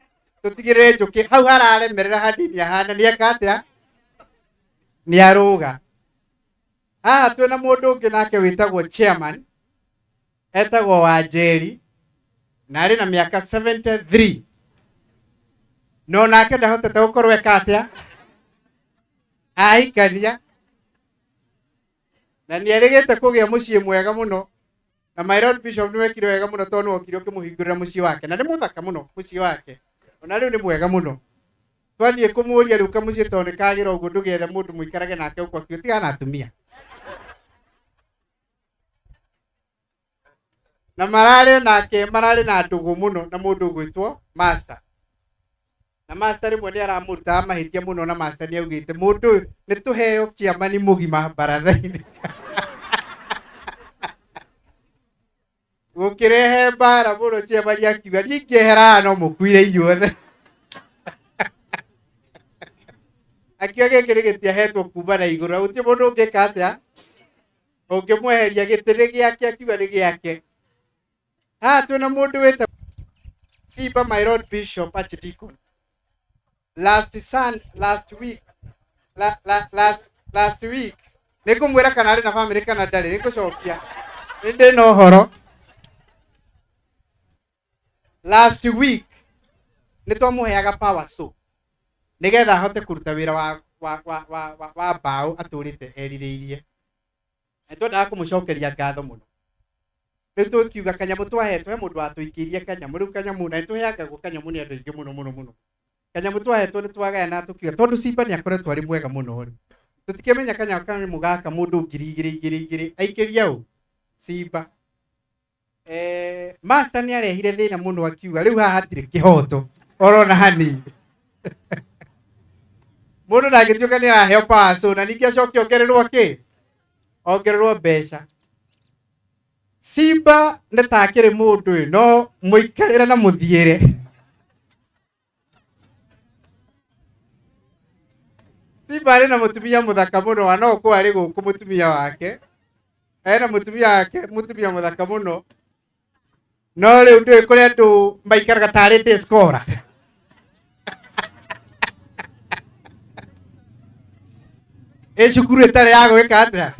Tũtigĩrĩre Njũkĩ hau hararemerera hanini ahana nĩ eka atĩa? Nĩ arũga. Haha twĩna mũndũ ũngĩ nake wĩtagwo chairman, etagwo Wanjeri na arĩ na mĩaka 73. No nake ndahotete gũkorwo eka atĩa? Ahikania. Na nĩ erĩgĩte kũgĩa mũciĩ mwega mũno. Na my lord bishop nĩ wekire wega mũno tondũ nĩ wokire ũkĩmũhingũrĩra mũciĩ wake. Na nĩ mũthaka mũno mũciĩ wake. Ona rĩu nĩ mwega mũno. Twathiĩ kũmũria rĩu kamũciĩ tondũ nĩ kagĩra ũguo ndũgethe mũndũ mũikarage nake ũguo akiuga tigana na atumia. Na mararĩ nake, mararĩ na ndũgũ mũno na mũndũ ũgwĩtwo Master. Na Master rĩmwe nĩ aramũrutaga mahĩtia mũno na Master nĩ augĩte mũndũ ũyũ nĩ tũheo chairman mũgima baratha-inĩ. Gũkĩrehe mbara mũno chairman akiuga niĩ ingĩehera haha no mũkuire inyuothe. Akiuga gĩkĩ nĩ gĩtiahetwo kuma na igũrũ na gũtirĩ mũndũ ũngĩka atĩa ũngĩmweheria gĩtĩ nĩ gĩake akiuga nĩ gĩake. Haha twĩna mũndũ wĩtagwo Simba my lord bishop archdeacon. Last sun, last week, la, la, last, last week nĩ ngũmwĩra kana arĩ na family kana ndarĩ, nĩ ngũcokia nĩ ndĩ na ũhoro. Last week nĩ twamũheaga power so nĩgetha ahote kũruta wĩra wa mbaũ atũrĩte erirĩirie. Nĩ twendaga kũmũcokeria ngatho mũno. Rĩu tũkiuga kanyamũ twahetwo, he mũndũ watũikĩirie kanyamũ, rĩu kanyamũ na nĩ tũheangagwo kanyamũ nĩ andũ aingĩ mũno mũno mũno. Kanyamũ twahetwo nĩ twagayana tũkiuga tondũ Simba nĩ akoretwo arĩ mwega mũno rĩ. Tũtikĩmenya kanyamũ gaka mũndũ ngiri igĩrĩ igĩrĩ igĩrĩ aikĩria ũ Simba. Master nĩ arehire thĩna mũno akiuga rĩu haha hatirĩ kĩhoto orona hanini. Mũndũ ndangĩtuĩka nĩ araheo power so na ningĩ acoke ongererwo kĩ? Ongererwo mbeca. Simba nĩ ta akĩrĩ mũndũ ĩ, no mũikarĩre na mũthiĩre. Simba arĩ na mũtumia mũthaka mũno, wa no ũkorwo arĩ gũkũ mũtumia wake. Ena mũtumia wake, mũtumia mũthaka mũno. No rĩu ndũĩ kũrĩ andũ maikaraga tarĩ day scholar. Ĩ cukuru ĩtarĩ ya gwĩka atĩa?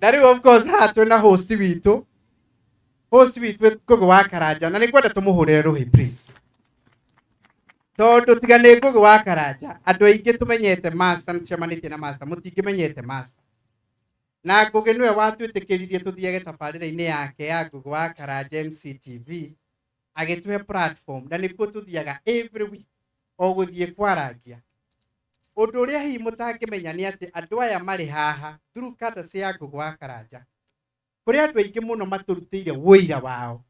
Na rĩu of course haha twĩna host witũ. Host witũ Ngũgĩ wa Karanja, na nĩngwenda tũmũhũrĩre rũhĩ please. Tondũ tiga nĩ Ngũgĩ wa Karanja, andũ aingĩ tũmenyete Master, nĩtũcemanĩtie na Master, mũtingĩmenyete Master. Na Ngũgĩ nĩwe watwĩtĩkĩririe tũthiage tabarĩra-inĩ yake ya Ngũgĩ wa Karanja MCTV, agĩtũhe platform, na nĩkuo tũthiaga every week, o gũthiĩ kwarangia. Ũndũ ũrĩa hihi mũtangĩmenya nĩ atĩ andũ aya marĩ haha, through courtesy ya Ngũgĩ wa Karanja, kũrĩ andũ aingĩ mũno matũrutĩire ũira wao,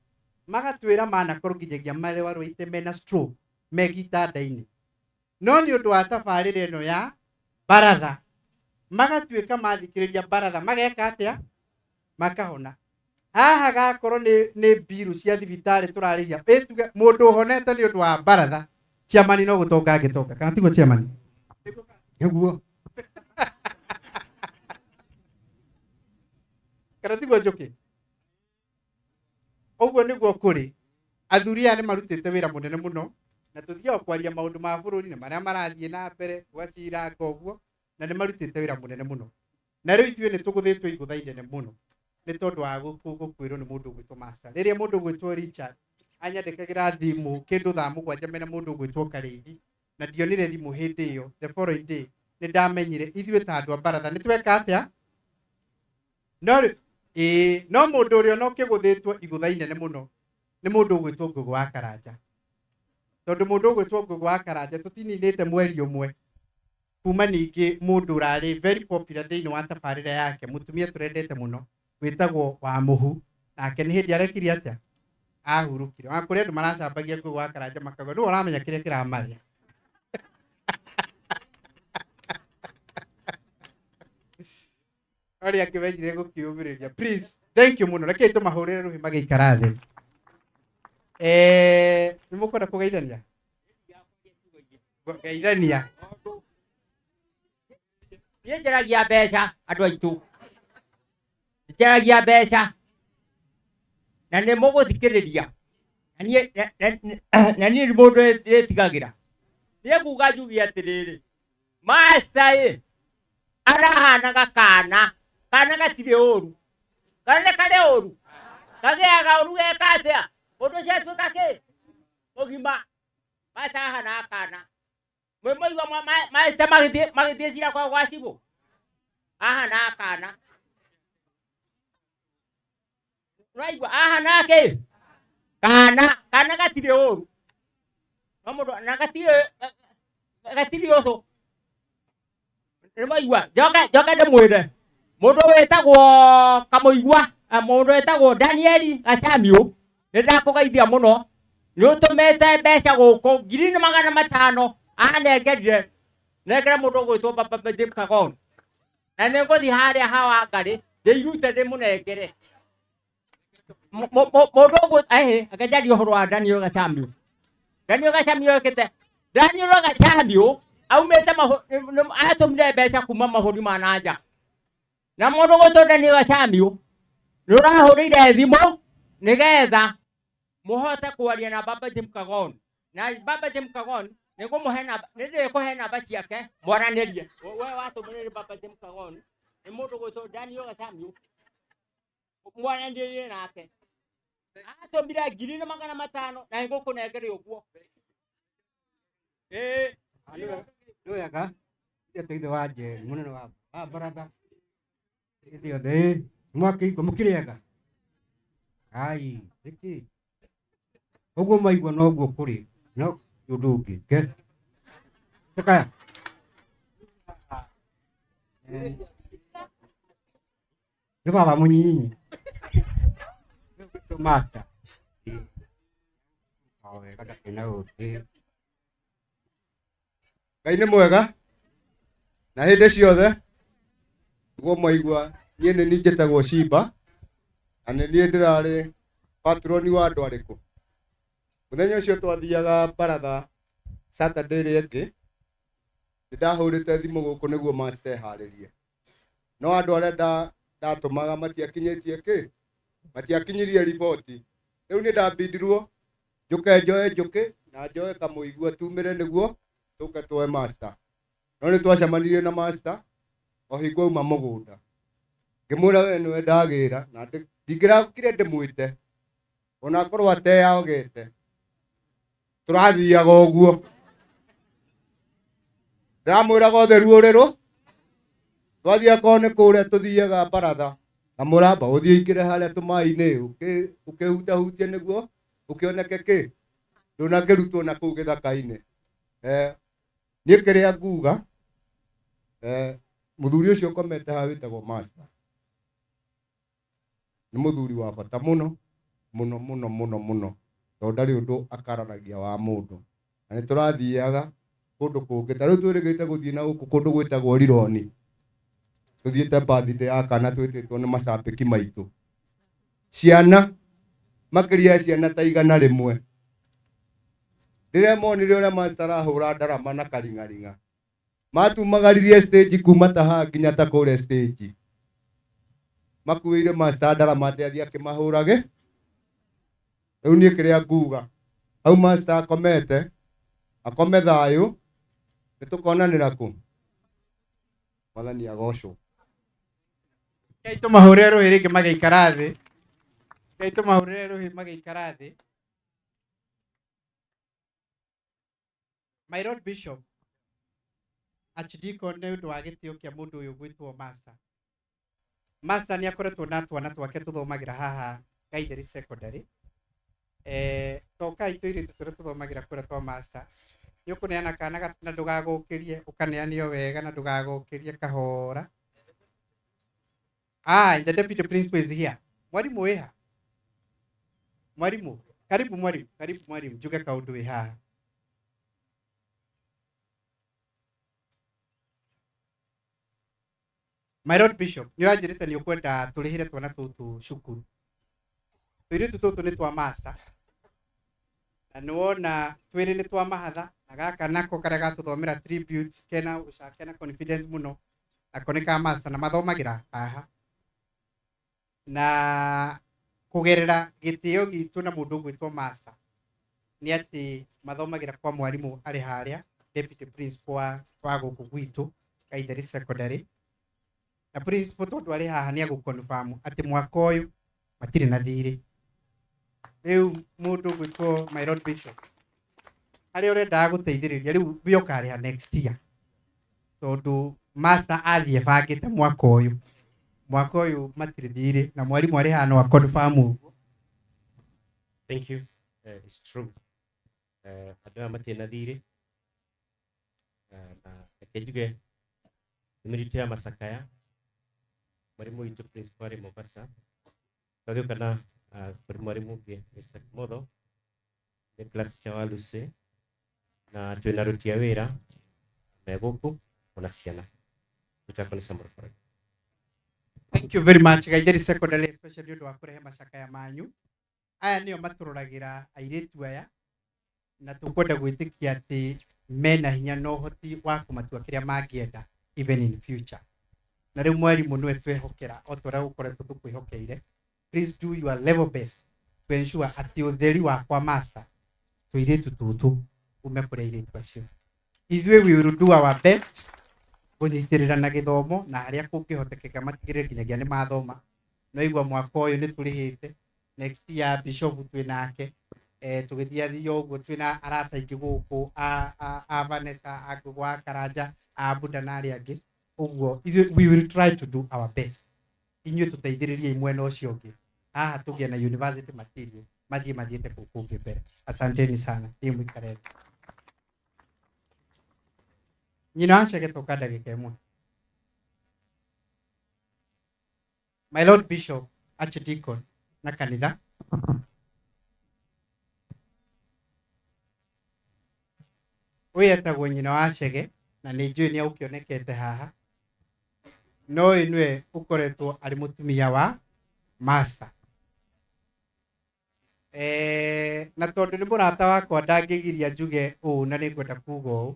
magatwĩra manakorwo nginyagia marwarĩte mena stroke, me gĩtanda-inĩ. No nĩ ũndũ wa tabarĩra ĩno ya baratha, magatuĩka mathikĩrĩria baratha, mageka atĩa? Makahona. Haha gakorwo nĩ mbiru cia thibitarĩ tũrarĩhia, ĩ tuge mũndũ ũhonete nĩ ũndũ wa baratha, chairman no gũtonga angĩtonga, kana tiguo chairman? Nĩguo. Kana tiguo Njũkĩ? Ũguo nĩguo kũrĩ. Athuri aya nĩ marutĩte wĩra mũnene mũno, na tũthiaga kwaria maũndũ ma bũrũri na marĩa marathiĩ na mbere, tũgaciranga ũguo, na nĩ marutĩte wĩra mũnene mũno. Na rĩu ithuĩ nĩ tũgũthĩtwo igũtha inene mũno nĩ tondũ wa gũkuĩrwo nĩ mũndũ ũgwĩtwo Master. Rĩrĩa mũndũ ũgwĩtwo Richard anyandĩkagĩra thimũ kĩndũ thaa mũgwanja mena mũndũ ũgwĩtwo Karĩithi, na ndionire thimũ hĩndĩ ĩyo, the following day nĩ ndamenyire ithuĩ ta andũ a baratha nĩ tweka atĩa? No rĩ ĩĩ no mũndũ ũrĩa ona ũkĩgũthĩtwo igũtha inene mũno nĩ mũndũ ũgwĩtwo Ngũgũ wa Karanja. Tondũ mũndũ ũgwĩtwo Ngũgũ wa Karanja tũtininĩte mweri ũmwe kuma ningĩ mũndũ ũrarĩ very popular thĩinĩ wa tabarĩra yake, mũtumia tũrendete mũno wĩtagwo wa Mũhu, nake nĩ hĩndĩ arekire atĩa, ahurũkire. Ona kũrĩ andũ maracambagia Ngũgũ wa Karanja makauga nĩwe ũramenya kĩrĩa kĩramarĩa. Arĩa angĩ menjire gũkĩũmĩrĩria. Please, thank you mũno. Rekei tũmahũrĩre rũhĩ magĩikara thĩ. Nĩ mũkwenda kũgeithania? Geithania. Niĩ njaragia mbeca andũ aitũ, njaragia mbeca na nĩ mũgũthikĩrĩria, na niĩ nĩ mũndũ ndĩtigagĩra. Niĩ nguga njuge atĩrĩrĩ, master ĩ arahanaga kana, kana gatirĩ ũru, kana nĩ karĩ ũru, kagĩaga ũru geka atĩa, mũndũ ũcio atuĩka kĩ mũgima. Master ahanaga kana. Mwĩmũigua master magĩthiĩ cira kwa cibũ, ahanaga kana. Ũraigua ahanaga kĩ kana, kana gatirĩ ũru, no mũndũ na gatirĩ ũcũ. Nĩmwaigua? Njoke ndĩmwĩre mũndũ wĩtagwo Kamũigua, mũndũ wĩtagwo Danieli Gacamiũ, nĩndakũgeithia mũno, nĩũtũmĩte mbeca gũkũ 1500 anengerire, nengere mũndũ ũgwĩtwo Baba James Kagon, na nĩngũthiĩ harĩa hawa ngarĩ ndĩirute ndĩmũnengere. Mũndũ ũgwĩ-, ĩhĩ, reke njarie ũhoro wa Daniel Gacamiũ. Daniel Gacamiũ ekĩte, Daniel Gacamiũ aumĩte atũmire mbeca kuma mabũrũri ma na nja, na mũndũ ũgwĩtwo Daniel Gacamiũ nĩ ũrahũrĩire thimũ nĩgetha mũhote kwaria na Baba James Kagon, na Baba James Kagon nĩngũmũhe namba, nĩndĩkũhe namba ciake mwaranĩrie. We watũmĩrĩre Baba James Kagon nĩ mũndũ ũgwĩtwo Daniel Gacamiũ, mwaranĩrie nake. Atũmire 1500 na nĩngũkũnengere ũguo. Ĩĩ. Nĩ wega, ithe ithe wa Njeri, mũnene wa baratha. Ithe othe, ĩĩ, mwakĩigua mũkĩrĩega? Ai, nĩkĩ? Ũguo mwaigua noguo kũrĩ, no ũndũ ũngĩ. Ke. Tekaya. Nĩ baba mũnyinyi. Master. O wega ndarĩ na ũũru. Ĩĩ. Ngai nĩ mwega na hĩndĩ ciothe. Nĩguo mwaigua niĩ nĩ niĩ njĩtagwo Shimba na nĩ niĩ ndĩrarĩ patroni wa andũ arĩkũ. Mũthenya ũcio twathiaga baratha Saturday ĩrĩa ĩngĩ, nĩ ndahũrĩte thimũ gũkũ nĩguo master eharĩrie. No andũ arĩa ndatũmaga matiakinyĩtie kĩ? Matiakinyirie riboti. Rĩu nĩ ndambindirwo njũke njoe njũkĩ na njoe kamũigua tumĩre nĩguo tũke tuoe master. No nĩ twacemanirie na master o hingo auma mũgũnda. Ngĩmwĩra we nĩwe ndagĩra na ndingĩrakire ndĩmwĩte ona akorwo ateyogete. Tũrathiaga ũguo. Ndĩramwĩraga ũtheru ũrĩrũ. Twathiĩ akorwo nĩ kũrĩa tũthiaga baratha na mũramba ũthiĩ ũingĩre harĩa tũmaĩ-inĩ ũkĩhutahutie nĩguo ũkĩoneke kĩ ndũnakĩrutwo na kũu gĩthaka-inĩ. Niĩ kĩrĩa nguga, mũthuri ũcio ũkomete haha wĩtagwo master nĩ mũthuri wa bata mũno mũno mũno mũno mũno, tondũ ndarĩ ũndũ akararagia wa mũndũ. Na nĩ tũrathiaga kũndũ kũngĩ, ta rĩu twĩrĩgĩte gũthiĩ na gũkũ kũndũ gwĩtagwo Rironi, tũthiĩte birthday ya kana twĩtĩtwo nĩ macambĩki maitũ. Ciana makĩria ya ciana ta 100. Rĩrĩa monire ũrĩa master arahũra ndarama na karing'aring'a, matumagaririe stage kuma ta haha nginya ta kũrĩa stage. Makuĩire master ndarama atĩ athiĩ akĩmahũrage. Rĩu niĩ kĩrĩa nguga, hau master akomete, akome thayũ, nĩ tũkonanĩra kũ? Mwathani agocwo. Ngai tũmahũrĩre rũhĩ rĩngĩ magĩikara thĩ. Ngai tũmahũrĩre rũhĩ magĩikara thĩ. My Lord Bishop, Archdeacon nĩ ũndũ wa gĩtĩo kĩa mũndũ ũyũ gwĩtwo Master. Master nĩ akoretwo na twana twake tũthomagĩra haha Gaitheri Secondary. Tokai tũirĩtu tũrĩa tũthomagĩra kũrĩa twa master, nĩ ũkũneana kana na ndũgagũkĩrie, ũkaneanio wega na ndũgagũkĩrie kahora. Ah, the deputy principal is here. Mwalimu wĩha? Mwalimu, karibu mwalimu, karibu mwalimu, njuge kaũndũ wĩ haha. My Lord Bishop, nĩ ũranjĩrĩte nĩ ũkwenda tũrĩhĩre twana tũtũ cukuru. Tũirĩtu tũtũ nĩ twa master na nĩ wona twĩrĩ nĩ twa mahatha na gaka nako karĩa gatũthomera tribute kena ũca kena confidence mũno nako nĩ ka master na mathomagĩra haha na kũgerera gĩtĩo gitũ na mũndũ ũgwĩtwo master nĩ atĩ mathomagĩra kwa mwarimũ arĩ harĩa deputy principal wa gũkũ gwitũ Gaitheri Secondary na principal tondũ arĩ haha nĩ agũ-confirm atĩ mwaka ũyũ matirĩ na thirĩ. Rĩu mũndũ ũgwĩtwo my Lord Bishop harĩa ũrendaga gũteithĩrĩria rĩu we ũkarĩha next year tondũ master athiĩ ebangĩte mwaka ũyũ, mwaka ũyũ matirĩ thirĩ na mwarimũ arĩ haha no a-confirm ũguo. Thank you. It's true. Andũ aya matirĩ na thirĩ. Na reke njuge ndũmĩrĩri ya macakaya mwarimu witũ principal arĩ Mombasa twagĩũka na kũrĩ mwarimu ũngĩ Mr. Kimotho nĩ class teacher wa Lucy na twĩna aruti a wĩra me gũkũ ona ciana. Tũtakwo nĩ Samuel Farag. Thank you very much Gaitheri Secondary especially ũndũ wa kũrehe macakaya manyu. Aya nĩo matũroragĩra airĩtu aya na tũkwenda gwĩtĩkia atĩ mena hinya na ũhoti wa kũmatua kĩrĩa mangĩenda even in future. Na rĩu mwarimũ nĩwe twehokera o ta ũrĩa gũkoretwo tũkwĩhokeire. Please do your level best to ensure atĩ ũtheri wakwa master tũirĩtu tũtũ ume kũrĩ airĩtu acio. Ithuĩ we will do our best kũnyitĩrĩra na gĩthomo na harĩa kũngĩhotekeka matigĩrĩre nginyagia nĩ mathoma. No igua mwaka ũyũ nĩ tũrĩhĩte, next year Bishop twĩ nake, tũgĩthiathia ũguo twĩna arata aingĩ gũkũ a Vanessa, a Ngũgũ wa Karanja, a Buda na arĩa angĩ. Ũguo ithuĩ we will try to do our best. Inyuĩ tũteithĩrĩriei mwena ũcio ũngĩ. Haha tũgĩe na university material mathiĩ mathiĩte kũu kũngĩ mbere. Asanteni sana. Thiĩ mũikare thĩ. Nyina wa Chege toka ndagĩka ĩmwe. My Lord Bishop, Archdeacon na kanitha. Ũyũ etagwo nyina wa Chege na nĩ njũĩ nĩ agũkĩonekete haha. No ũyũ nĩwe ũkoretwo arĩ mũtumia wa master. Na tondũ nĩ mũrata wakwa ndangĩgiria njuge ũũ na nĩngwenda kuga ũũ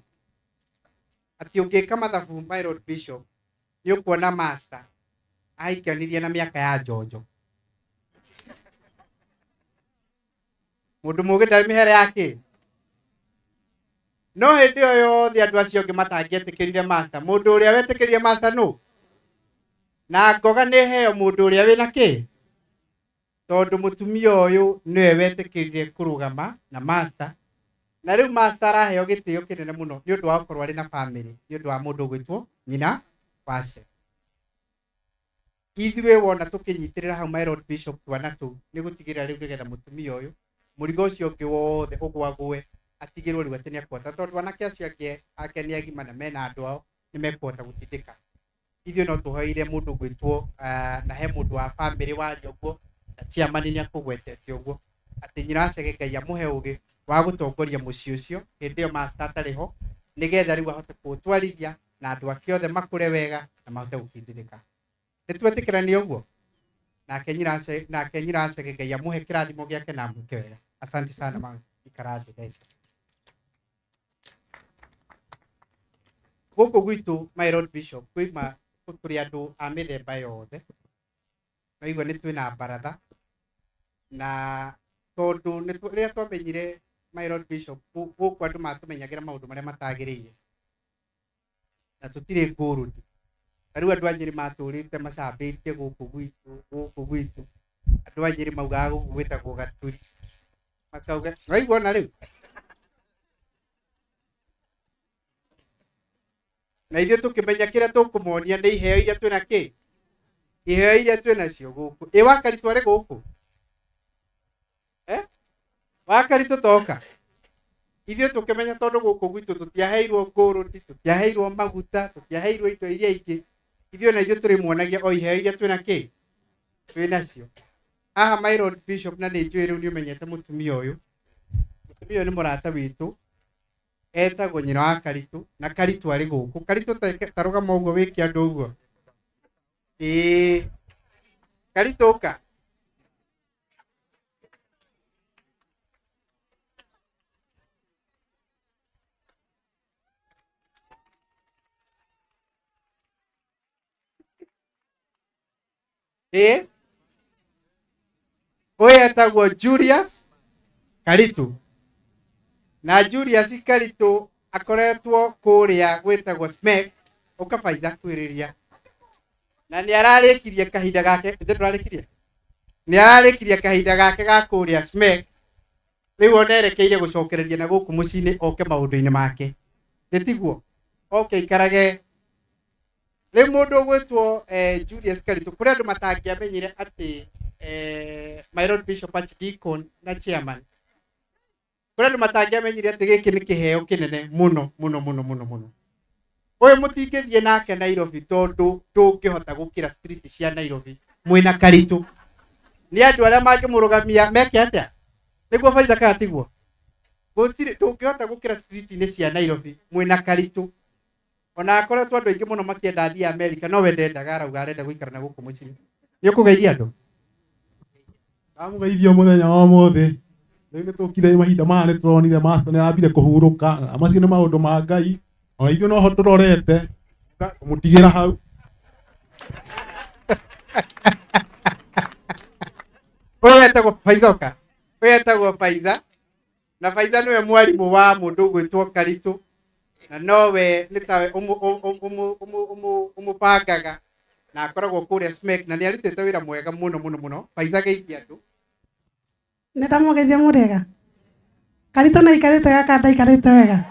atĩ ũngĩka mathabu my Lord Bishop nĩ ũkuona master ahikanirie na mĩaka ya njonjo. Mũndũ mũgĩ ndarĩ mĩhere yake. No hĩndĩ ĩyo yothe andũ acio angĩ matangĩetĩkĩrire master, mũndũ ũrĩa wetĩkĩrire master nũ? Na ngoga nĩ heo mũndũ ũrĩa wĩna kĩ? Tondũ mũtumia ũyũ nĩwe wetĩkĩrire kũrũgama na master. Na rĩu master araheo gĩtĩo kĩnene mũno nĩ ũndũ wa gũkorwo arĩ na family, nĩ ũndũ wa mũndũ ũgwĩtwo nyina wa Chege. Ithuĩ wona tũkĩnyitĩrĩra hau my Lord Bishop twana tũu nĩ gũtigĩrĩra rĩu nĩgetha mũtumia ũyũ mũrigo ũcio ũngĩ wothe ũgwagwe atigĩrwo rĩu atĩ nĩ ekũhota tondũ anake acio angĩ ake nĩ agima na mena andũ ao nĩ mekũhota gũtindĩka. Ithuĩ no tũhoeire mũndũ ũgwĩtwo na he mũndũ wa family waria ũguo na chairman nĩ akũgwetete ũguo atĩ nyina wa Chege Ngai amũhe ũgĩ wa gũtongoria mũciĩ ũcio hĩndĩ ĩyo master atarĩ ho nĩgetha rĩu ahote kũũtwarithia na andũ ake othe makũre wega na mahote gũkindĩrĩka. Nĩ twetĩkĩrania ũguo? Nake nyina wa Chege Ngai amũhe kĩrathimo gĩake na amwĩke wega. Asante sana mama. Ikara thĩ guys. Gũkũ gwitũ my Lord Bishop kwĩma tũrĩ andũ a mĩthemba yothe. No igua nĩ twĩna baratha na tondũ rĩrĩa twamenyire my Lord Bishop gũkũ andũ matũmenyagĩra maũndũ marĩa matagĩrĩire na tũtirĩ ngũrũni. Ta rĩu andũ a Nyĩrĩ matũrĩte macambĩtie gũkũ gwitũ, gũkũ gwitũ. Andũ a Nyĩrĩ maugaga gũkũ gwĩtagwo Gaturi. Makauga, waigua ona rĩu? Na ithuĩ tũkĩmenya kĩrĩa tũkũmonia nĩ iheo iria twĩna kĩ? Iheo iria twĩ nacio gũkũ. Ĩ Wakaritũ arĩ gũkũ? Eh? Wakaritũ toka. Ithuĩ tũkĩmenya tondũ gũkũ gwitũ tũtiaheirwo ngũrũti, tũtiaheirwo maguta, tũtiaheirwo indo iria ingĩ. Ithuĩ na ithuĩ tũrĩmuonagia o iheo iria twĩna kĩ? Twĩ nacio. Haha my Lord Bishop na nĩ njũĩ rĩu nĩ ũmenyete mũtumia ũyũ. Mũtumia ũyũ nĩ mũrata witũ. Etagwo nyina wa Karitũ na Karitũ arĩ gũkũ. Karitũ ta rũgama ũguo wĩke andũ ũguo. Ĩĩ. Karitũ ũka. Ĩĩ. Ũyũ etagwo Julius Karitũ. Na Julius Karitũ akoretwo kũrĩa gwĩtagwo SMEC ũkabaica kwĩrĩria. Na nĩ ararĩkirie kahinda gake, ithe ndũrarĩkirie? Nĩ ararĩkirie kahinda gake ga kũrĩa SMEC. Rĩu ona erekeire gũcokereria na gũkũ mũciĩ-inĩ oke maũndũ-inĩ make. Nĩ tiguo? Oke aikarage. Rĩu mũndũ ũgwĩtwo Julius Karitũ, kũrĩ andũ matangĩamenyire atĩ my Lord Bishop Archdeacon na chairman, kũrĩ andũ matangĩamenyire atĩ gĩkĩ nĩ kĩheo kĩnene mũno mũno mũno mũno mũno. Ũyũ mũtingĩthiĩ nake Nairobi tondũ ndũngĩhota gũkĩra street cia Nairobi mwĩna Karitũ. Nĩ andũ arĩa mangĩmũrũgamia meke atĩa? Nĩguo Faiza kana tiguo? Gũtirĩ, ndũngĩhota gũkĩra street-inĩ cia Nairobi mwĩna Karitũ. Ona akoretwo andũ aingĩ mũno makĩenda athiĩ Amerika, no we ndendaga, arauga arenda gũikara na gũkũ mũciĩ. Nĩ ũkũgeithia andũ? Ndamũgeithia mũthenya wa ũmũthĩ. Rĩu nĩ tũkire mahinda maya nĩ tũronire master nĩ arambire kũhurũka. Na macio nĩ maũndũ ma Ngai. Ona ithuĩ noho tũrorete kũmũtigĩra hau. Ũyũ etagwo Faizoka. Ũyũ etagwo Faiza. Na Faiza nĩwe mwarimũ wa mũndũ ũgwĩtwo Karitũ. Na nowe nĩ tawe ũmũbangaga na akoragwo kũrĩa SMEC na nĩ arutĩte wĩra mwega mũno mũno mũno. Faiza geithia andũ. Nĩ ndamũgeithia mũrĩega. Karitũ nĩ aikarĩte wega kana ndaikarĩte wega?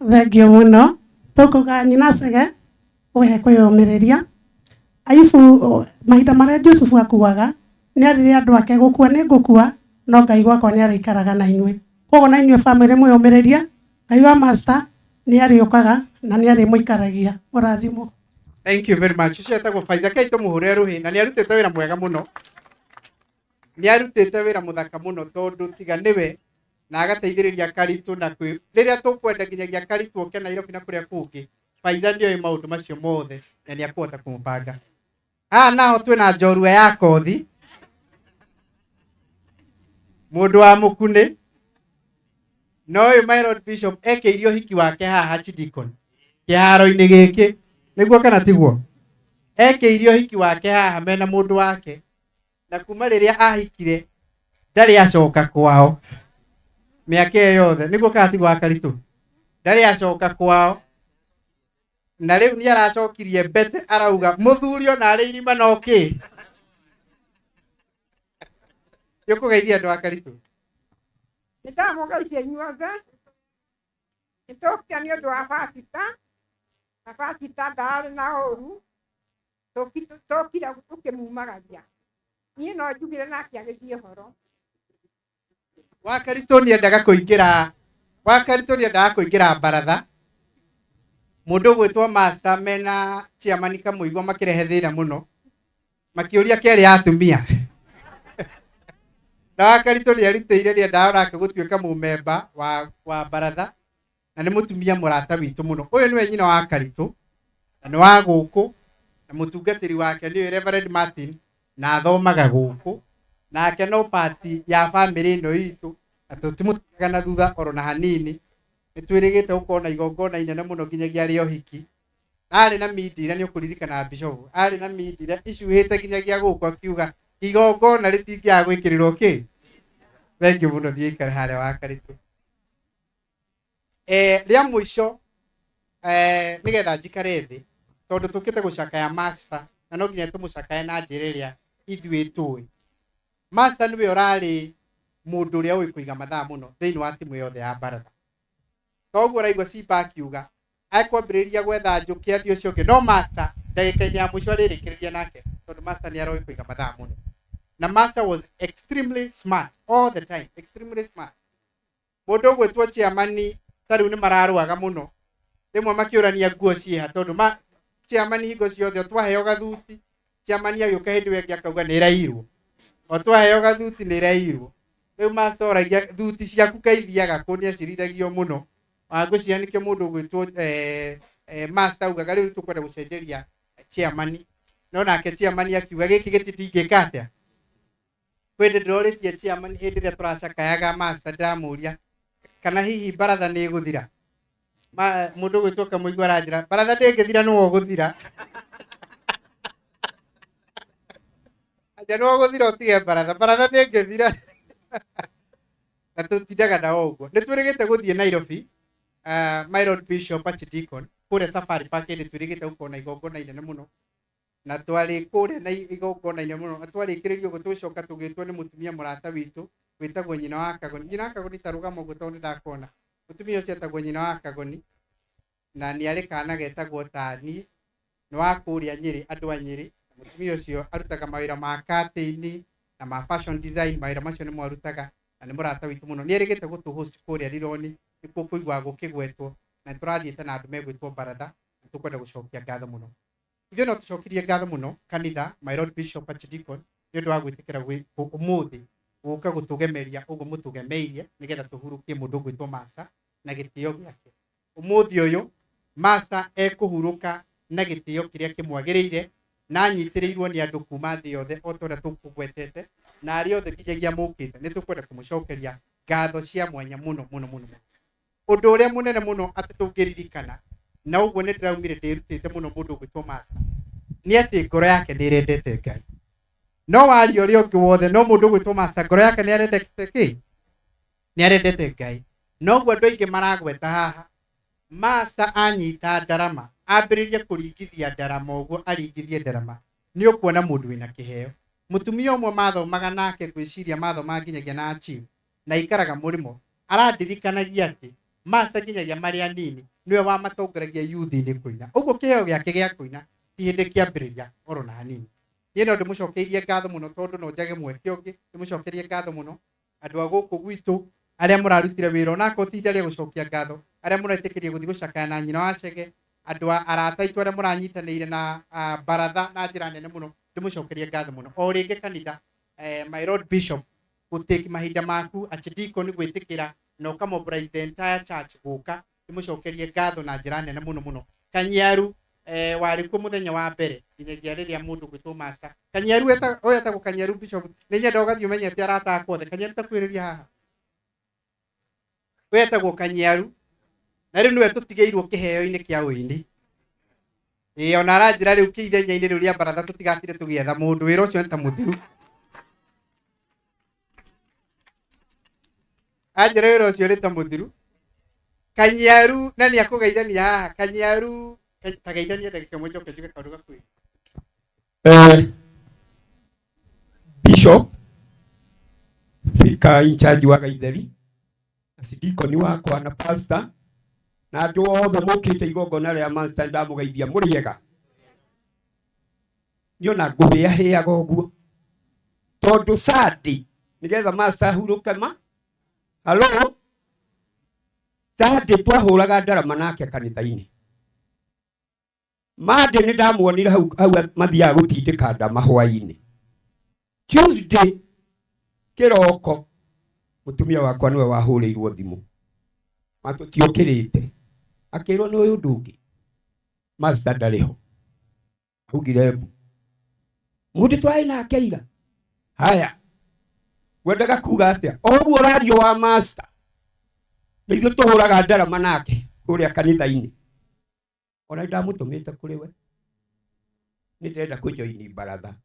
Thengiũ mũno. Tũkuga nyina Chege ũhe kwĩyũmĩrĩria. Ayubu mahinda marĩa Jusufu akuaga nĩ erire andũ ake gũkua nĩ ngũkua no Ngai gwakwa nĩ arĩikaraga na inyuĩ. Koguo na inyuĩ bamĩrĩ mwĩyũmĩrĩrie Ngai wa master nĩ arĩũkaga na nĩ arĩmũikaragia. Mũrathimwo. Thank you very much. Ũcio etagwo Faiza. Rekei tũmũhũrĩre rũhĩ na nĩ arutĩte wĩra mwega mũno. Nĩ arutĩte wĩra mũthaka mũno tondũ tiga nĩwe na agateithĩrĩria Karitũ na kwĩ rĩrĩa tũkwenda nginyagia Karitũ oke Nairobi na kũrĩa kũngĩ, Faiza nĩoĩ maũndũ macio mothe na nĩ akũhota kũmũbanga. Haha naho twĩna njorua ya kothi, mũndũ wa mũkunĩ, na ũyũ my Lord Bishop ekĩirio ũhiki wake haha Archdeacon kĩharo-inĩ gĩkĩ, nĩguo kana tiguo? Ekĩirio ũhiki wake haha mena mũndũ wake na kuma rĩrĩa ahikire ndarĩ acoka kwao mĩaka ĩyo yothe, nĩguo kana tiguo Wakaritũ? Ndarĩ acoka kwao na rĩu nĩ aracokirie mbete arauga mũthuri ona arĩ irima no kĩ. Nĩ ũkũgeithia andũ Wakaritũ? Nĩ ndamũgeithia inyuothe. Nĩ tũkire nĩ ũndũ wa pastor, na pastor ndararĩ na ũru, tũkire tũkĩmumagaria. Niĩ no njugire nake agĩthiĩ ũhoro. Wakaritũ nĩ endaga kũingĩra, Wakaritũ nĩ endaga kũingĩra baratha. Mũndũ ũgwĩtwo master mena chairman Kamũigua makĩrehe thĩna mũno. Makĩũria kerĩ ya atumia. Na Wakaritũ nĩ erutĩire nĩ endaga onake gũtuĩka mũmemba wa baratha. Na nĩ mũtumia mũrata witũ mũno. Ũyũ nĩwe nyina wa Karitũ na nĩ wa gũkũ na mũtungatĩri wake nĩwe Reverend Martin na athomaga gũkũ nake no part ya bamĩrĩ ĩno itũ na tũtimũtigaga na thutha oro na hanini. Nĩ twĩrĩgĩte gũkorwo na igongona inene mũno nginyagia rĩa ũhiki. Arĩ na mindira, nĩ ũkũririkana Bishop, arĩ na mindira icuhĩte nginyagia gũkũ akiuga igongona rĩtingĩaga gwĩkĩrĩrwo kĩ. Thank you mũno, thiĩ ikare harĩa wa Karitũ. Rĩa mũico nĩgetha njikare thĩ tondũ tũkĩte gũcakaya master na no nginya tũmũcakaye na njĩra ĩrĩa ithuĩ tũĩ. Master nĩwe ũrarĩ mũndũ ũrĩa ũĩ kũiga mathaa mũno thĩinĩ wa timu yothe ya baratha. Toguo ũraigua Simba akiuga ekwambĩrĩria gwetha njũkĩ athiĩ ũcio ũngĩ, no master ndagĩka-inĩ ya mũico arĩrĩkĩrĩria nake. Tondũ master nĩ aroĩ kũiga mathaa mũno. Na master was extremely smart all the time, extremely smart. Mũndũ ũgwĩtwo chairman ta rĩu nĩ mararũaga mũno, rĩmwe makĩũrania nguo ciĩha, tondũ ma chairman hingo ciothe o twaheo gathuti, chairman agĩũka hĩndĩ ĩyo ĩngĩ akauga nĩ ĩrairwo, o twaheo gathuti nĩ ĩrairwo. Rĩu master oragia thuti ciaku kaithiaga kũ, nĩ acirithagio mũno. Wangũciria nĩkĩo mũndũ ũgwĩtwo master augaga rĩu tũkwenda gũcenjeria chairman, no nake chairman akiuga gĩkĩ gĩti ndingĩka atĩa. Kwĩ hĩndĩ ndĩrorĩtie chairman hĩndĩ ĩrĩa tũracakayaga master, ndĩramũria kana hihi baratha nĩ ĩgũthira. Mũndũ ũgwĩtwo Kamũigua aranjĩra baratha ndĩngĩthira, nĩwe ũgũthira. Anja nĩwe ũgũthira ũtige baratha, baratha ndĩngĩthira. Na tũtindaga nao ũguo. Nĩ twĩrĩgĩte gũthiĩ Nairobi, my Lord Bishop Archdeacon, kũrĩa Safari Park, hĩndĩ twĩrĩgĩte gũkorwo na igongona inene mũno, na twarĩ kũrĩa na igongona inene mũno, na twarĩkĩrĩria ũguo tũgĩcoka tũgĩtwo nĩ mũtumia mũrata witũ wĩtagwo nyina wa Kagoni. Nyina wa Kagoni ta rũgama ũguo tondũ nĩndakona. Mũtumia ũcio etagwo nyina wa Kagoni, na nĩ arĩ kana getagwo tani, nĩ wa kũrĩa Nyĩrĩ, andũ a Nyĩrĩ. Mũtumia ũcio arutaga mawĩra ma curtain na ma fashion design, mawĩra macio nĩmo arutaga, na nĩ mũrata witũ mũno. Nĩ erĩgĩte gũtũ host kũrĩa Rironi, nĩkuo kũiguaga gũkĩgwetwo, na nĩ tũrathiĩte na andũ megwĩtwo baratha, na tũkwenda gũcokia ngatho mũno. Ithuĩ no tũcokirie ngatho mũno kanitha, my Lord Bishop Archdeacon, nĩ ũndũ wa gwĩtĩkĩra ũmũthĩ gũka gũtũgemeria ũguo mũtũgemeirie, nĩgetha tũhurũkie mũndũ ũgwĩtwo Master na gĩtĩo gĩake. Ũmũthĩ ũyũ Master ekũhurũka na gĩtĩo kĩrĩa kĩmwagĩrĩire, na anyitĩrĩirwo nĩ andũ kuma thĩ yothe o ta ũrĩa tũkũgwetete, na arĩa othe nginyagia mũkĩte, nĩ tũkwenda kũmũcokeria ngatho cia mwanya mũno mũno mũno mũno. Ũndũ ũrĩa mũnene mũno atĩ tũngĩririkana, na ũguo nĩ ndĩraumire ndĩrutĩte mũno mũndũ ũgwĩtwo Master, nĩ atĩ ngoro yake nĩ ĩrendete Ngai. No waria ũrĩa ũngĩ wothe, no mũndũ ũgwĩtwo Master ngoro yake nĩ arendete kĩ? Nĩ arendete Ngai. Noguo andũ aingĩ maragweta haha, Master anyita ndarama, ambĩrĩrie kũringithia ndarama ũguo, aringithie ndarama, nĩ ũkuona mũndũ wĩna kĩheo. Mũtumia ũmwe mathomaga nake, ngwĩciria mathomaga nginyagia na chief, na aikaraga mũrĩmo, arandirikanagia atĩ Master nginyagia marĩ anini nĩwe wamatongoragia youth-inĩ kũina. Ũguo kĩheo gĩake gĩa kũina ti hĩndĩ kĩambĩrĩria oro na hanini. Niĩ no ndĩmũcokeirie ngatho mũno, tondũ no njage mweke ũngĩ, ndĩmũcokerie ngatho mũno andũ a gũkũ gwitũ arĩa mũrarutire wĩra, onakorwo ti ihinda rĩa gũcokia ngatho, arĩa mũretĩkĩria gũthiĩ gũcakaya na nyina wa Chege, andũ a arata aitũ arĩa mũranyitanĩire na baratha na njĩra nene mũno, ndĩmũcokerie ngatho mũno. O rĩngĩ kanitha, my Lord Bishop, gũtake mahinda maku Archdeacon gwĩtĩkĩra na ũkamobilize the entire church gũka, ndĩmũcokerie ngatho na njĩra nene mũno mũno. Kanyiaru, warĩ kuo mũthenya wa mbere nginyagia rĩrĩa mũndũ gwĩtwo Master Kanyiaru, ũyũ etagwo Kanyiaru Bishop, nĩ nyenda ũgathiĩ ũmenyete arata akwa othe. Kanyiaru takuhĩrĩria haha, ũyũ etagwo Kanyiaru, na rĩu nĩwe tũtigĩirwo kĩheo-inĩ kĩa ũini. Ĩĩ, ona aranjĩra rĩu kĩithenya-inĩ rĩu rĩa baratha tũtigatire tũgĩetha mũndũ, wĩra ũcio nĩ ta mũthiru. Anjĩra wĩra ũcio nĩ ta mũthiru. Kanyiaru na nĩ akũgeithania haha. Kanyiaru ta geithania ndagĩka ĩmwe njoke njuge kaũndũ gakuhĩ. Bishop Fika in charge wa Gaitheri, Archdeacon wakwa na pastor na andũ othe mũkĩte igongona rĩa master, ndamũgeithia mũrĩega. Niĩ ona ngũhĩahĩaga ũguo tondũ Sunday nĩgetha master ahurũke ma halo Sunday twahũraga ndarama nake kanitha-inĩ. Monday nĩ ndamuonire hau hau mathiaga gũtindĩka ndama hwaĩ-inĩ. Tuesday kĩroko mũtumia wakwa nĩwe wahũrĩirwo thimũ, ma tũtiũkĩrĩte, akĩrwo nĩ ũyũ ũndũ ũngĩ, master ndarĩ ho. Augire mbu mũndũ twarĩ nake ira. Haya, wendaga kuga atĩa? O ũguo ũrario wa master nĩ ithuĩ tũhũraga ndarama nake kũrĩa kanitha-inĩ. Ona ndamũtũmĩte kũrĩ we, nĩ ndĩrenda kũjoini baratha.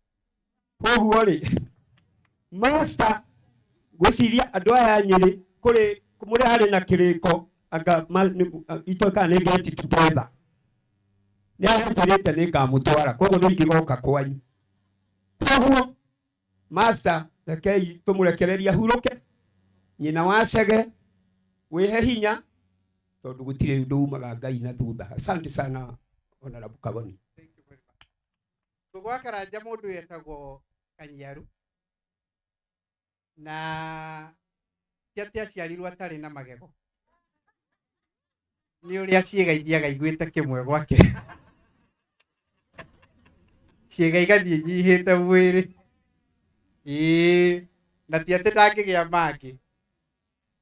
Koguo rĩ, master, ngwĩciria andũ aya Nyĩrĩ kũrĩ mũrĩ harĩ na kĩrĩko anga itoĩ kana nĩ get together, nĩ aranjĩrĩte nĩ ngamũtwara, koguo nĩ ingĩgoka kwanyu. Koguo master, rekei tũmũrekererie ahurũke. Nyina wa Chege, wĩhe hinya tondũ gũtirĩ ũndũ umaga Ngai na thutha. Asante sana Honorable Kagoni. Ngũgĩ wa Karanja mũndũ wetagwo Kanyiaru na ti atĩ aciarirwo atarĩ na magego, nĩ ũrĩa ciĩga ithiaga iguĩte kĩmwe gwake, ciĩga igathiĩ inyihĩte mwĩrĩ, ĩĩ, na ti atĩ ndangĩgĩa mangĩ.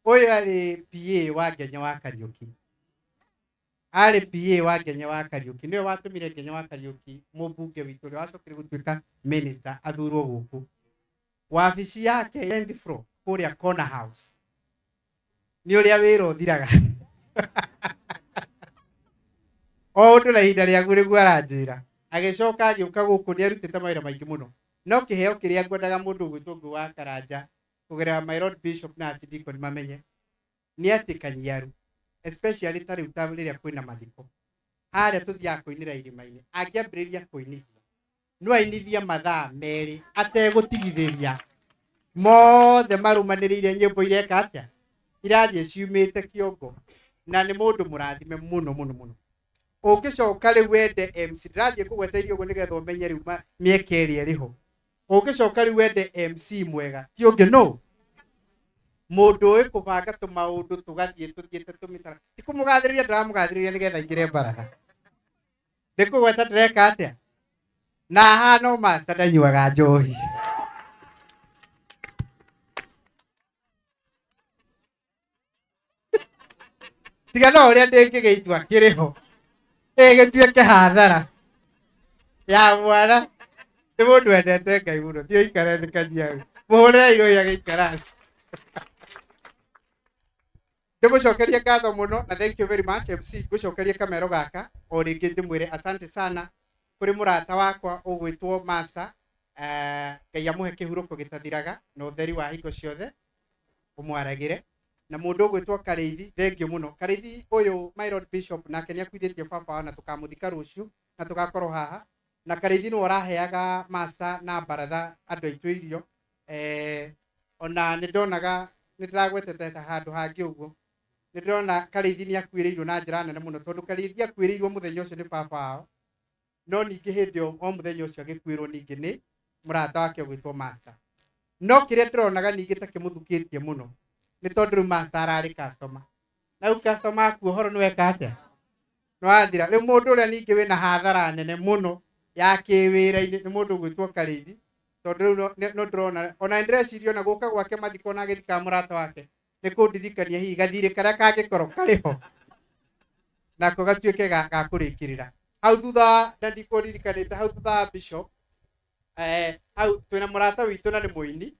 Ũyũ arĩ PA wa Ngenya wa Kariũki, arĩ PA wa Ngenya wa Kariũki, nĩwe watũmire Ngenya wa Kariũki mũmbunge witũ ũrĩa wacokire gũtuĩka minister athurwo gũkũ. Wabici yake tenth floor kũrĩa Corner House, nĩ ũrĩa wĩra ũthiraga o ũndũ na ihinda rĩaguo nĩguo aranjĩra. Agĩcoka agĩũka gũkũ, nĩ arutĩte mawĩra maingĩ mũno, no kĩheo kĩrĩa ngwendaga mũndũ ũgwĩtwo Ngũgĩ wa Karanja kũgerera my Lord Bishop na Archdeacon mamenye nĩ atĩ Kanyiaru, especially ta rĩu ta rĩrĩa kwĩna mathiko harĩa tũthiaga kũinĩra irĩma-inĩ, angĩambĩrĩria kũinithia no ainithie mathaa 2 ategũtigithĩria, mothe marũmanĩrĩire nyĩmbo ireka atĩa, irathiĩ ciumĩte kĩongo, na nĩ mũndũ mũrathime mũno mũno mũno. Ũngĩcoka rĩu wende MC, ndĩrathiĩ kũgweta irio ũguo nĩgetha ũmenye rĩu mĩeke ĩrĩa ĩrĩ ho. Ũngĩcoka rĩu wende MC mwega, ti ũngĩ no mũndũ ũĩ kũbanga tũmaũndũ tũgathiĩ tũthiĩte tũmĩtara. Ti kũmũgathĩrĩria ndĩramũgathĩrĩria nĩgetha aingĩre baratha, nĩ kũgweta ndĩreka atĩa, na hano master ndanyuaga njohi. Tiga no ũrĩa ndĩngĩgĩitua kĩrĩ ho ĩgĩtuĩke hathara ya mwana. Nĩ mũndũ wendete Ngai mũno. Thiĩ ũikare thĩ Kanyiaru, mũhũrĩre irũhi agĩikara thĩ. Ndĩmũcokerie ngatho mũno na thank you very much MC. Ngũcokerie kamero gaka o rĩngĩ ndĩmwĩre asante sana kũrĩ mũrata wakwa ũgwĩtwo Master. Ngai amũhe kĩhurũko gĩtathiraga na ũtheri wa hingo ciothe ũmwaragĩre. Na mũndũ ũgwĩtwo Karĩithi, thengiũ mũno Karĩithi ũyũ, my Lord Bishop nake nĩ akuithĩtie baba wao na tũkamũthika rũciũ na tũgakorwo haha. Na Karĩithi nĩwe ũraheaga Master na baratha andũ aitũ irio. Ona nĩ ndonaga nĩ ndĩragwetete ta handũ hangĩ ũguo, nĩ ndĩrona Karĩithi nĩ akuĩrĩirwo na njĩra nene mũno, tondũ Karĩithi akuĩrĩirwo mũthenya ũcio nĩ baba wao, no ningĩ hĩndĩ ĩyo o mũthenya ũcio agĩkuĩrwo ningĩ nĩ mũrata wake ũgwĩtwo Master. No kĩrĩa ndĩronaga ningĩ ta kĩmũthukĩtie mũno nĩ tondũ rĩu Master ararĩ customer, na rĩu customer aku ũhoro nĩ weka atĩa, nĩ wathira. Rĩu mũndũ ũrĩa ningĩ wĩna hathara nene mũno ya kĩwĩra-inĩ nĩ mũndũ ũgwĩtwo Karĩithi, tondũ rĩu no ndĩrona ona nĩndĩreciria ona gũka gwake mathiko na agĩthikaga mũrata wake nĩ kũndirikania hihi gathirĩ karĩa kangĩkorwo karĩ ho nako gatuĩke ga kũrĩkĩrĩra hau thutha wa, na ndikũririkanĩte hau thutha wa Bishop. Hau twĩna mũrata witũ na nĩ mũini,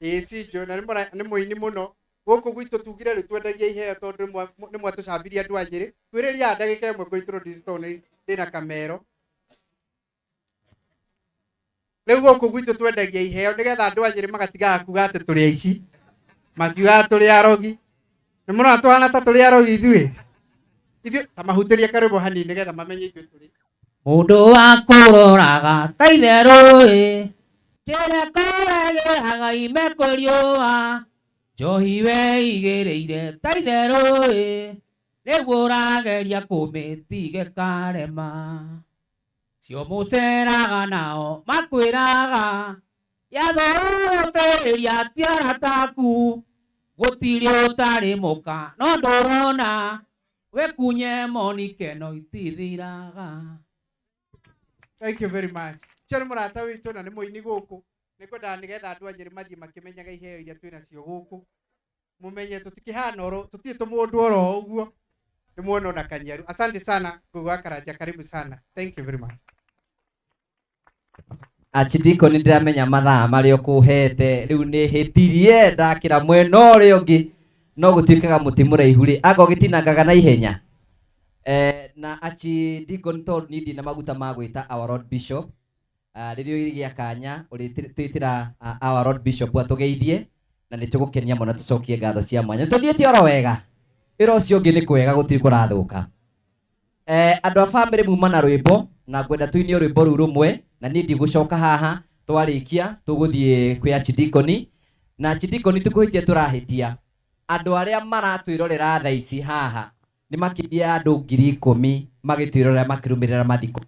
ĩĩ Cinjo, na nĩ mũini mũno gũkũ gwitũ. Tugire rĩu twendagia iheo tondũ nĩ mwatũcambirie andũ a Nyĩrĩ. Kwĩrĩria ndagĩka ĩmwe ngũ introduce tondũ nĩ ndĩna kamero. Rĩu gũkũ gwitũ twendagia iheo nĩgetha andũ a Nyĩrĩ magatigaga kuga atĩ tũrĩ aici, makiugaga tũrĩ arogi. Nĩ mũrona tũhana ta tũrĩ arogi ithuĩ? Ithuĩ ta mahutĩrie karwĩmbo hanini nĩgetha mamenye ithuĩ tũrĩ Mũndũ wa kũroraga ta itherũ ĩ, kĩrĩa kũregeraga ime kwĩ riũa, njohi weigĩrĩire ta itherũ ĩ, rĩu ũrageria kũmĩtige karema. Cio mũceraga nao makwĩraga yathũũtĩrĩria ti arata aku, gũtirĩ ũtarĩ mũka no ndũrona wĩkunye moni keno itithiraga. Thank you very much. Ũcio nĩ mũrata witũ na nĩ mũini gũkũ. Nĩ ngwendaga nĩgetha andũ a Nyĩrĩ mathiĩ makĩmenyaga iheo iria twĩ nacio gũkũ, mũmenye tũtikĩhana oro tũtirĩ tũmũndũ oro ũguo nĩ muona ona Kanyiaru. Asante sana Ngũgĩ wa Karanja, karibu sana, thank you very much. Archdeacon, nĩ ndĩramenya mathaa marĩa ũkũhete rĩu nĩ hĩtirie ndakĩra mwena ũrĩa ũngĩ, no gũtuĩkaga mũtĩ mũraihu rĩ anga ũgĩtinangaga na ihenya. Na Archdeacon, tondũ niĩ ndĩ na maguta ma gwĩta our Lord Bishop, rĩrĩa ũrĩgĩa kanya ũrĩtwĩtĩra our Lord Bishop atũgeithie na nĩ tũgũkenia mũno, tũcokie ngatho cia mwanya. Tũthiĩte oro wega, wĩra ũcio ũngĩ nĩ kwega, gũtirĩ kũrathũka. Andũ a bamĩrĩ muma na rwĩmbo na ngwenda tũinie rwĩmbo rũu rũmwe, na niĩ ndigũcoka haha. Twarĩkia tũgũthiĩ kwĩ Archdeacon, na Archdeacon tũkũhĩtia tũrahĩtia andũ arĩa maratwĩrorera thaa ici haha nĩ makĩria ya andũ 10,000 magĩtwĩrorera makĩrũmĩrĩra mathiko.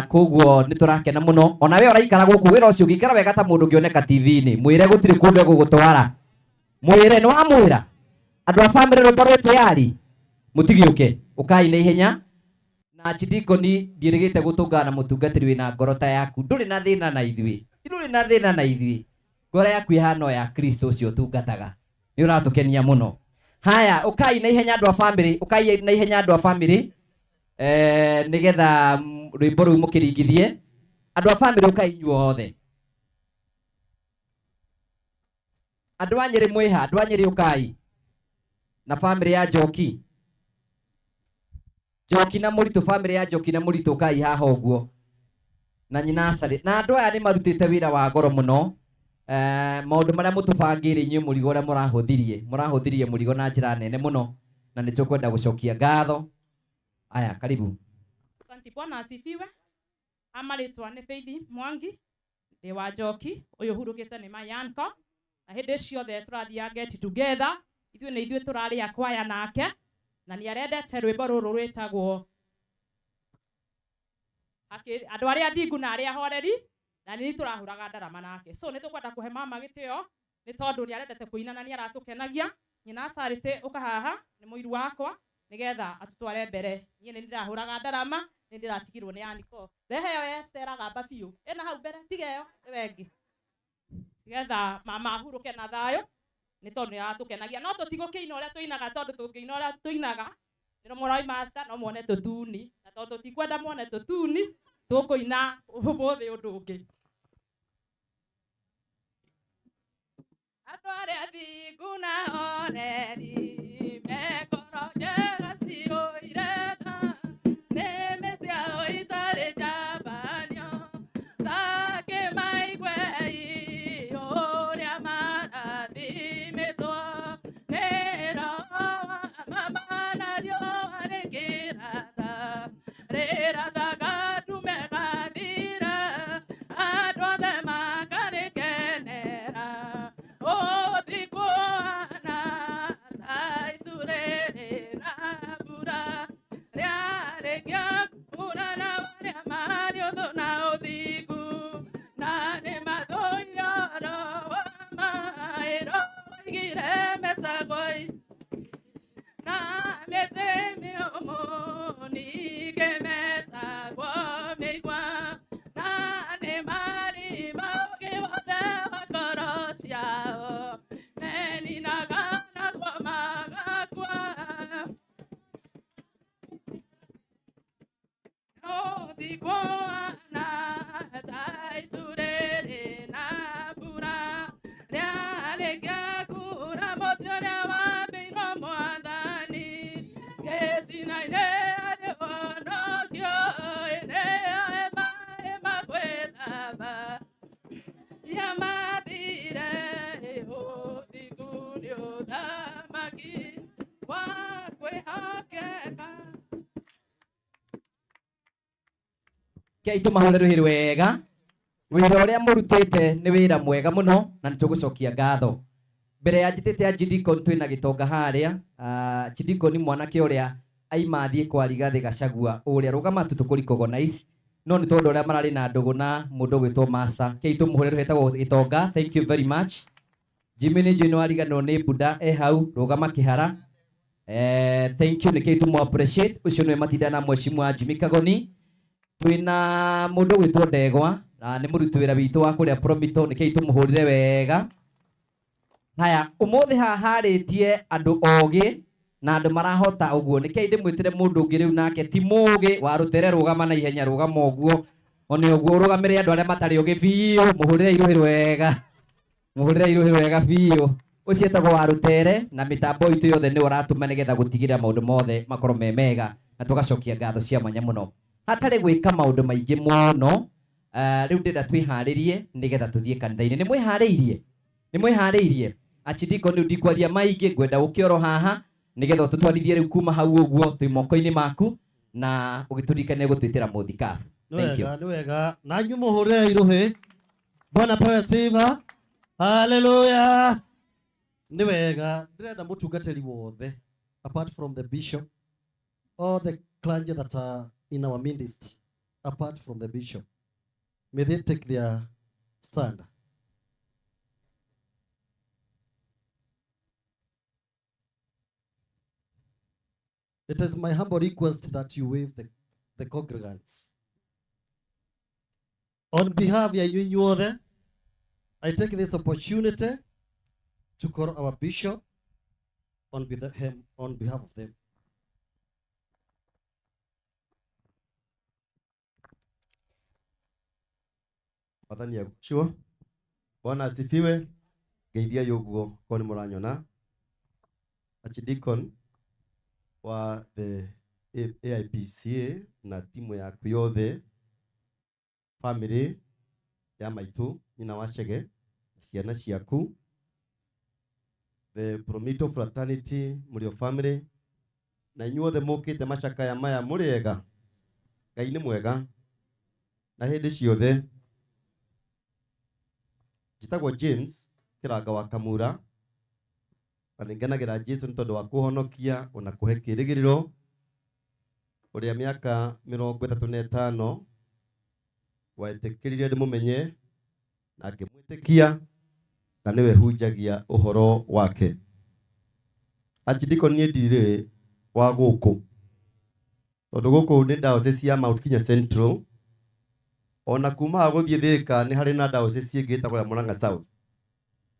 Koguo nĩ tũrakena mũno. Ona we ũraikara gũkũ wĩra ũcio ũngĩikara wega ta mũndũ ũngĩoneka TV-inĩ, mwĩre gũtirĩ kũndũ egũgũtwara. Mwĩre nĩ wamwĩra. Andũ a bamĩrĩ rwĩmbo rwĩ tayari. Mũtigĩũke, ũkai na ihenya. Na Chidikoni ndiĩrĩgĩte gũtũngana na mũtungatĩri wĩna ngoro ta yaku. Ndũrĩ na thĩna na ithuĩ. Ndũrĩ na thĩna na ithuĩ. Ngoro yaku ĩhana o ya Kristo ũcio ũtungataga. Nĩ ũratũkenia mũno. Haya, ũkai na ihenya andũ a bamĩrĩ, ũkai na ihenya andũ a bamĩrĩ. Nĩgetha rwĩmbo rũu mũkĩringithie. Andũ a bamĩrĩ ũkai inyuothe. Andũ a Nyĩrĩ mwĩha, andũ a Nyĩrĩ ũkai. Na bamĩrĩ ya Njoki. Njoki na Mũritũ, bamĩrĩ ya Njoki na Mũritũ ũkai haha ũguo. Na nyina Sally. Na andũ aya nĩ marutĩte wĩra wa goro mũno. Maũndũ marĩa mũtũbangĩire inyuĩ mũrigo ũrĩa mũrahũthirie. Mũrahũthirie mũrigo na njĩra nene mũno. Na nĩ tũkwenda gũcokia ngatho. Aya, karibu. Asante, Bwana asifiwe. Amarĩtwa nĩ Faith Mwangi, ndĩ wa Njoki, ũyũ hurũkĩte nĩ Mayanko. Na hĩndĩ ciothe tũrathiaga get together, ithuĩ nĩ ithuĩ tũrarĩa kwaya nake, na nĩ arendete rwĩmbo rũrũ rwĩtagwo andũ arĩa athingu na arĩa ahoreri, na nĩ tũrahũraga ndarama nake. So nĩ tũkwenda kũhe mama gĩtĩo, nĩ tondũ nĩ arendete kũina na nĩ aratũkenagia. Nyina Charity ũka haha, nĩ mũiru wakwa, nĩgetha atũtware mbere. Niĩ nĩ ndĩrahũraga ndarama, nĩ ndĩratigirwo nĩ Aniko. Rehe ĩyo Esther gamba biũ. Ĩna hau mbere, tiga ĩyo, ĩyo ĩngĩ. Nĩgetha mama ahurũke na thayũ, nĩ tondũ nĩ aratũkenagia. No tũtigũkĩina ũrĩa tũinaga, tondũ tũngĩina ũrĩa tũinaga, nĩ mũroi master, no muone tũtuni. Na tondũ tũtikwenda muone tũtuni, tũkũina ũmũthĩ ũndũ ũngĩ. Andũ arĩa athingu na ahoreri, me ngoro njega ciyũire tha, nĩmĩ ciao itarĩ njambanio, ta kĩmaigue ũrĩa marathimĩtwo nĩ Roho wa mama na riũa rĩkĩratha, rĩrathaga ndume gathira, andũ othe makarĩkenera. Ũthingu ũhana ta itu rĩrĩ na mbura, rĩarĩkia kuura na marĩa marĩ ũthũ na ũthingu, na nĩmathũire ũhoro wa ma, ĩroigire metagwo na mĩtĩ mĩũmũ ningĩ metagwo mĩigua, na nĩ marima ũũgĩ wothe wa ngoro ciao, meninaga naguo magakua. Ũthingu ũhana ta itu rĩrĩ na mbura, rĩarĩkia kuura mũtĩ ũrĩa wambĩirwo Mwathani, gĩtina-inĩ harĩ ũhonokio, ĩnĩoe maaĩ ma gwĩthamba. Ya mathire, ũthingu nĩ ũthamaki wa kwĩhokeka. Kei tũmahũre rũhĩ rwega. Wĩra ũrĩa mũrutĩte nĩ wĩra mwega mũno na nĩ tũgũcokia ngatho. Mbere ya njĩtĩte Archdeacon twĩna gĩtonga harĩa. Archdeacon nĩ mwanake ũrĩa aima athiĩ kwa Rigathĩ Gachagua ũrĩa rũgama tu tũkũ-recognize, no nĩ tondũ ũrĩa mararĩ na ndũgũ na mũndũ ũgwĩtwo Master. Kei tũmũhũre rũhĩ etagwo Gĩtonga. Thank you very much. Jimmy nĩ njũĩ nĩ wariganĩrwo nĩ Buda e hau, rũgama kĩhara. Thank you, nĩ kei tũmũ appreciate. Ũcio nĩwe matinda na mheshimiwa Jimmy Kagoni. Twĩna mũndũ ũgwĩtwo Ndegwa, na nĩ mũruti wĩra witũ wa kũrĩa Promito, nĩ kei tũmũhũrĩre wega. Haya, ũmũthĩ haha harĩtie andũ ogĩ na andũ marahota ũguo. Nĩ kei ndĩmwĩtĩre mũndũ ũngĩ rĩu nake ti mũgĩ wa rũtere, rũgama na ihenya, rũgama ũguo. One ũguo ũrũgamĩrĩre andũ arĩa matarĩ ũgĩ biũ, mũhũrĩre irũhĩ rwega. Mũhũrĩre irũhĩ rwega biũ. Ũcio etagwo wa rũtere, na mĩtambo itũ yothe nĩwe ũratũma nĩgetha gũtigĩrĩra maũndũ mothe makorwo me mega, na tũgacokia ngatho cia mwanya mũno. Hatarĩ gwĩka maũndũ maingĩ mũno, rĩu ndĩrenda twĩharĩrie nĩgetha tũthiĩ kanitha-inĩ. Nĩ mwĩharĩirie? Nĩ mwĩharĩirie? Archdeacon rĩu ndikwaria maingĩ, ngwenda ũke oro haha nĩgetha ũtũtwarithie rĩu kuma hau ũguo twĩ moko-inĩ maku, na ũgĩtũririkanie gũtwĩtĩra mũthikabu. Nĩ Thank you. wega, nĩ wega. Na inyuĩ mũhũrĩre irũhĩ. Bwana pewe sifa. Hallelujah. Nĩ wega. Ndĩrenda mũtungatĩri wothe, apart from the bishop, all the clergy that are in our midst, apart from the bishop. May they take their stand. It is my humble request that you waive the congregants. On behalf ya inyuĩ inyuothe, I take this opportunity to call our bishop on behalf of them. Mwathani agocwo. Bwana asifiwe. Ngeithiai ũguo korwo nĩ mũranyona. Archdeacon wa the AIPCA na timu yaku yothe, family ya maitũ nyina wa Chege, ciana ciaku, the Promito fraternity mũrĩ o family, na inyuothe mũkĩte macakaya maya mũrĩ ega. Ngai nĩ mwega na hĩndĩ ciothe. Njĩtagwo James Kĩranga wa Kamura, na nĩngenagĩra Jesu nĩ tondũ wa kũhonokia ona kũhe kĩrĩgĩrĩro. Ũrĩa mĩaka 35 wetĩkĩrire ndĩmũmenye na ngĩmwĩtĩkia, na nĩwe hunjagia ũhoro wake. Archdeacon niĩ ndirĩ wa gũkũ, tondũ gũkũ nĩ diocese ya Mount Kenya Central, ona kuma haha gũthiĩ Thika nĩ harĩ na diocese ĩngĩ ĩtagwo ya Murang'a South,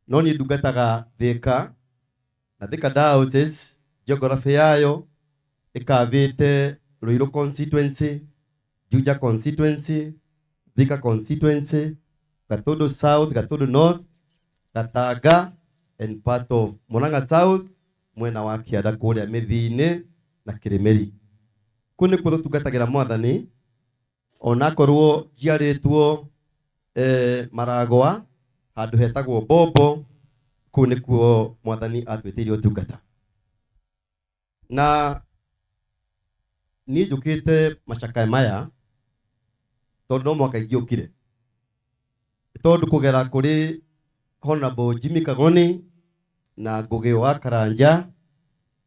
no niĩ ndungataga Thika, na Thika diocese geography yayo ĩkavĩte Ruiru constituency, Juja constituency, Thika constituency, Gatundu South, Gatundu North, Gatanga and part of Murang'a South, mwena wa kĩanda kũrĩa Mĩthii-inĩ na Kĩrĩmĩri. Kũu nĩkuo tũtungatagĩra Mwathani, onakorwo njiarĩtwo Maragwa handũ hetagwo Bombo, kũu nĩkuo Mwathani atwĩtĩire ũtungata. Na niĩ njũkĩte macakaya maya tondũ no mwaka ingĩũkire, tondũ kũgera kũrĩ Honorable Jimmy Kagoni na Ngũgĩ wa Karanja,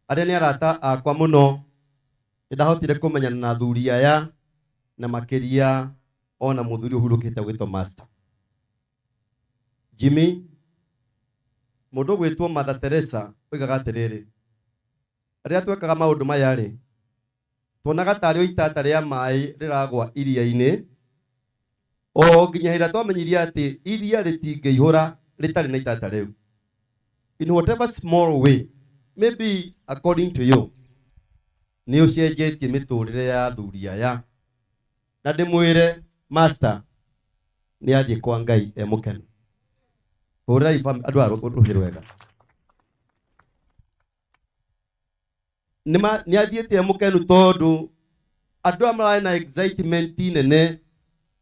arĩa nĩ arata akwa mũno, nĩndahotire kũmenyana na athuri aya na makĩria ona mũthuri ũhurũkĩte gwĩtwo Master Jimmy. Mũndũ ũgwĩtwo Mother Teresa oigaga atĩrĩrĩ, rĩrĩa twekaga maũndũ maya rĩ, tuonaga tarĩ o itata rĩa maĩ rĩragwa iria-inĩ, o nginya hĩndĩ ĩrĩa twamenyire atĩ iria rĩtingĩihũra rĩtarĩ na itata rĩu. In whatever small way, maybe according to you, nĩ ũcenjetie mĩtũrĩre ya athuri aya. Na ndĩmwĩre Master nĩ athiĩ kwa Ngai e mũkenu. Hũrĩrai andũ a rũhĩ rwega. Nĩ athiĩte e mũkenu tondũ andũ aya mararĩ na excitement nene,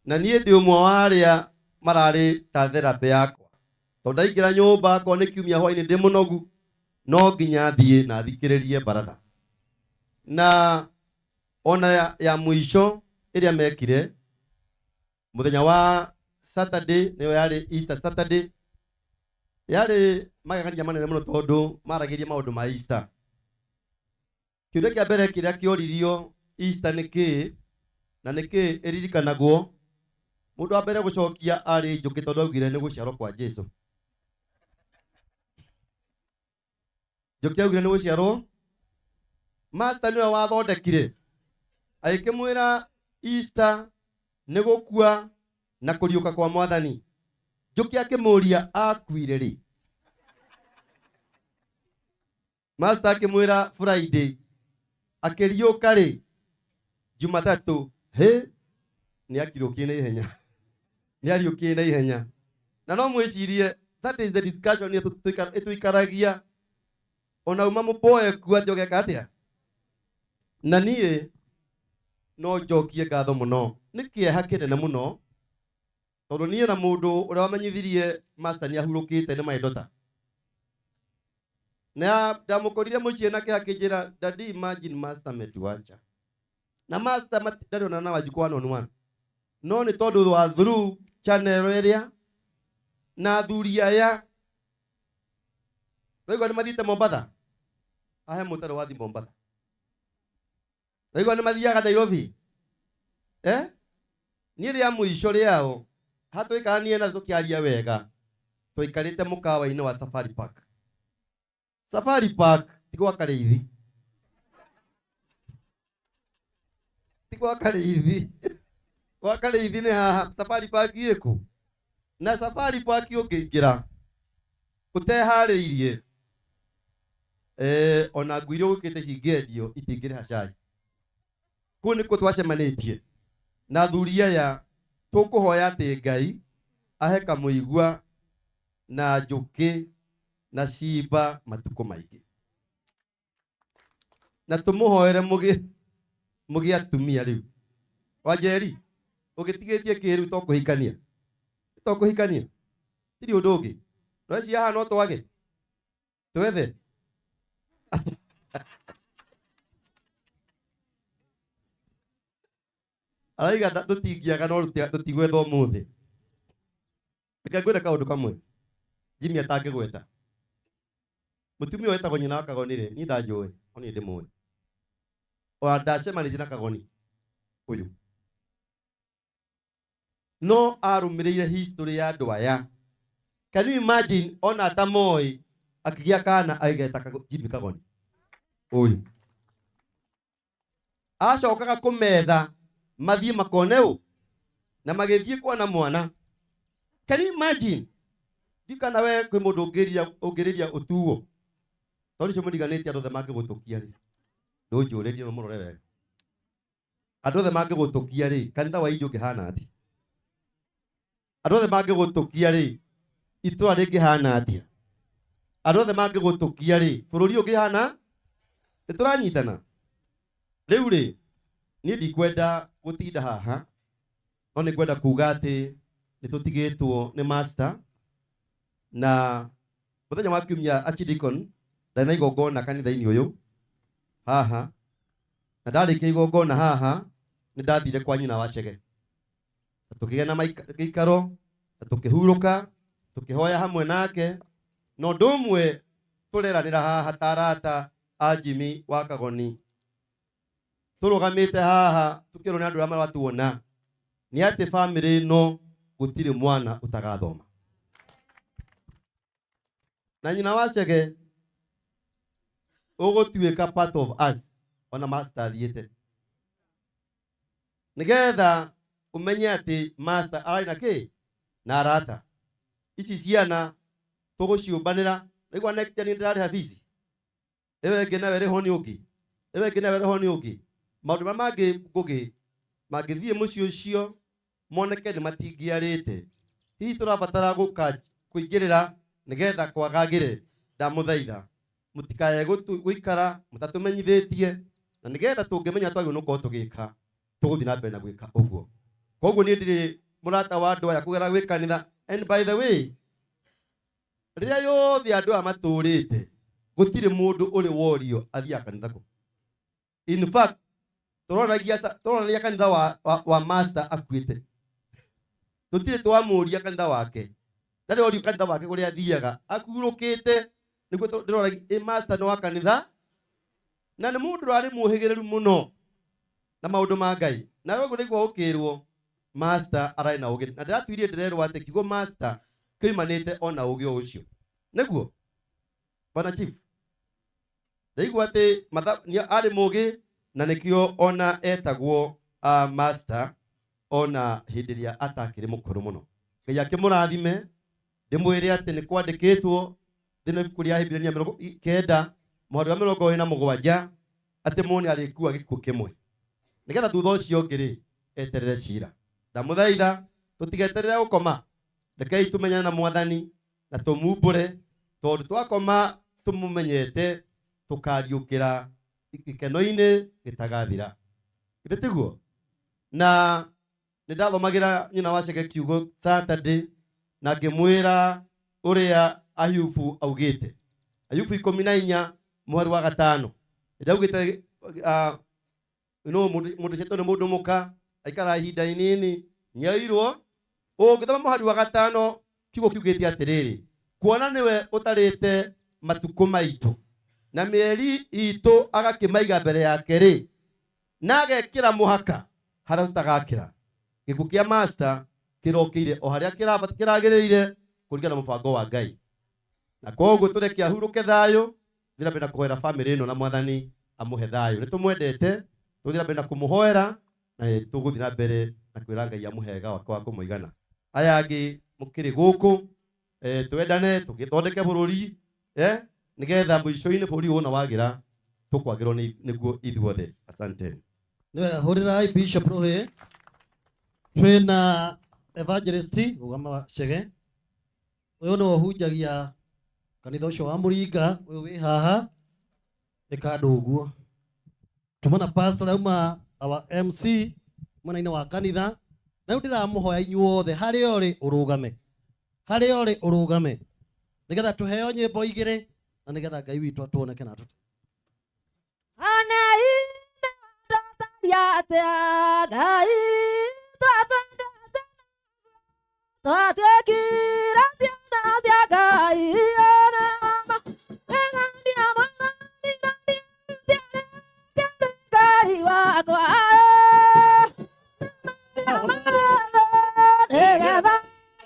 na niĩ ndĩ ũmwe wa arĩa mararĩ ta therapy yakwa. Tondũ ndaingĩra nyũmba akorwo nĩ kiumia hwaĩ-inĩ ndĩ mũnogu, no nginya thiĩ na thikĩrĩrie baratha. Na ona ya mũico ĩrĩa mekire mũthenya wa Saturday, nĩyo yarĩ Easter Saturday, yarĩ magegania manene mũno tondũ maragĩria maũndũ ma Easter. Kĩũria kĩa mbere kĩrĩa kĩoririo Easter nĩ kĩĩ, na nĩ kĩĩ ĩririkanagwo, mũndũ wa mbere gũcokia arĩ Njũkĩ tondũ augire nĩ gũciarwo kwa Jesũ. Njũkĩ augire nĩ gũciarwo. Master nĩwe wathondekire, agĩkĩmwĩra Easter nĩ gũkua na kũriũka kwa Mwathani. Njũkĩ akĩmũria akuire rĩ? Master akĩmwĩra Friday, akĩriũka rĩ? Jumatatũ. Hĩ, nĩ akiriũkire na ihenya. Nĩ ariũkire na ihenya. Na no mwĩcirie, that is the discussion ĩtũikaragia. Ona uma mũboe ku atĩ ũgeka atĩa? Na niĩ no njokie ngatho mũno. Nĩ kĩeha kĩnene mũno, tondũ niĩ na mũndũ ũrĩa wamenyithirie Master nĩ ahurũkĩte nĩ my daughter. Na ndamũkorire mũciĩ nake akĩnjĩra, Daddy, imagine Master ametuacha. Na Master ndarĩ ona na Wanjikũ one on one. No nĩ tondũ wa through channel ĩrĩa na athuri aya Waigua nĩ mathiĩte Mombatha? Ahe mũtaro wathiĩ Mombatha. Waigua nĩ mathiaga Nairobi? Niĩ rĩa mũico rĩao hatũikaranie na tũkĩaria wega tũikarĩte mũkawa-inĩ wa Safari Park. Safari Park ti gwa Karĩithi, ti gwa Karĩithi, gwa Karĩithi nĩ haha. Safari Park ĩkũ? Na Safari Park ũngĩingĩra ũteharĩirie ona nguo iria ũgũkĩte cingĩendio itingĩrĩha cai. Kũu nĩkuo twacemanĩtie na athuri aya. Tũkũhoya atĩ Ngai ahe kamũigua na njũkĩ na cimba matukũ maingĩ, na tũmũhoere mũgĩ atumia. Rĩu Wanjeri ũgĩtigĩtie kĩ rĩu? To kũhikania, to kũhikania, tiri ũndũ ũngĩ. No cia haha no twage twethe. Araiga tũtingĩaga no tũtigwetha ũmũthĩ. Reke ngwĩre kaũndũ kamwe Jimmy atangĩgweta. Mũtumia ũyũ wetagwo nyina wa Kagoni rĩ, niĩ ndanjũĩ, no niĩ ndĩmũĩ. Ona ndacemanĩtie na Kagoni ũyũ, no arũmĩrĩire history ya andũ aya. Can you imagine, ona atamoĩ akĩgĩa kana agĩgeta Jimmy Kagoni ũyũ, acokaga kũmetha mathiĩ makone ũ na magĩthiĩ kuona mwana. Can you imagine? Ndikana we kwĩ mũndũ ũngĩrĩria ũtuo tondũ ũcio mũriganĩtie. Andũ othe mangĩgũtũkia rĩ, ndũnjũrĩrie no mũrore wega. Andũ othe mangĩgũtũkia rĩ, kanitha wa inji ũngĩhana atĩa? Andũ othe mangĩgũtũkia rĩ, itũra rĩngĩhana atĩa? Andũ othe mangĩgũtũkia rĩ, bũrũri ũngĩhana? Nĩ tũranyitana rĩu rĩ, niĩ ndikwenda gũtinda haha, no nĩ ngwenda kuga atĩ nĩ tũtigĩtwo nĩ master. Na mũthenya wa kiumia Archdeacon ndarĩ na igongona kanitha-inĩ ũyũ haha, na ndarĩkia igongona haha nĩ ndathire kwa nyina wa Chege na tũkĩgĩa na gĩikaro na tũkĩhurũka, tũkĩhoya hamwe nake. Na ũndũ ũmwe tũreranĩra haha ta arata a Jimmy wa Kagoni tũrũgamĩte haha tũkĩrwo nĩ andũ arĩa maratuona nĩ atĩ bamĩrĩ ĩno gũtirĩ mwana ũtagathoma. Na nyina wa Chege ũgũtuĩka part of us ona master athiĩte, nĩgetha ũmenye atĩ master ararĩ na kĩ na arata. Ici ciana tũgũciũmbanĩra. Naigua next year nĩ ndĩrarĩha fees ĩyo ĩngĩ, nawe rĩho nĩ ũngĩ, ĩyo ĩngĩ nawe rĩho nĩ ũngĩ. Maũndũ marĩa mangĩ ngũgĩ mangĩthiĩ mũciĩ ũcio moneke nĩ matingĩarĩte, hihi tũrabatara gũka kũingĩrĩra nĩgetha kwagagĩre. Ndamũthaitha mũtikae gũikara mũtatũmenyithĩtie, na nĩgetha tũngĩmenya twagĩrĩirwo nĩ gũkorwo tũgĩka, tũgũthiĩ na mbere na gwĩka ũguo. Koguo niĩ ndirĩ mũrata wa andũ aya kũgera gwĩ kanitha. And by the way, rĩrĩa yothe andũ aya matũrĩte gũtirĩ mũndũ ũrĩ worio athiaga kanitha kũ. In fact, tũronanagia kanitha wa master akuĩte, tũtirĩ twamũria kanitha wake, ndarĩ orio kanitha wake kũrĩa athiaga akurũkĩte. Nĩguo ndĩroragia ĩ master nĩ wa kanitha, na nĩ mũndũ ũrarĩ mũhĩgĩrĩru mũno na maũndũ ma Ngai. Na ũguo nĩguo ũkĩrwo master ararĩ na ũgĩ, na ndĩratuirie ndĩrerwo atĩ kiugo master kĩoimanĩte ona ũgĩ o ũcio. Nĩguo bwana chief, ndaigua atĩ nĩ arĩ mũgĩ, na nĩkĩo ona etagwo master ona hĩndĩ ĩrĩa atakĩrĩ mũkũrũ mũno. Ngai akĩmũrathime. Ndĩmwĩre atĩ nĩ kwandĩkĩtwo thĩinĩ wa ibuku rĩa Ahibirania 90 mũhari wa 27 atĩ mũndũ nĩ arĩkua gĩkuũ kĩmwe, nĩgetha thutha ũcio ũngĩ rĩ eterere cira. Ndamũthaitha tũtigeterere gũkoma, rekei tũmenyane na Mwathani na tũmumbũre, tondũ twakoma tũmũmenyete tũkariũkĩra gĩkeno-inĩ gĩtagathira. Githĩ tiguo? Na nĩ ndathomagĩra nyina wa Chege kiugo Saturday na ngĩmwĩra ũrĩa Ayubu augĩte, Ayubu 14 mũhari wa 5. Ndaugĩte no mũndũ ũcio nĩ mũndũ mũka aikara ihinda inini nĩoirwo. Ũngĩthoma mũhari wa 5, kiugo kiugĩte atĩrĩrĩ, kuona nĩwe ũtarĩte matukũ maitũ na mĩeri itũ agakĩmaiga mbere yake rĩ, na agekĩra mũhaka harĩa tũtagakĩra. Gĩkuũ kĩa master kĩrokĩire o harĩa kĩragĩrĩire kũringana na mũbango wa Ngai. Na koguo tũreke ahurũke thayũ, thiĩ na mbere na kũhoera bamĩrĩ ĩno na Mwathani amũhe thayũ. Nĩ tũmwendete, tũthiĩ na mbere na kũmũhoera na nĩ tũgũthiĩ na mbere na kwĩra Ngai amũhe wega wake wa kũmũigana. Aya angĩ mũkĩrĩ gũkũ, twendane, tũgĩthondeke bũrũri, nĩgetha mũico-inĩ bũrũri wona wagĩra tũkwagĩrwo nĩguo ithuothe. Asante. Nĩ wega, hũrĩrai Bishop rũhĩ. Twĩna evangelist Rũgama Chege. Ũyũ nĩwe ũhunjagia kanitha ũcio wa Mũringa, ũyũ wĩ haha ĩka andũ ũguo. Tuma na pastor auma our MC mwena-inĩ wa kanitha. Na rĩu ndĩramũhoya inyuothe harĩa ũrĩ ũrũgame, harĩa ũrĩ ũrũgame, nĩgetha tũheo nyĩmbo igĩrĩ na nĩgetha Ngai witũ atuoneke na atũte. Twatuĩkire ciana cia Ngai, ona ma ng'ania Mwathani na nĩũtiarĩkĩrĩ Ngai wakwa. Nĩgetha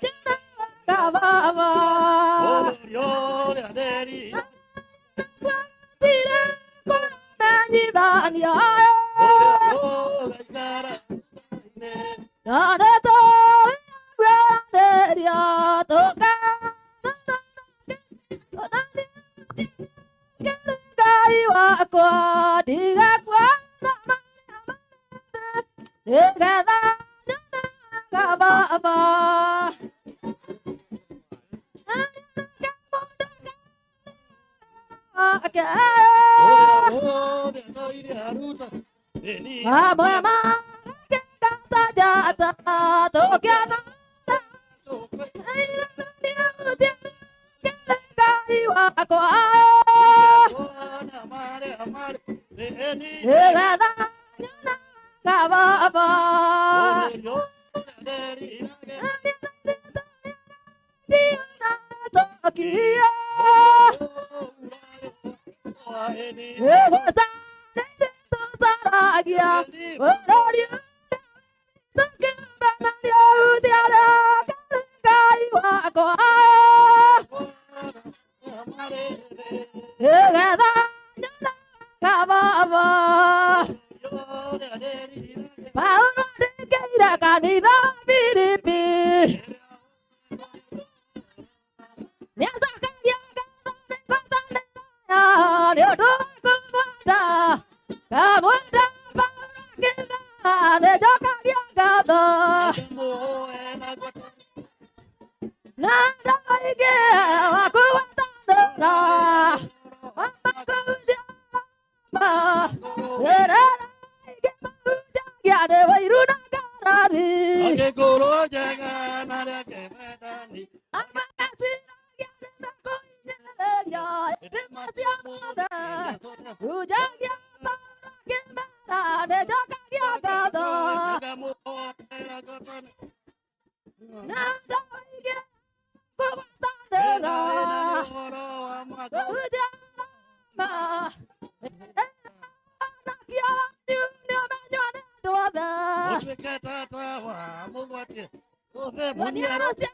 nyonaga Baba. Gũtirĩ kũmenyithania. Na nĩtũĩ kwĩranĩria Ngai wakwa ndigakuona marĩa marĩ nĩgetha nyonaga Baba. Amwe makĩngata njata tũkĩona Ngai wakwa nĩgetha nyonaga Baba. Tũcaragia bũrũri tũkĩmenania ũtiarĩkĩrĩ Ngai wakwa nĩgetha nyonaga Baba. Paulo andĩkĩire kanitha Filipi nĩacokagia ngatho nĩ ngwatanĩro yao nĩ ũndũ wa kũmwenda ngamwenda Paulo akĩmera nĩnjokagia ngatho na andũ aingĩ wa kũgwatanĩra makũhunjia ĩrĩa aingĩ mahunjagia nĩ wũiru na ngarari Agĩkũrwo njega na rĩake wendani. Amwe meciragia nĩmekũhinyĩrĩria ĩndĩ macio mothe hunjagia Paulo akĩmera nĩnjokagia ngatho na andũ aingĩ kũgwatanĩra kũhunjia ma anakia wanyu nĩũmenywo nĩ andũ othe. Ũtuĩke tata wa mũgwatie othe Muniaro cia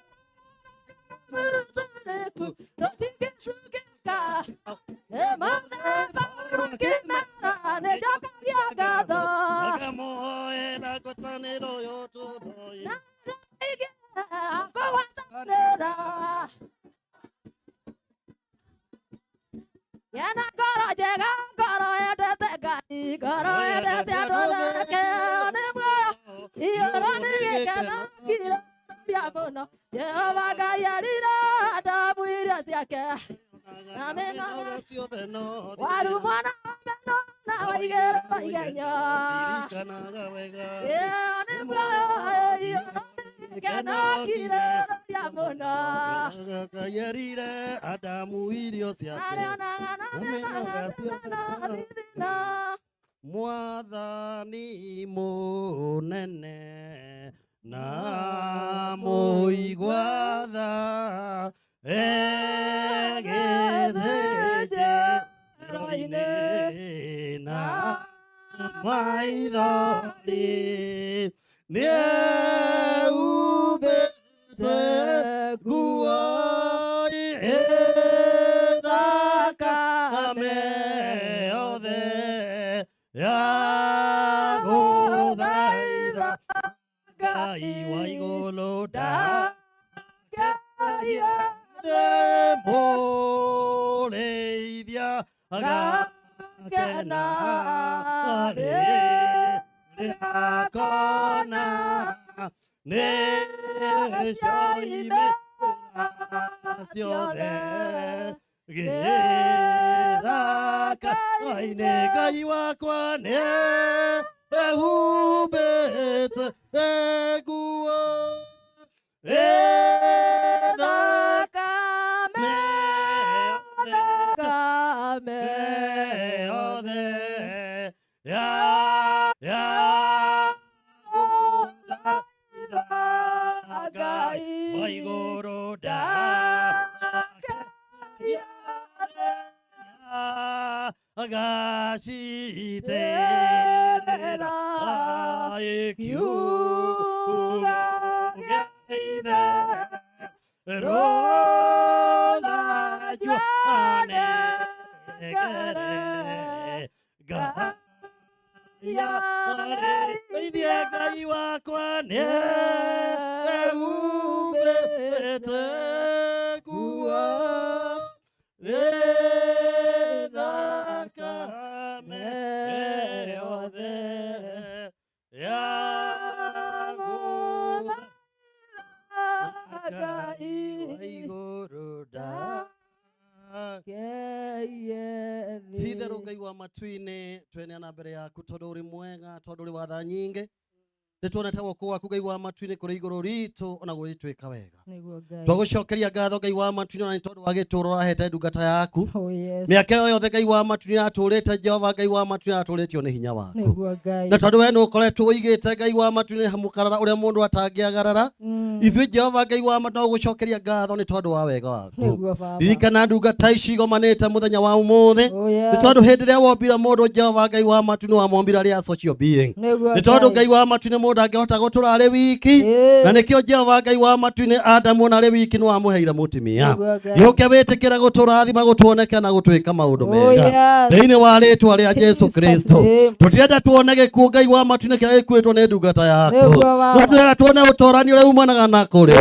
mũtũrĩku tũtingĩcukĩka nĩ mũthemba ũkĩmera nĩnjokagia ngatho Ngamũhoe na ngwatanĩro yotũroi. na andũ aingĩ a kũgwatanĩra Yena ngoro njega ngoro yendete Ngai ngoro yendete andũ othe kĩo nĩ muoyo iyũrwo nĩ gĩkeno kirĩrĩria mũno Jehova Ngai erire Adamu irio ciake na mĩnoga ciothe no waru mwana wa meno na waigĩrĩrwo igenyo ririkanaga wega. Kĩo nĩ muoyo iyũrwo nĩ gĩkeno kirĩrĩria mũno Ngai erire Adamu irio ciake arĩonaga na na mĩnoga ciothe mĩnoga no thithino Mwathani mũnene na mũigua tha egĩthĩnjĩro-inĩ na maithori Nĩehumbĩte nguo ĩthakame yothe ya gũthaitha Ngai wa igũrũ ndakerie mũrĩithia agakena rĩrĩa akona nĩcioimĩra ciothe gĩthaka-inĩ. Ngai wakwa nĩehumbĩte nguo ĩthakame yothe ya Ngai wa igũrũ ndakeria agacitĩrĩra kiugo gĩa Ithe rũthanju anengere Ngai arĩithie. Ngai wakwa nĩehumbĩte nguo ĩthakame yothe ya Ngai wa igũrũ ti-itherũ Ngai wa matu-inĩ, tweneana mbere yaku tondũ ũrĩ mwega, tondũ ũrĩ wa tha nyingĩ. Nĩtuonete guoko gwaku, Ngai wa matu-inĩ, kũrĩ igũrũ ritũ ona gũgĩtuĩka wega. Nĩguo Ngai. Twagũcokeria ngatho, Ngai wa matu-inĩ, ona nĩ tondũ wa gĩtũũro ũrahete ndungata yaku. Oh, yes. Mĩaka ĩyo yothe, Ngai wa matu-inĩ, yatũrĩte, Jehova Ngai wa matu-inĩ, yatũrĩtio nĩ hinya waku. Nĩguo Ngai. Na tondũ we nĩ ũkoretwo ũigĩte, Ngai wa matu-inĩ, mũkarara ũrĩa mũndũ atangĩagarara, ithuĩ, Jehova Ngai wa matu, no gũcokeria ngatho nĩ tondũ wa wega waku. Nĩguo Baba. Ririkana ndungata ici igomanĩte mũthenya wa ũmũthĩ. Oh, yes. Nĩ tondũ hĩndĩ ĩrĩa wombire mũndũ, Jehova Ngai wa matu, nĩ wamwombire arĩ a social being. Nĩguo Nĩ tondũ Ngai. Ngai wa matu-inĩ, mũndũ angĩhota gũtũra arĩ wiki, na nĩkĩo, Jehova Ngai wa matu-inĩ, Adamu ona arĩ wiki nĩ wamũheire mũtumia. Nĩguo Ngai. Gĩũke wĩtĩkĩre gũtũrathima, gũtuoneka na gũtwĩka maũndũ Oh, mega yes. thĩinĩ wa rĩtwa rĩa Jesu Jesus Kristo. name. Tũtirenda tuone gĩkuũ, Ngai wa matu-inĩ, kĩrĩa gĩkuĩtwo nĩ ndungata yaku. Nĩguo Baba. No tũrenda tuone ũtorani ũrĩa umanaga na kũrĩ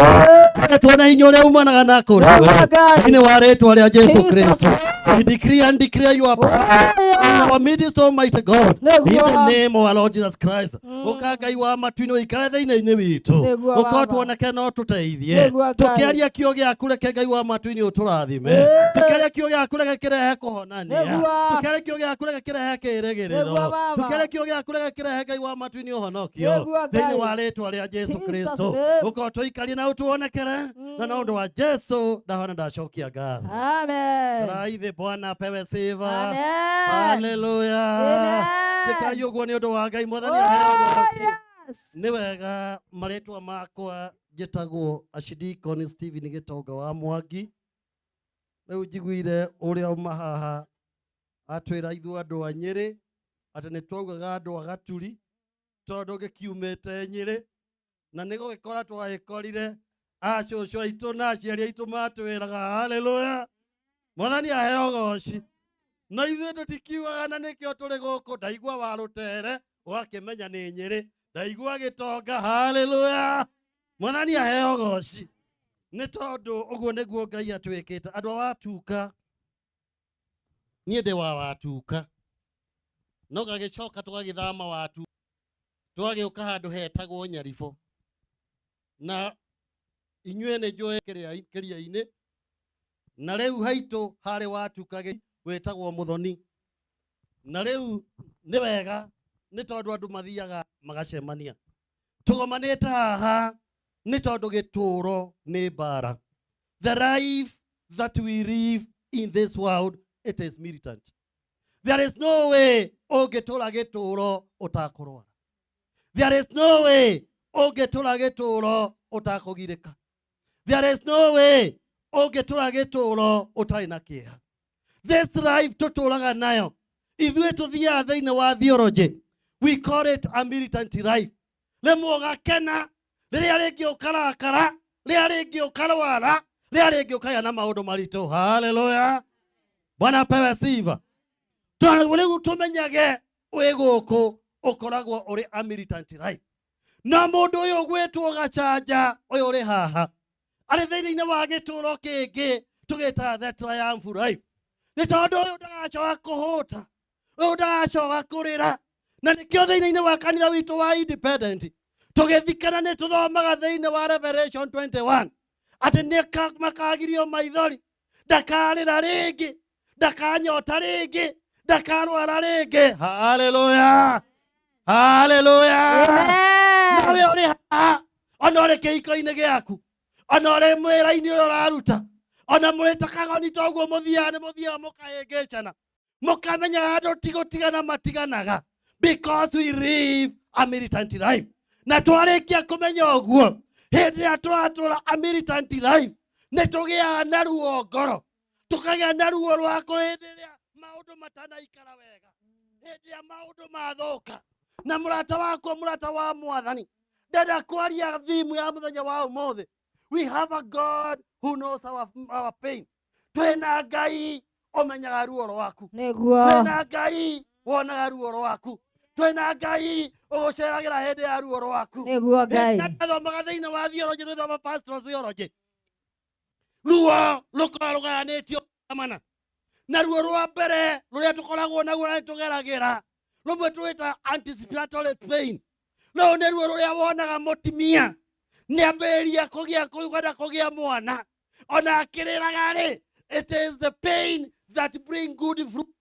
we, tuone hinya ũrĩa umanaga na kũrĩ we Nĩguo Ngai. thĩinĩ wa rĩtwa rĩa Jesu Jesus Kristo. We decree and declare you are in our midst, Almighty God, in Nĩguo. the name of our Lord Jesus Christ. Ũka, Ngai wa matu-inĩ, ũikare thĩinĩ-inĩ witũ. Nĩguo Ũka Baba. tuoneke no tũteithie. Nĩguo Ngai. Tũkĩaria kiugo gĩaku, reke, Ngai wa matu-inĩ, ũtũrathime. Tũkĩaria kiugo gĩaku, reke kĩrehe kũhonania. Nĩguo. Tũkĩaria kiugo gĩaku, reke kĩrehe kĩĩrĩgĩrĩro. Nĩguo Baba. Tũkĩaria kiugo gĩaku, reke kĩrehe, Ngai wa matu-inĩ, ũhonokio Nĩguo Ngai. thĩinĩ wa rĩtwa rĩa Jesu Jesus Kristo. name. Ũka ũtũikarie na ũtuonekere, na ũndũ wa Jesu ndahona ndacokia ngatho. Amen. Raithi Bwana apewe sifa. Amen. Haleluya. Amen. Njĩkai ũguo nĩ ũndũ wa Ngai Mwathani Oh, aheo ũgoci. yes. Nĩ wega, marĩtwa makwa njĩtagwo Ashidikoni Stephen Gĩtonga wa Mwangi. Rĩu njiguire ũrĩa uma haha atwĩra ithuĩ andũ a Nyĩrĩ atĩ nĩ twaugaga andũ a Gaturi tondũ gĩkiumĩte Nyĩrĩ, na nĩ gũgĩkora twagĩkorire acũcũ aitũ na aciari aitũ matwĩraga. Haleluya, Mwathani aheo goci. Na ithuĩ tũtikiugaga, na nĩkĩo tũrĩ gũkũ. Ndaigua wa rũtere ũgakĩmenya nĩ Nyĩrĩ, ndaigua Gĩtonga. Haleluya, Mwathani aheo goci, nĩ tondũ ũguo nĩguo Ngai atwĩkĩte. Andũ a Watuka, niĩ ndĩ wa Watuka, no gagĩcoka tũgagĩthama watu, tũgagĩũka handũ hetagwo Nyaribũ, na inyuĩ nĩ njũĩ kĩrĩa-inĩ, na rĩu haitũ harĩ Watuka wĩtagwo Mũthoni. Na rĩu nĩ wega, nĩ tondũ andũ mathiaga magacemania. Tũgomanĩte haha nĩ tondũ gĩtũũro nĩ mbara. The life that we live in this world, it is militant. There is no way ũngĩtũra gĩtũũro ũtakũrwara. There is no way ũngĩtũra gĩtũũro ũtakũgirĩka. There is no way ũngĩtũra gĩtũũro ũtarĩ na kĩeha. This life tũtũraga nayo, ithuĩ tũthiaga thĩinĩ wa theology, we call it a militant life. Rĩmwe ũgakena, rĩrĩa rĩngĩ ũkarakara, rĩrĩa rĩngĩ ũkarwara, rĩrĩa rĩngĩ ũkagĩa na maũndũ maritũ. Haleluya, Bwana apewe sifa. Tondũ rĩu tũmenyage wĩ gũkũ ũkoragwo ũrĩ a militant life. Na mũndũ ũyũ ũgwĩtwo Gachanja ũyũ ũrĩ haha arĩ thĩinĩ wa gĩtũũro kĩngĩ tũgĩtaga the triumph life, nĩ tondũ ũyũ ndagacoka kũhũta, ũyũ ndagacoka kũrĩra. Na nĩkĩo thĩinĩ wa kanitha witũ wa independent tũgĩthikana nĩ tũthomaga thĩinĩ wa Revelation 21 atĩ nĩ makagirio maithori, ndakarĩra rĩngĩ, ndakanyota rĩngĩ, ndakarwara rĩngĩ. Haleluya, haleluya. Nawe ũrĩ haha, ona ũrĩ kĩhiko-inĩ gĩaku, ona ũrĩ mwĩra-inĩ ũrĩa ũraruta, ona mũrĩ ta kagoni toguo mũthiaga, nĩ mũthiaga mũkahĩngĩcana, mũkamenya andũ ti gũtigana matiganaga, because we live a militant life. Na twarĩkia kũmenya ũguo, hĩndĩ ĩrĩa tũratũra a militant life nĩ tũgĩaga na ruo ngoro, tũkagĩa na ruo rwa hĩndĩ ĩrĩa maũndũ matanaikara wega, hĩndĩ ĩrĩa maũndũ mathũka. Na mũrata wakwa, mũrata wa mwathani, ndenda kwaria thimu ya mũthenya wa ũmũthĩ. We have a God who knows our pain. Twĩna Ngai ũmenyaga ruo rwaku. Nĩguo. Twĩna Ngai wonaga ruo rwaku. Twĩna Ngai ũgũceragĩra hĩndĩ ya ruo rwaku. Nĩguo Ngai. Thomaga thĩinĩ wa theology, nĩthoma pastoral theology, ruo rũkoragwo rũgayanĩtio mana. Na ruo rwa mbere rũrĩa tũkoragwo naguo na nĩtũgeragĩra, rũmwe tũwĩta anticipatory pain. Rũu nĩ ruo rũrĩa wonaga mũtumia nĩambĩrĩria kũgĩa, kwenda kũgĩa mwana, ona akĩrĩraga rĩ, it is the pain that bring good fruit.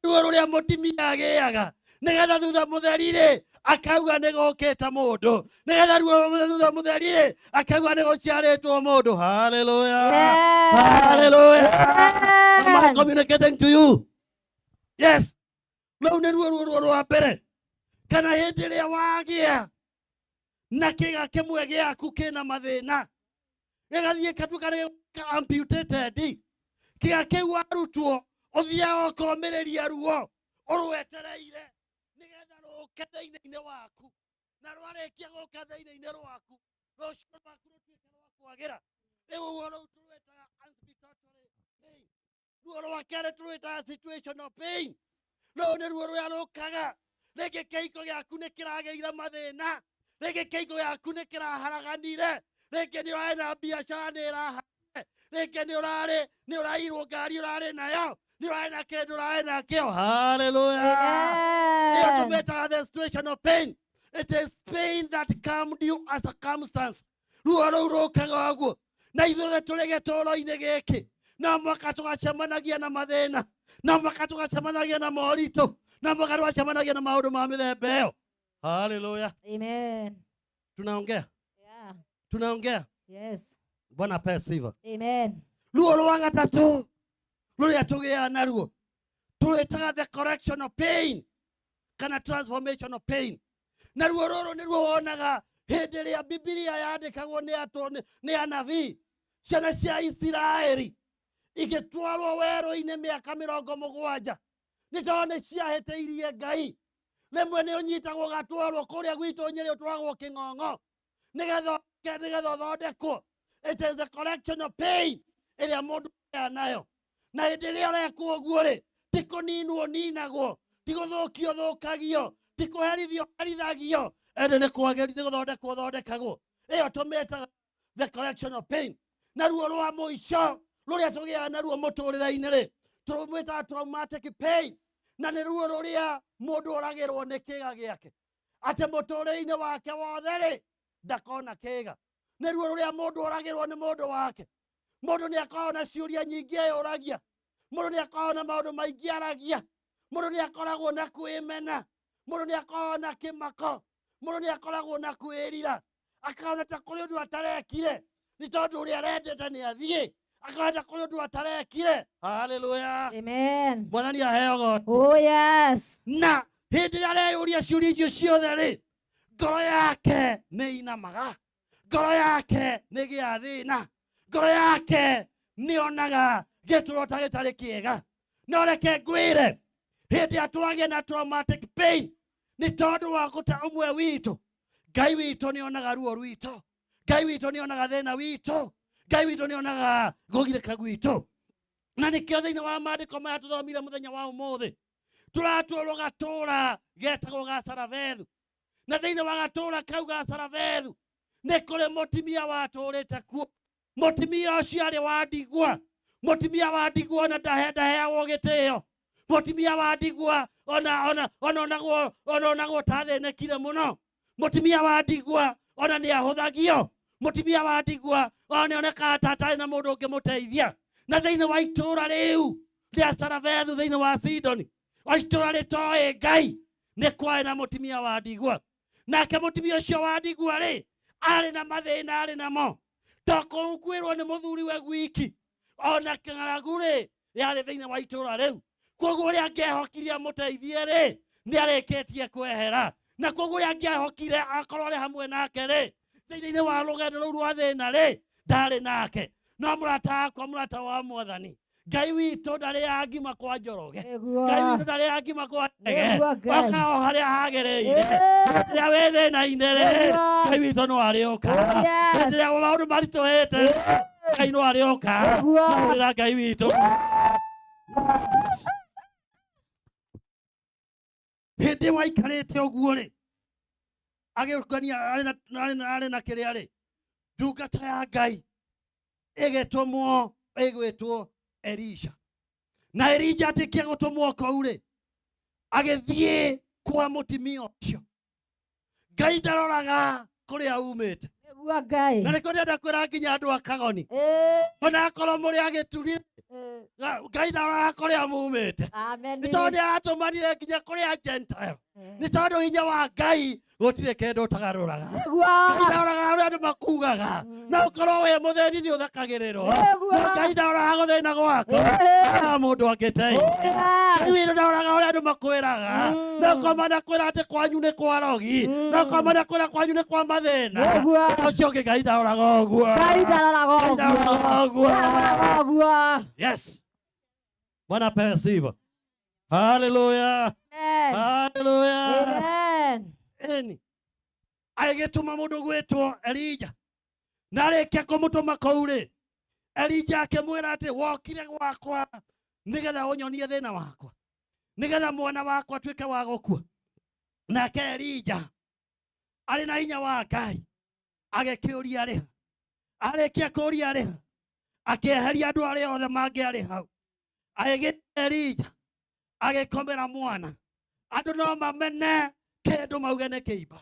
Ruo rũrĩa mũtumia agĩaga nĩgetha thutha mũtheri rĩ akauga nĩ gũkĩte mũndũ, nĩgetha ruo thutha mũtheri rĩ akauga nĩ gũciarĩtwo mũndũ. Haleluya, haleluya. Am I communicating to you? Yes. Rũu nĩ ruo ruo rwa mbere. Kana hĩndĩ ĩrĩa wagĩa na kĩga kĩmwe gĩaku kĩna mathĩna, gĩgathiĩ gatuĩka nĩ amputated, kĩga kĩu warutwo ũthiaga ũkomĩrĩria ruo ũrwetereire nĩgetha rũke thĩinĩ-inĩ waku, na rwarĩkia gũka thĩinĩ-inĩ rwaku, rũciũ rwaku rũtuĩke rwa kwagĩra. Rĩu ũguo rũu tũrwĩtaga anticipatory pain. Ruo rwa kerĩ tũrwĩtaga situational pain. Rũu nĩ ruo rũrĩa rũkaga rĩngĩ kĩhiko gĩaku nĩ kĩragĩire mathĩna, rĩngĩ kĩhiko gĩaku nĩ kĩraharaganire, rĩngĩ nĩ ũrarĩ na biacara nĩ ĩraharire, rĩngĩ nĩ ũrarĩ nĩ ũrairwo ngari ũrarĩ nayo, nĩ ũrarĩ na kĩndũ ũrarĩ nakĩo. Haleluya. Ĩyo tũmĩtaga the situational pain. It is pain that come due a circumstance. Ruo rũu rũkaga ũguo, na ithuothe tũrĩ gĩtũũro-inĩ gĩkĩ, no mwaka tũgacemanagia na mathĩna, no mwaka tũgacemanagia na moritũ, no mwaka tũgacemanagia na maũndũ ma mĩthemba ĩyo. Haleluya. Amen. Tunaongea? Yeah. Tunaongea? Yes. Bwana apewe sifa. Amen. Ruo rwa gatatũ rũrĩa tũgĩaga naruo tũrwĩtaga the correction of pain kana transformation of pain. Na ruo rũrũ nĩruo wonaga hĩndĩ ĩrĩa Bibilia yandĩkagwo nĩ anabii, ciana cia Isiraeli igĩtwarwo werũ-inĩ mĩaka 70, nĩ tondũ nĩ ciahĩtĩirie Ngai. Rĩmwe nĩ ũnyitagwo ũgatwarwo kũrĩa gwitũ Nyĩrĩ, ũtwaragwo kĩng'ong'o nĩgetha ũthondekwo. It is the correction of pain ĩrĩa mũndũ agĩaga nayo. Na hĩndĩ ĩrĩa ũrekwo ũguo rĩ, ti kũninwo ũninagwo, ti gũthũkio ũthũkagio, ti kũherithio ũherithagio, ĩndĩ nĩ kwagĩri, nĩ gũthondekwo ũthondekagwo. Ĩyo tũmĩtaga the correction of pain. Na ruo rwa mũico rũrĩa tũgĩaga naruo mũtũrĩre-inĩ rĩ, tũrũmwĩtaga traumatic pain. Na nĩ ruo rũrĩa mũndũ oragĩrwo nĩ kĩga gĩake, atĩ mũtũrĩre-inĩ wake wothe rĩ ndakona kĩga. Nĩ ruo rũrĩa mũndũ oragĩrwo nĩ mũndũ wake. Mũndũ nĩ akoragwo na ciũria nyingĩ eyũragia, mũndũ nĩ akoragwo na maũndũ maingĩ aragia, mũndũ nĩ akoragwo na kwĩmena, mũndũ nĩ akoragwo na kĩmako, mũndũ nĩ akoragwo na kwĩrira, akona ta kũrĩ ũndũ atarekire nĩ tondũ ũrĩa arendete nĩ athiĩ, akona ta kũrĩ ũndũ atarekire. Haleluya. Amen. Mwathani aheo goci. Oh yes. Na hĩndĩ ĩrĩa areyũria ciũria icio ciothe rĩ, ngoro yake nĩ inamaga, ngoro yake nĩ ĩgĩaga thĩna, ngoro yake nĩ onaga gĩtũro ta gĩtarĩ kĩega. No reke ngwĩre, hĩndĩ ĩrĩa twagĩa na traumatic pain nĩ tondũ wa gũte ũmwe witũ, Ngai witũ nĩ onaga ruo rwitũ, Ngai witũ nĩ onaga thĩna witũ, Ngai witũ nĩ onaga gũgirĩka gwitũ. Na nĩkĩo thĩinĩ wa maandĩko maya tũthomire mũthenya wa ũmũthĩ tũratwarwo gatũra getagwo ga Saravethu, na thĩinĩ wa gatũra kau ga Saravethu nĩ kũrĩ mũtumia watũrĩte kuo. Mũtumia ũcio arĩ wa ndigwa, mũtumia wa ndigwa ona ndaheagwo gĩtĩo, mũtumia wa ndigwa ona ona ona onagwo ona onagwo ta athĩnĩkire mũno, mũtumia wa ndigwa ona nĩ ahũthagio, mũtumia wa ndigwa ona nĩ onekaga ta atarĩ na mũndũ ũngĩmũteithia. Na thĩinĩ wa itũra rĩu rĩa Saravethu thĩinĩ wa Sidoni, o itũra rĩtoĩ Ngai, nĩ kwarĩ na mũtumia wa ndigwa. Nake mũtumia ũcio wa ndigwa rĩ, arĩ na mathĩna arĩ namo, to kũnguĩrwo nĩ mũthuri we gwiki, ona kĩng'aragu rĩ yarĩ thĩinĩ wa itũra rĩu. Koguo ũrĩa angĩehokire amũteithie rĩ, nĩ arĩkĩtie kwehera. Na koguo ũrĩa angĩehokire akorwo arĩ hamwe nake rĩ, thĩinĩ wa rũgendo rũu rwa thĩna rĩ, ndarĩ nake. No mũrata wakwa, mũrata wa Mwathani, Ngai witũ ndarĩaga ngima kwa Njoroge, Ngai witũ ndarĩaga ngima kwa Ndege, oka o harĩa hagĩrĩire. Rĩrĩa wĩ thĩna-inĩ rĩ, Ngai witũ no arĩũka. Rĩrĩa maũndũ maritũhĩte, Ngai no arĩũka. Mahũrĩra Ngai witũ. Hĩndĩ ĩyo aikarĩte ũguo rĩ, agĩũkania arĩ na kĩrĩa rĩ, ndungata ya Ngai ĩgĩtũmwo ĩgwĩtwo Elisha. Na Elija atĩkia gũtũmwo kũu rĩ, agĩthiĩ kwa mũtumia ũcio. Ngai ndaroraga kũrĩa umĩte. Ngai. Na nĩkĩo ndĩrenda kwĩra nginya andũ a Kagoni, ona akorwo mũrĩ a gĩturi, Ngai ndaroraga kũrĩa mumĩte. Nĩ tondũ nĩ aratũmanire nginya kũrĩ a Gentile. Nĩ tondũ hinya wa Ngai gũtirĩ kĩndũ ũtagarũraga. Ngai ndaroraga ũrĩa andũ makugaga. No ũkorwo wĩ mũthĩni nĩ ũthekagĩrĩrwo. No Ngai ndaroraga gũthĩna gwaku. Ndaroraga mũndũ angĩteithia. Ngai witũ ndaroraga ũrĩa andũ makwĩraga. No ũkorwo manakwĩra atĩ kwanyu nĩ kwa rogi. No ũkorwo manakwĩra kwanyu nĩ kwa mathĩna. Ũcio ũngĩ Ngai ndaroraga ũguo. Ngai ndaroraga Ngai ndaroraga ũguo. Ũguo. Yes. Bwana apewe sifa. Hallelujah. Amen. Hallelujah. Amen. Eni. Agĩtũma mũndũ gwĩtwo Elija. Na arĩkia kũmũtũma kũu rĩ, Elija akĩmwĩra atĩ wokire gwakwa nĩgetha ũnyonie thĩna wakwa, nĩgetha mwana wakwa atuĩke wa gũkua. Nake Elija arĩ na hinya wa Ngai agĩkĩũria arĩ ha. Arĩkia kũũria arĩ ha, akĩeheria andũ arĩa othe mangĩarĩ hau. Agĩgĩta Elija agĩkomera mwana. Andũ no mamene kĩndũ mauge nĩ kĩimba,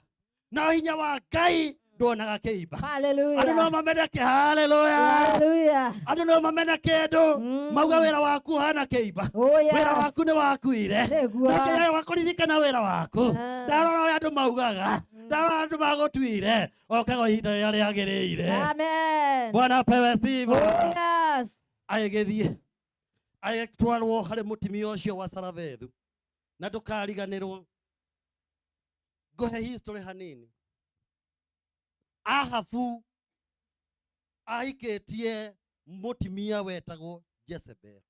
no hinya wa Ngai nduonaga kĩimba. Andũ no mamene kĩ haleluya. Hallelujah. Andũ no mamene kĩndũ mauge wĩra waku ũhana kĩimba, wĩra waku nĩ wakuire. Nĩguo. No kĩrĩa wa kũririkana wĩra waku, ndarora ũrĩa andũ maugaga, ndarora andũ magũtuire, okaga ihinda rĩrĩa rĩagĩrĩire. Amen. Bwana apewe sifa. Yes. Agĩgĩthiĩ agĩtwarwo harĩ mũtumia ũcio wa Saravethu. Na ndũkariganĩrwo, ngũhe history hanini. Ahabu ahikĩtie mũtumia wetagwo Jezebel.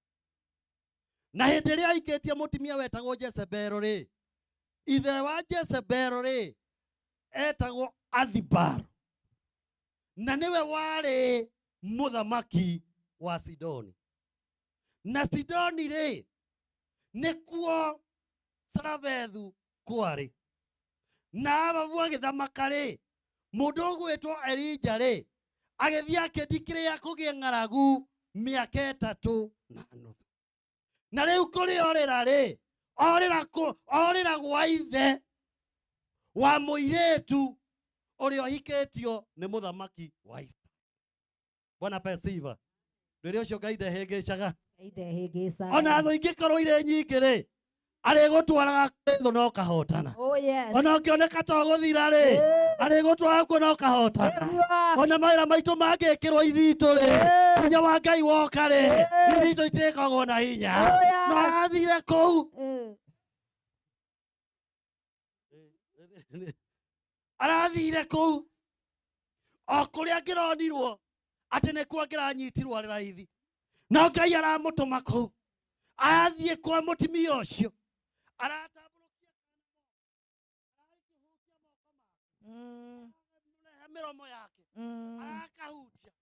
Na hĩndĩ ĩrĩa ahikĩtie mũtumia wetagwo Jezebel rĩ, ithe wa Jezebel rĩ etagwo Athibar, na nĩwe warĩ mũthamaki wa Sidoni. Na Sidoni rĩ nĩkuo Saravethu kwarĩ. Na Ahabu agĩthamaka rĩ, mũndũ ũgwĩtwo Elija rĩ agĩthiĩ akĩndikĩrĩa kũgĩe ng'aragu mĩaka 3 na nuthu. Na rĩu kũrĩa orĩra rĩ, orĩra gwa ithe wa mũirĩtu ũrĩa ũhikĩtio nĩ mũthamaki wa Israeli. Bwana apewe sifa. Rĩrĩa ũcio Ngai ndehĩngĩcaga. Ngai ndehĩngĩcaga. Ona thũ ingĩkorwo irĩ nyingĩ rĩ, arĩgũtwaraga kũrĩ thũ na ũkahotana. Oh yes. Ona ũngĩoneka to gũthira rĩ, arĩgũtwaraga kuo na ũkahotana. Ona mawĩra maitũ mangĩkĩrwo ithitũ rĩ, hinya wa Ngai woka rĩ, ithitũ itirĩkoragwo na hinya. No arathire kũu. Arathire kũu o kũrĩa angĩronirwo atĩ nĩkuo angĩranyitirwo arĩ raithi. No Ngai aramũtũma kũu. Arathiĩ kwa mũtumia ũcio. Aratambũrũkia mĩromo yake arakahutia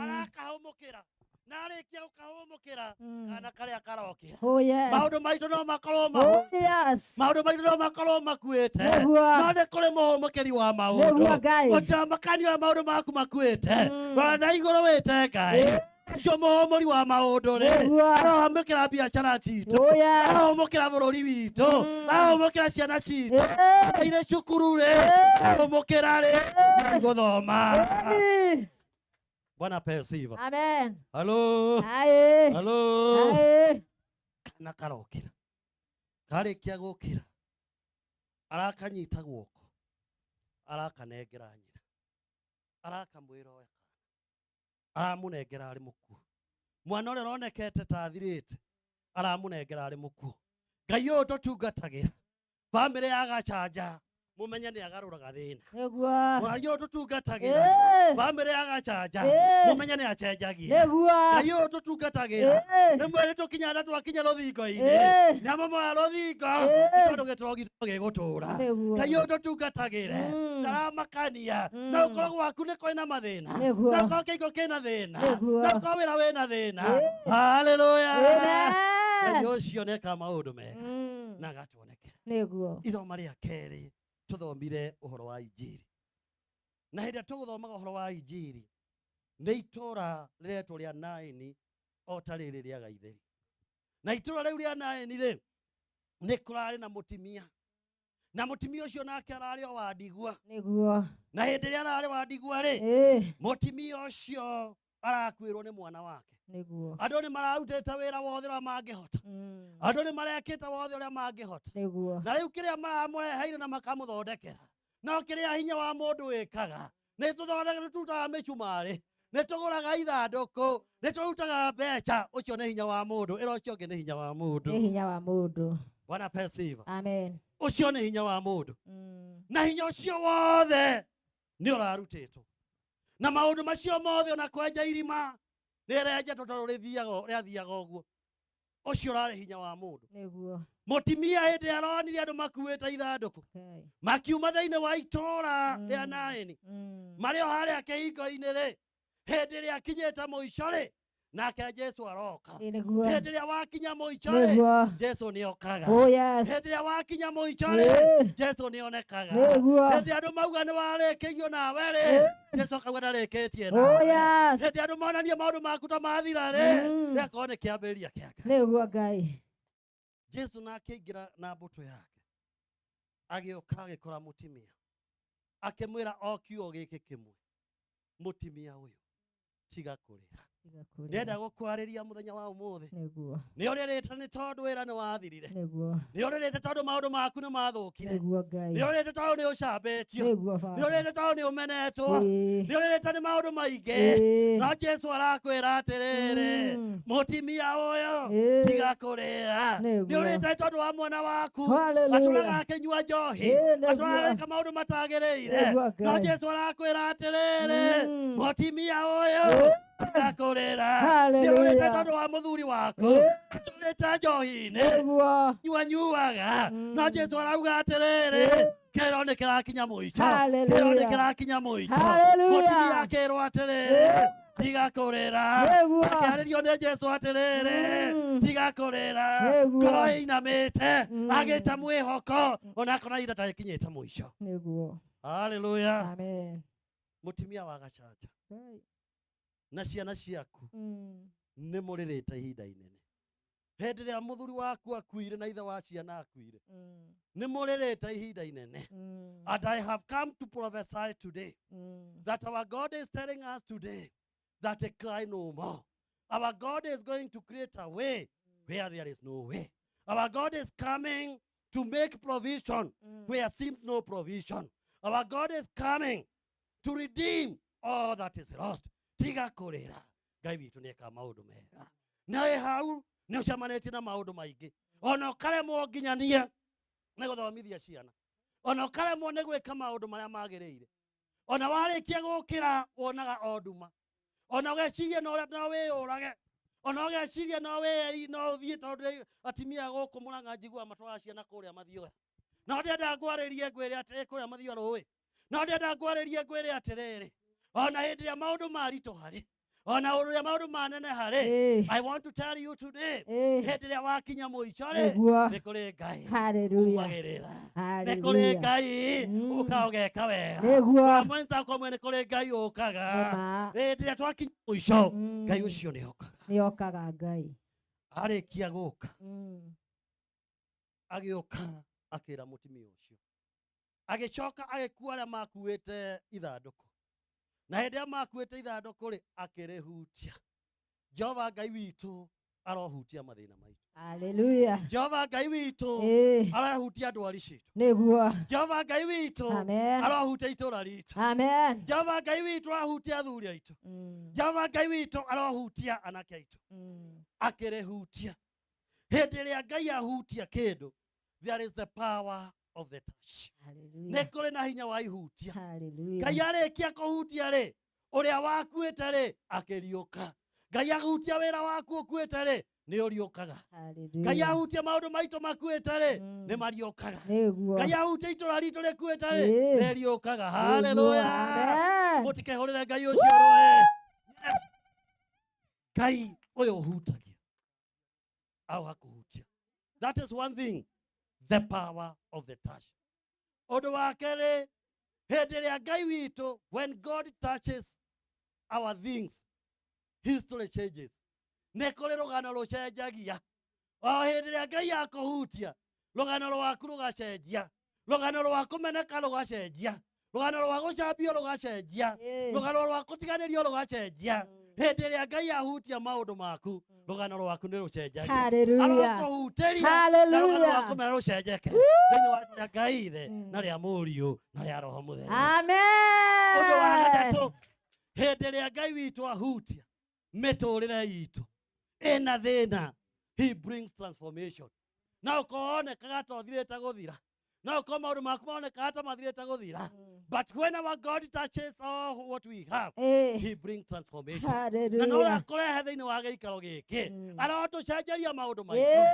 arakahũmũkĩra na arĩkia gũkahũmũkĩra kana karĩa karokĩra. Oh, yes. Maũndũ maitũ no makorwo Oh, yes. maũndũ maitũ no makorwo makuĩte Nĩguo. no nĩ kũrĩ mũhũmũkĩri wa maũndũ. Nĩguo, Ngai. Gũtiramakania ũrĩa maũndũ maku makuĩte rora na igũrũ wĩte Ngai ũcio mũhũmũri wa maũndũ rĩ Nĩguo. arohũmũkĩra biacara citũ Oh, yes. arohũmũkĩra bũrũri witũ arohũmũkĩra ciana citũ irĩ cukuru rĩ arohũmũkĩra rĩ gũthoma. Bwana apewe sifa. Amen. Halo. Aye. Halo. Aye. Kana karokĩra karĩkia gũkĩra arakanyita guoko arakanengera nyina arakamwĩra oya kana aramũnengera arĩ mũkuũ mwana ũrĩa ũronekete ta athirĩte aramũnengera arĩ mũkuũ. Ngai ũyũ tũtungatagĩra bamĩrĩ ya Gachanja mũmenye nĩ agarũraga thĩna. Nĩguo. Ngai ũyũ tũtungatagĩra bamĩrĩ ya Gachanja mũmenye nĩ acenjagia. Nĩguo. Ngai ũyũ tũtungatagĩra rĩmwe nĩ tũkinyaga twakinya rũthingo-inĩ nĩ amomora rũthingo tondũ gĩtoro gitũ gĩgũtũra. Nĩguo. Ngai ũyũ tũtungatagĩra ndaramakania no ũkorwo gwaku nĩ kwĩna mathĩna Nĩguo. no ũkorwo kĩhiko kĩna thĩna Nĩguo. no ũkorwo wĩra wĩna thĩna. Haleluya. Amen. Ngai ũcio nĩekaga maũndũ mega na agatuonekera. Nĩguo. Ithoma rĩa kerĩ tũthomire ũhoro wa injiri na hĩndĩ ĩrĩa tũgũthomaga ũhoro wa injiri nĩ itũra rĩretwo rĩa Naini o ta rĩrĩ rĩa Gaitheri na itũra rĩu rĩa Naini rĩ nĩ kũrarĩ na mũtimia na mũtimia ũcio nake ararĩ o wa ndigwa. Nĩguo. Na hĩndĩ ĩrĩa ararĩ wa ndigwa rĩ mũtimia ũcio arakuĩrwo nĩ mwana wake. Nĩguo. Andũ nĩ mararutĩte wĩra wothe ũrĩa mangĩhota andũ nĩ marekĩte wothe ũrĩa mangĩhota Nĩguo. na rĩu kĩrĩa maramũreheire na makamũthondekera no kĩrĩa hinya wa mũndũ wĩkaga nĩ tũthondeka nĩ tũrutaga mĩcumarĩ nĩ tũgũraga ithandũkũ nĩ tũrutaga mbeca ũcio nĩ hinya wa mũndũ ĩra ũcio ũngĩ nĩ hinya wa mũndũ. Nĩ hinya wa mũndũ. Bwana apewe sifa. Amen. Ũcio nĩ hinya wa mũndũ na hinya ũcio wothe nĩ ũrarutĩtwo na maũndũ macio mothe ona kwenja irima nĩ rĩenjetwo tondũ rĩathiaga ũguo ũcio ũrarĩ hinya wa mũndũ. Nĩguo. Mũtimia hĩndĩ aronire andũ makuĩte ithandũkũ makiuma thĩinĩ wa itũra rĩa Naini marĩ o harĩa kĩhingo-inĩ rĩ hĩndĩ ĩrĩa akinyĩte mũico rĩ nake Jesu aroka. Nĩguo. Hĩndĩ ĩrĩa wakinya mũico rĩ Nĩguo. Jesu nĩokaga. Oh, yes. Hĩndĩ ĩrĩa wakinya mũico rĩ Jesu nĩonekaga. Nĩguo. Hĩndĩ andũ mauga nĩ warĩkĩirio nawe rĩ Jesu akauga ndarĩkĩtie Oh, nawe. yes. Hĩndĩ andũ monanie maũndũ maku ta mathira rĩ rĩakorwo nĩ kĩambĩrĩria kĩa Ngai. Nĩguo Ngai. Jesu nake aingĩra na mbũtũ yake agĩũka agĩkora mũtimia akĩmwĩra o kiugo gĩkĩ kĩmwe mũtimia ũyũ tiga kũrĩra ndĩrenda gũkwarĩria mũthenya wa ũmũthĩ. Nĩguo. Nĩ ũrĩrĩte nĩ tondũ wĩra nĩ wathirire. Nĩguo. Nĩ ũrĩrĩte tondũ maũndũ maku nĩ mathũkire. Nĩguo Ngai. Nĩ ũrĩrĩte tondũ nĩ ũcambĩtio. Nĩguo Baba. Nĩ ũrĩrĩte tondũ nĩ ũmenetwo. Ĩĩ. Nĩ ũrĩrĩte nĩ maũndũ maingĩ. Ĩĩ. No Jesu arakwĩra atĩrĩrĩ mũtimia ũyũ tiga kũrĩra. Nĩguo. Nĩ ũrĩrĩte tondũ wa mwana waku Hallelujah. atũraga akĩnyua njohi Ĩĩ, nĩguo. atũraga agĩka maũndũ matagĩrĩire. Nĩguo Ngai. No Jesu arakwĩra atĩrĩrĩ mũtimia ũyũ tiga kũrĩra. Nĩ Hallelujah. ũrĩrĩte tondũ wa mũthuri waku atũrĩte njohi-inĩ Nĩguo. nyua nyuaga no Jesu arauga atĩrĩrĩ kĩro nĩ kĩrakinya mũico Hallelujah. kĩro nĩ kĩrakinya mũico Hallelujah. mũtimia akĩrwo atĩrĩrĩ tiga kũrĩra Nĩguo. akĩarĩrio nĩ Jesu atĩrĩrĩ tiga kũrĩra Nĩguo. ngoro ĩinamĩte agĩte mwĩhoko onakona ihinda ta rĩkinyĩte mũico. Nĩguo. Hallelujah. Amen. Mũtimia wa Gachanja Ngai. na ciana ciaku nĩ mũrĩrĩte ihinda inene hĩndĩ ĩrĩa mũthuri waku akuire na ithe wa ciana akuire nĩ mũrĩrĩte ihinda inene. And I have come to prophesy today that our God is telling us today that a cry no more. Our God is going to create a way where there is no way. Our God is coming to make provision where seems no provision. Our God is coming to redeem all that is lost. Tiga kũrĩra Ngai witũ nĩekaga maũndũ mega na wĩ hau nĩ ũcemanĩtie na maũndũ maingĩ ona ũkaremwo nginyania nĩ gũthomithia ciana ona ũkaremwo nĩ gwĩka maũndũ marĩa magĩrĩire ona warĩkia gũkĩra wonaga o nduma ona ũgeciria no ũrĩa no wĩyũrage ona ũgeciria no wĩ no ũthiĩ tondũ atimia gũkũ Mũrang'a njiguaga matwaraga ciana kũrĩa mathioya no ndĩrenda ngwarĩrie ngwĩre atĩ kũrĩa mathioya rũĩ No ndĩrenda ngwarĩrie ngwĩre atĩrĩrĩ, ona hĩndĩ ĩrĩa maũndũ maritũha rĩ, ona ũrĩa maũndũ maneneha rĩ, I want to tell you today, hĩndĩ ĩrĩa wakinya mũico rĩ, Nĩguo. nĩ kũrĩ Ngai Hallelujah. umagĩrĩra, nĩ kũrĩ Hallelujah. Ngai ũkaga ũgeka wega. Nĩguo. Mwenzakwa mwe nĩ kũrĩ Ngai ũkaga. Nĩma. Hĩndĩ ĩrĩa twakinya mũico, Ngai ũcio nĩ okaga. Nĩ okaga Ngai. Arĩkia gũka, agĩũka akĩra mũtumia ũcio, agĩcoka agĩkua arĩa makuĩte ithandũkũ, na hĩndĩ ĩrĩa makuĩte ithandũkũ rĩ, akĩrĩhutia. Jehova Ngai witũ arohutia mathĩna maitũ. Hallelujah. Jehova Ngai witũ arohutia ndwari citũ. Nĩguo. Jehova Ngai witũ Amen. arohutia itũra ritũ. Amen. Jehova Ngai witũ arohutia athuri aitũ. Jehova Ngai witũ arohutia anake aitũ. Akĩrĩhutia. Hĩndĩ ĩrĩa Ngai ahutia kĩndũ, there is the power of the touch. Nĩ kũrĩ na hinya wa ihutia. Ngai arĩkia kũhutia rĩ, ũrĩa wakuĩte rĩ, akĩriũka. Ngai ahutia wĩra waku ũkuĩte rĩ, nĩ ũriũkaga. Ngai ahutia maũndũ maitũ makuĩte rĩ, nĩ mariũkaga. Nĩguo. Ngai ahutia itũra ritũ rĩkuĩte rĩ, Ĩĩ. nĩ riũkaga. Nĩguo. Haleluya. Amen. Mũtikehũrĩre Ngai ũcio rũĩ. Yes. Ngai ũyũ ũhutagia au hakũhutia. That is one thing, the power of the touch. Ũndũ wa kerĩ, hĩndĩ ĩrĩa Ngai witũ, when God touches our things, history changes. Nĩ kũrĩ rũgano rũcenjagia. O hĩndĩ ĩrĩa Ngai akũhutia, rũgano rwaku rũgacenjia, rũgano rwa kũmeneka rũgacenjia, rũgano rwa gũcambio rũgacenjia, rũgano rwa kũtiganĩrio rũgacenjia. Hĩndĩ ĩrĩa Ngai ahutia maũndũ maku, rũgano rwaku nĩ rũcenjagia. Hallelujah. Arokũhutĩria na rũgano Hallelujah. rwa kũmena rũcenjeke thĩinĩ wa rĩtwa rĩa Ngai Ithe na rĩa Mũriũ na rĩa Roho Mũtheru. Ũndũ wa Amen. gatatũ, hĩndĩ ĩrĩa Ngai witũ ahutia mĩtũrĩre itũ ĩna thĩna, he brings transformation. Na ũkorwo onekaga ta ũthirĩte gũthira, na ũkorwo maũndũ maku maonekaga ta mathirĩte gũthira, but when our God touches all what we have, he brings transformation. Na no Hallelujah. akũrehe thĩinĩ wa gĩikaro gĩkĩ, arotũcenjeria maũndũ maitũ,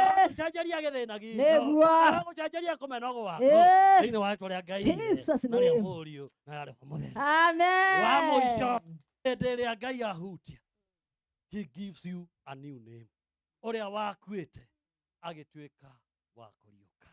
arotũcenjeria gĩthĩna gitũ, Nĩguo. arogũcenjeria kũmenwo gwaku thĩinĩ wa rĩtwa rĩa Ngai Ithe, Jesus na rĩa name. Mũriũ na rĩa Roho Mũtheru. Amen. Wa mũico, hĩndĩ ĩrĩa Ngai ahutia, he gives you a new name. Ũrĩa wakuĩte agĩtuĩka wa kũriũka.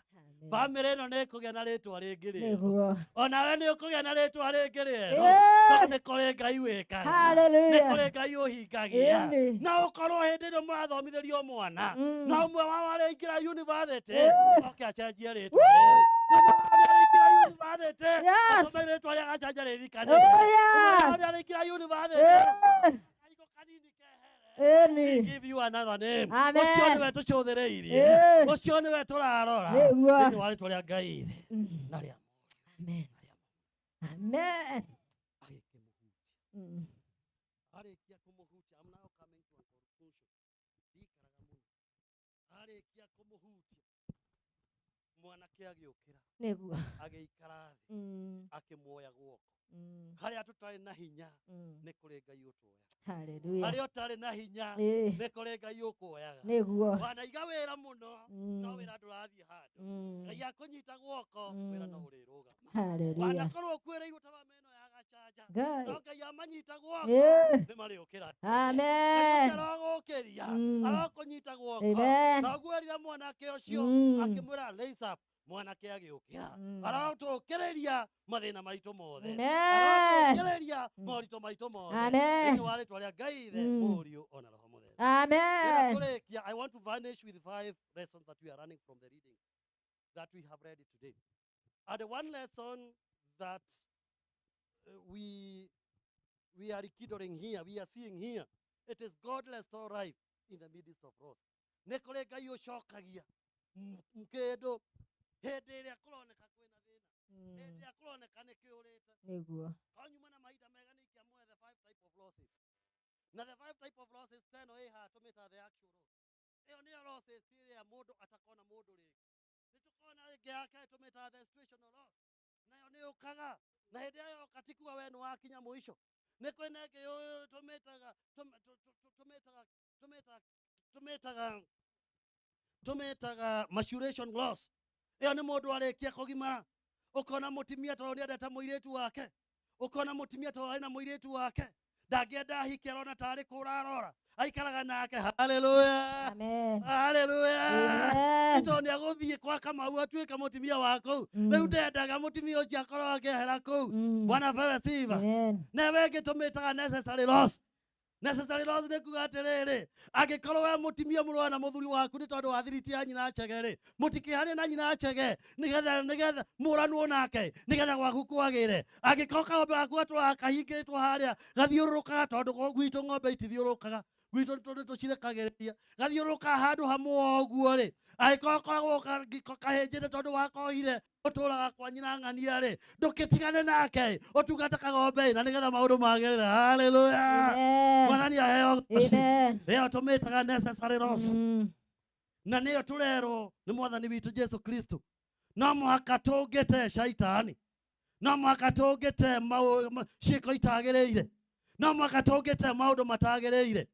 Bamĩrĩ ĩno nĩ ĩkũgĩa na rĩtwa rĩngĩ rĩerũ. Nĩguo. Onawe nĩ ũkũgĩa na rĩtwa rĩngĩ rĩerũ. Ĩĩ. Tondũ nĩ kũrĩ Ngai wĩkaga. Nĩ Hallelujah. kũrĩ Ngai ũhingagia. Ĩni. Na ũkorwo hĩndĩ ĩno mũrathomithĩrio mwana, na ũmwe wao arĩingĩra university, oke acenjie rĩtwa rĩu. Na ũmwe wao nĩarĩingĩra university, Yes. atũme rĩtwa rĩa gacanja rĩrikane. Oh, Ũmwe wao yes. nĩarĩingĩra university, Ĩni. He give you another name. Amen. Ũcio nĩwe tũcũthĩrĩirie. Ĩĩ. Ũcio nĩwe tũrarora. Nĩguo. Thĩinĩ wa rĩtwa rĩa Ngai Ithe na rĩa Amen. Amen. Arĩkia kũmũhutia, I'm now coming to a conclusion. Ndikaraga mũno. Arĩkia kũmũhutia, mwanake agĩũkĩra. Nĩguo. Agĩikara thĩ. Akĩmuoya guoko. Harĩa tũtarĩ na hinya, nĩ kũrĩ Ngai ũtuoyaga. Hallelujah. Harĩa ũtarĩ na hinya, nĩ kũrĩ Ngai ũkuoyaga. Nĩguo. Wanaiga wĩra mũno, no wĩra ndũrathiĩ handũ. Ngai akũnyita guoko, wĩra no ũrĩrũgama. Hallelujah. Wanakorwo ũkuĩrĩirwo ta wa meno ya gacanja, Ngai. no Ngai amanyita guoko, nĩ marĩũkĩra. Amen. Ngai ũcio arogũkĩria, arokũnyita guoko. Amen. Na ũguo erire mwanake ũcio, akĩmwĩra raise up, mwanake agĩũkĩra. Arotũkĩrĩria mathĩna maitũ mothe. Amen. Arotũkĩrĩria moritũ maitũ mothe. Amen. Thĩinĩ wa rĩtwa rĩa Ngai Ithe, Mũriũ ona Roho Mũtheru. Amen. Ndĩrenda kũrĩkia, I want to vanish with 5 lessons that we are running from the reading that we have read today. And the one lesson that we are rekindling here, we are seeing here, it is God restore life in the midst of loss. Nĩ kũrĩ Ngai ũcokagia kĩndũ hĩndĩ ĩrĩa kũroneka kwĩna thĩna, hĩndĩ ĩrĩa kũroneka nĩ kĩũrĩte. Nĩguo. Kanyuma na mahinda mega nĩ ingĩamũhe the 5 type of losses. Na the 5 type of losses ta ĩno ĩ haha tũmĩtaga the actual loss. Ĩyo nĩyo losses ĩrĩa mũndũ atakona mũndũ rĩngĩ. Nĩ tũkona ĩngĩ ya kerĩ tũmĩtaga the situational loss. Nayo nĩ yũkaga, na hĩndĩ ĩrĩa yoka ti kuga we nĩ wakinya mũico. Nĩ kwĩna ĩngĩ tũmĩtaga maturation loss. Ĩyo nĩ mũndũ arĩkia kũgimara. Ũkona mũtumia tondũ nĩendete mũirĩtu wake, ũkona mũtumia tondũ arĩ na mũirĩtu wake, ndangĩenda ahike, arona tarĩ kũra arora, aikaraga nake. Haleluya. Amen. Haleluya. Amen. Nĩ tondũ nĩagũthiĩ kwa Kamau atuĩka mũtumia wa kũu. Rĩu ndendaga mũtumia ũcio akorwo akĩehera kũu. Bwana apewe sifa. Newe ĩngĩ tũmĩtaga necessary loss. Necessary loss nĩ kuga atĩrĩrĩ, angĩkorwo we mũtumia mũrũa na mũthuri waku nĩ tondũ wa thiriti ya nyina Chege rĩ, mũtikĩhane na nyina Chege nĩgetha mũranwo nake nĩgetha gwaku kwagĩre. Angĩkorwo kang'ombe gaku gatũraga kahingĩtwo harĩa gathiũrũrũkaga, tondũ gwitũ ng'ombe itithiũrũrũkaga, gwitũ nĩ tũcirekagĩrĩria, gathiũrũrũkaga handũ hamwe o ũguo rĩ, angĩkorwo koragwo kahĩnjĩte tondũ wakohire ũtũraga kwa nyina ng'ania rĩ, ndũkĩtigane nake, ũtungate kagombe na nĩgetha maũndũ magĩrĩre. Haleluya. Amen. Mwathani aheo ũgoci. Amen. Ĩyo tũmĩtaga necessary loss, na nĩyo tũrerwo nĩ mwathani witũ Jesu Kristo, no mũhaka tũngĩte shaitani, no mũhaka tũngĩte ciĩko itagĩrĩire, no mũhaka tũngĩte maũndũ matagĩrĩire,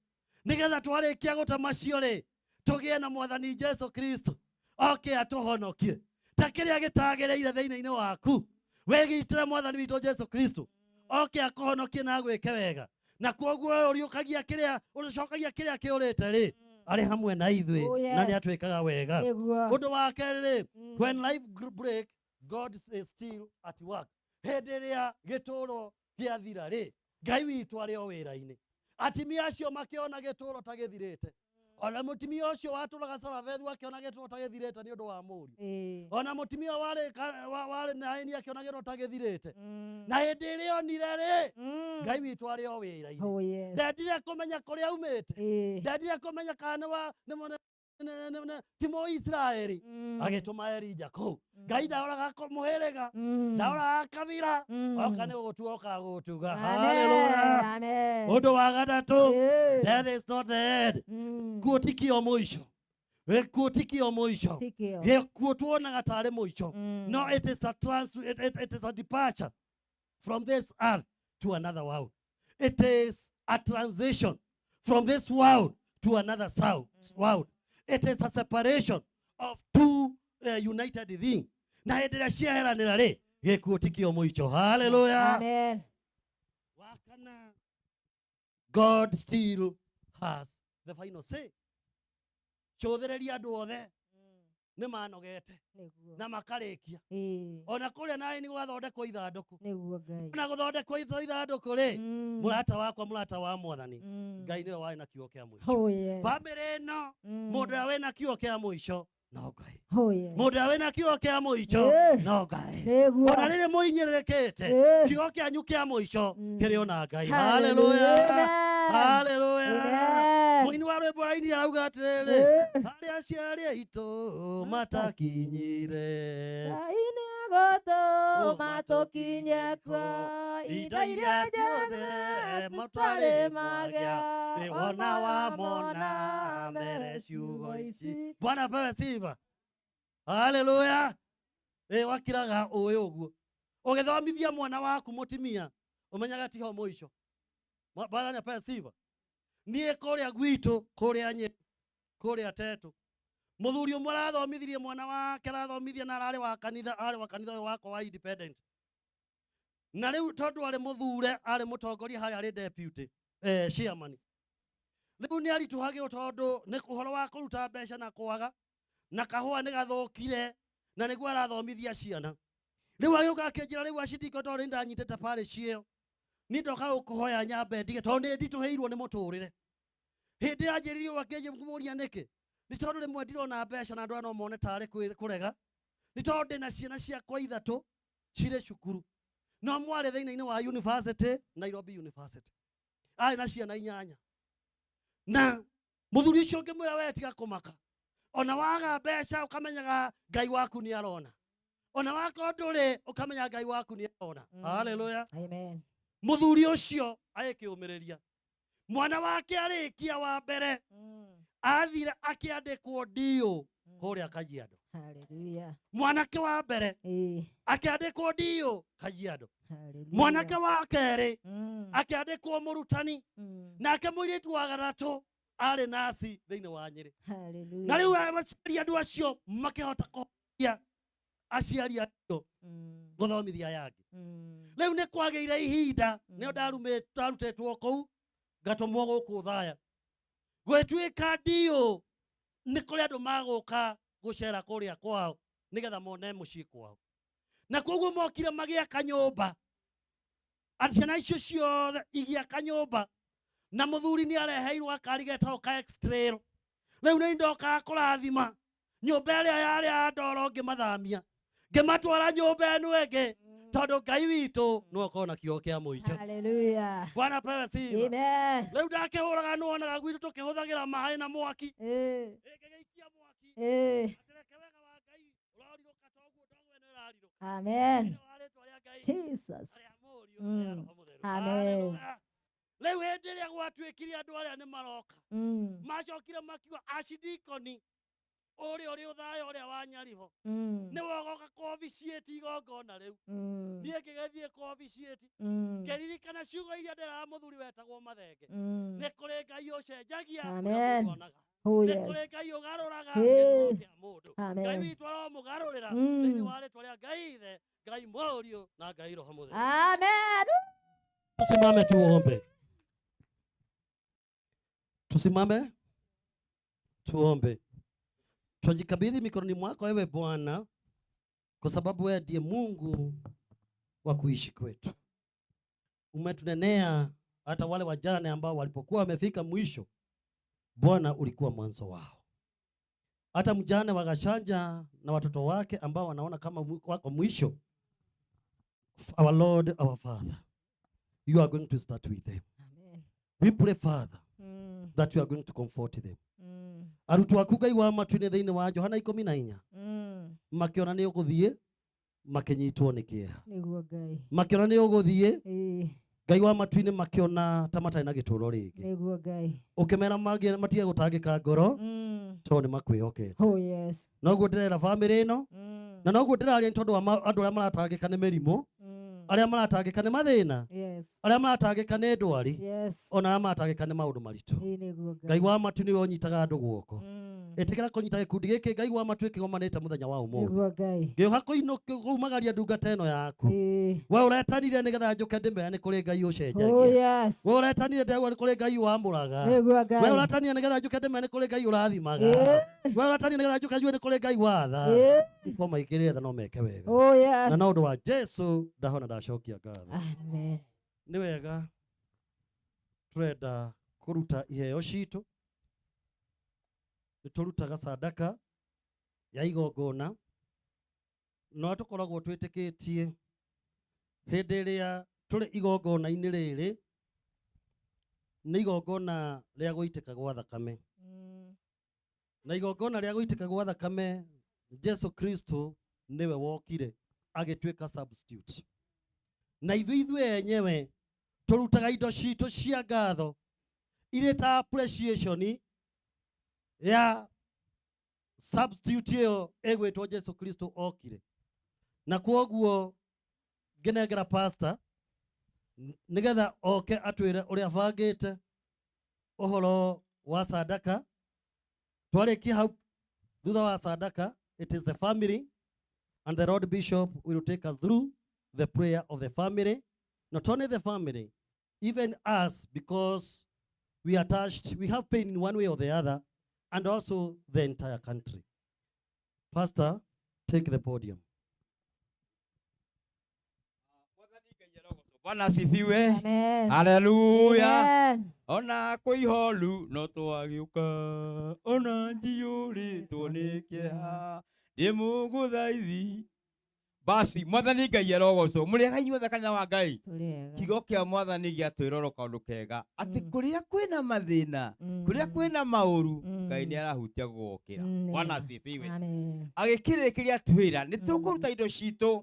nĩgetha twarĩkia gũte macio rĩ, tũgĩe na mwathani Jesu Kristo oke atũhonokie. Ta kĩrĩa gĩtagĩrĩire thĩinĩ-inĩ waku, wĩgitĩre mwathani witũ Jesu Kristo oke akũhonokie na agwĩke wega. Na kwoguo ũriũkagia kĩrĩa, ũcokagia kĩrĩa kĩũrĩte rĩ, arĩ hamwe na ithuĩ. Oh, yes. Na nĩ atwĩkaga wega. Nĩguo. Ũndũ wa kerĩ rĩ, when life break, God is still at work. Hĩndĩ ĩrĩa gĩtũũro gĩathira rĩ, Ngai witũ arĩ o wĩra-inĩ. Atimia acio makĩona gĩtũũro ta gĩthirĩte, ona mũtumia ũcio watũraga Sarafethu akĩona gĩtũũro ta gĩthirĩte nĩ ũndũ wa mũriũ, ona mũtumia warĩ warĩ Naini akĩona gĩtũũro ta gĩthirĩte, na hĩndĩ ĩrĩa onire rĩ, Ngai witũ arĩ o wĩra-inĩ. Oh, yes. Ndendire kũmenya kũrĩa aumĩte, ndendire kũmenya kana nĩ wa nĩ ti Mũisiraeli, agĩtũma Elija kũu. Ngai ndahoraga mũhĩrĩga, ndahoraga kabira, oka nĩ gũgũtua okaga gũgũtuga. Haleluya. Amen. Ũndũ wa gatatũ, death is not the end. Kuo ti kĩo mũico. Gĩkuũ ti kĩo mũico. Ti kĩo. Gĩkuũ tuonaga tarĩ mũico, no it is a trans it, it, it is a departure from this earth to another world. It is a transition from this world to another world. It is a separation of two united thing. Na hĩndĩ ĩrĩa ciaheranĩra rĩ, gĩkuũ ti kĩo mũico. Haleluya. Amen. Wakana, God still has the final say. Cũthĩrĩria andũ othe nĩ manogete Nĩguo. na makarĩkia. Ĩĩ. Ona kũrĩa naĩ nĩ gwathondekwo ithandũkũ. Nĩguo Ngai. Ona gũthondekwo ithandũkũ rĩ, mũrata wakwa, mũrata wa mwathani, Ngai nĩwe warĩ na kiugo kĩa mũico. Oh, yes. Bamĩrĩ ĩno, mũndũ ũrĩa wĩna kiugo kĩa mũico no Ngai. Oh, yes. Mũndũ ũrĩa wĩna kiugo kĩa mũico no Ngai. Nĩguo. Ona rĩrĩ mũhinyĩrĩrĩkĩte, kiugo kĩanyu kĩa mũico kĩrĩ ona Ngai. Hallelujah. Haleluya. Haleluya. Amen. Mũini wa rwĩmbo arainire arauga atĩrĩrĩ, harĩa aciari aitũ matakinyire, Ngai nĩagũtũma tũkinye kuo, indo iria ciothe matarĩ magĩa, nĩ wona wamona mere ciugo ici. Bwana apewe sifa. Haleluya. Ĩ wakiraga ũĩ ũguo ũgĩthomithia mwana waku mũtumia, ũmenyaga tiho mũico. Bwana nĩ apewe sifa. Niĩ kũrĩa gwitũ, kũrĩa Nyĩrĩ, kũrĩa Tetũ, mũthuri ũmwe arathomithirie mwana wake, arathomithia na ararĩ wa kanitha, arĩ wa kanitha ũyũ wakwa wa independent. Na rĩu tondũ arĩ mũthure, arĩ mũtongoria harĩa arĩ deputy chairman, rĩu nĩ aritũhagĩrwo tondũ nĩ ũhoro wa kũruta mbeca na kwaga, na kahũa nĩ gathũkire, na nĩguo arathomithia ciana. Rĩu agĩũka akĩnjĩra, rĩu acindiko, tondũ nĩ ndanyitĩte parish ĩyo, niĩ ndoka gũkũhoya nyambe ndige tondũ nĩ nditũhĩirwo nĩ mũtũrĩre. Hĩndĩ yanjĩrĩirie ũguo akĩnjĩra nĩkĩ, nĩ tondũ rĩmwe ndirona mbeca na andũ aya no mone tarĩ kũrega, nĩ tondũ ndĩna ciana ciakwa ithatũ cirĩ cukuru, no mwarĩ thĩinĩ-inĩ wa university, Nairobi University, arĩ na ciana inyanya. Na mũthuri ũcio ũngĩmwĩra we tiga kũmaka, ona waga mbeca ũkamenyaga Ngai waku nĩ arona, ona wakorwo ndũrĩ ũkamenya Ngai waku nĩ arona. Haleluya. Amen. Mũthuri ũcio agĩkĩũmĩrĩria mwana wake arĩkia wa mbere, athire akĩandĩkwo ndiũ kũrĩa Kajiado. Hallelujah. Mwanake wa mbere akĩandĩkwo ndiũ Kajiado. Hallelujah. Mwanake wa kerĩ akĩandĩkwo mũrutani, nake mũirĩtu wa gatatũ arĩ nasi thĩinĩ wa Nyĩrĩ. Hallelujah. Na rĩu aciari andũ acio makĩhota kũhonia aciari acio. Gũthomithia aya angĩ. Rĩu nĩ kwagĩire ihinda nĩo ndarutĩtwo kũu ngatũmwo gũkũ Thaya. Gwĩtuĩka ndiũ nĩ kũrĩ andũ magũka gũcera kũrĩa kwao nĩgetha mone mũciĩ kwao. Na koguo mokire magĩaka nyũmba. Atĩ ciana icio ciothe igĩaka nyũmba na mũthuri nĩ areheirwo gakari getagwo ka X-Trail. Rĩu nĩ ndokaga kũrathima nyũmba ĩrĩa yarĩ ya ndoro ngĩmathamia ngĩmatwara nyũmba ĩno ĩngĩ tondũ Ngai witũ nĩwe ũkoragwo na kiugo kĩa mũico. Hallelujah. Bwana pewe sifa. Amen. Rĩu ndakĩhũraga nĩwonaga gwitũ tũkĩhũthagĩra maĩ na mwaki. Amen. Jesus. Amen. Rĩu hĩndĩ ĩrĩa gwatuĩkire andũ arĩa nĩ maroka macokire makiuga acidikoni ũrĩa ũrĩ ũthaya ũrĩa wa Nyaribo nĩwe ũgoka kũofficiate igongona rĩu. Niĩ ngĩgĩthiĩ kũofficiate ngĩririkana ciugo iria ndĩraga mũthuri wetagwo Mathenge. Nĩ kũrĩ Ngai ũcenjagia ũrĩa Amen. mũndũ onaga. Oh, Nĩ yes. kũrĩ Ngai ũgarũraga Hey. gĩtũũro kĩa mũndũ. Amen. Ngai witũ aromũgarũrĩra thĩinĩ wa rĩtwa rĩa Ngai Ithe, Ngai Mũriũ na Ngai Roho Mũtheru. Amen. Tusimame tuombe. Tusimame tuombe. Twajikabidhi mikononi mwako ewe Bwana, kwa sababu wewe ndiye Mungu wa kuishi kwetu. Umetunenea hata wale wajane ambao walipokuwa wamefika mwisho, Bwana ulikuwa mwanzo wao. Hata mjane wa Gachanja na watoto wake ambao wanaona kama wako mwisho, our Lord, our Father, you are going to start with them. Amen. We pray, Father, that you are going to comfort them. Arutwo aku Ngai wa matu-inĩ thĩinĩ wa Johana 14 makĩona nĩ ũgũthiĩ makĩnyitwo nĩ kĩeha. Nĩguo Ngai. Makĩona nĩ ũgũthiĩ Ngai wa matu-inĩ makĩona ta matarĩ na gĩtũũro rĩngĩ. Nĩguo Ngai. Ũkĩmera matige gũtangĩka ngoro tondũ nĩ makwĩhokete. Oh yes. Noguo ndĩrera bamĩrĩ ĩno na noguo ndĩraria nĩ tondũ wa andũ arĩa maratangĩka nĩ mĩrimũ, arĩa maratangĩka nĩ mathĩna, Yes. arĩa maratangĩka nĩ ndwari, Yes. ona arĩa maratangĩka nĩ maũndũ maritũ. Ĩĩ nĩguo Ngai wa matu nĩwe ũnyitaga andũ guoko. Ĩtĩkĩra kũnyita gĩkundi gĩkĩ Ngai wa matu ĩkĩgomanĩte mũthenya wa ũmũthĩ. Nĩguo Ngai. Ngĩũka kumagaria ndungata ĩno yaku. We ũretanire nĩgetha njũke ndĩmere nĩ kũrĩ Ngai ũcenjagia. Oh yes. We ũretanire ndegwa nĩ kũrĩ Ngai wamũraga. Nĩguo Ngai. We ũretanire nĩgetha njũke ndĩmere nĩ kũrĩ Ngai ũrathimaga. We ũretanire nĩgetha njũke njigue nĩ kũrĩ Ngai watha. Ko maingĩrĩre tha no meke wega. Oh yes. Na no ũndũ wa Jesu ndahona ndacokia ngatho. Amen. Nĩ wega tũrenda kũruta iheo citũ. Nĩ tũrutaga sadaka ya igongona no tũkoragwo twĩtĩkĩtie hĩndĩ ĩrĩa tũrĩ igongona-inĩ rĩrĩ nĩ igongona rĩa gũitĩka gwa thakame. Na igongona rĩa gũitĩka gwa thakame Jesu Kristo nĩwe wokire agĩtuĩka substitute. Na ithuĩ ithuĩ enyewe tũrutaga indo citũ cia ngatho irĩ ta appreciation ya substitute ĩyo ĩgwĩtwo Jesu Kristo okire. Na kwoguo ngĩnengera pastor nĩgetha oke atwĩre ũrĩa abangĩte ũhoro wa sadaka. Twarĩkia hau thutha wa sadaka, it is the family and the Lord Bishop will take us through the prayer of the family. Not only the family, even us, because we are touched, we have pain in one way or the other, and also the entire country. Pastor, take the podium. Bwana asifiwe. Amen. Haleluya. Amen. Ona kwĩihoru no twagĩũka ona njiyũrĩtwo nĩ kĩeha ndĩmũgũthaithi. Basi mwathani Ngai arogocwo. Mũrĩega inyuothe kanitha wa Ngai. Tũrĩega. Kiugo kĩa mwathani gĩatwĩrora kaũndũ kega atĩ kũrĩa kwĩna mathĩna, kũrĩa kwĩna maũru, Ngai nĩ arahutia gũgũkĩra. Bwana asifiwe. Amen. Agĩkĩrĩkĩria twĩra nĩ tũkũruta indo citũ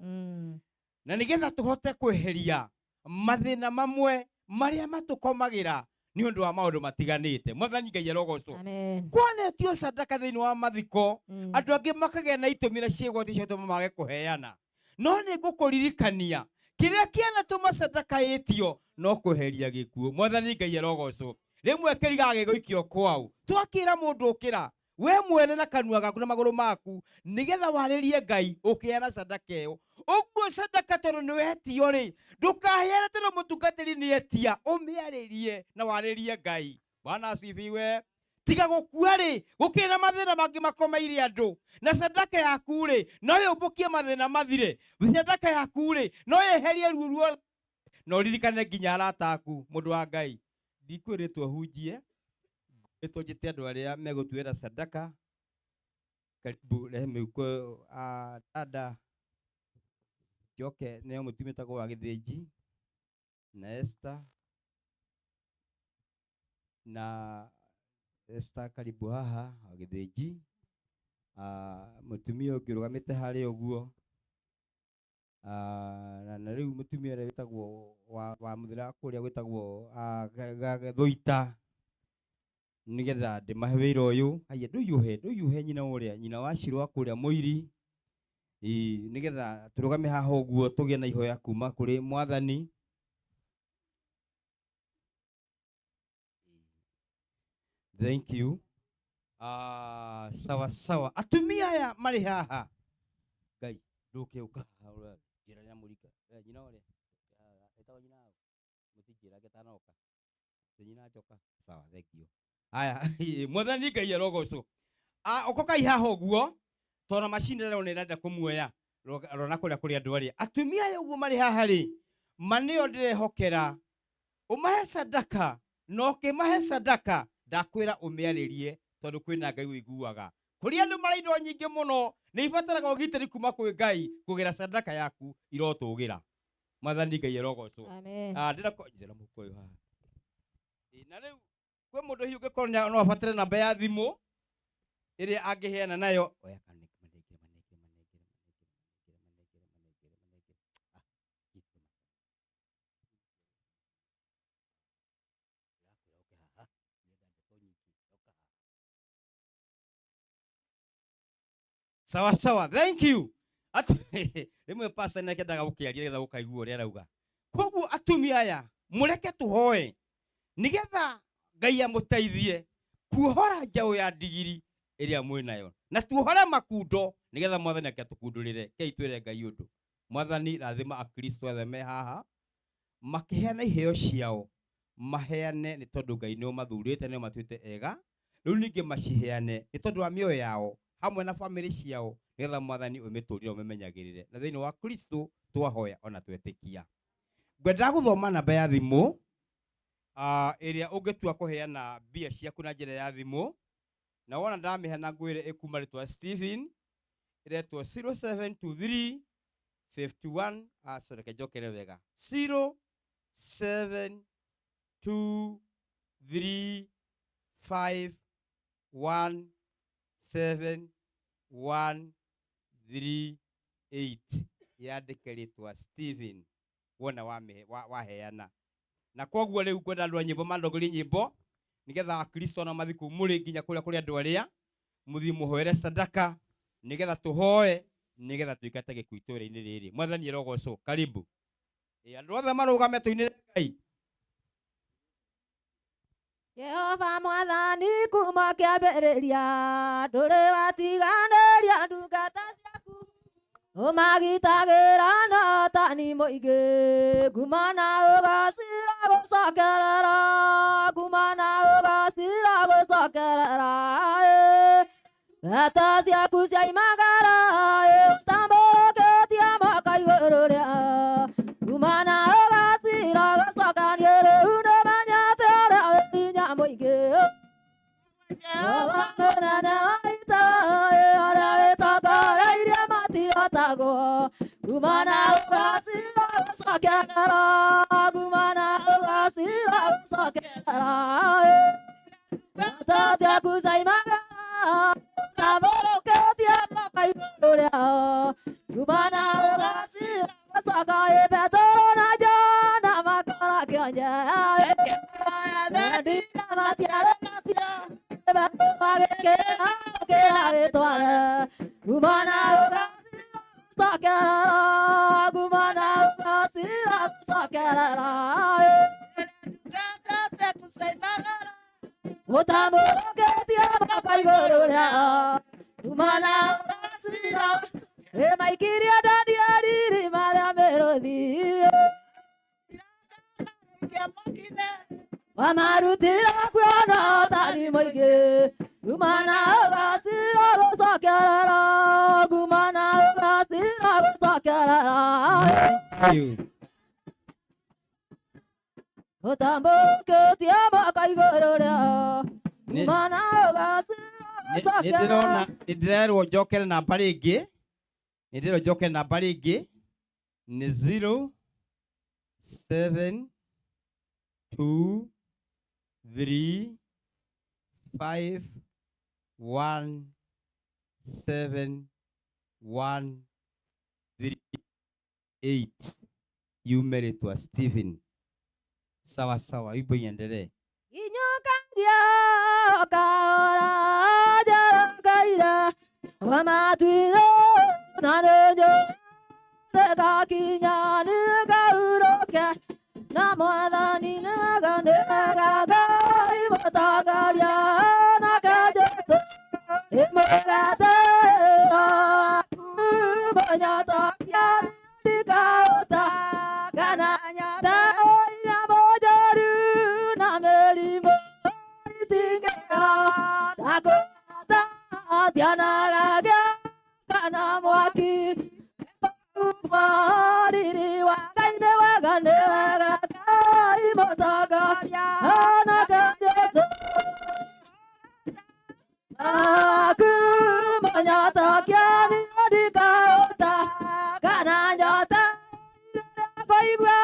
na nĩgetha tũhote kweheria mathĩna mamwe marĩa matũkomagĩra nĩ ũndũ wa maũndũ matiganĩte. Mwathani Ngai arogocwo. Amen. Kwanetio sadaka thĩinĩ wa mathiko, andũ angĩ makagĩa na itũmi na ciĩgwati cia gũtũma mage kũheana. No nĩ ngũkũririkania kĩrĩa kĩanatũma sadaka ĩtio no kweheria gĩkuũ. Mwathani Ngai arogocwo. Rĩmwe kĩrigaga gĩgũikio kwao. Twakĩra mũndũ ũkĩra we mwene na kanua gaku na magũrũ maku nĩgetha warĩrie Ngai ũkĩheana sadaka ĩyo. Ũguo sadaka tondũ nĩ wetio rĩ, ndũkaheane tondũ mũtungatĩri nĩ etia, ũmĩarĩrie na warĩrie Ngai. Bwana asifiwe. Tiga gũkua rĩ, gũkĩrĩ na mathĩna mangĩ makomeire andũ, na sadaka yaku rĩ no yũmbũkie mathĩna mathire. Sadaka yaku rĩ no yeherie ruo ruothe, na ũririkane nginya arata aku. Mũndũ wa Ngai, ndikwĩrĩtwo hunjie, ngwĩrĩtwo njĩte andũ arĩa megũtuĩra sadaka. Karibu rehe mĩhuko dada, njoke neo mũtumia wĩtagwo wa Gĩthĩnji na Esther na Esther, karibu haha wa Gĩthĩnji. Mũtumia ũngĩ ũrũgamĩte harĩa ũguo, na rĩu mũtumia ũrĩa wĩtagwo wa mũthĩra kũrĩa gwĩtagwo Thũita, nĩgetha ndĩmahe wĩra ũyũ. Haiya, ndũiyũhe nyina ũrĩa, nyina wa Shiro wa kũrĩa Mũiri. Ĩĩ, nĩgetha tũrũgame haha ũguo tũgĩe na ihoya kuma kũrĩ Mwathani. Thank you. Sawa sawa. Atumia aya marĩ haha, Ngai ndũke ũka haha, njĩra ya mũrika. Nyina ũrĩa ĩtagwo nyina waũ? Mũtinjĩra ngĩtanoka. Ti nyina njoka. Sawa, thank you. Aya, Mwathani Ngai arogocwo. Ũkokai haha ũguo, tondũ macini ĩrĩa nĩ ĩrenda kũmuoya, rora kũrĩa kũrĩ andũ arĩa. Atumia aya ũguo marĩ haha rĩ, ma nĩo ndĩrehokera. Ũmahe sadaka, na ũkĩmahe sadaka, ndakwĩra ũmĩarĩrie, tondũ kwĩna Ngai ũiguaga. Kũrĩ andũ marĩ indo nyingĩ mũno, nĩ ibataraga ũgitĩri kuma kwĩ Ngai, kũgĩra sadaka yaku irotũgĩra. Mwathani Ngai arogocwo. Amen. Ndĩra mũhuko ũyũ haha. Na rĩu kwĩ mũndũ hihi ũngĩkorwo no abatare namba ya thimũ ĩrĩa angĩheana nayo. Oya kana manengere, manengere, manengere, manengere, manengere, manengere, manengere. Sawa sawa, thank you. Rĩmwe pastor nĩ akendaga gũkĩaria nĩgetha gũkaigua ũrĩa arauga. Koguo atumia aya mũreke tũhoe nĩgetha Ngai amũteithie kuohora njaũ ya ndigiri ĩrĩa mwĩnayo, na tuohore makundo nĩgetha Mwathani ake atũkundũrĩre. Kei twĩre Ngai ũndũ. Mwathani rathima Akristo othe me haha makĩheana iheo ciao, maheane nĩ tondũ Ngai nĩ ũmathurĩte, nĩ ũmatuĩte ega. Rĩu ningĩ maciheane nĩ tondũ wa mĩoyo yao hamwe na bamĩrĩ ciao, nĩgetha Mwathani ũmĩtũrĩre ũmĩmenyagĩrĩre. Na thĩinĩ wa Kristo twahoya ona twetĩkia. Ngwendaga gũthoma namba ya thimũ, ĩrĩa ũngĩtua kũheana mbia ciaku na njĩra ya thimũ, na wona ndamĩheana ngwĩre ĩkuma rĩtwa Stephen, ĩretwo 0723 51, sorry, reke njokere wega, 0723 5 1 7 1 3 8. Yandĩke rĩtwa Stephen wona waheana. Na koguo rĩu ngwenda andũ a nyĩmbo mandongorie nyĩmbo nĩgetha Akristo ona mathiĩ kũu mũrĩ nginya kũrĩa kũrĩ andũ arĩa mũthiĩ mũhoere sadaka nĩgetha tũhoe nĩgetha tũingate gĩkuũ itũũra-inĩ rĩrĩ. Mwathani arogocwo. Karibu. Andũ othe marũgame tũinĩre Ngai. Jehova Mwathani kuma kĩambĩrĩria ndũrĩ watiganĩria ndungata ciaku, ũmagitagĩra na ũtani mũingĩ, nguma na ũgacĩra gũcokerera, nguma na ũgacĩra gũcokerera. Mbata ciaku ciaimagara, ũtambũrũkĩtie moko igũrũ rĩao, nguma na ũgacĩra gũcokania rĩu nĩmenyete ũrĩa wĩ hinya mũingĩ. Jehova mũnene wa ita, ũrĩa wĩtongoreirie matihotagwo, nguma na ũgacĩra gũcokerera, nguma na ũgacĩra gũcokerera. Mbata ciaku ciaimagara, ũtambũrũkĩtie moko igũrũ rĩao, nguma na ũgacĩra gũcoka. Petero na Johana makora kĩonje, mendire matiarĩ nacio, magĩkĩra kĩra gĩtware, nguma na ũgacĩra gũcokerera, nguma na ũgacĩra gũcokerera. Ũtambũrũkĩtie moko igũrũ rĩao, nguma na ũgacĩra. Maikirie Danieli Wamarutire kuona ũtari mũingĩ nguma na ũgacira gũcokerera nguma na ũgacira gũcokerera ũtambũrũkĩtie moko igũrũ rĩao nguma na ũgacira gũcokerera. Nĩndĩrerwo njokere namba rĩngĩ, nĩndĩrerwo njokere namba rĩngĩ nĩ 0 7 2 3 5 1 7 1 3 8. Yume rĩtwa Stephen. Sawa sawa, wimbo iendelee. Inyukagia kahora njerekeire wamatuire na nĩnjũĩ nĩngakinya nĩngaurũke na mwathani nĩ mwega nĩ mwega Ngai mũtongoria nake Jesũ ĩmũgatĩra mũnyotokia ndikaũta kana nyota inyamũ njũru na mĩrimũ itingĩra ndakũhota tionaragia kana mwaki riri wa Ngai nĩ wega nĩ wega Ngai mũtongoria nake Jesũ aku mũnyotokia ndikaũta kana nyota kũigua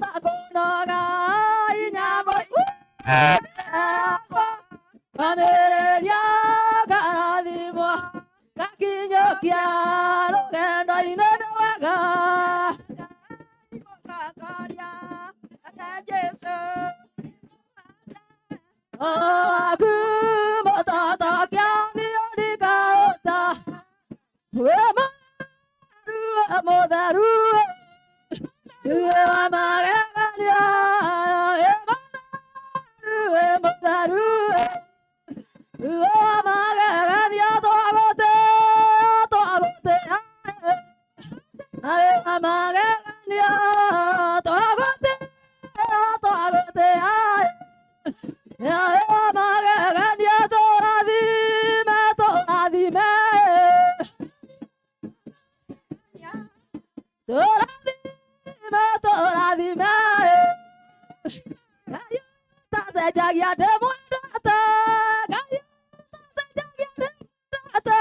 ta kũnoga inyamũ mamĩrĩria karathimwo gakinyũkia rũgendo-inĩ nĩ wega. Aku mũtotokia ndikaũta wĩ mũtheru wĩ wa magegania wĩ mũtheru wĩ wa magegania twagũtĩa twagũtĩa wĩ wa magegania twagũtĩa twagũtĩa wĩ wa magegania tũrathime tũrathime tũrathime tũrathime Ngai ũtacenjagia ndĩmwendete Ngai ũtacenjagia ndĩmwendete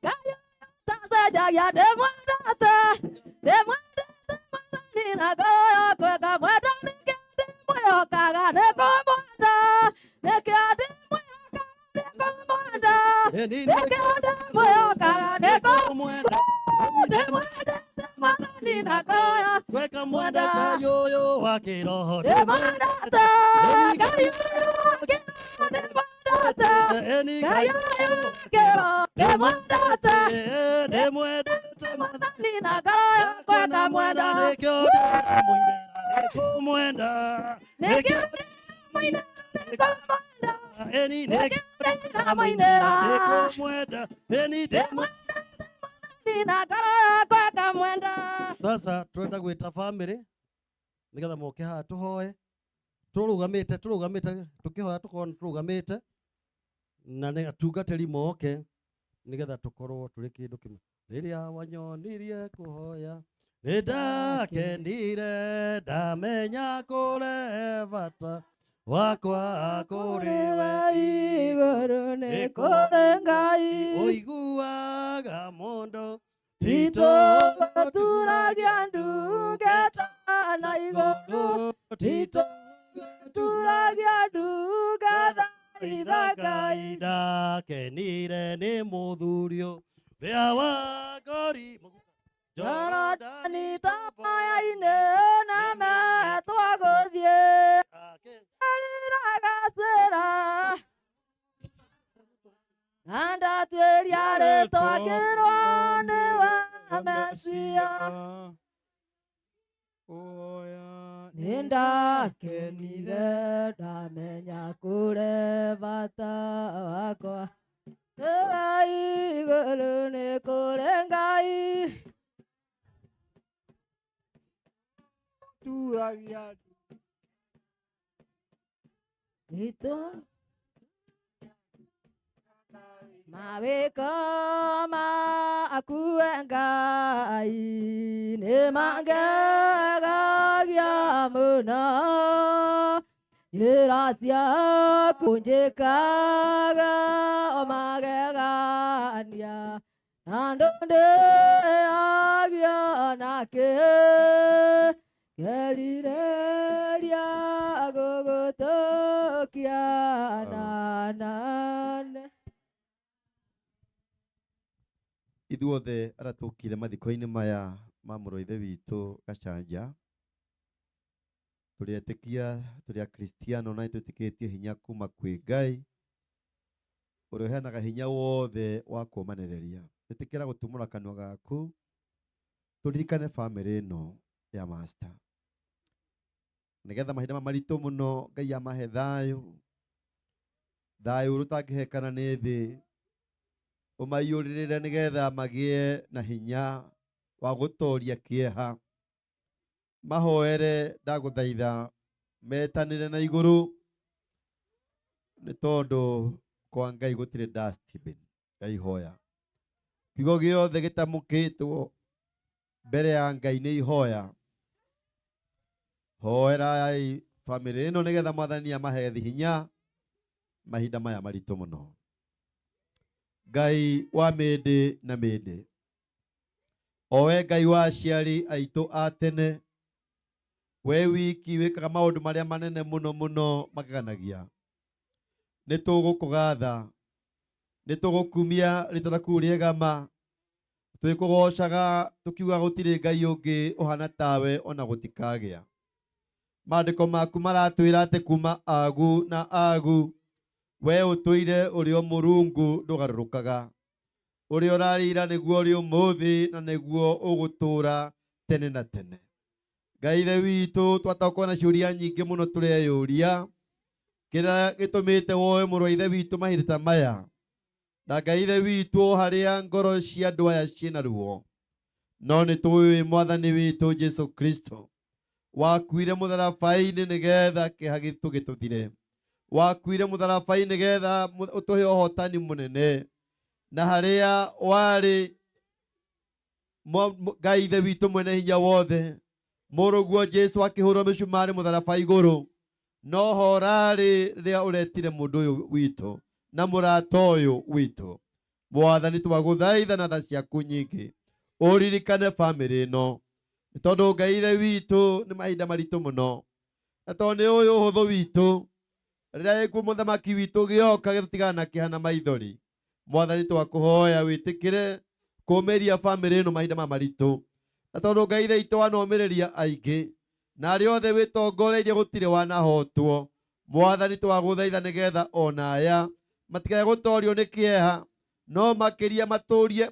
Ngai ũtacenjagia ndĩmwendete ndĩmwendete Mwathani na ngoro yakwa ngamwenda nĩkĩo ndĩmwĩhokaga nĩngũmwenda nĩkĩo ndĩmwĩhokaga nĩngũmwenda nĩkĩo ndĩmwĩhokaga nĩngũmwenda ndĩmwendete Mwathani na ngoro yakwa Gweka mwenda Ngai ũyũ wa kĩroho ndĩmwendete Ngai ũyũ wa kĩroho ndĩmwendete Ngai ũyũ wa kĩroho ndĩmwendete ndĩmwendete Mwathani na ngoro yakwa ngamwenda nĩkĩo ndĩmũinĩra nĩngũmwenda nĩkĩo ndĩmũinĩra nĩngũmwenda ĩni nĩkĩo ndĩramũinĩra nĩngũmwenda ĩni ndĩmwendete Mwathani na ngoro yakwa ngamwenda. Sasa turenda gwĩta family nigetha moke haha tũhoe tũrũgamĩte tũrũgamĩte tũkĩhoya tũkorwo tũrũgamĩte na nĩ atungatĩri moke nigetha tũkorwo tũrĩ kĩndũ kĩmwe. Rĩrĩa wanyonirie kũhoya nĩndakenire ndamenya kũrĩ bata wakwa kũrĩ we igũrũ nĩ kũrĩ Ngai ũiguaga mũndũ titũgũturagia ndungata na igũrũ titũgũturagia ndungata itha Ngai ndakenire nĩ mũthuri ũrĩa wa ngori Jorodani tamayainĩ na metwa gũthiĩ arĩragacĩra na ndatuĩria rĩtwa ngĩrwo nĩ wa Mesia Nĩndakenire ndamenya kũrĩ bata wakwa nĩwe igũrũ nĩ kũrĩ Ngai turagia Itu mawĩko maku we Ngai nĩ mangegagia mũno njĩra ciaku njĩkaga o magegania na ndũndĩagio nakĩ ngerirĩria gũgũtũkia na nane. Ithuothe arĩa tũkire mathiko-inĩ maya ma mũrũ wa ithe witũ Gachanja, tũrĩ etĩkia, tũrĩ akristiano na nĩtwĩtĩkĩtie hinya kuma kwĩ Ngai ũrĩa ũheanaga hinya wothe wa kũũmanĩrĩria. Ĩtĩkĩra gũtumũra kanua gaku tũririkane bamĩrĩ ĩno ya master, nĩgetha mahinda maya maritũ mũno Ngai amahe thayũ, thayũ ũrĩa ũtangĩhekana nĩ thĩ, ũmaiyũrĩrĩre nĩgetha magĩe na hinya wa gũtoria kĩeha. Mahoere ndagũthaitha metanĩre na igũrũ, nĩ tondũ kwa Ngai gũtirĩ dustbin. Ndaihoya kiugo gĩothe gĩtamũkĩtwo mbere ya Ngai nĩ ihoya. Hoerai bamĩrĩ ĩno nĩgetha Mwathani amahe hinya mahinda maya maritũ mũno. Ngai wa mĩndĩ na mĩndĩ, o we Ngai wa aciari aitũ a tene, we wiki wĩkaga maũndũ marĩa manene mũno mũno mageganagia, nĩ tũgũkũgatha, nĩ tũgũkumia rĩtwa rĩaku rĩega ma, twĩkũgocaga tũkiuga gũtirĩ Ngai ũngĩ ũhana tawe ona gũtikagĩa. Maandĩko maku maratwĩra atĩ kuma agu na agu we ũtũire ũrĩ o Mũrungu ndũgarũrũkaga, ũrĩa ũrarĩ ira nĩguo ũrĩ ũmũthĩ na nĩguo ũgũtũũra tene na tene. Ngai ithe witũ, twataũkwo na ciũria nyingĩ mũno tũreyũria kĩrĩa gĩtũmĩte woe mũrũ wa ithe witũ mahinda ta maya, na Ngai ithe witũ harĩa ngoro cia andũ aya ciĩna ruo, no nĩ tũĩ Mwathani witũ Jesu Kristo wakuire mũtharaba-inĩ nĩgetha kĩeha gitũ gĩtũthire, wakuire mũtharaba-inĩ nĩgetha ũtũhe ũhotani mũnene, na harĩa warĩ Ngai ithe witũ mwene hinya wothe, mũrũguo Jesu akĩhũrwo mĩcumarĩ mũtharaba igũrũ, no ho ũrarĩ rĩrĩa ũretire mũndũ ũyũ witũ na mũrata ũyũ witũ. Mwathani twagũthaitha na tha ciaku nyingĩ ũririkane bamĩrĩ ĩno, nĩ tondũ Ngai ithe witũ nĩ mahinda maritũ mũno, na tondũ nĩ ũyũ ũhũthũ witũ rĩrĩa gĩkuũ mũthamaki witũ gĩoka gĩtũtigana na kĩeha na maithori. Mwathani twakũhoya wĩtĩkĩre kũũmĩria bamĩrĩ ĩno mahinda maya maritũ, na tondũ Ngai ithe witũ wanomĩrĩria aingĩ na arĩa othe wĩtongoreirie gũtirĩ wanahotwo. Mwathani twagũthaitha nĩgetha ona aya matikae gũtorio nĩ kĩeha, no makĩria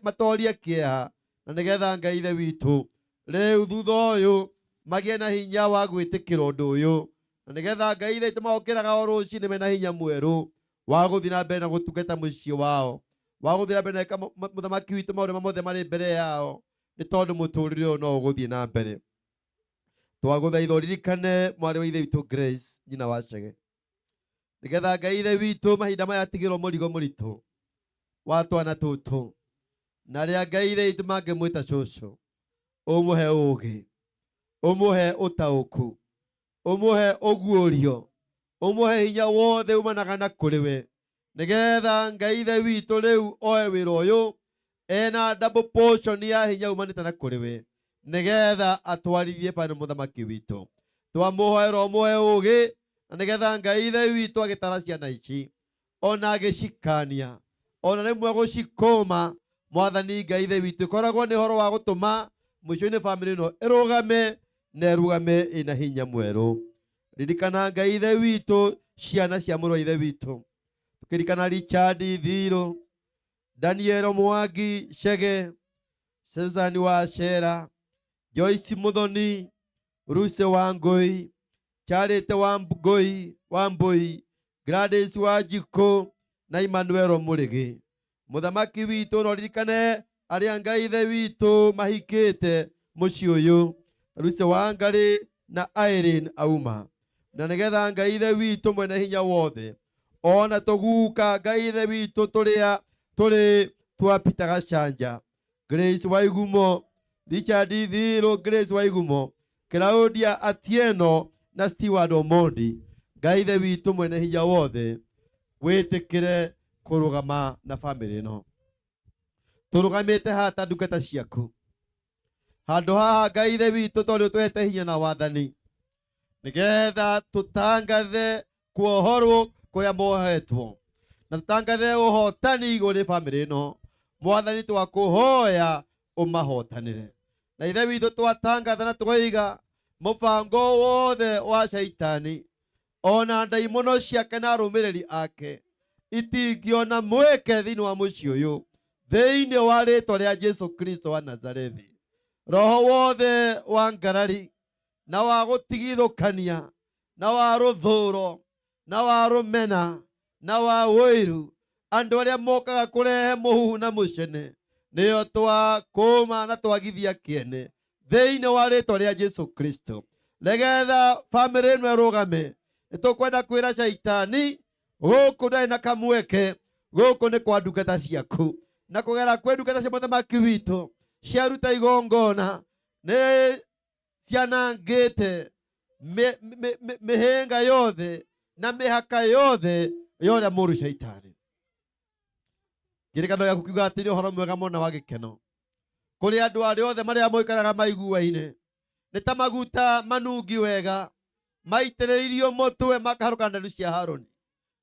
matorie kĩeha, na nĩgetha Ngai ithe witũ rĩu thutha ũyũ magĩe na hinya wa gwĩtĩkĩra ũndũ ũyũ, na nĩgetha Ngai ithe witũ magokĩraga o rũcinĩ mena hinya mwerũ wa gũthiĩ na mbere na gũtungata mũciĩ wao, wa gũthiĩ na mbere na gwĩka mũthamaki witũ maũndũ marĩa mothe marĩ mbere yao, nĩ tondũ mũtũrĩre ũyũ no ũgũthiĩ na mbere. Twagũthaitha ũririkane mwarĩ wa ithe witũ Grace, nyina wa Chege, nĩgetha Ngai ithe witũ mahinda maya atigĩrwo mũrigo mũritũ wa twana tũtũ, na arĩa Ngai ithe witũ mangĩmwĩta cũcũ, ũmũhe ũũgĩ, ũmũhe ũtaũku, ũmũhe ũguũrio, ũmũhe hinya wothe umanaga na kũrĩ we, nĩgetha Ngai ithe witũ rĩu oe wĩra ũyũ ena double portion ya hinya umanĩte na kũrĩ we, nĩgetha atwarithie bana mũthamaki witũ. Twamũhoera ũmũhe ũũgĩ, na nĩgetha Ngai ithe witũ agĩtara ciana ici ona agĩcikania ona rĩmwe gũcikũma, Mwathani Ngai ithe witũ ĩkoragwo nĩ ũhoro wa gũtũma mũico-inĩ bamĩrĩ ĩno ĩrũgame na ĩrũgame ĩna hinya mwerũ. Ririkana Ngai ithe witũ ciana cia mũrũ wa ithe witũ, tũkĩririkana Richard Thirũ, Daniel Mwangi Chege, Susan Wachera, Joyce Muthoni, Ruse Wangui, Charity Wangui Wambui, Gladys Wanjikũ na Emmanuel Mũrĩgĩ. Mũthamaki witũ no ririkane arĩa Ngai ithe witũ mahikĩte mũciĩ ũyũ, Ruse Wangari na Irene Auma. Na nĩgetha Ngai Ithe witũ mwene hinya wothe ona tũguka Ngai Ithe witũ tũrĩa tũrĩ twa Peter Gachanja, Grace Waigumo, Richard Thiro, Grace Waigumo, Claudia Atieno na Stewart Omondi. Ngai Ithe witũ mwene hinya wothe wĩtĩkĩre kũrũgama na bamĩrĩ ĩno. Tũrũgamĩte haha ta ndungata ciaku handũ haha Ngai Ithe witũ tondũ ũtũhete hinya na wathani nĩgetha tũtangathe kuohorwo kũrĩa mohetwo na tũtangathe ũhotani igũrũ rĩ bamĩrĩ ĩno. Mwathani twakũhoya ũmahotanĩre na Ithe witũ twatangatha na tũkoiga mũbango wothe wa Shaitani ona ndaimono ciake na arũmĩrĩri ake itingĩona mweke thĩinĩ wa mũciĩ ũyũ thĩinĩ wa rĩtwa rĩa Jesu Kristo wa Nazarethi. Roho wothe wa ngarari na wa gũtigithũkania na wa rũthũro na wa rũmena na wa ũiru andũ arĩa mokaga kũrehe mũhuhu na mũcene nĩo twakũma na twagithia kĩene thĩinĩ wa rĩtwa rĩa Jesu Kristo. Nĩgetha bamĩrĩ ĩno ĩrũgame nĩtũkwenda kwĩra Shaitani gũkũ ndarĩ na kamweke, gũkũ nĩ kwa ndungata ciaku na kũgera kwĩ ndungata cia mũthamaki witũ ciaruta igongona nĩ cianangĩte mĩhĩnga yothe na mĩhaka yothe ya ũrĩa mũũru Shaitani. Kĩrĩkanĩro gĩaku kiuga atĩ nĩ ũhoro mwega mũno wa gĩkeno kũrĩ andũ arĩa othe marĩa moikaraga maiguaine nĩ ta maguta manungi wega maitĩrĩirio mũtwe makaharũka nderu cia Harũni.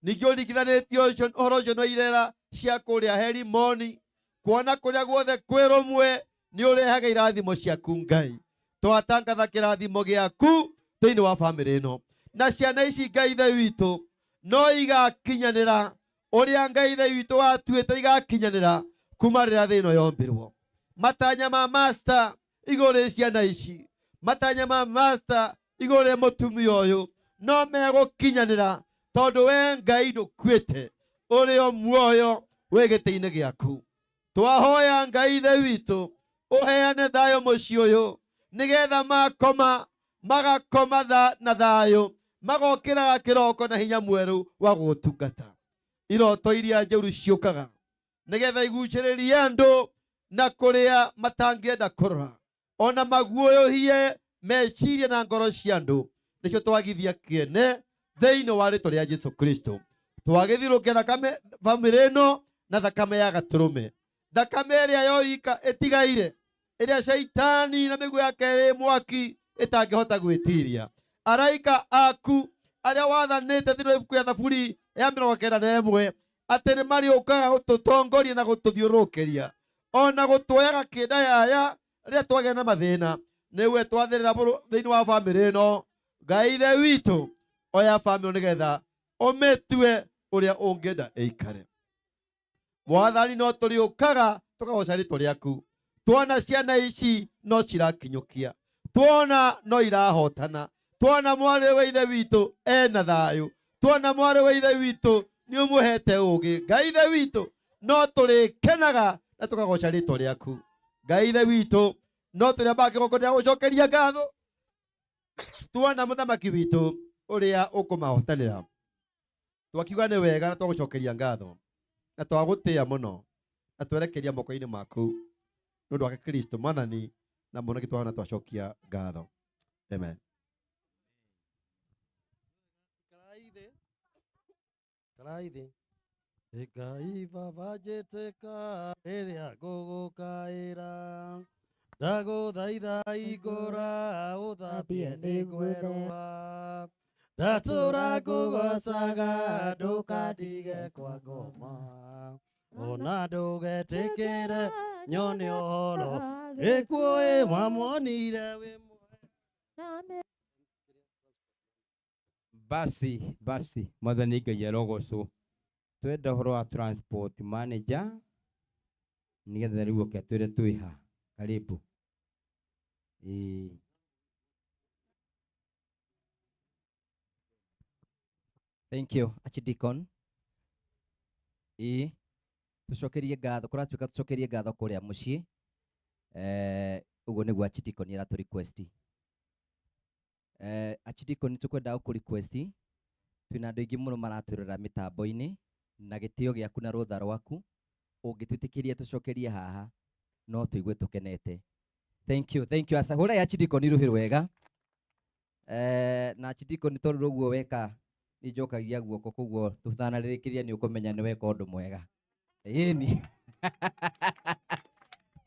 Ningĩ ũringithanĩtie ũhoro ũcio na irera cia kũrĩa Herimoni, kuona kũrĩa guothe kwĩ rũmwe nĩ ũrehaga irathimo ciaku Ngai. Twatangatha kĩrathimo gĩaku thĩinĩ wa bamĩrĩ ĩno na ciana ici Ngai Ithe witũ no igakinyanĩra ũrĩa Ngai Ithe witũ watuĩte igakinyanĩra kuma rĩrĩa thĩ ĩno yombirwo. Matanya ma master igũrũ rĩ ciana ici, matanya ma master igũrũ rĩ mũtumia ũyũ no megũkinyanĩra tondũ we Ngai ndũkuĩte, ũrĩ o muoyo wĩ gĩtĩ-inĩ gĩaku. Twahoya Ngai Ithe witũ ũheane thayũ mũciĩ ũyũ nĩgetha makoma magakoma na thayũ magokĩraga kĩroko na hinya mwerũ wa gũgũtungata. Iroto iria njũru ciũkaga nĩgetha igucĩrĩrie andũ na kũrĩa matangĩenda kũrora ona maguoyohie meciria na ngoro cia andũ nĩcio twagithia kĩene thĩinĩ wa rĩtwa rĩa Jesu Kristo. Twagĩthirũkia thakame bamĩrĩ ĩno na thakame ya gatũrũme, thakame ĩrĩa yoika ĩtigaire ĩrĩa Shaitani na mĩguĩ yake ĩ mwaki ĩtangĩhota gwĩtiria. Araika aku arĩa wathanĩte thĩinĩ wa ibuku rĩa Thaburi ya 91 atĩ nĩ marĩũkaga gũtũtongoria na gũtũthiũrũrũkĩria ona gũtuoyaga kĩndayaya rĩrĩa twagĩa na mathĩna nĩwe twathĩrĩra thĩinĩ wa bamĩrĩ ĩno. Ngai Ithe witũ oya bamĩrĩ nĩgetha ũmĩtue ũrĩa ũngĩenda ĩikare. Mwathani no tũrĩũkaga tũkagoca rĩtwa rĩaku. Tuona ciana ici no cirakinyũkia, tuona no irahotana, tuona mwarĩ wa Ithe witũ ena thayũ, tuona mwarĩ wa Ithe witũ nĩ ũmũhete ũũgĩ. Ngai Ithe witũ no tũrĩkenaga na tũkagoca rĩtwa rĩaku. Ngai Ithe witũ no tũrĩambaga kĩgongona gĩa gũcokeria ngatho tuona mũthamaki witũ ũrĩa ũkũmahotanĩra. Twakiuga nĩ wega na twagũcokeria ngatho na twagũtĩĩa mũno na twerekeria moko-inĩ maku nĩ ũndũ wake Kristo Mwathani na mũhonokia twahona twacokia ngatho. Amen. Karai Ngai Baba njĩtĩka rĩrĩa ngũgũkaĩra ndagũthaitha igũra ũthambie nĩngwerũha ndatũra ngũgocaga ndũkandige kwa ngoma ona ndũgetĩkĩre nyone ũhoro gĩkuũ ĩ mamonire wĩ. Basi basi Mwathani Ngai arogocwo. Twenda ũhoro wa transport manager nĩgetha rĩu oke atwĩre twĩ ha. Karibu. Thank you Archdeacon. Tucokerie ngatho kũratuĩka tucokerie ngatho kũrĩa mũciĩ. Ũguo nĩguo Archdeacon aratũ request. Archdeacon nĩ tũkwenda gũkũ request twĩna andũ aingĩ mũno maratwĩrora mĩtambo-inĩ na gĩtĩo gĩaku na rũtha rwaku ũngĩtwĩtĩkĩria tũcokerie haha no tũigue tũkenete. Thank you, thank you. Asa hũrai Archdeacon rũhĩ rwega. Na Archdeacon tondũ ũguo weka nĩ njokagia guoko koguo tũtanarĩrĩkĩria nĩ ũkũmenya nĩ weka ũndũ mwega. Ĩni.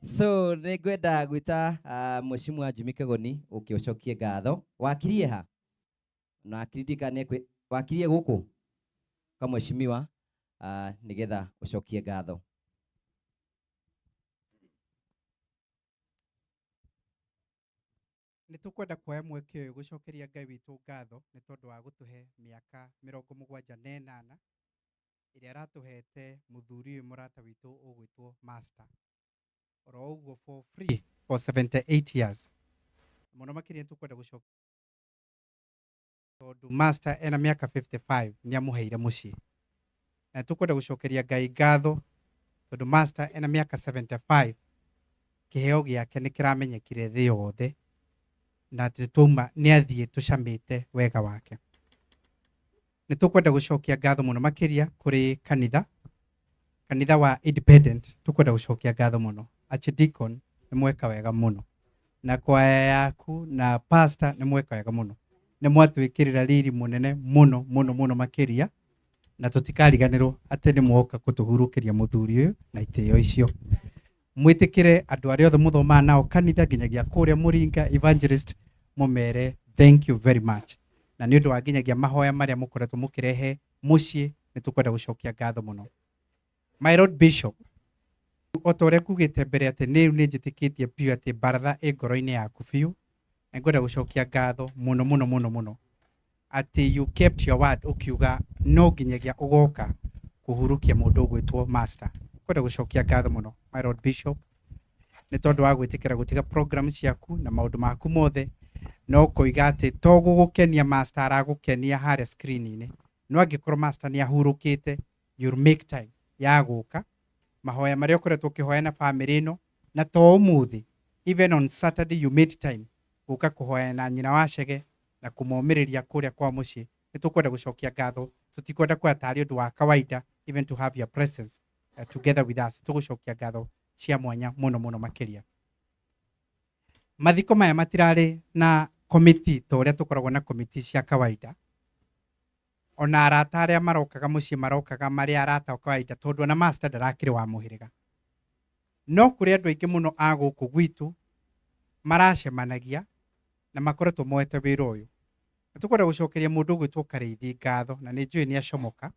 So nĩ ngwenda gwĩta Mheshimiwa Jimmy Kagoni ũke ũcokie ngatho. Wakirie ha? Na akiririkane wakirie gũkũ ka mheshimiwa nĩgetha ũcokie ngatho. Nĩ tũkwenda kuoya mweke ũyũ gũcokeria Ngai witũ ngatho nĩ tondũ wa gũtũhe mĩaka 78 ĩrĩa aratũhete mũthuri ũyũ mũrata witũ ũgwĩtwo Master. Oro ũguo for free for 78 years. Mũno makĩria nĩ tũkwenda gũcokia tondũ Master ena mĩaka 55 nĩ amũheire mũciĩ. Na tũkwenda gũcokeria Ngai ngatho tondũ Master ena mĩaka 75 kĩheo gĩake nĩ kĩramenyekire thĩ yothe na atĩ twauma nĩ athiĩ tũcamĩte wega wake. Nĩ tũkwenda gũcokia ngatho mũno makĩria kũrĩ kanitha, kanitha wa Independent, tũkwenda gũcokia ngatho mũno. Archdeacon nĩ mweka wega mũno, na kwaya yaku na pastor nĩ mweka wega mũno, nĩ mwatwĩkĩrĩra riri mũnene mũno mũno mũno makĩria, na tũtikariganĩrwo atĩ nĩ mwoka kũtũhurũkĩria mũthuri ũyũ na itĩo icio. Mwĩtĩkĩre andũ arĩa othe mũthomaga nao kanitha nginyagia kũrĩa Mũringa Evangelist mũmere thank you very much. Na nĩ ũndũ wa nginyagia mahoya marĩa mũkoretwo mũkĩrehe mũciĩ nĩ tũkwenda gũcokia ngatho mũno. My Lord Bishop, o ta ũrĩa kugĩte mbere atĩ nĩ nĩ njĩtĩkĩtie biũ atĩ baratha ĩ ngoro-inĩ yaku biũ, na ngwenda gũcokia ngatho mũno mũno mũno mũno atĩ you kept your word ũkiuga no nginyagia ũgoka kũhurũkia mũndũ ũgwĩtwo Master. Ngwenda gũcokia ngatho mũno my Lord Bishop nĩ tondũ wa gwĩtĩkĩra gũtiga program ciaku na maũndũ maku mothe no koiga atĩ to gũgũkenia Master aragũkenia harĩa screen-inĩ, no angĩkorwo Master nĩ ahurũkĩte you'll make time ya gũka mahoya marĩa ũkoretwo ũkĩhoya na famĩlĩ ĩno, na to ũmũthĩ, even on Saturday you made time gũka kũhoya na nyina wa Chege na kũmomĩrĩria kũrĩa kwa mũciĩ. Nĩ tũkwenda gũcokia ngatho, tũtikwenda kuoya tarĩ ũndũ wa kawaida even to have your presence together with us. Tũgũcokia ngatho cia mwanya mũno mũno makĩria. Mathiko maya matirarĩ na committee ta ũrĩa tũkoragwo na committee cia kawaida. Ona arata arĩa marokaga mũciĩ marokaga marĩ arata a kawaida tondũ ona Master ndarakĩrĩ wa mũhĩrĩga. No kũrĩ andũ aingĩ mũno a gũkũ gwitũ maracemanagia na makoretwo moete wĩra ũyũ. Na tũkwenda gũcokeria mũndũ ũgwĩtwo Karĩithi ngatho, na nĩ njũĩ nĩ acomoka.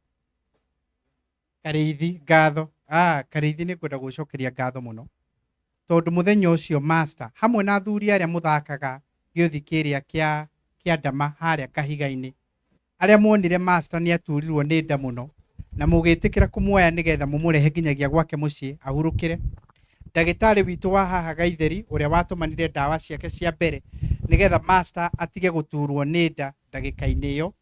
Karĩithi ngatho. Karĩithi nĩ ngwenda gũcokeria ngatho mũno tondũ mũthenya ũcio Master hamwe na athuri arĩa mũthakaga gĩũthi kĩrĩa kĩa ndama harĩa kahiga-inĩ, arĩa muonire Master nĩ aturirwo nĩ nda mũno na mũgĩtĩkĩra kũmuoya nĩgetha mũmũrehe nginyagia gwake mũciĩ ahurũkĩre. Ndagĩtarĩ witũ wa haha Gaitheri ũrĩa watũmanire ndawa ciake cia mbere nĩgetha Master atige gũturwo nĩ nda ndagĩka-inĩ ĩyo.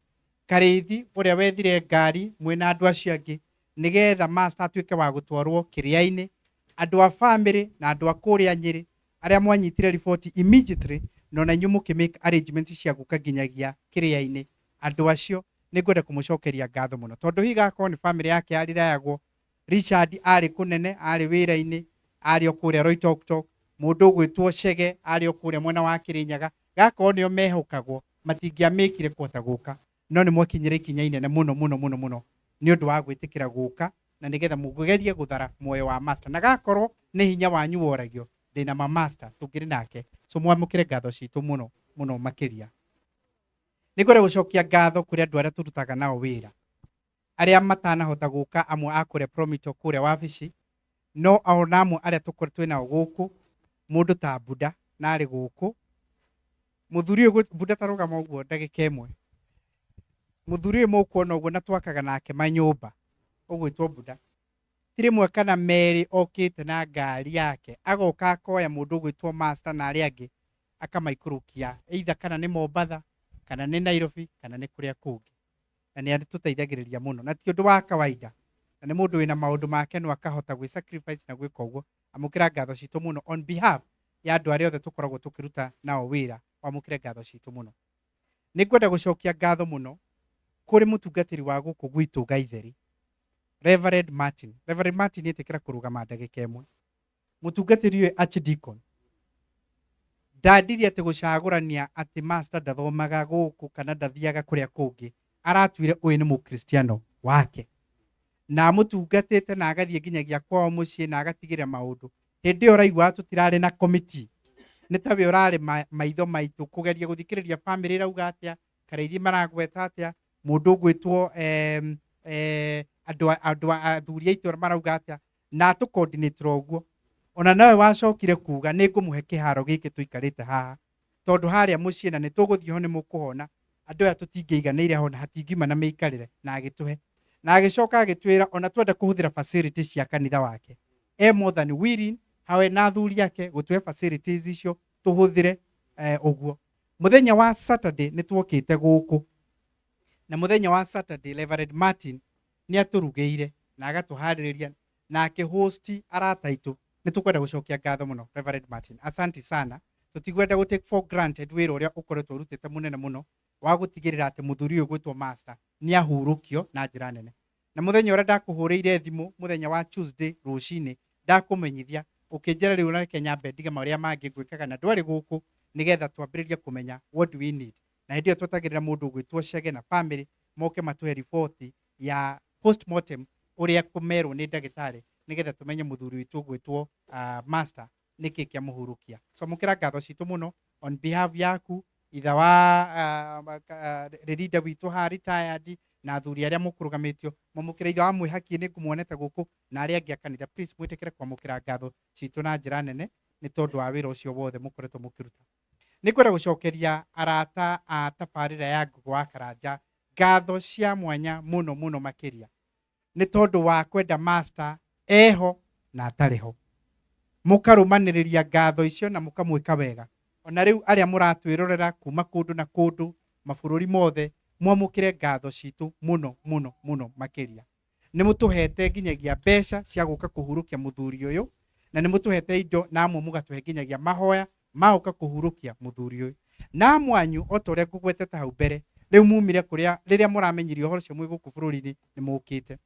Karĩithi ũrĩa wethire ngari mwĩna andũ acio angĩ nĩgetha Master atuĩke wa gũtwarwo kĩrĩa-inĩ. Andũ a famĩlĩ na andũ a kũrĩa Nyĩrĩ arĩa mwanyitire riboti immediately na ona inyuĩ mũkĩ make arrangements cia gũka nginyagia kĩrĩa-inĩ. Andũ acio nĩ ngwenda kũmũcokeria ngatho mũno tondũ hihi gakorwo nĩ famĩlĩ yake yarirayagwo. Richard arĩ kũnene, arĩ wĩra-inĩ, arĩ o kũrĩa Loitoktok, mũndũ ũgwĩtwo Chege arĩ o kũrĩa mwena wa Kĩrĩnyaga, gakorwo nĩo mehokagwo matingĩamĩkire kũhota gũka, no nĩ mwakinyire ikinya inene mũno mũno mũno mũno nĩ ũndũ wa gwĩtĩkĩra gũka na nĩgetha mũgerie gũthara muoyo wa Master, na gakorwo nĩ hinya wanyu woragio ndĩna ma Master tũngĩrĩ nake. So mwamũkĩre ngatho citũ mũno mũno makĩria. Nĩ ngwenda gũcokia ngatho kũrĩ andũ arĩa tũrutaga nao wĩra, arĩa matanahota gũka, amwe a kũrĩa Promito kũrĩa wabici, no ona amwe arĩa tũkoretwo twĩ nao gũkũ, mũndũ ta Buda na arĩ gũkũ. Mũthuri ũyũ Buda ta rũgama ũguo ndagĩka ĩmwe. Mũthuri ũyũ mũkuona ũguo na twakaga nake manyũmba, ũgwĩtwo Buda. Ti rĩmwe kana merĩ okĩte na ngari yake, agoka akoya mũndũ ũgwĩtwo Master na arĩa angĩ akamaikũrũkia either kana nĩ Mombatha kana nĩ Nairobi kana nĩ kũrĩa kũngĩ. Na nĩ atũteithagĩrĩria mũno na ti ũndũ wa kawaida, na nĩ mũndũ wĩna maũndũ make no akahota gwĩ sacrifice na gwĩka ũguo. Amũkĩra ngatho citũ mũno on behalf ya andũ arĩa othe tũkoragwo tũkĩruta nao wĩra, wamũkĩre ngatho citũ mũno. Nĩ ngwenda gũcokia ngatho mũno kũrĩ mũtungatĩri wa gũkũ gwitũ Gaitheri, Reverend Martin. Reverend Martin ĩtĩkĩra kũrũgama ndagĩka ĩmwe. Mũtungatĩri ũyũ Archdeacon ndandirie atĩ gũcagũrania atĩ master ndathomaga gũkũ kana ndathiaga kũrĩa kũngĩ, aratuire ũyũ nĩ mũkristiano wake na amũtungatĩte na agathiĩ nginyagia kwao mũciĩ na agatigĩrĩra maũndũ. Hĩndĩ ĩyo ũraigua tũtirarĩ na committee, nĩ tawe ũrarĩ maitho maitũ kũgeria gũthikĩrĩria famĩlĩ ĩrauga atĩa, Karaithi maragweta atĩa, mũndũ ũgwĩtwo andũ athuri a itũra marauga atĩa, na atũ-coordinate-ra ũguo. Ona nowe wacokire kuga nĩ ngũmũhe kĩharo gĩkĩ tũikarĩte haha, tondũ harĩa mũciĩ na nĩ tũgũthiĩ ho nĩ mũkũhona, andũ aya tũtingĩiganĩire ho na hatingiuma na mĩikarĩre, na agĩtũhe. Na agĩcoka agĩtwĩra ona twenda kũhũthĩra facilities cia kanitha wake, e more than willing hawe na athuri ake gũtũhe facilities icio tũhũthĩre ũguo. Mũthenya wa Saturday nĩ tuokĩte gũkũ, na mũthenya wa Saturday Reverend Martin nĩ atũrugĩire na agatũharĩrĩria na akĩhost arata aitũ. Nĩ tũkwenda gũcokia ngatho mũno Reverend Martin, asante sana. Tũtigwenda gũ take for granted wĩra ũrĩa ũkoretwo ũrutĩte mũnene mũno wa gũtigĩrĩra atĩ mũthuri ũyũ gwĩtwo master nĩ ahurũkio na njĩra nene. Na mũthenya ũrĩa ndakũhũrĩire thimũ mũthenya wa Tuesday rũcinĩ ndakũmenyithia, ũkĩnjĩra rĩu reke nyambe ndige marĩa mangĩ ngwĩkaga na ndwarĩ gũkũ nĩgetha twambĩrĩrie kũmenya what do we need. Na hĩndĩ ĩyo twetagĩrĩra mũndũ ũgwĩtwo Chege na family moke matũhe riboti ya postmortem ũrĩa kũmerwo nĩ ndagĩtarĩ nĩgetha tũmenye mũthuri witũ ũgwĩtwo master nĩkĩ kĩamũhurũkia. So amũkĩra ngatho citũ mũno on behalf yaku, itha wa rĩrinda witũ ha retired na athuri arĩa mũkũrũgamĩtio, mwamũkĩra itha wa mwĩhaki nĩ ngũmuonete gũkũ na arĩa angĩ a kanitha. Please mwĩtĩkĩre kwamũkĩra ngatho citũ na njĩra nene nĩ tondũ wa wĩra ũcio wothe mũkoretwo mũkĩruta. Nĩ ngwenda gũcokeria arata a tabarĩra ya Ngũgũ wa Karanja ngatho cia mwanya mũno mũno makĩria nĩ tondũ wa kwenda master eho na atarĩ ho, mũkarũmanĩrĩria ngatho icio na mũkamwĩka wega. Ona rĩu arĩa mũratwĩrorera kuma kũndũ na kũndũ mabũrũri mothe, mwamũkĩre ngatho citũ mũno mũno mũno makĩria. Nĩ mũtũhete nginyagia mbeca cia gũka kũhurũkia mũthuri ũyũ, na nĩ mũtũhete indo na amwe mũgatũhe nginyagia mahoya ma gũka kũhurũkia mũthuri ũyũ. Na amwe anyu o ta ũrĩa ngũgwetete hau mbere, rĩu mumire kũrĩa rĩrĩa mũramenyirio ũhoro ũcio mwĩ gũkũ bũrũri-inĩ nĩ mũkĩte.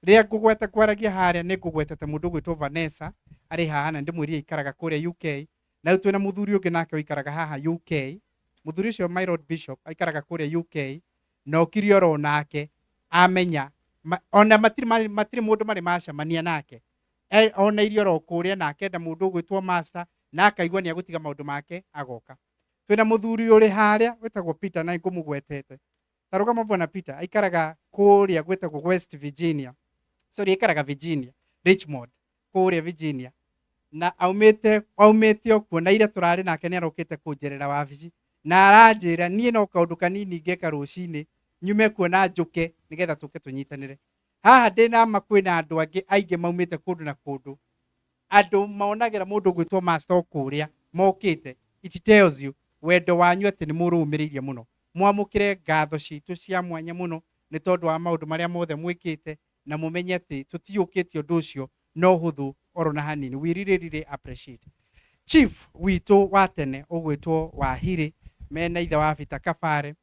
Rĩrĩa ngũgweta kwaragia harĩa nĩ ngũgwetete mũndũ ũgwĩtwo Vanessa arĩ haha na ndĩmwĩrire aikaraga kũrĩa UK, na rĩu twĩna mũthuri ũngĩ nake ũikaraga haha UK. Mũthuri ũcio my Lord Bishop aikaraga kũrĩa UK na okire oro nake amenya ona matirĩ mũndũ marĩ macemania nake, ona irio oro kũrĩa na akenda mũndũ ũgwĩtwo master na akaigua nĩ agũtiga maũndũ make agoka. Twĩna mũthuri ũrĩ harĩa wĩtagwo Peter na ngũmũgwetete. Ta rũgama bwana Peter, aikaraga kũrĩa gwĩtagwo West Virginia. Sorry, aikaraga Virginia, Richmond, kũrĩa Virginia. Na aumĩte o kuo, na ira tũrarĩ nake nĩ arokĩte kũnjerera wabici. Na aranjĩra niĩ no kaũndũ kanini ngeka rũcinĩ, nyume kuo na njũke nĩgetha tũke tũnyitanĩre. Haha ndĩna ma kwĩna andũ angĩ aingĩ maumĩte kũndũ na kũndũ. Andũ monagĩra mũndũ ũgwĩtwo master o kũrĩa mokĩte. It tells you wendo wanyu atĩ nĩ mũrũmĩrĩirie mũno. Mwamũkĩre ngatho citũ cia mwanya mũno nĩ tondũ wa maũndũ marĩa mothe mwĩkĩte, na mũmenye atĩ tũtiyũkĩtie ũndũ ũcio no hũthũ oro na hanini. We really, really appreciate. Chief witũ wa tene ũgwĩtwo Wahiri mena ithe wa Peter Kabare,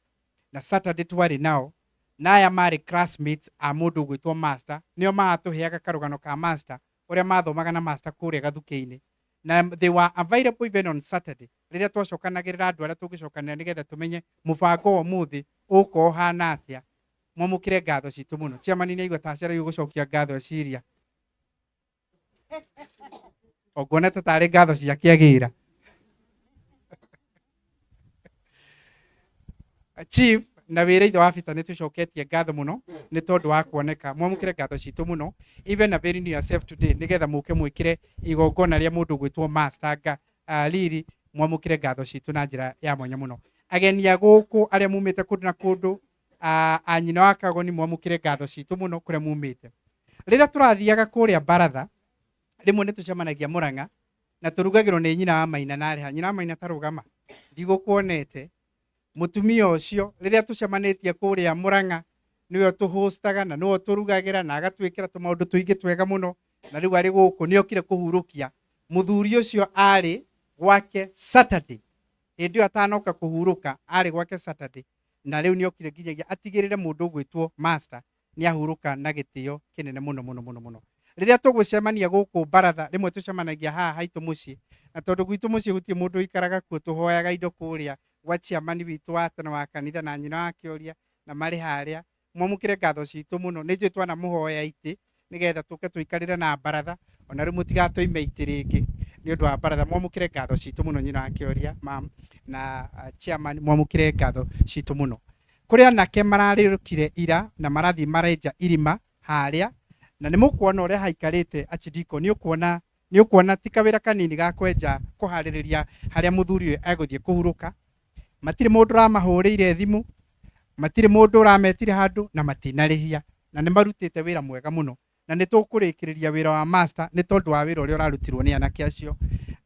na Saturday twarĩ nao, na aya marĩ classmates a mũndũ ũgwĩtwo master, nĩo maratũheaga karũgano ka master ũrĩa mathomaga na master kũrĩa Gathukĩ-inĩ. Na they were available even on Saturday rĩrĩa twacokanagĩrĩra andũ arĩa tũngĩcokanĩra nĩgetha tũmenye mũbango wa ũmũthĩ ũgũkorwo ũhana atĩa. Mwamũkĩre ngatho citũ mũno. Chairman nĩ aigua ta aceragio gũcokia ngatho ciria. Onguona ta tarĩ ngatho cia kĩagĩra. Chief na wĩra ithe wa Peter nĩ tũcoketie ngatho mũno nĩ tondũ wa kuoneka. Mwamũkĩre ngatho citũ mũno. Even availing yourself today nĩgetha mũke mwĩkĩre igongona rĩa mũndũ ũgwĩtwo master nga riri, mwamũkĩre ngatho citũ na njĩra ya mwanya mũno. Ageni a gũkũ arĩa mumĩte kũndũ na kũndũ, a nyina wa Kagoni, mwamũkĩre ngatho citũ mũno kũrĩa mumĩte. Rĩrĩa tũrathiaga kũrĩa baratha, rĩmwe nĩ tũcemanagia Mũrang'a na tũrugagĩrwo nĩ nyina wa Maina na arĩ haha. Nyina wa Maina ta rũgama, ndigũkuonete. Mũtumia ũcio rĩrĩa tũcemanĩtie kũrĩa Mũrang'a nĩwe ũtũhostaga na nĩwe ũtũrugagĩra na agatwĩkĩra tũmaũndũ tũingĩ twega mũno, na rĩu arĩ gũkũ nĩ okire kũhurũkia. Mũthuri ũcio arĩ gwake Saturday, hĩndĩ ĩyo atanoka kũhurũka arĩ gwake Saturday, Na rĩu nĩokire nginyagia atigĩrĩre mũndũ ũgwĩtwo master nĩ ahurũka na gĩtĩo kĩnene mũno mũno mũno mũno. Rĩrĩa tũgũcemania gũkũ baratha, rĩmwe tũcemanagia haha haitũ mũciĩ, na tondũ gwitũ mũciĩ gũtirĩ mũndũ ũikaraga kuo, tũhoyaga indo kũrĩa gwa chairman witũ wa tene wa kanitha na nyina wa kĩoria na marĩ harĩa. Mwamũkĩre ngatho citũ mũno, nĩ njũĩ twanamũhoya itĩ nĩgetha tũke tũikarĩre na baratha, ona rĩu mũtigatũime itĩ rĩngĩ nĩ ũndũ wa baratha. Mwamũkĩre ngatho citũ mũno nyina wa kĩoria mam na chairman, mwamũkĩre ngatho citũ mũno. Kũrĩ anake mararĩrũkire ira na marathiĩ marenja irima harĩa, na nĩ mũkuona ũrĩa haikarĩte achidiko, nĩ ũkuona nĩ ũkuona ti kawĩra kanini ga kwenja kũharĩrĩria harĩa mũthuri ũyũ egũthiĩ kũhurũka. Matirĩ mũndũ ũramahũrĩire thimũ, matirĩ mũndũ ũrametire handũ, na matinarĩhia, na nĩ marutĩte wĩra mwega mũno, na nĩ tũkũrĩkĩrĩria wĩra wa master nĩ tondũ wa wĩra ũrĩa ũrarutirwo nĩ anake acio.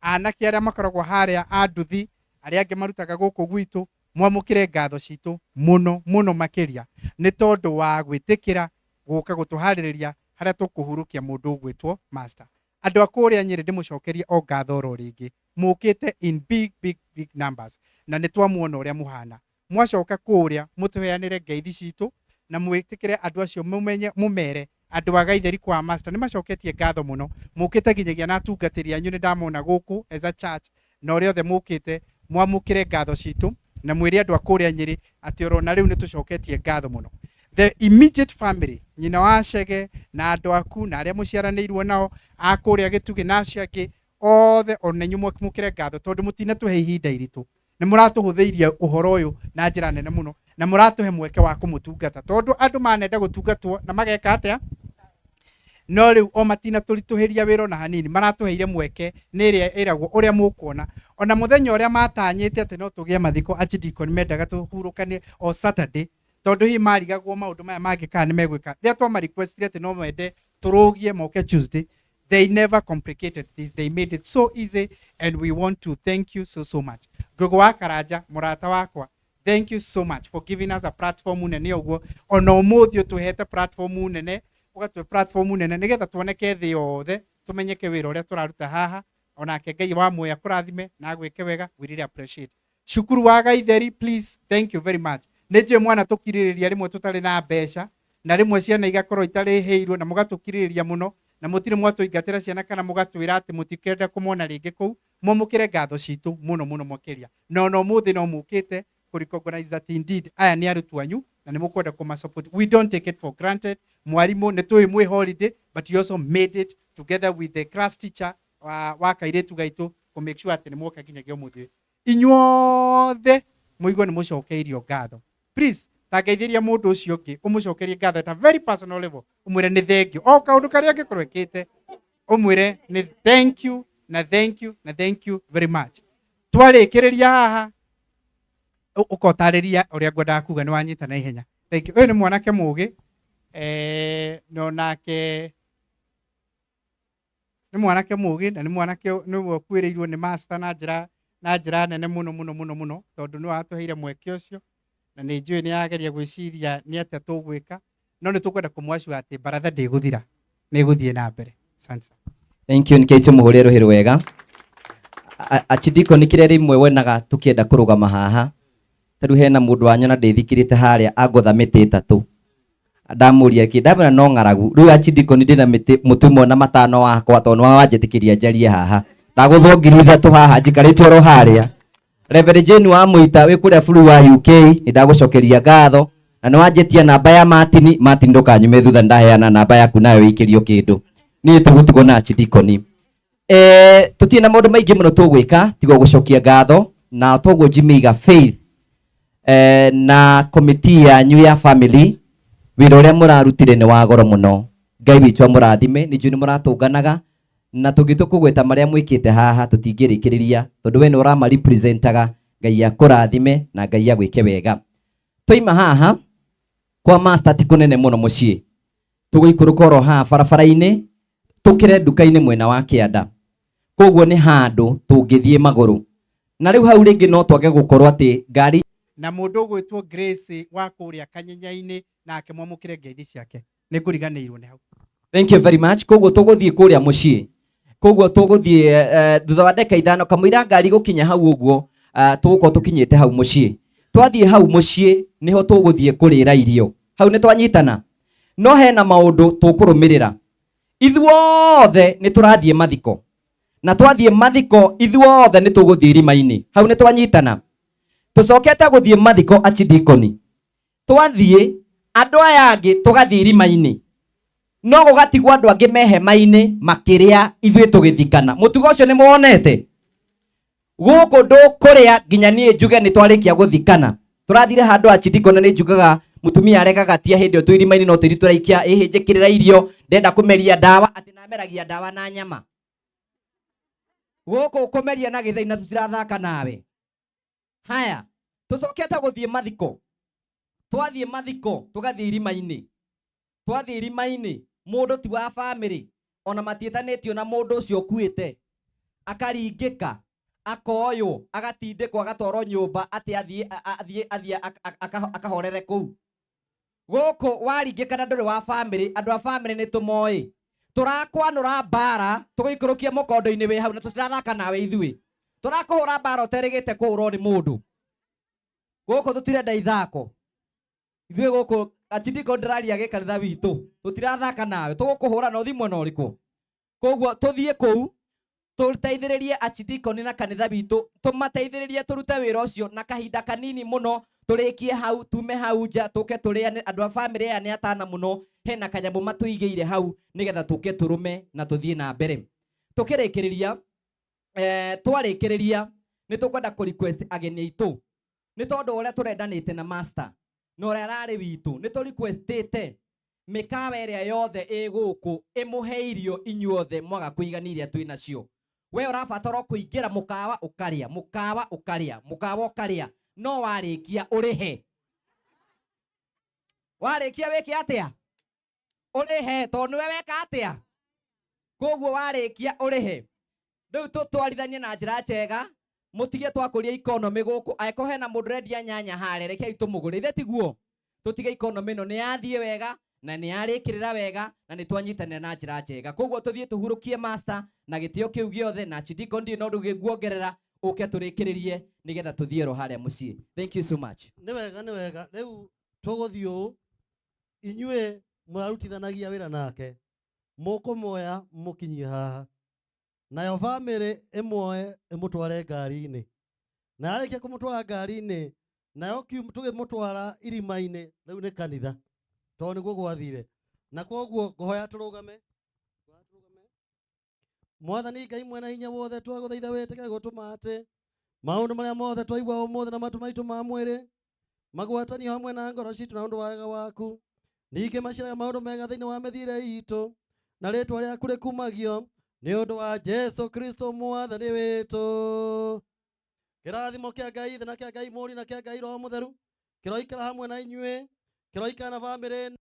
Anake arĩa makoragwo harĩa a nduthi, arĩa angĩ marutaga gũkũ gwitũ, mwamũkĩre ngatho citũ mũno mũno makĩria nĩ tondũ wa gwĩtĩkĩra gũka gũtũharĩrĩria harĩa tũkũhurũkia mũndũ ũgwĩtwo master. Andũ a kũrĩa Nyĩrĩ ndĩmũcokerie o ngatho oro rĩngĩ, mũkĩte in big big big numbers, na nĩ twamuona ũrĩa mũhana. Mwacoka kũrĩa mũtũheanĩre ngeithi citũ na mwĩtĩkĩre andũ acio, mũmenye mũmere andũ a Gaitheri kwa master nĩ macoketie ngatho mũno. Mũkĩte nginyagia na atungatĩri anyu nĩ ndamona gũkũ as a church, na ũrĩa othe mũkĩte mwamũkĩre ngatho citũ na mwĩre andũ a kũrĩa Nyĩrĩ atĩ oro na rĩu nĩ tũcoketie ngatho mũno. The immediate family, nyina wa Chege na andũ aku na arĩa mũciaranĩirwo nao a kũrĩa Gĩtugĩ na acio angĩ othe, ona inyuĩ mwamũkĩre ngatho tondũ mũtinatũhe ihinda iritũ, nĩ mũratũhũthĩirie ũhoro ũyũ na njĩra nene mũno, na mũratũhe mweke wa kũmũtungata, tondũ andũ manenda gũtungatwo na mageka atĩa, no rĩu o matinatũritũhĩria wĩra ona hanini, maratũheire mweke nĩ ĩrĩa ĩragwo ũrĩa mũkuona. Ona mũthenya ũrĩa matanyĩte atĩ no tũgĩe mathiko, achidiko nĩ mendaga tũhurũkanie o Saturday, tondũ hihi marigagwo maũndũ maya mangĩ kana nĩ megwĩka. Rĩrĩa twama requestire atĩ no mende tũrũgie moke Tuesday, they never complicated this, they made it so easy, and we want to thank you so so much. Ngũgũ wa Karanja, mũrata wakwa, thank you so much for giving us a platform nene ũguo. Ona ũmũthĩ ũtũhete platform nene, ũgatũhe platform nene nĩgetha tuoneke thĩ yothe, tũmenyeke wĩra ũrĩa tũraruta haha. Onake Ngai wa muoyo akũrathime na agwĩke wega, we really appreciate. Cukuru wa Gaitheri, please, thank you very much. Nĩ njũĩ mwana tũkirĩrĩria rĩmwe tũtarĩ na mbeca, na rĩmwe ciana igakorwo itarĩhĩirwo, na mũgatũkirĩrĩria mũno, na mũtirĩ mwatũingatĩra ciana kana mũgatwĩra atĩ mũtikenda kũmona rĩngĩ kũu. Mwamũkĩre ngatho citũ mũno mũno makĩria. Na ona ũmũthĩ no mũkĩte kũ recognize that indeed aya nĩ arutwo anyu na nĩ mũkwenda kũma support. We don't take it for granted. Mwarimũ nĩ tũĩ mwĩ holiday, but you also made it together with the class teacher wa kairĩtu gaitũ kũ make sure atĩ nĩ mwoka nginyagia ũmũthĩ. Inyuothe mũigue nĩ mũcokeirio ngatho. Please tangeithĩria mũndũ ũcio ũngĩ, ũmũcokerie ngatho at a very personal level, ũmwĩre nĩ thank you o kaũndũ karĩa angĩkorwo ekĩte, ũmwĩre nĩ thank you na thank you na thank you very much. Twarĩkĩrĩria haha ũkotarĩria ũrĩa ngwendaga kuga, nĩ wanyita na ihenya. Thank you. Ũyũ nĩ mwanake mũgĩ, no nake nĩ mwanake mũgĩ, na nĩ mwanake nĩwe ũkuĩrĩirwo nĩ master na njĩra nene mũno mũno mũno mũno, tondũ nĩwe watũheire mweke ũcio, na nĩ njũĩ nĩ arageria gwĩciria nĩ atĩa tũgwĩka, no nĩ tũkwenda kũmwacua atĩ baratha ndĩgũthira, nĩ ĩgũthiĩ na mbere. Asante. Thank you, nĩkĩo tũmũhũrĩre rũhĩ rwega. Achidiko nĩ kĩrĩa rĩmwe wonaga tũkĩenda kũrũgama haha, ta rĩu hena mũndũ wanyona ndĩthikĩrĩte harĩa angotha mĩtĩ ĩtatũ, ndamũria kĩ ndamwĩra no ng'aragu. Rĩu achidiko nĩ ndĩna mĩtĩ mũtĩ ũmwe na matano wakwa, tondũ nĩwe wanjĩtĩkĩria njarie haha, ndagũthwo 3,000 haha njikarĩte oro harĩa. Reverend Jane wa Mũita wĩ kũrĩa bũrũri wa UK, nĩ ndagũcokeria ngatho, na nĩ wanjĩtia namba ya Martin. Martin ndũkanyume thutha, ndaheana namba yaku nayo ĩikĩrio kĩndũ. Niĩ tũgũtigwo na achidikoni. Tũtirĩ na maũndũ maingĩ mũno tũgwĩka tiga gũcokia ngatho, na toguo Jimmy Faith na committee yanyu ya family, wĩra ũrĩa mũrarutire nĩ wa goro mũno. Ngai witũ amũrathime, nĩ njũĩ nĩ mũratũnganaga, na tũngĩtua kũgweta marĩa mwĩkĩte haha tũtingĩrĩkĩrĩria, tondũ we nĩ ũrama representaga. Ngai akũrathime na Ngai agwĩke wega. Twaima haha kwa master ti kũnene mũno mũciĩ, tũgũikũrũka oro haha barabara-inĩ tũkĩre nduka-inĩ mwena wa kĩanda, koguo nĩ handũ tũngĩthiĩ magũrũ, na rĩu hau rĩngĩ no twage gũkorwo atĩ ngari na mũndũ ũgwĩtwo Grace wa kũrĩa Kanyenya-inĩ, nake mwamũkĩre ngeithi ciake, nĩ ngũriganĩirwo nĩ hau. Thank you very much. Koguo tũgũthiĩ kũrĩa mũciĩ, koguo tũgũthiĩ thutha wa ndagĩka ithano kamũira ngari gũkinya hau ũguo, tũgũkorwo tũkinyĩte hau mũciĩ. Twathiĩ hau mũciĩ nĩho tũgũthiĩ kũrĩra irio. Hau nĩ twanyitana. No hena maũndũ tũkũrũmĩrĩra. Ithuothe nĩ tũrathiĩ mathiko. Na twathiĩ mathiko ithuothe nĩ tũgũthiĩ irima-inĩ. Hau nĩ twanyitana. Tũcokete gũthiĩ mathiko achidikoni. Twathiĩ andũ aya angĩ tũgathiĩ irima-inĩ. No gũgatigwo andũ angĩ me hema-inĩ makĩrĩa ithuĩ tũgĩthikana. Mũtugo ũcio nĩ muonete? Gũkũ ndũkũrĩa nginya niĩ njuge nĩ twarĩkia gũthikana. Tũrathire handũ achidikoni nĩ njugaga mutumia aregaga tia hĩndĩ ĩyo twĩ irima-inĩ no tĩri tũraikia ĩhĩ njĩkĩrĩra irio ndenda kũmeria ndawa atĩ nameragia ndawa na nyama. Gũkũ kũmeria na gĩthĩi na tũtirathaka nawe. Haya, tũcokete gũthiĩ mathiko. Twathiĩ mathiko tũgathiĩ irima-inĩ. Twathiĩ irima-inĩ mũndũ ti wa bamĩrĩ ona matiĩtanĩtio na mũndũ ũcio ũkuĩte. Akaringĩka, akoywo, agatindĩkwo agatwarwo nyũmba atĩ athiĩ athiĩ athiĩ akahorere kũu. Gũkũ waringĩka na ndũrĩ wa bamĩrĩ, andũ a bamĩrĩ nĩ tũmoĩ. Tũrakwanũra mbara tũgũikũrũkia mũkondo-inĩ wĩ hau na tũtirathaka nawe ithuĩ. Tũrakũhũra mbara ũterĩgĩte kũhũrwo nĩ mũndũ. Gũkũ tũtirenda ithako. Ithuĩ gũkũ achindiko ndĩraria gĩkanitha witũ. Tũtirathaka nawe. Tũgũkũhũra na ũthiĩ mwena ũrĩkũ. Koguo tũthiĩ kũu tũteithĩrĩrie achidikoni na kanitha witũ, tũmateithĩrĩrie tũrute wĩra ũcio na kahinda kanini mũno, tũrĩkie hau, tume hau nja, tũke tũrĩane. Andũ a bamĩrĩ aya nĩ atana mũno, hena kanyamũ matũigĩire hau nĩgetha tũke tũrũme na tũthiĩ na mbere. Tũkĩrĩkĩrĩria, twarĩkĩrĩria nĩ tũkwenda kũ request ageni aitũ nĩ tondũ ũrĩa tũrendanĩte na master na ũrĩa ararĩ witũ, nĩ tũ requestĩte mĩkawa ĩrĩa yothe ĩ gũkũ ĩmũhe irio inyuothe mwaga kũigania iria twĩ nacio. We ũrabatara kũingĩra mũkawa ũkarĩa, mũkawa ũkarĩa, mũkawa ũkarĩa, no warĩkia ũrĩhe. Warĩkia wĩke atĩa? Ũrĩhe, tondũ nĩwe weka atĩa? Koguo warĩkia ũrĩhe. Rĩu tũtwarithanie na njĩra njega, mũtige twakũria economy gũkũ. Angĩkorwo hena mũndũ ũrendia nyanya harĩa, rekei tũmũgũre. Ithe tiguo? Tũtige economy ĩno nĩ yathiĩ wega na nĩ yarĩkĩrĩra wega na nĩ twanyitanĩra na njĩra njega. Koguo tũthiĩ tũhurũkie master na gĩtĩo kĩu gĩothe na chidiko ndirĩ na ũndũ nguongerera, ũke tũrĩkĩrĩrie nĩgetha tũthiĩ ro harĩa mũciĩ. Thank you so much. Nĩ wega, nĩ wega. Rĩu tũgũthiĩ ũũ, inyuĩ mũrarutithanagia wĩra nake, mũkũmuoya mũkinyie haha, nayo bamĩrĩ ĩmuoe ĩmũtware ngari-inĩ, na yarĩkia kũmũtwara ngari-inĩ, nayo tũgĩmũtwara irima-inĩ, rĩu nĩ kanitha, tondũ nĩguo gwathire. Na koguo ngũhoya tũrũgame. Mwathani Ngai mwena hinya wothe, twagũthaitha wĩtĩke gũtũma atĩ maũndũ marĩa mothe twaigua ũmũthĩ na matũ maitũ ma mwĩrĩ magwatanio hamwe na ngoro citũ na ũndũ wa wega waku, ningĩ maciraga maũndũ mega thĩinĩ wa mĩthiĩre itũ, na rĩtwa rĩaku rĩkumagio nĩ ũndũ wa Jesu Kristo mwathani witũ. Kĩrathimo kĩa Ngai Ithe na kĩa Ngai Mũriũ na kĩa Ngai Roho Mũtheru kĩroikara hamwe na inyuĩ, kĩroikara na bamĩrĩ.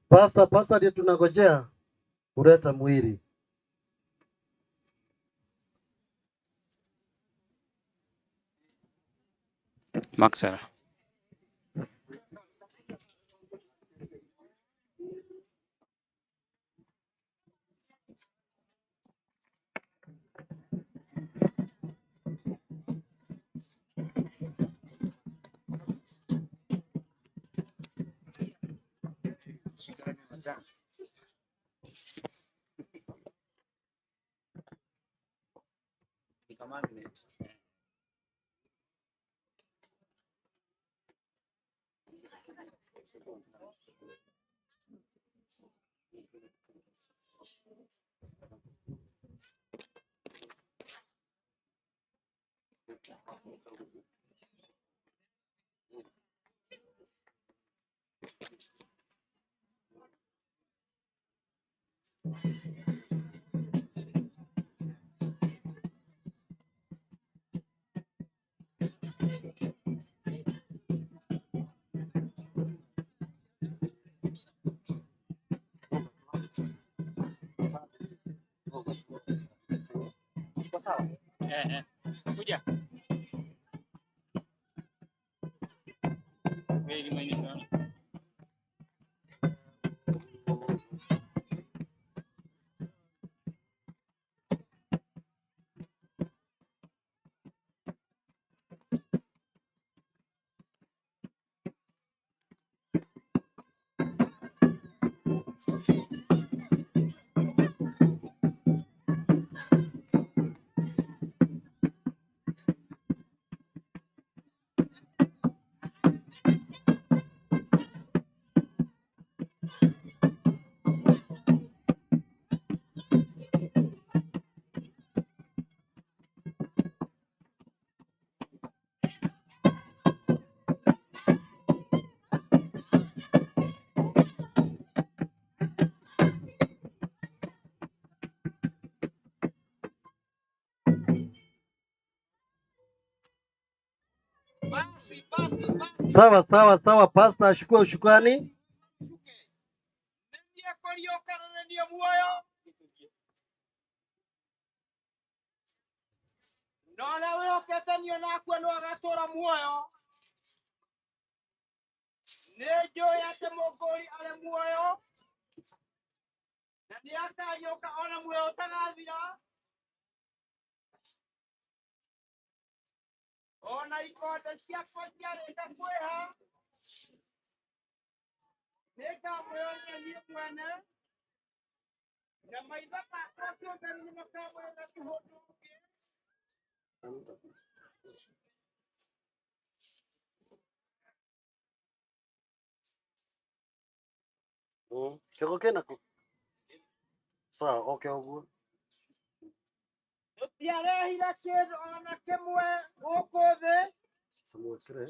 Pastor, pastor ndiye tunangojea kuleta mwili. Maxwell. Iko sawa? Eh. Kuja. Wewe ni sana. Sawa sawa sawa, pastor ashukue ushukani. Na ũrĩa wĩhokete niĩ nakua no agatũra muoyo. Nĩ njũĩ atĩ Mũkũũri arĩ muoyo na nĩ akariũka ona muoyo ũtagathira. Ona ikonde ciakwa ciarĩka kwĩha, nĩngamwĩonera niĩ mwene, na maitho makwa kĩũmbe nĩmakamwĩona ti ũndũ ũngĩ. Kĩongo kĩna kũ? Sawa, oke ũguo. Tũtiarehire kĩndũ ona kĩmwe gũkũ thĩ, Samwĩkĩre.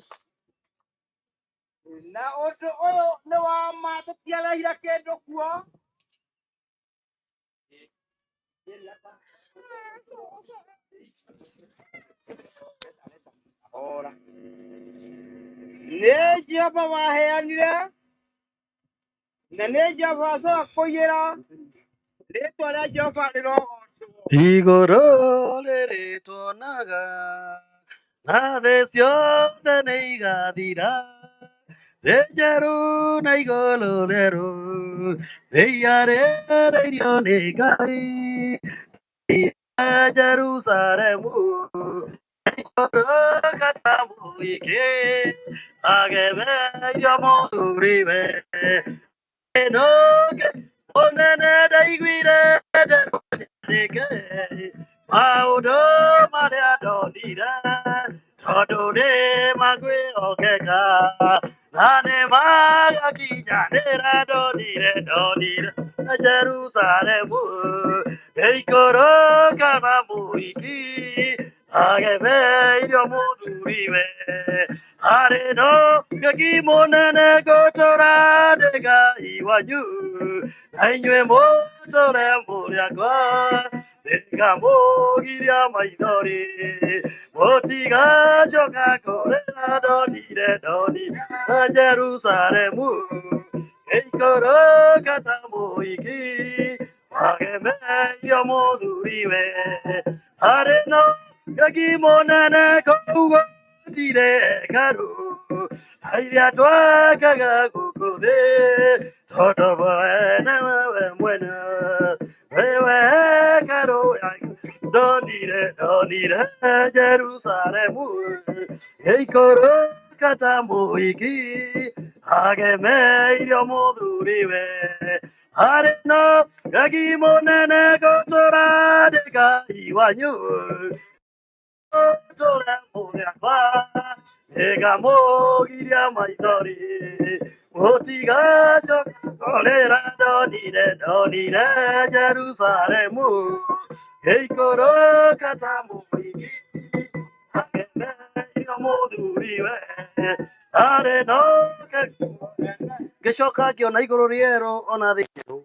na ũndũ ũyũ nĩ wa ma, tũtiarehire kĩndũ kuo. Ora. Nĩ Jehova waheanire na nĩ Jehova acoka kũiyĩra, rĩtwa rĩa Jehova rĩrogocwo. Igũrũ rĩrĩtuonaga na thĩ ciothe nĩ igathira, thĩ njerũ na igũrũ rĩerũ nĩ iarĩrĩirio nĩ Ngai. Jerusalemu ikũrũka ta mũingĩ agemeirio mũthuriwe ĩnũke mũnene ndaiguire nderũnyarĩke maũndũ marĩa ndonire tondũ nĩ makwĩhokeka na nĩ magakinyanĩra ndonire ndonire Jerusalemu ĩikũrũka na mũhiki agemeirio mũthuriwe arĩ no ngeki mũnene ngũtũra ndĩ Ngai wanyu na inyuĩ mũtũre mũrĩ akwa nĩngamũgiria maithori mũtigacoka kũrĩra ndonire ndonire Jerusalemu ĩikũrũka ta mũhiki agemeirio mũthuriwe arĩ no ngeki mũnene kũu gũtirĩ hekarũ ta iria twakaga gũkũ thĩ tondũ mwene we mwene wewe hekarũ ndonire ndonire Jerusalemu ĩikũrũka ta mũhiki Agemeirio mũthuriwe harĩ no ngagi mũnene ngũtũra ndĩ Ngai wanyu tũre mũrĩakwa nĩngamũgiria maithori mũtigacoka kũrĩra ndonire ndonire Jerusalemu ngĩikũrũka ta mũigi agemeirio mũthuriwe harĩ no ngĩcoka ngĩona igũrũ rĩerũ ona thĩ njerũ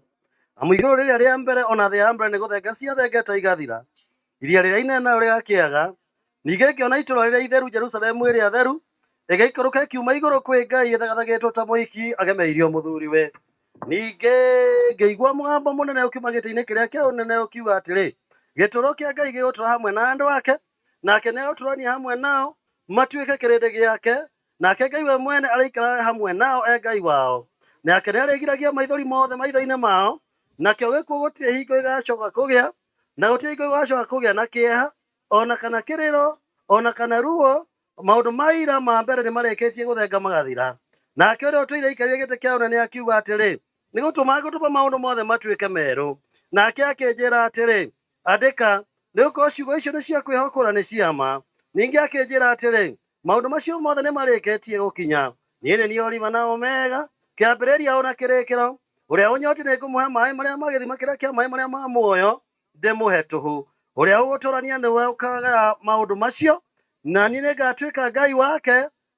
amu igũrũ rĩrĩa rĩa mbere ona thĩ ya mbere nĩ gũthenga ciathengete igathira iria rĩrĩa inene narĩo rĩgakĩaga ningĩ ngĩona itũũra rĩrĩa itheru Jerusalemu ĩrĩa theru ĩgĩikũrũka ĩkiuma igũrũ kwĩ Ngai ĩthagathagĩtwo ta mũhiki agemeirio mũthuriwe ningĩ ngĩigua mũgambo mũnene ũkiuma gĩtĩ-inĩ kĩrĩa kĩa ũnene ũkiuga atĩrĩ gĩtũũro kĩa Ngai gĩgũtũũra hamwe na andũ ake nake nĩegũtũũrania hamwe nao matuĩke kĩrĩndĩ gĩake nake Ngai we mwene arĩikaraga hamwe nao e Ngai wao nake nĩarĩgiragia maithori mothe maitho-inĩ mao nakĩo gĩkuũ gũtirĩ hingo gĩgacoka kũgĩa na gũtirĩ hingo gĩgacoka kũgĩa na kĩeha ona kana kĩrĩro ona kana ruo maũndũ ma ira ma mbere nĩmarĩkĩtie gũthenga magathira nake ũrĩa ũtũire aikarĩire gĩtĩ kĩa ũnene akiuga atĩrĩ nĩ gũtũma ngũtũma maũndũ mothe matuĩke merũ nake akĩnjĩra atĩrĩ andĩka nĩ gũkorwo ciugo icio nĩ cia kwĩhokwo na nĩ cia ma ningĩ akĩnjĩra atĩrĩ maũndũ macio mothe nĩ marĩkĩtie gũkinya niĩ nĩ niĩ Oliva na Omega kĩambĩrĩria ona kĩrĩkĩro ũrĩa ũnyoti nĩ ngũmũhe maaĩ marĩa ma gĩthima kĩrĩa kĩa maaĩ marĩa ma muoyo ndĩmũhe tũhũ ũrĩa ũgũtũrania nĩwe ũkagaya maũndũ macio na niĩ nĩngatuĩka Ngai wake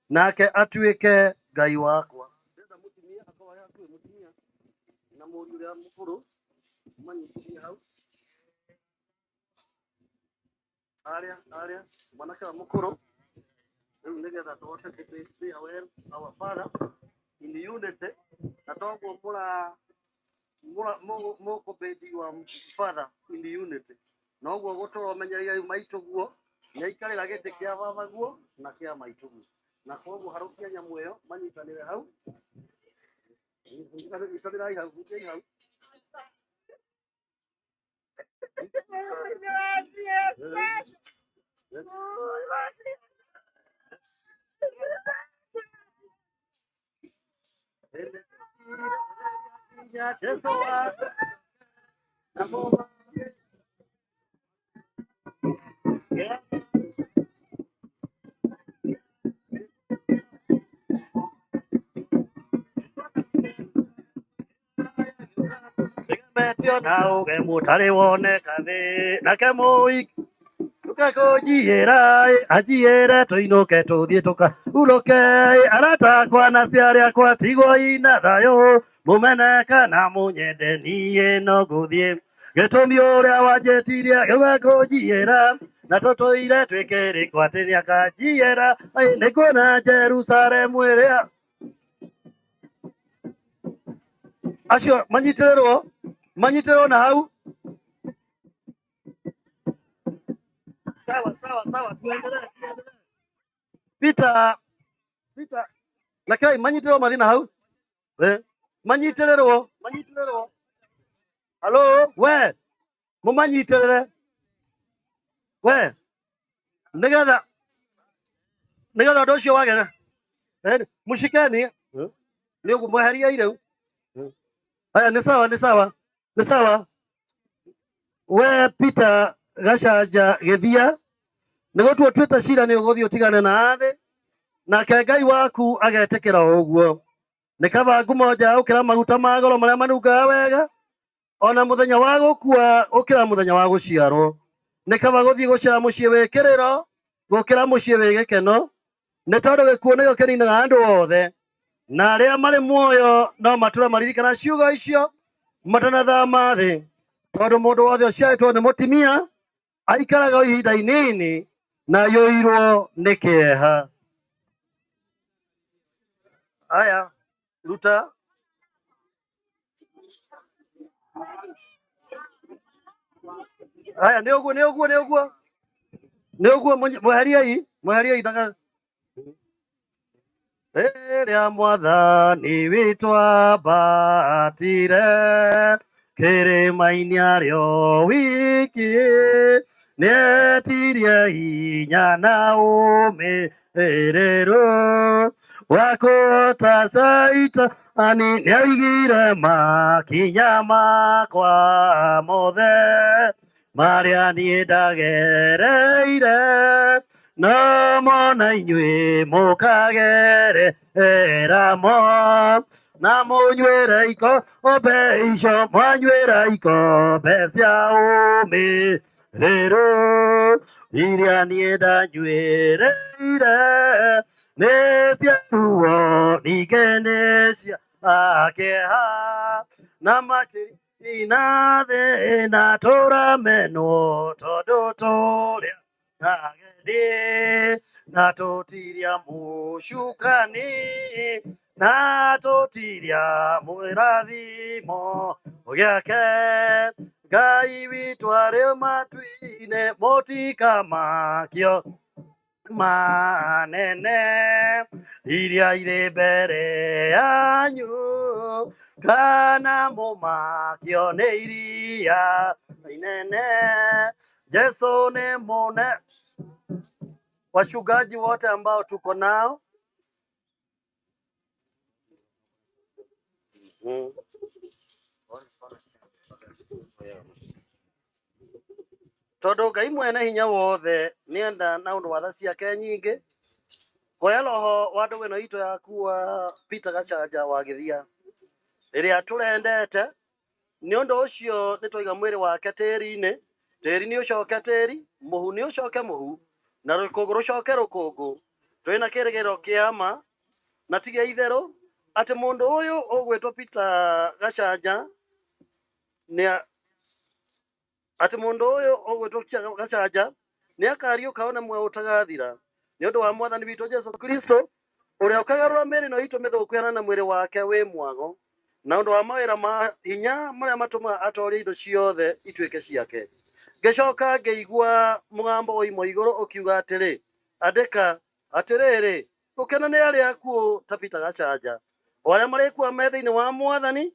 nake atuĩke Ngai wakwa ndĩrenda mũtumia akorwo arĩ hakuhĩ mũtumia na mũriũ ũrĩa mũkũrũ manyitithie hau arĩa arĩa mwanake wa mũkũrũ rĩu nĩgetha tũhote kũ well our father in unity na toguo mũra mũkũbĩndi wa father in unity noguo gũtũra ũmenyereire rĩu maitũguo nĩaikarĩra gĩtĩ kĩa babaguo na kĩa maitũguo na koguo harũkia nyamũ ĩyo manyitanĩre hau nyitanĩrai hau hutiai hau Jesu Metio na uge mutari woneka thĩ nake mũiki tũkakũnjiĩra anjiĩre tũinũke tũthiĩ tũkahurũke arata akwa na aciari akwa tigwo ina thayũ mũmene kana mũnyende niĩ no ngũthiĩ gĩtũmi ũrĩa wanjĩtirie gĩgakũnjiĩra na tũtũire twĩkĩrĩkwo atĩ nĩakanjiĩra nĩkuona Jerusalemu ĩrĩa acio manyitĩrĩrwo manyitĩrĩrwo na hau sawa sawa sawa tuendelee tuendelee Peter Peter lakini manyitĩrĩrwo mathiĩ na hau eh manyitĩrĩrwo manyitĩrĩrwo halo we mũmanyitĩrĩre we nĩgetha nĩgetha ũndũ ũcio wagĩre eh mũcikeni nĩ ũguo mweheriei rĩu haya nĩ sawa nĩ sawa nĩ sawa we Peter Gacanja Gĩthia nĩ gũtua tuĩte cira nĩ ũgũthiĩ ũtigane na thĩ nake Ngai waku agetĩkĩra o ũguo nĩ kaba ngumo njega gũkĩra maguta ma goro marĩa manungaga wega ona mũthenya wa gũkua gũkĩra mũthenya wa gũciarwo nĩ kaba gũthiĩ gũcera mũciĩ wĩ kĩrĩro gũkĩra mũciĩ wĩ gĩkeno nĩ tondũ gĩkuũ nĩkĩo kĩninaga andũ othe na arĩa marĩ muoyo no matũra maririkana ciugo icio matanathama thĩ tondũ mũndũ wothe ũciarĩtwo nĩ mũtumia aikaraga o ihinda inini na aiyũirwo nĩ kĩeha aya ruta aya nĩ ũguo nĩ ũguo nĩ ũguo nĩ ũguo mweheriei mweheriei ndaka rĩrĩa mwathani witũ ambatire kĩrĩma-inĩ arĩ o wiki nĩetirie hinya na ũmĩrĩru Wa kũhota Caitani nĩaigire makinya makwa mothe marĩa niĩ ndagereire no mona inyuĩ mũkagerera mo na mũnywĩre ikombe icio mwanyuĩra ikombe cia ũmĩrĩru iria niĩ ndanyuĩrĩire nĩ cia ruo ningĩ nĩ cia kĩeha na makĩria na thĩna tũramenwo tondũ tũrĩa ageni na tũtiria mũcukani na tũtiria mwĩrathimo gĩake Ngai witũ arĩ matu-inĩ mũtikamakio manene iria irĩ mbere yanyu kana mũmakio nĩ iria inene. Yesu nĩ mũne. Wachungaji wote ambao tuko nao tondu Ngai mwene hinya wothe nĩenda na ũndũ wa tha ciake nyingĩ kuoya roho wa ndũgũ ĩno itũ yaku wa Peter Gachanja wa Gĩthia ĩrĩa tũrendete nĩ ũndũ ũcio nĩ twaiga mwĩrĩ wake tĩri-inĩ tĩri nĩ ũcoke tĩri mũhu nĩ ũcoke mũhu na rũkũngũ rũcoke rũkũngũ twĩna kĩrĩgĩrĩro kĩa ma na ti gĩa itherũ atĩ mũndũ ũyũ ũgwĩtwo Peter Gachanja nĩ atĩ mũndũ ũyũ ũgwĩtwo Gachanja nĩ akariũka one muoyo ũtagathira nĩ ũndũ wa mwathani witũ Jesũ Kristo ũrĩa ũkagarũra mĩĩrĩ ĩno itũ mĩthũku ĩhaane na mwĩrĩ wake wĩ mwago na ũndũ wa mawĩra ma hinya marĩa matũmaga atoorie indo ciothe ituĩke ciake. Ngĩcoka ngĩigua mũgambo woima igũrũ ũkiuga atĩrĩ, andĩka atĩrĩrĩ, gũkena nĩ arĩa akuũ ta Peter Gachanja, o arĩa marĩkua me thĩinĩ wa mwathani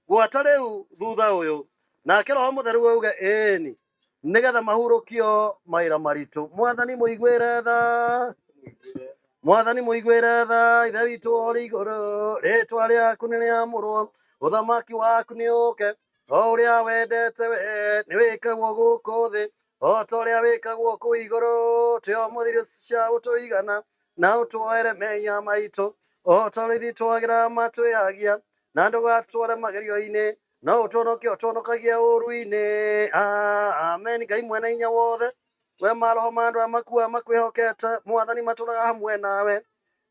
gwata rĩu thutha ũyũ. Nake Roho Mũtheru auge ĩĩni, nĩgetha mahurũkio mawĩra maritũ. Mwathani mũiguĩre tha, mwathani mũiguĩre tha, Ithe witũ ũrĩ igũrũ, rĩtwa rĩaku nĩ rĩamũrwo, ũthamaki waku nĩ ũũke, o ũrĩa wendete we nĩ wĩkagwo gũkũ thĩ o ta ũrĩa wĩkagwo kũu igũrũ. Tũhe ũmũthĩ irio cia gũtũigana, na ũtuohere mehia maitũ o ta ũrĩa ithuĩ twagĩra matwĩhagia, na ndũgatware magerio-inĩ no ũtũhonokie ũtũhonokagie ũũru-inĩ. Amen. Ngai mwene hinya wothe we maroho ma andũ arĩa makua makwĩhokete mwathani matũraga hamwe nawe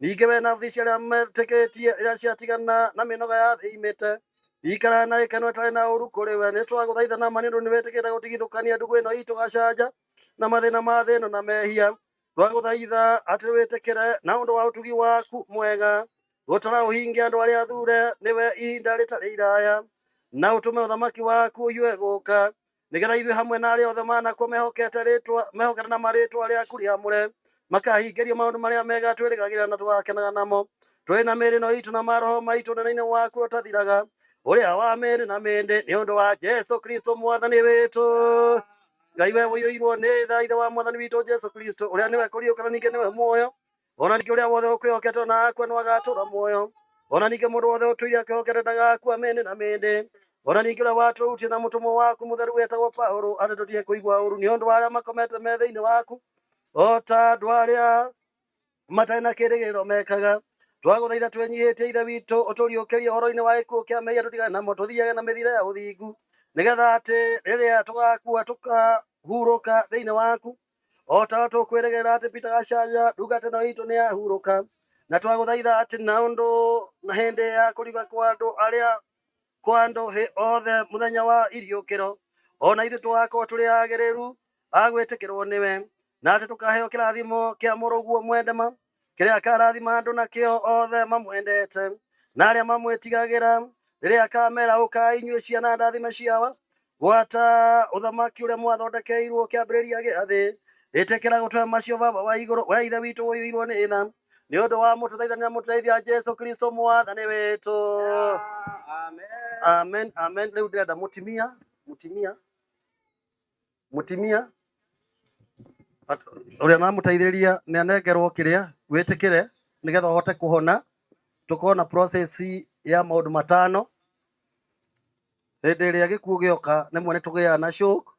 ningĩ we na thi cia arĩa metĩkĩtie iria ciatigana na mĩnoga ya thĩ imĩte ikara na gĩkeno ĩtarĩ na ũũru kũrĩ we. Nĩ twagũthaitha na ma nĩ ũndũ nĩ wĩtĩkĩte gũtigithũkania ndũgũ ĩno itũ Gachanja na mathĩna ma thĩ ĩno na mehia. Twagũthaitha atĩ wĩtĩkĩre na ũndũ wa ũtugi waku mwega gũtara ũhinge andũ arĩa athure nĩwe ihinda rĩtarĩ iraya na ũtũme ũthamaki waku ũhiũhe gũka nĩgetha ithuĩ hamwe na arĩa othe manakua mehokete rĩtwa mehokete na marĩtwa rĩaku rĩamũre makahingĩrio maũndũ marĩa mega twĩrĩgagĩrĩra na tũgakenaga namo twĩ na mĩĩrĩ ĩno itũ na maroho maitũ ũnene-inĩ waku ũtathiraga ũrĩa wa mĩĩrĩ na mĩndĩ nĩ ũndũ wa Jesũ Kristo mwathani witũ. Ngai we ũiyũirwo nĩ tha Ithe wa mwathani witũ Jesũ Kristo ũrĩa nĩwe kũriũka na ningĩ nĩwe muoyo ona ningĩ ũrĩa wothe ũkwĩhokete ona akua no agatũra muoyo ona ningĩ mũndũ wothe ũtũire akwĩhokete ndagakua mĩndĩ na mĩndĩ ona ningĩ ũrĩa watũrutie na mũtũmwo waku mũtheru wetagwo Paũlũ atĩ tũtige kũigua ũũru nĩ ũndũ wa arĩa makomete me thĩinĩ waku o ta andũ arĩa matarĩ na kĩĩrĩgĩrĩro mekaga. Twagũthaitha twĩnyihĩtie Ithe witũ ũtũriũkĩrie ũhoro-inĩ wa gĩkuũ kĩa mehia tũtigane namo tũthiage na mĩthiĩre ya ũthingu nĩgetha atĩ rĩrĩa tũgakua tũkahurũka thĩinĩ waku o ta ũrĩa tũkwĩrĩgĩrĩra atĩ Peter Gachanja ndungata ĩno itũ nĩ yahurũka. Na twagũthaitha atĩ na ũndũ na hĩndĩ ya kũriũka kwa andũ arĩa kwa andũ othe mũthenya wa iriũkĩro ona ithuĩ tũgakorwo tũrĩ agĩrĩru a gwĩtĩkĩrwo nĩwe na atĩ tũkaheo kĩrathimo kĩa mũrũguo mwendema kĩrĩa akarathima andũ nakĩo othe mamwendete na arĩa mamwĩtigagĩra rĩrĩa akamera ũkai inyuĩ ciana ndathime ciawa gwata ũthamaki ũrĩa mwathondekeirwo kĩambĩrĩria gĩa thĩ. Ĩtĩkĩra gũtũhe macio Baba wa igũrũ we Ithe witũ ũiyũirwo nĩ tha nĩ ũndũ wa mũtũthaithani na mũtũteithia Jesũ Kristo mwathani witũ. Amen, amen. Rĩu ndĩrenda mũtimia mũtimia mũtimia ũrĩa namũteithĩrĩria nĩ anengerwo kĩrĩa wĩtĩkĩre nigetha uhote kuhona. Tukorwo na process ya maundu matano. Hindi ĩrĩa gĩkuũ gĩoka nĩmwe nĩ tũgĩaga na shock,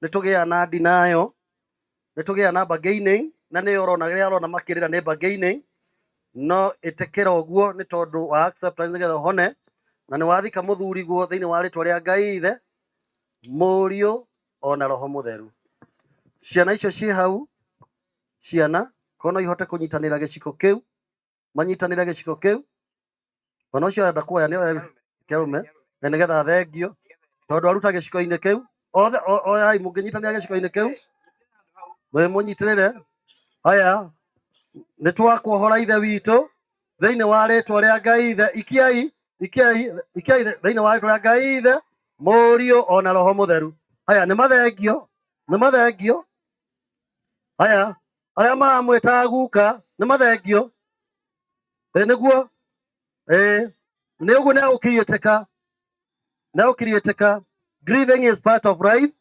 nĩ tũgĩaga na denial, nĩ tũgĩaga na bargaining, na nĩyo ũrona rĩrĩa ũrona makĩrĩra nĩ bargaining, no ĩtĩkĩra ũguo nĩ tondũ wa acceptance nĩgetha ũhone, na nĩ wathika mũthuriguo thĩinĩ wa rĩtwa rĩa Ngai Ithe, Mũriũ ona Roho Mũtheru. Ciana icio ciĩ hau, ciana korwo no ihote kũnyitanĩra gĩciko kĩu, manyitanĩre gĩciko kĩu, ona ũcio arenda kuoya nĩ oe kĩarume na nĩgetha thengio tondũ aruta gĩciko-inĩ kĩu othe oyai mũngĩnyitanĩra gĩciko-inĩ kĩu mũnyitĩrĩre. Haya, nĩ twakuohora Ithe witũ thĩinĩ wa rĩtwa rĩa Ngai Ithe, ikiai ikiai ikiai thĩinĩ wa rĩtwa rĩa Ngai Ithe, Mũriũ ona Roho Mũtheru. Haya, nĩ mathengio, nĩ mathengio. Haya, arĩa maramwĩtaga guka nĩ mathengio. Ĩ nĩguo, ĩ nĩ ũguo, nĩ agũkiriĩtĩka, nĩ agũkiriĩtĩka. Grieving is part of life.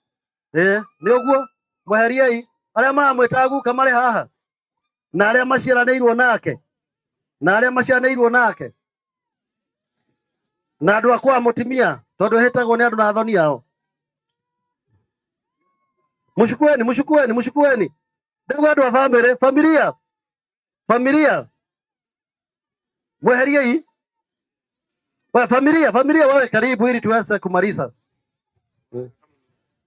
Ĩ nĩ ũguo, mweheriei arĩa maramwĩtaga guka marĩ haha, na arĩa maciaranĩirwo nake, na arĩa maciaranĩirwo nake, na andũ a kwa mũtumia, tondũ ĩhĩtagwo nĩ andũ na athoni ao. Mshukueni, mshukueni, mshukueni. Ndugu andũ a family, familia, familia, mweheriei. Wa familia, familia wawe karibu ili tuweze kumaliza.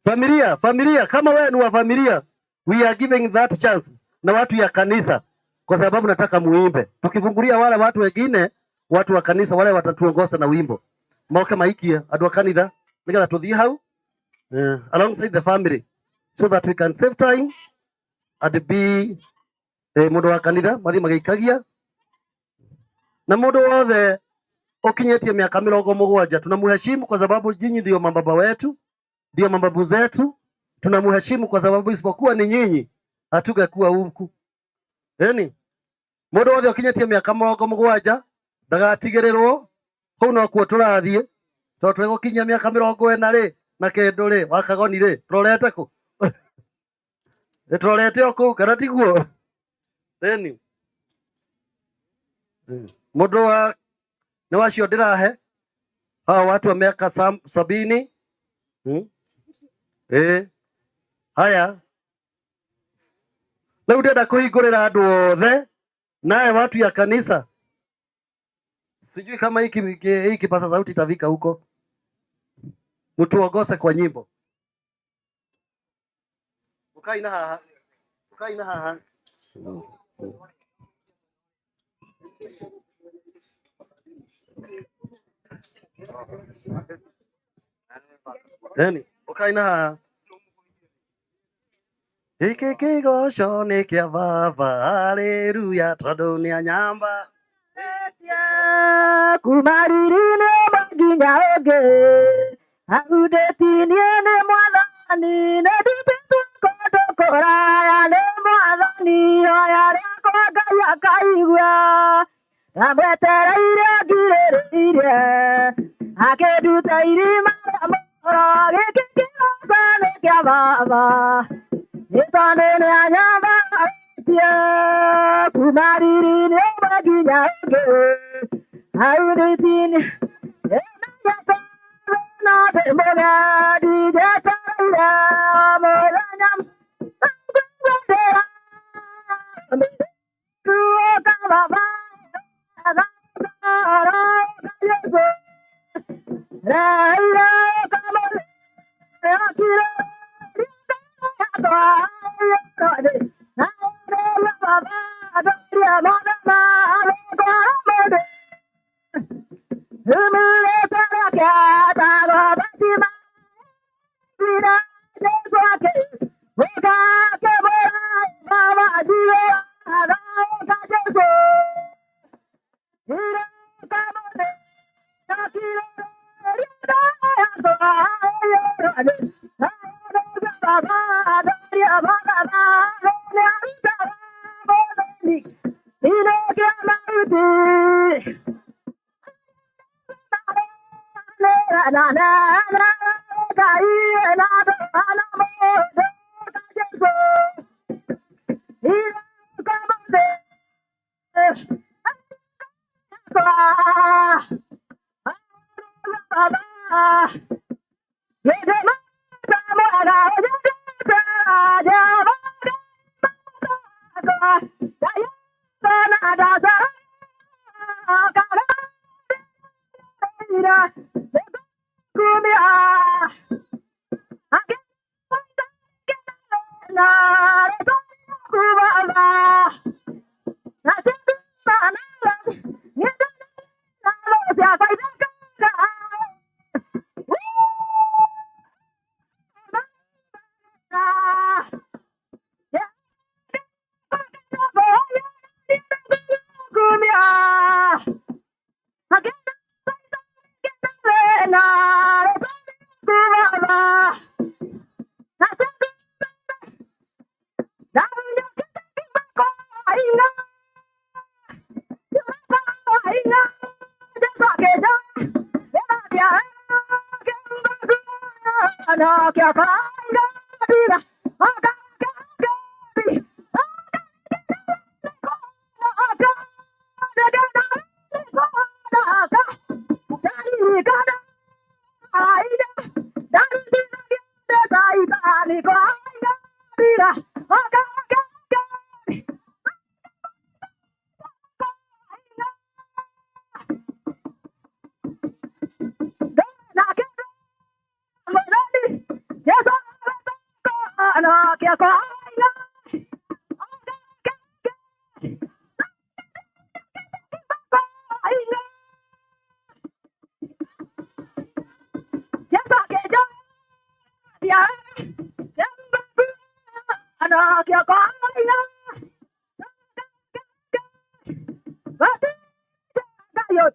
Familia, familia, kama wewe ni wa familia, we are giving that chance na watu ya kanisa, kwa sababu nataka muimbe. Tukifungulia wale watu wengine, watu wa kanisa wale watatuongoza na wimbo. Moke maikie andu a kanitha nigetha tuthie hau alongside the family so that we can save time and be mundu wa kanitha mathi magiikagia na mundu wothe ukinyetie miaka 70 tunamuheshimu kwa sababu nyinyi ndio mababa wetu, ndio mababu zetu. Tunamuheshimu kwa sababu isipokuwa ni nyinyi hatungekuwa huku. Eni mundu wothe ukinyetie miaka 70 ndagatigirirwo kuu nokuo turathie tondu twigukinyia miaka 40 ri na kindu ri wakagoni ri turorete ku turorete o kuu kana tiguo? Eni mundu wa ni wacio ndirahe hawa watu wa miaka 70. Haya, riu ndĩrenda kũhingũrĩra andũ othe naye watu ya kanisa. Sijui kama hiki kipaza sauti itafika huko. Mtuongoze kwa nyimbo. Ukai na haha. Ukai na haha. Yani, ukai na haha. Hiki kigoco nĩ kĩa baba, haleluya, tondũ nĩ anyamba. Kuma riri-inĩ ũmwe nginya ũngĩ, ahundĩtinie nĩ Mwathani, nĩ ndutĩtwo kũndũ kũraya nĩ Mwathani, ihoya rĩakwa Ngai akaigua, ndamwetereire ngirĩrĩirie, akĩnduta irima rĩa muoyo, gĩkĩ kĩroco nĩ kĩa baba, nĩ tondũ nĩ anyambarĩtie, kuma riri-inĩ ũmwe nginya ũngĩ, ahundĩtinie no ndĩ mũgendi njetereire mũthenya ngwendera ruoka baba reire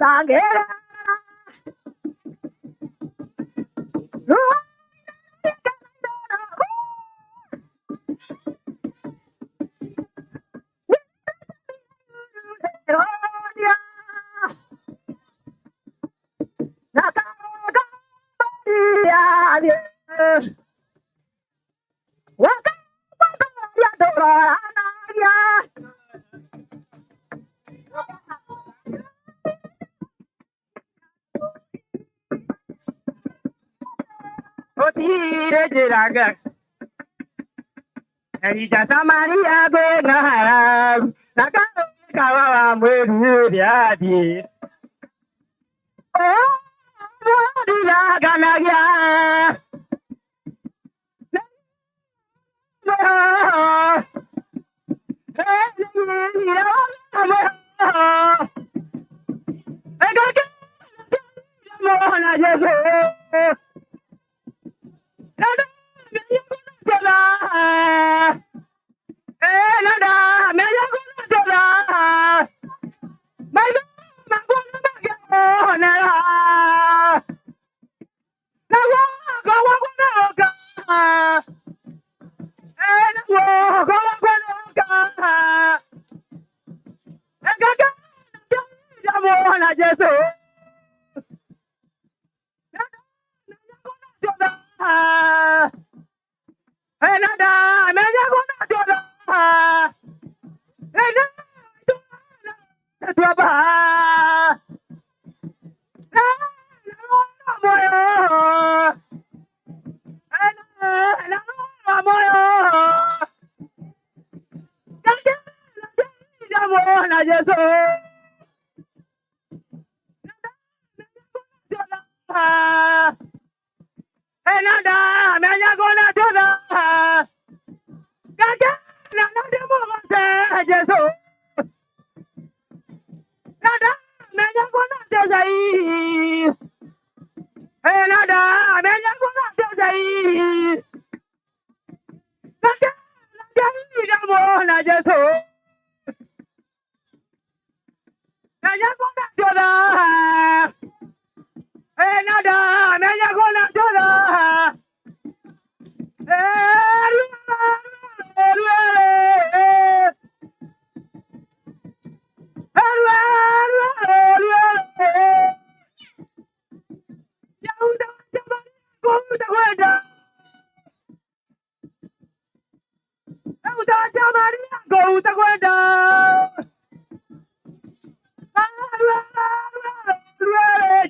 Maria.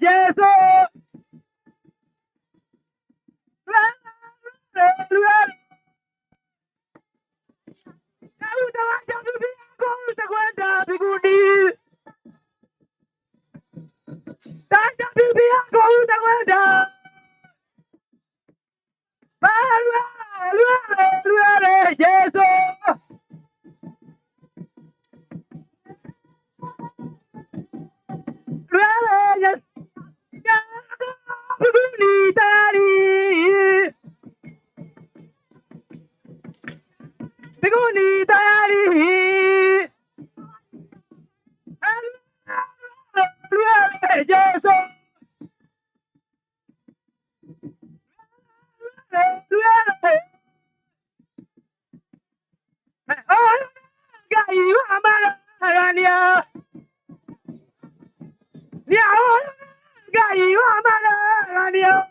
Jesu. Rwere. Na utawacha bibi yako utakwenda mbinguni. Tacha bibi yako utakwenda. Rwere, rwere, Jesu. Rwere, Jesu. Mbinguni tayari. Mbinguni tayari. Rwere, Jesu. Rwere. Ngai wa marania. Ngai wa marania.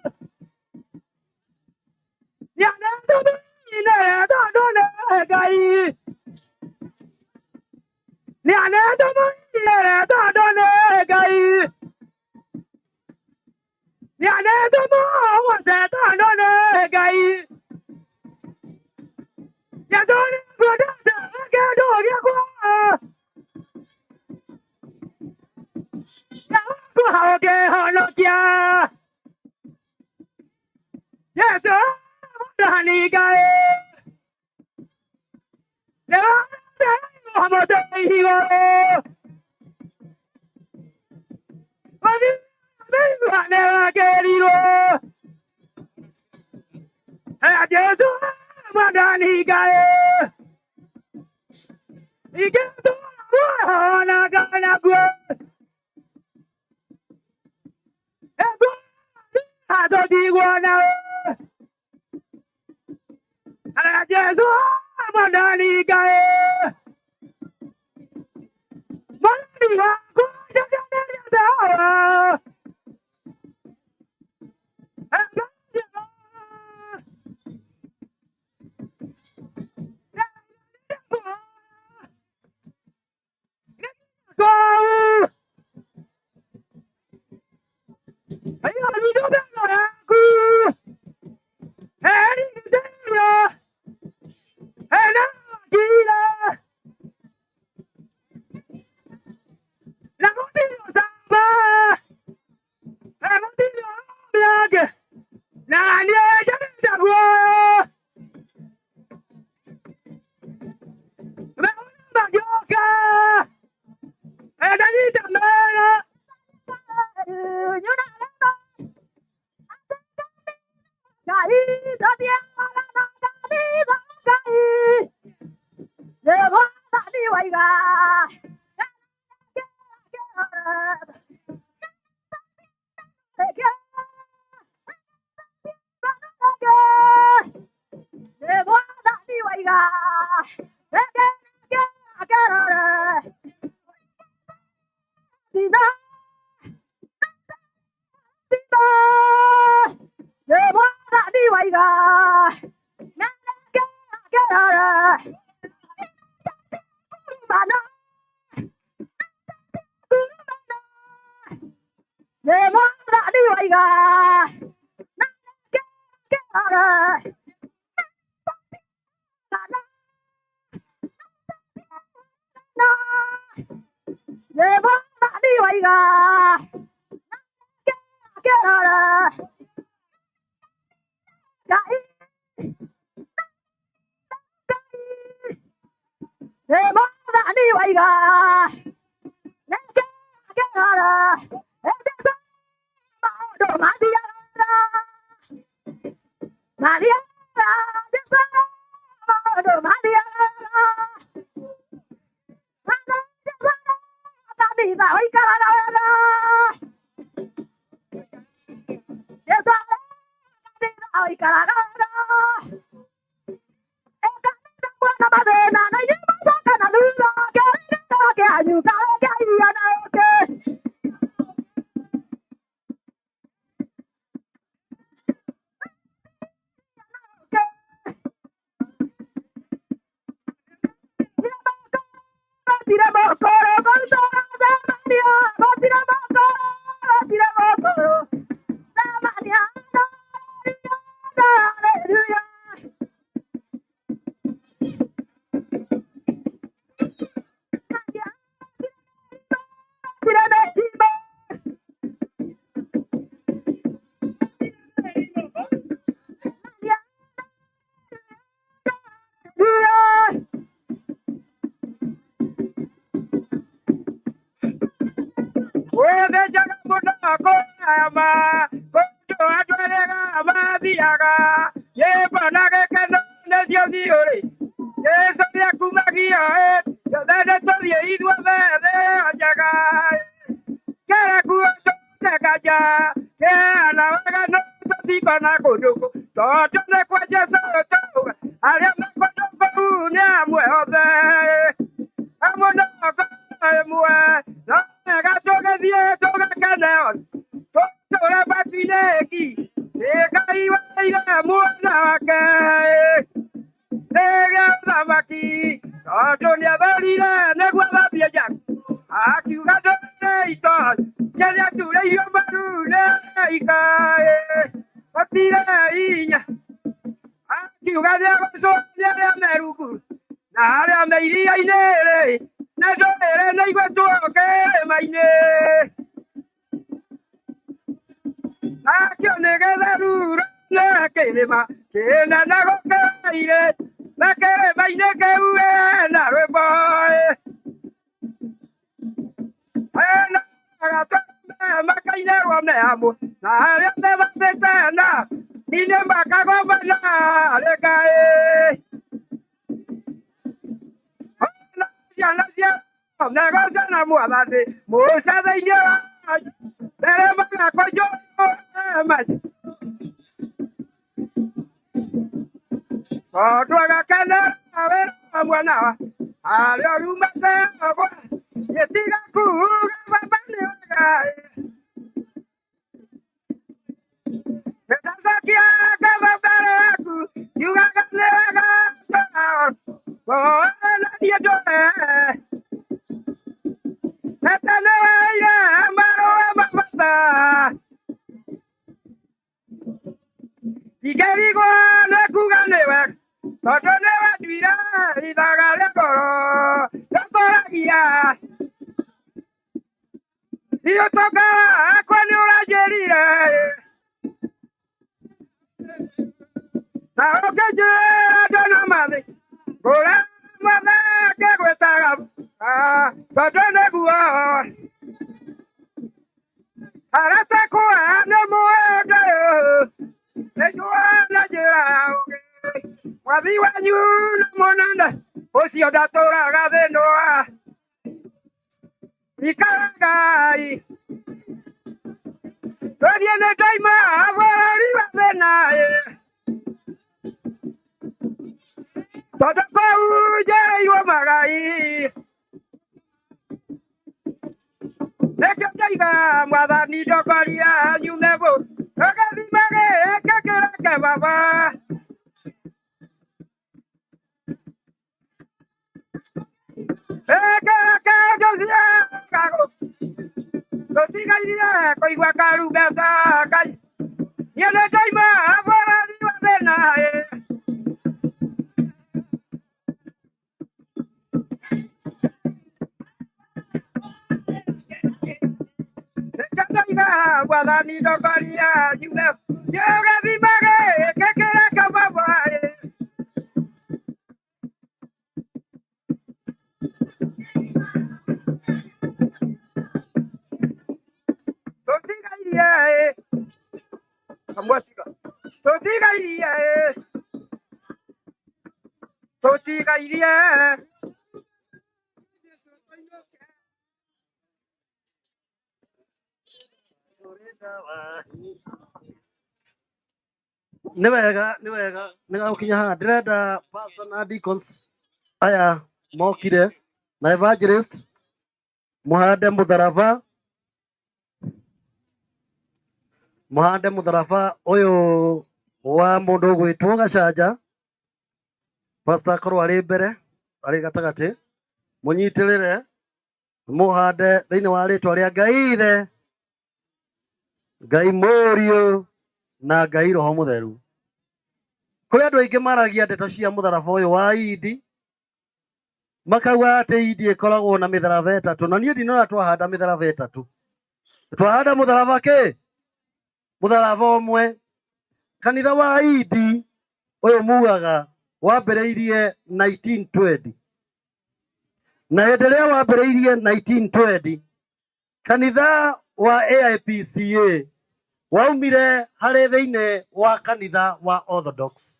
Ĩthĩ njega mũno kũrama kũndũ andũ arĩa mathiaga nyĩmbo na gĩkeno nĩcio ciũrĩ Jesũ nĩakumagio ĩ nĩ tũthiĩ ithuothe thĩ ĩyo njega kĩrĩa kuo tũtekaja kĩana waganu tũtikona kũndũ kũ tondũ nĩ kwa Jesũ tũuga arĩa me kũndũ kũu nĩ amwe othe amwe no ĩmwe no wega tũgĩthiĩ tũgakene tũtũre matu-inĩ ki nĩ Ngai waire muona wake rĩrĩa ũthamaki tondũ nĩatherire nĩguo athambie njaku akiuga ndũrĩ itonya ciarĩa turĩirio maru nĩ araika gũtirĩ hinya akiuga nĩegũcũnia arĩa me rungu na arĩa me iria-inĩ rĩ na ndũrĩrĩ nĩ igwĩtwo kĩrĩma-inĩ nakĩo nĩ gĩtheru nĩ kĩrĩma kĩnene gũkĩra irĩ na kĩrĩma-inĩ kĩu hena rwĩmbo hena gatũrũme makainĩrwo me hamwe na arĩa methambĩte na ninĩ makagomana harĩ Ngai na ciana cia megocana mwathani Musa thĩinĩ wa mbere magakũnjwo maji tondũ agakenera wĩra wa mwana wa arĩa ũrumĩte ogwa gĩtiga kuuga baba nĩ wega nĩndacokia ngatho mbere yaku ngiugaga nĩ wega na niĩ ndũre Ete nĩ waire marũa ma bata ingĩrigwo nĩ kuuga nĩ wega tondũ nĩ wanduire ithaga rĩa ngoro rĩtũragia ũtonga wakwa nĩ ũranjĩrire na ũkĩnjĩra ndona mathĩ ngũra mothe ngĩgwĩtaga tondũ nĩguo aratakwa nĩ mũndũ nĩguo na njĩra ya ũũgĩ mwathi wanyu nĩ mũnene ũcio ndatũraga thĩinĩ wa ikaragai tũthiĩ nĩ ndoima bũrũri wa thĩna tondũ kũu njereirwo magai nĩkĩo ndoiga mwathani ndongoria nyume bũ tũgĩthima gĩkĩ kĩreke baba ĩkĩreke indo cia kagũ tũtigairie kũigua karumbeta Ngai niĩ nĩ ndoima bũrũri wa thĩna nĩkĩo ndoiga mwathani ndongoria nyume gĩthima gĩkĩ kĩreke baba tũtigairie kamwatiga tũtigairie tũtigairie Nĩ wega nĩ wega nĩ gagũkinya haha ndĩrenda pastor na deacons aya mokire na evangelist mũhande mũtharaba mũhande mũtharaba ũyũ wa mũndũ ũgwĩtwo Gacanja pastor akorwo arĩ mbere arĩ gatagatĩ mũnyitĩrĩre mũhande thĩinĩ wa rĩtwa rĩa Ngai Ithe Ngai Mũriũ na Ngai Roho Mũtheru. Kũrĩ andũ aingĩ maragia ndeto cia mũtharaba ũyũ wa Idi makauga atĩ Idi ĩkoragwo na mĩtharaba ĩtatũ na niĩ ndinona twahanda mĩtharaba ĩtatũ twahanda mũtharaba kĩ mũtharaba ũmwe kanitha wa Idi ũyũ mugaga wambĩrĩirie 1920 na hĩndĩ ĩrĩa wambĩrĩirie 1920 kanitha wa AIPCA waumire harĩ thĩinĩ wa kanitha wa Orthodox.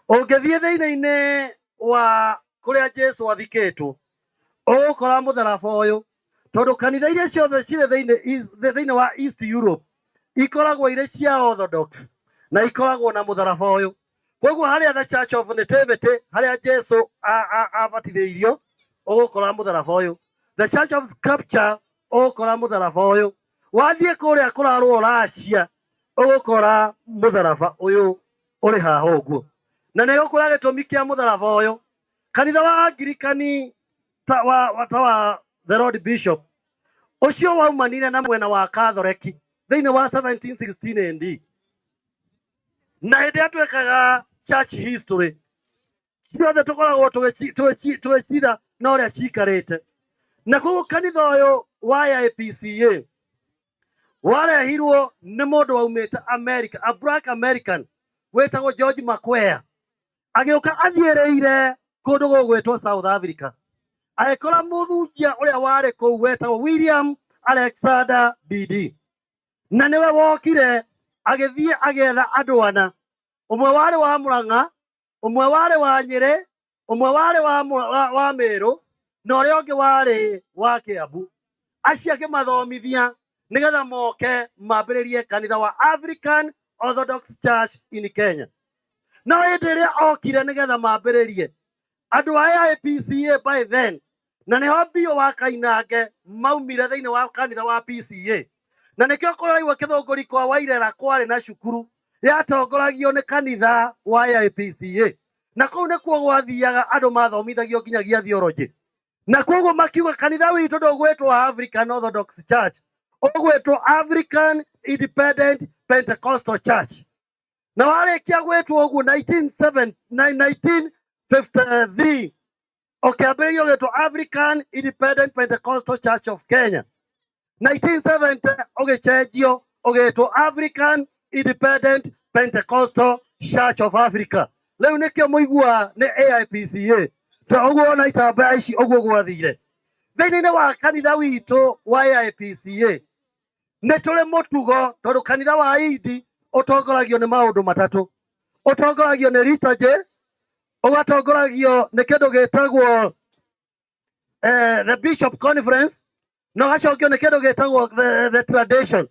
Ũngĩthiĩ thĩinĩ-inĩ wa kũrĩa Jesu athikĩtwo, ũgũkora mũtharaba ũyũ, tondũ kanitha iria ciothe cirĩ thĩinĩ wa East Europe ikoragwo irĩ cia Orthodox na ikoragwo na mũtharaba ũyũ. Koguo harĩa the Church of Nativity, harĩa Jesu abatithĩirio, ũgũkora mũtharaba ũyũ. The Church of Scripture, ũgũkora mũtharaba ũyũ. Wathiĩ kũrĩa kũrarwo Russia, ũgũkora mũtharaba ũyũ ũrĩ haha ũguo. Na nĩ gũkũra gĩtũmi kĩa mũtharaba ũyũ. Kanitha wa Angirikani ta wa the Lord Bishop ũcio waumanire na mwena wa Katholeki thĩinĩ wa 1716 AD. Na hĩndĩ ĩrĩa twekaga church history ciothe tũkoragwo tũgĩcitha na ũrĩa cikarĩte. Na koguo kanitha ũyũ wa AIPCA warehirwo nĩ mũndũ waumĩte America, a black American wĩtagwo George Makwea, agĩũka athiĩrĩire kũndũ gũgwĩtwo South Africa, agĩkora mũthunjia ũrĩa warĩ kũu wetagwo William Alexander Bede, na nĩwe wokire agĩthiĩ agĩetha andũ ana, ũmwe warĩ wa Murang'a, ũmwe warĩ wa Nyĩrĩ, ũmwe warĩ wa Meru, na ũrĩa ũngĩ warĩ wa Kiambu. Acio akĩmathomithia nĩgetha moke mambĩrĩrie kanitha wa African Orthodox Church in Kenya. No hĩndĩ ĩrĩa okire nĩgetha mambĩrĩrie andũ a AIPCA by then, na nĩho Biũ wa Kainange maumire thĩinĩ wa kanitha wa PCA, na nĩkĩo kũraigua Kĩthũngũri kwa Wairera kwarĩ na cukuru yatongoragio nĩ kanitha wa AIPCA, na kũu nĩkuo gwathiaga andũ mathomithagio nginyagia theology. Na koguo makiuga kanitha witũ ndũgwĩtwo African Orthodox Church, ũgwĩtwo African Independent Pentecostal Church. Na warĩkia gwĩtwo ũguo 1953 ũkĩambĩrĩrio ũgĩtwo African Independent Pentecostal Church of Kenya. 1970 ũgĩcenjio ũgĩtwo African Independent Pentecostal Church of Africa. Rĩu nĩkĩo mũigua nĩ AIPCA. Ta ũguo ona itambaya ici ũguo gwathire. Thĩinĩ wa kanitha witũ wa AIPCA nĩ tũrĩ mũtugo, tondũ kanitha wa Indi ũtongoragio nĩ maũndũ matatũ. Ũtongoragio nĩ liturgy, ũgatongoragio nĩ kĩndũ gĩtagwo the Bishop Conference, na ũgacokio nĩ kĩndũ gĩtagwo the tradition.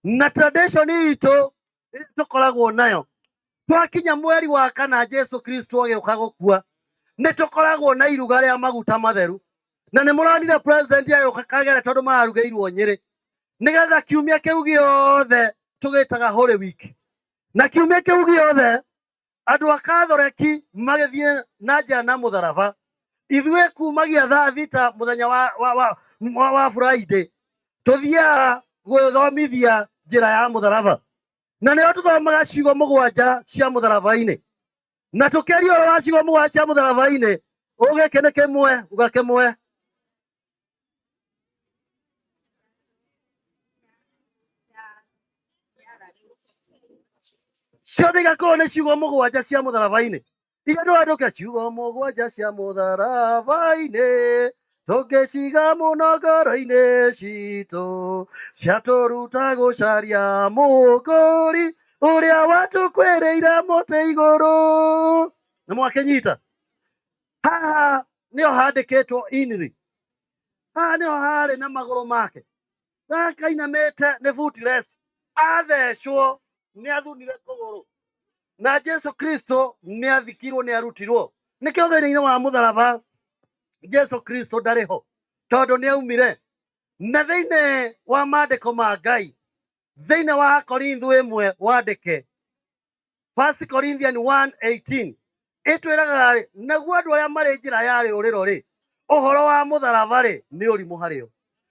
Na tradition itũ tũkoragwo nayo twakinya mweri wa kana Jesu Kristo agĩũka gũkua, nĩ tũkoragwo na iruga rĩa maguta matheru. Na nĩ mũronire president agĩũka Kagere tondũ mararugĩirwo Nyĩrĩ, nĩgetha kiumia kĩu gĩothe tũgĩtaga Holy Week. Na kiumia kĩu gĩothe andũ a Katholeki magĩthiĩ na njĩra na mũtharaba. Ithuĩ kumagia thaa thita mũthenya wa Friday tũthiaga gwĩthomithia njĩra ya mũtharaba, na nĩho tũthomaga ciugo mũgwanja cia mũtharaba-inĩ. Na tũkĩaria ũhoro wa ciugo mũgwanja cia mũtharaba-inĩ, ũgĩkĩ nĩ kĩmwe, uga kĩmwe. Ciothe igakorwo nĩ ciugo mũgwanja cia mũtharaba-inĩ. Iria ndũandũke ciugo mũgwanja cia mũtharaba-inĩ, tũngĩciga mũno ngoro-inĩ citũ, ciatũruta gũcaria mũkũri ũrĩa watũkwĩrĩire mũtĩ igũrũ. Nĩ mwakĩnyita? Haha nĩho handĩkĩtwo inri. Haha nĩho harĩ na magũrũ make. Gaka kainamĩte nĩ footrest. Athecwo nĩ athunire kũgũrũ. Na Jesu Kristo nĩ athikirwo, nĩ arutirwo. Nĩkĩo thĩinĩ wa mũtharaba Jesu Kristo ndarĩ ho, tondũ nĩ aumire. Na thĩinĩ wa maandĩko ma Ngai, thĩinĩ wa Korintho ĩmwe wandĩke First Corinthians 1:18 ĩtwĩraga rĩ, naguo andũ arĩa marĩ njĩra ya rĩũrĩro rĩ, ũhoro wa mũtharaba rĩ nĩ ũrimũ harĩo,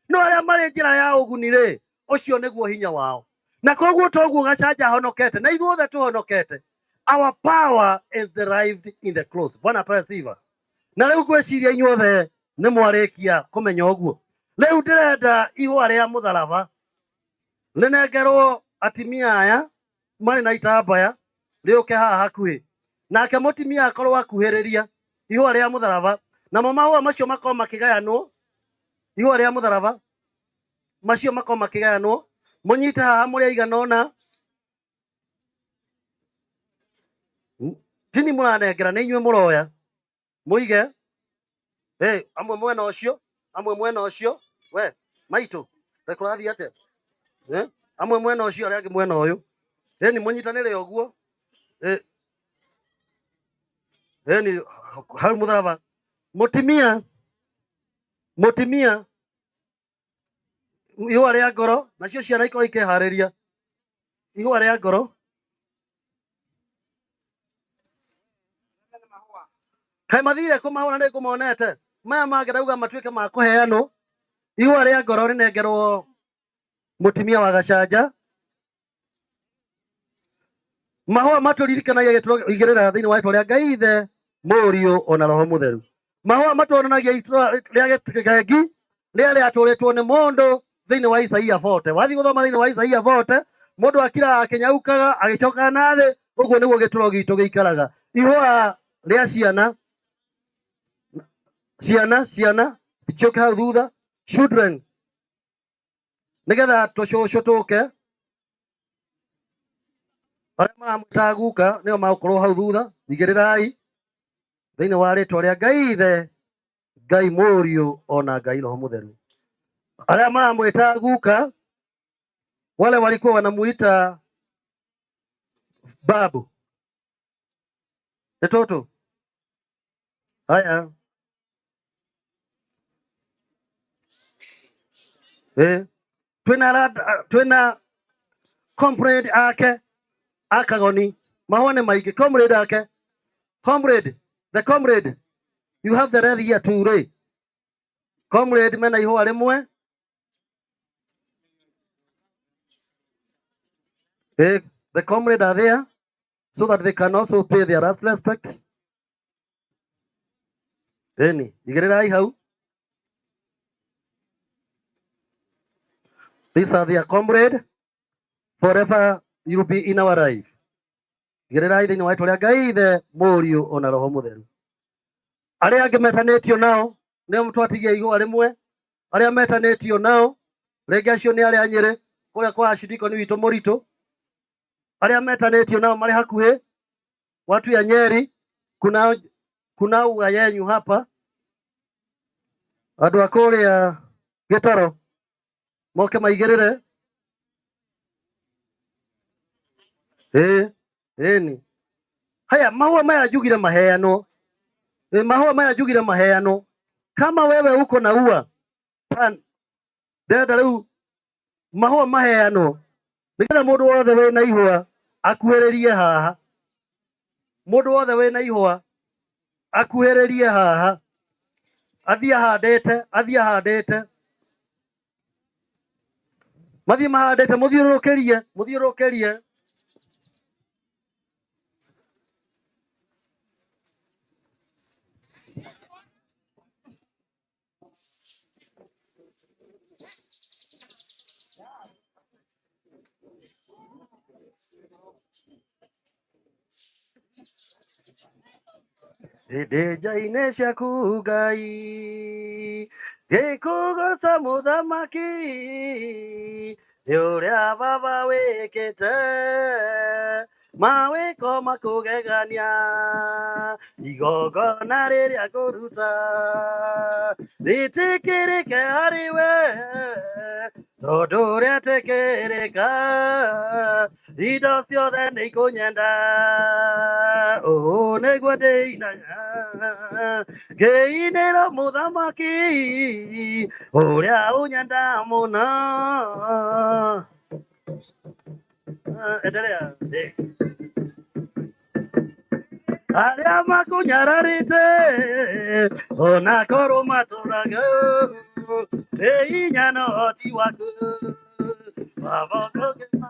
no arĩa marĩ njĩra ya ũguni rĩ, ũcio nĩguo hinya wao. Na koguo toguo Gachanja ahonokete, na ithuothe tũhonokete. Our power is derived in the cross. Bwana apewe sifa. Na rĩu ngwĩciria inyuothe nĩ mwarĩkia kũmenya ũguo. Rĩu ndĩrenda ihũa rĩa mũtharaba rĩnengerwo atimia aya marĩ na itambaya, rĩũke haha hakuhĩ. Nake mũtimia akorwo akuhĩrĩria ihũa rĩa mũtharaba, namo mahũa macio makorwo makĩgayanwo ihũa rĩa mũtharaba. Macio makorwo makĩgayanwo. Mũnyite haha mũrĩ aigana ũna. Tini mũranengera nĩ inyuĩ mũroya. Mũige. Hey, amwe mwena ũcio, amwe mwena ũcio. We, maitũ, we kũrathiĩ atĩa? Eh? Amwe mwena ũcio, arĩa angĩ mwena ũyũ. Ĩni mũnyitanĩre ũguo. Eh. Ĩni hau mũtharaba. Mũtimia, mũtimia, ihũa rĩa ngoro, nacio ciana ikorwo ikĩharĩria. Ihũa rĩa ngoro. Kaĩ mathire kũmahũra nĩ ngũmonete. Maya mangĩ ndauga matuĩke ma kũheanwo. Ihũa rĩa ngoro rĩnengerwo mũtimia wa gacanja. Mahũa matũririkanagia gĩtũro igĩrĩra thĩinĩ wa rĩtwa rĩa Ngai Ithe, Mũriũ ona Roho Mũtheru. Mahũa matuonanagia itũra rĩa gĩkengi rĩrĩa rĩatũrĩtwo nĩ mũndũ thĩinĩ wa Isaia 40. Wathiĩ gũthoma thĩinĩ wa Isaia 40, mũndũ akiraga akĩnyaukaga agĩcokaga na thĩ, ũguo nĩguo gĩtũro gitũ gĩikaraga. Ihũa rĩa ciana, ciana, ciana, ciũke hau thutha, children, nĩgetha tũcũcũ tũke. Arĩa maramwĩtaga guka nĩo magũkorwo hau thutha. Igĩrĩrai thĩinĩ wa rĩtwa rĩa Ngai Ithe, Ngai Mũriũ ona Ngai Roho Mũtheru. Arĩa maramwĩta guka, wale walikuwa wanamuita babu, nĩ tũtũ haya. Eh, twĩna twĩna comrade ake akagoni mahũa nĩ maingĩ. Comrade ake, comrade, the comrade, you have the red here too rĩ. Comrade mena ihũa rĩmwe. Eh, the comrade are there so that they can also pay their last respect. Ĩni igĩrĩrai hau. These are their comrade. Forever you'll be in our life. Igĩrĩrai thĩinĩ wa rĩtwa rĩa Ngai Ithe, Mũriũ ona Roho Mũtheru. Arĩa angĩ metanĩtio nao nĩo twatigia ihũa rĩmwe. Arĩa metanĩtio nao rĩngĩ acio nĩ arĩa Nyĩrĩ kũrĩa kwa Ashidikoni witũ mũritũ. Arĩa metanĩtio nao marĩ hakuhĩ, watu ya Nyeri, kuna uga yenyu hapa. Andũ a kũrĩa Gĩtoro moke maigĩrĩre. Ĩĩ, ĩni haya mahũa maya njugire maheanwo. Ĩ, mahũa maya njugire maheanwo. Kama wewe uko na ua pan, ndĩrenda rĩu mahũa maheanwo nĩgetha mũndũ wothe wĩna ihũa akuhĩrĩrie haha. Mũndũ wothe wĩna ihũa akuhĩrĩrie haha, athiĩ ahandĩte, athiĩ ahandĩte, mathiĩ mahandĩte, mũthiũrũrũkĩrie, mũthiũrũrũkĩrie. Hĩndĩ nja-inĩ ciaku Ngai ngĩkũgoca mũthamaki nĩ ũrĩa baba wĩkĩte mawĩko makũgegania igongona rĩrĩa ngũruta rĩtĩkĩrĩke harĩ we tondũ rĩetĩkĩrĩka indo ciothe nĩ ikũnyenda. Ũũ nĩguo ndĩinaga ngĩinĩra mũthamaki ũrĩa ũnyenda mũno. Endelea. Arĩa makũnyararĩte ona korwo matũraga nĩ hinya na ũhoti waku Baba ũkũgema.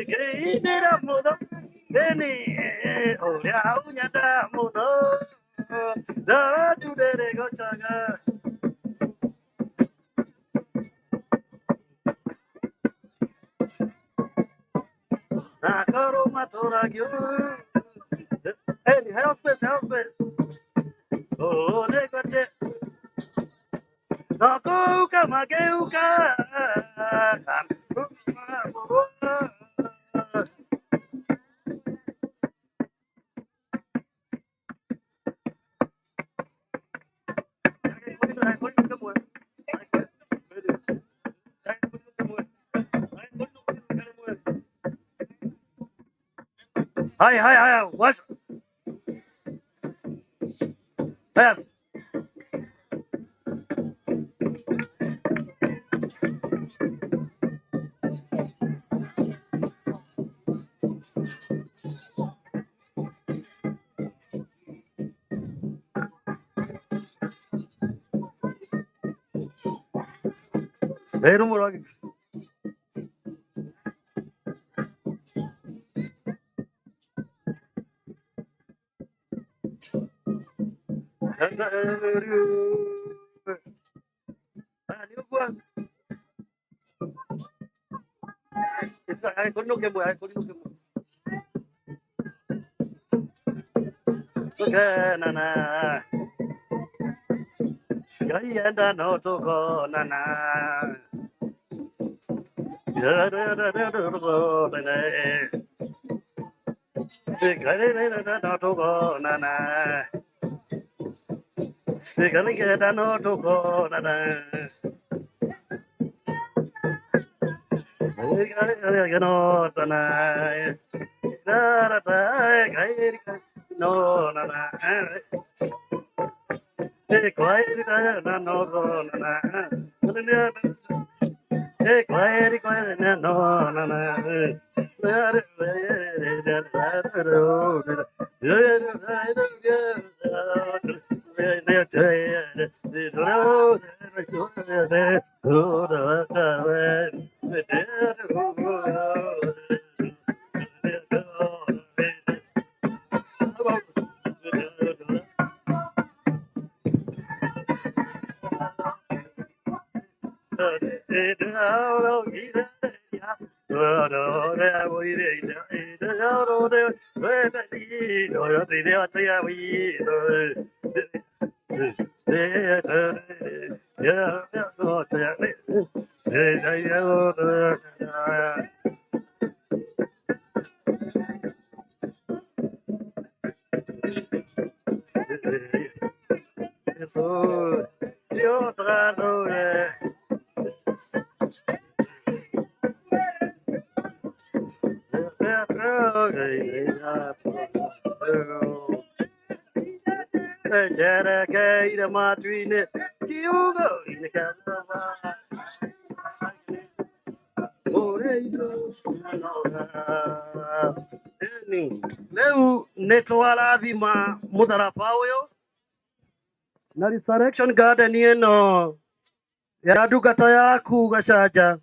Ngĩinĩra mũthamaki ũrĩa ũnyenda mũno ndũrĩgocaga. Na korwo matũragio. Hey, heo space, heo space. Oh, nĩngwende. No kũhuka mangĩhuka. Haya, haya, haya, washa. Yes. Rero murage. Tukenana. Ngai enda no tukonana. Rĩu nĩ twarathima mũtharaba ũyũ na Resurrection Garden ĩno ya ndungata yaku Gacanja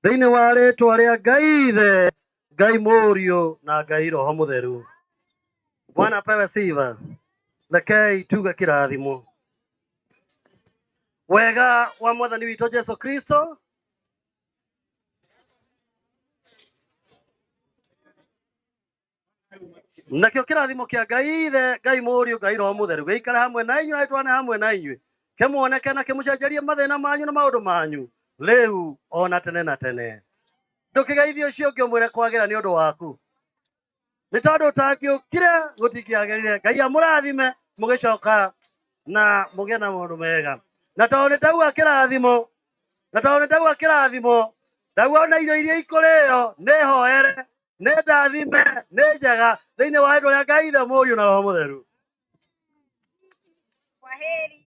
thĩinĩ wa rĩtwa rĩa Ngai Ithe, Ngai Mũriũ na Ngai Roho Mũtheru. Bwana apewe sifa. Rekei tuge kĩrathimo. Wega wa Mwathani witũ Jesu Kristo nakĩo kĩrathimo kĩa Ngai Ithe, Ngai Mũriũ, Ngai Roho Mũtheru gĩikare hamwe na inyuĩ na gĩtwarane hamwe na inyuĩ, kĩmuoneke na kĩmũcenjerie mathĩna manyu na maũndũ manyu rĩu ona tene na tene. Ndũkĩgeithie ũcio ũngĩ ũmwĩre kwagĩra nĩ ũndũ waku, nĩ tondũ ũtangĩũkire gũtingĩagĩrire. Ngai amũrathime mũgĩcoka na mũgĩe na maũndũ mega. Na tondũ nĩ ndauga kĩrathimo, na tondũ nĩ ndauga kĩrathimo, ndauga ona irio iria ikũrĩo nĩ hoere, nĩ ndathime, nĩ njega thĩinĩ wa rĩtwa rĩa Ngai Ithe, Mũriũ na Roho Mũtheru. Kwaheri.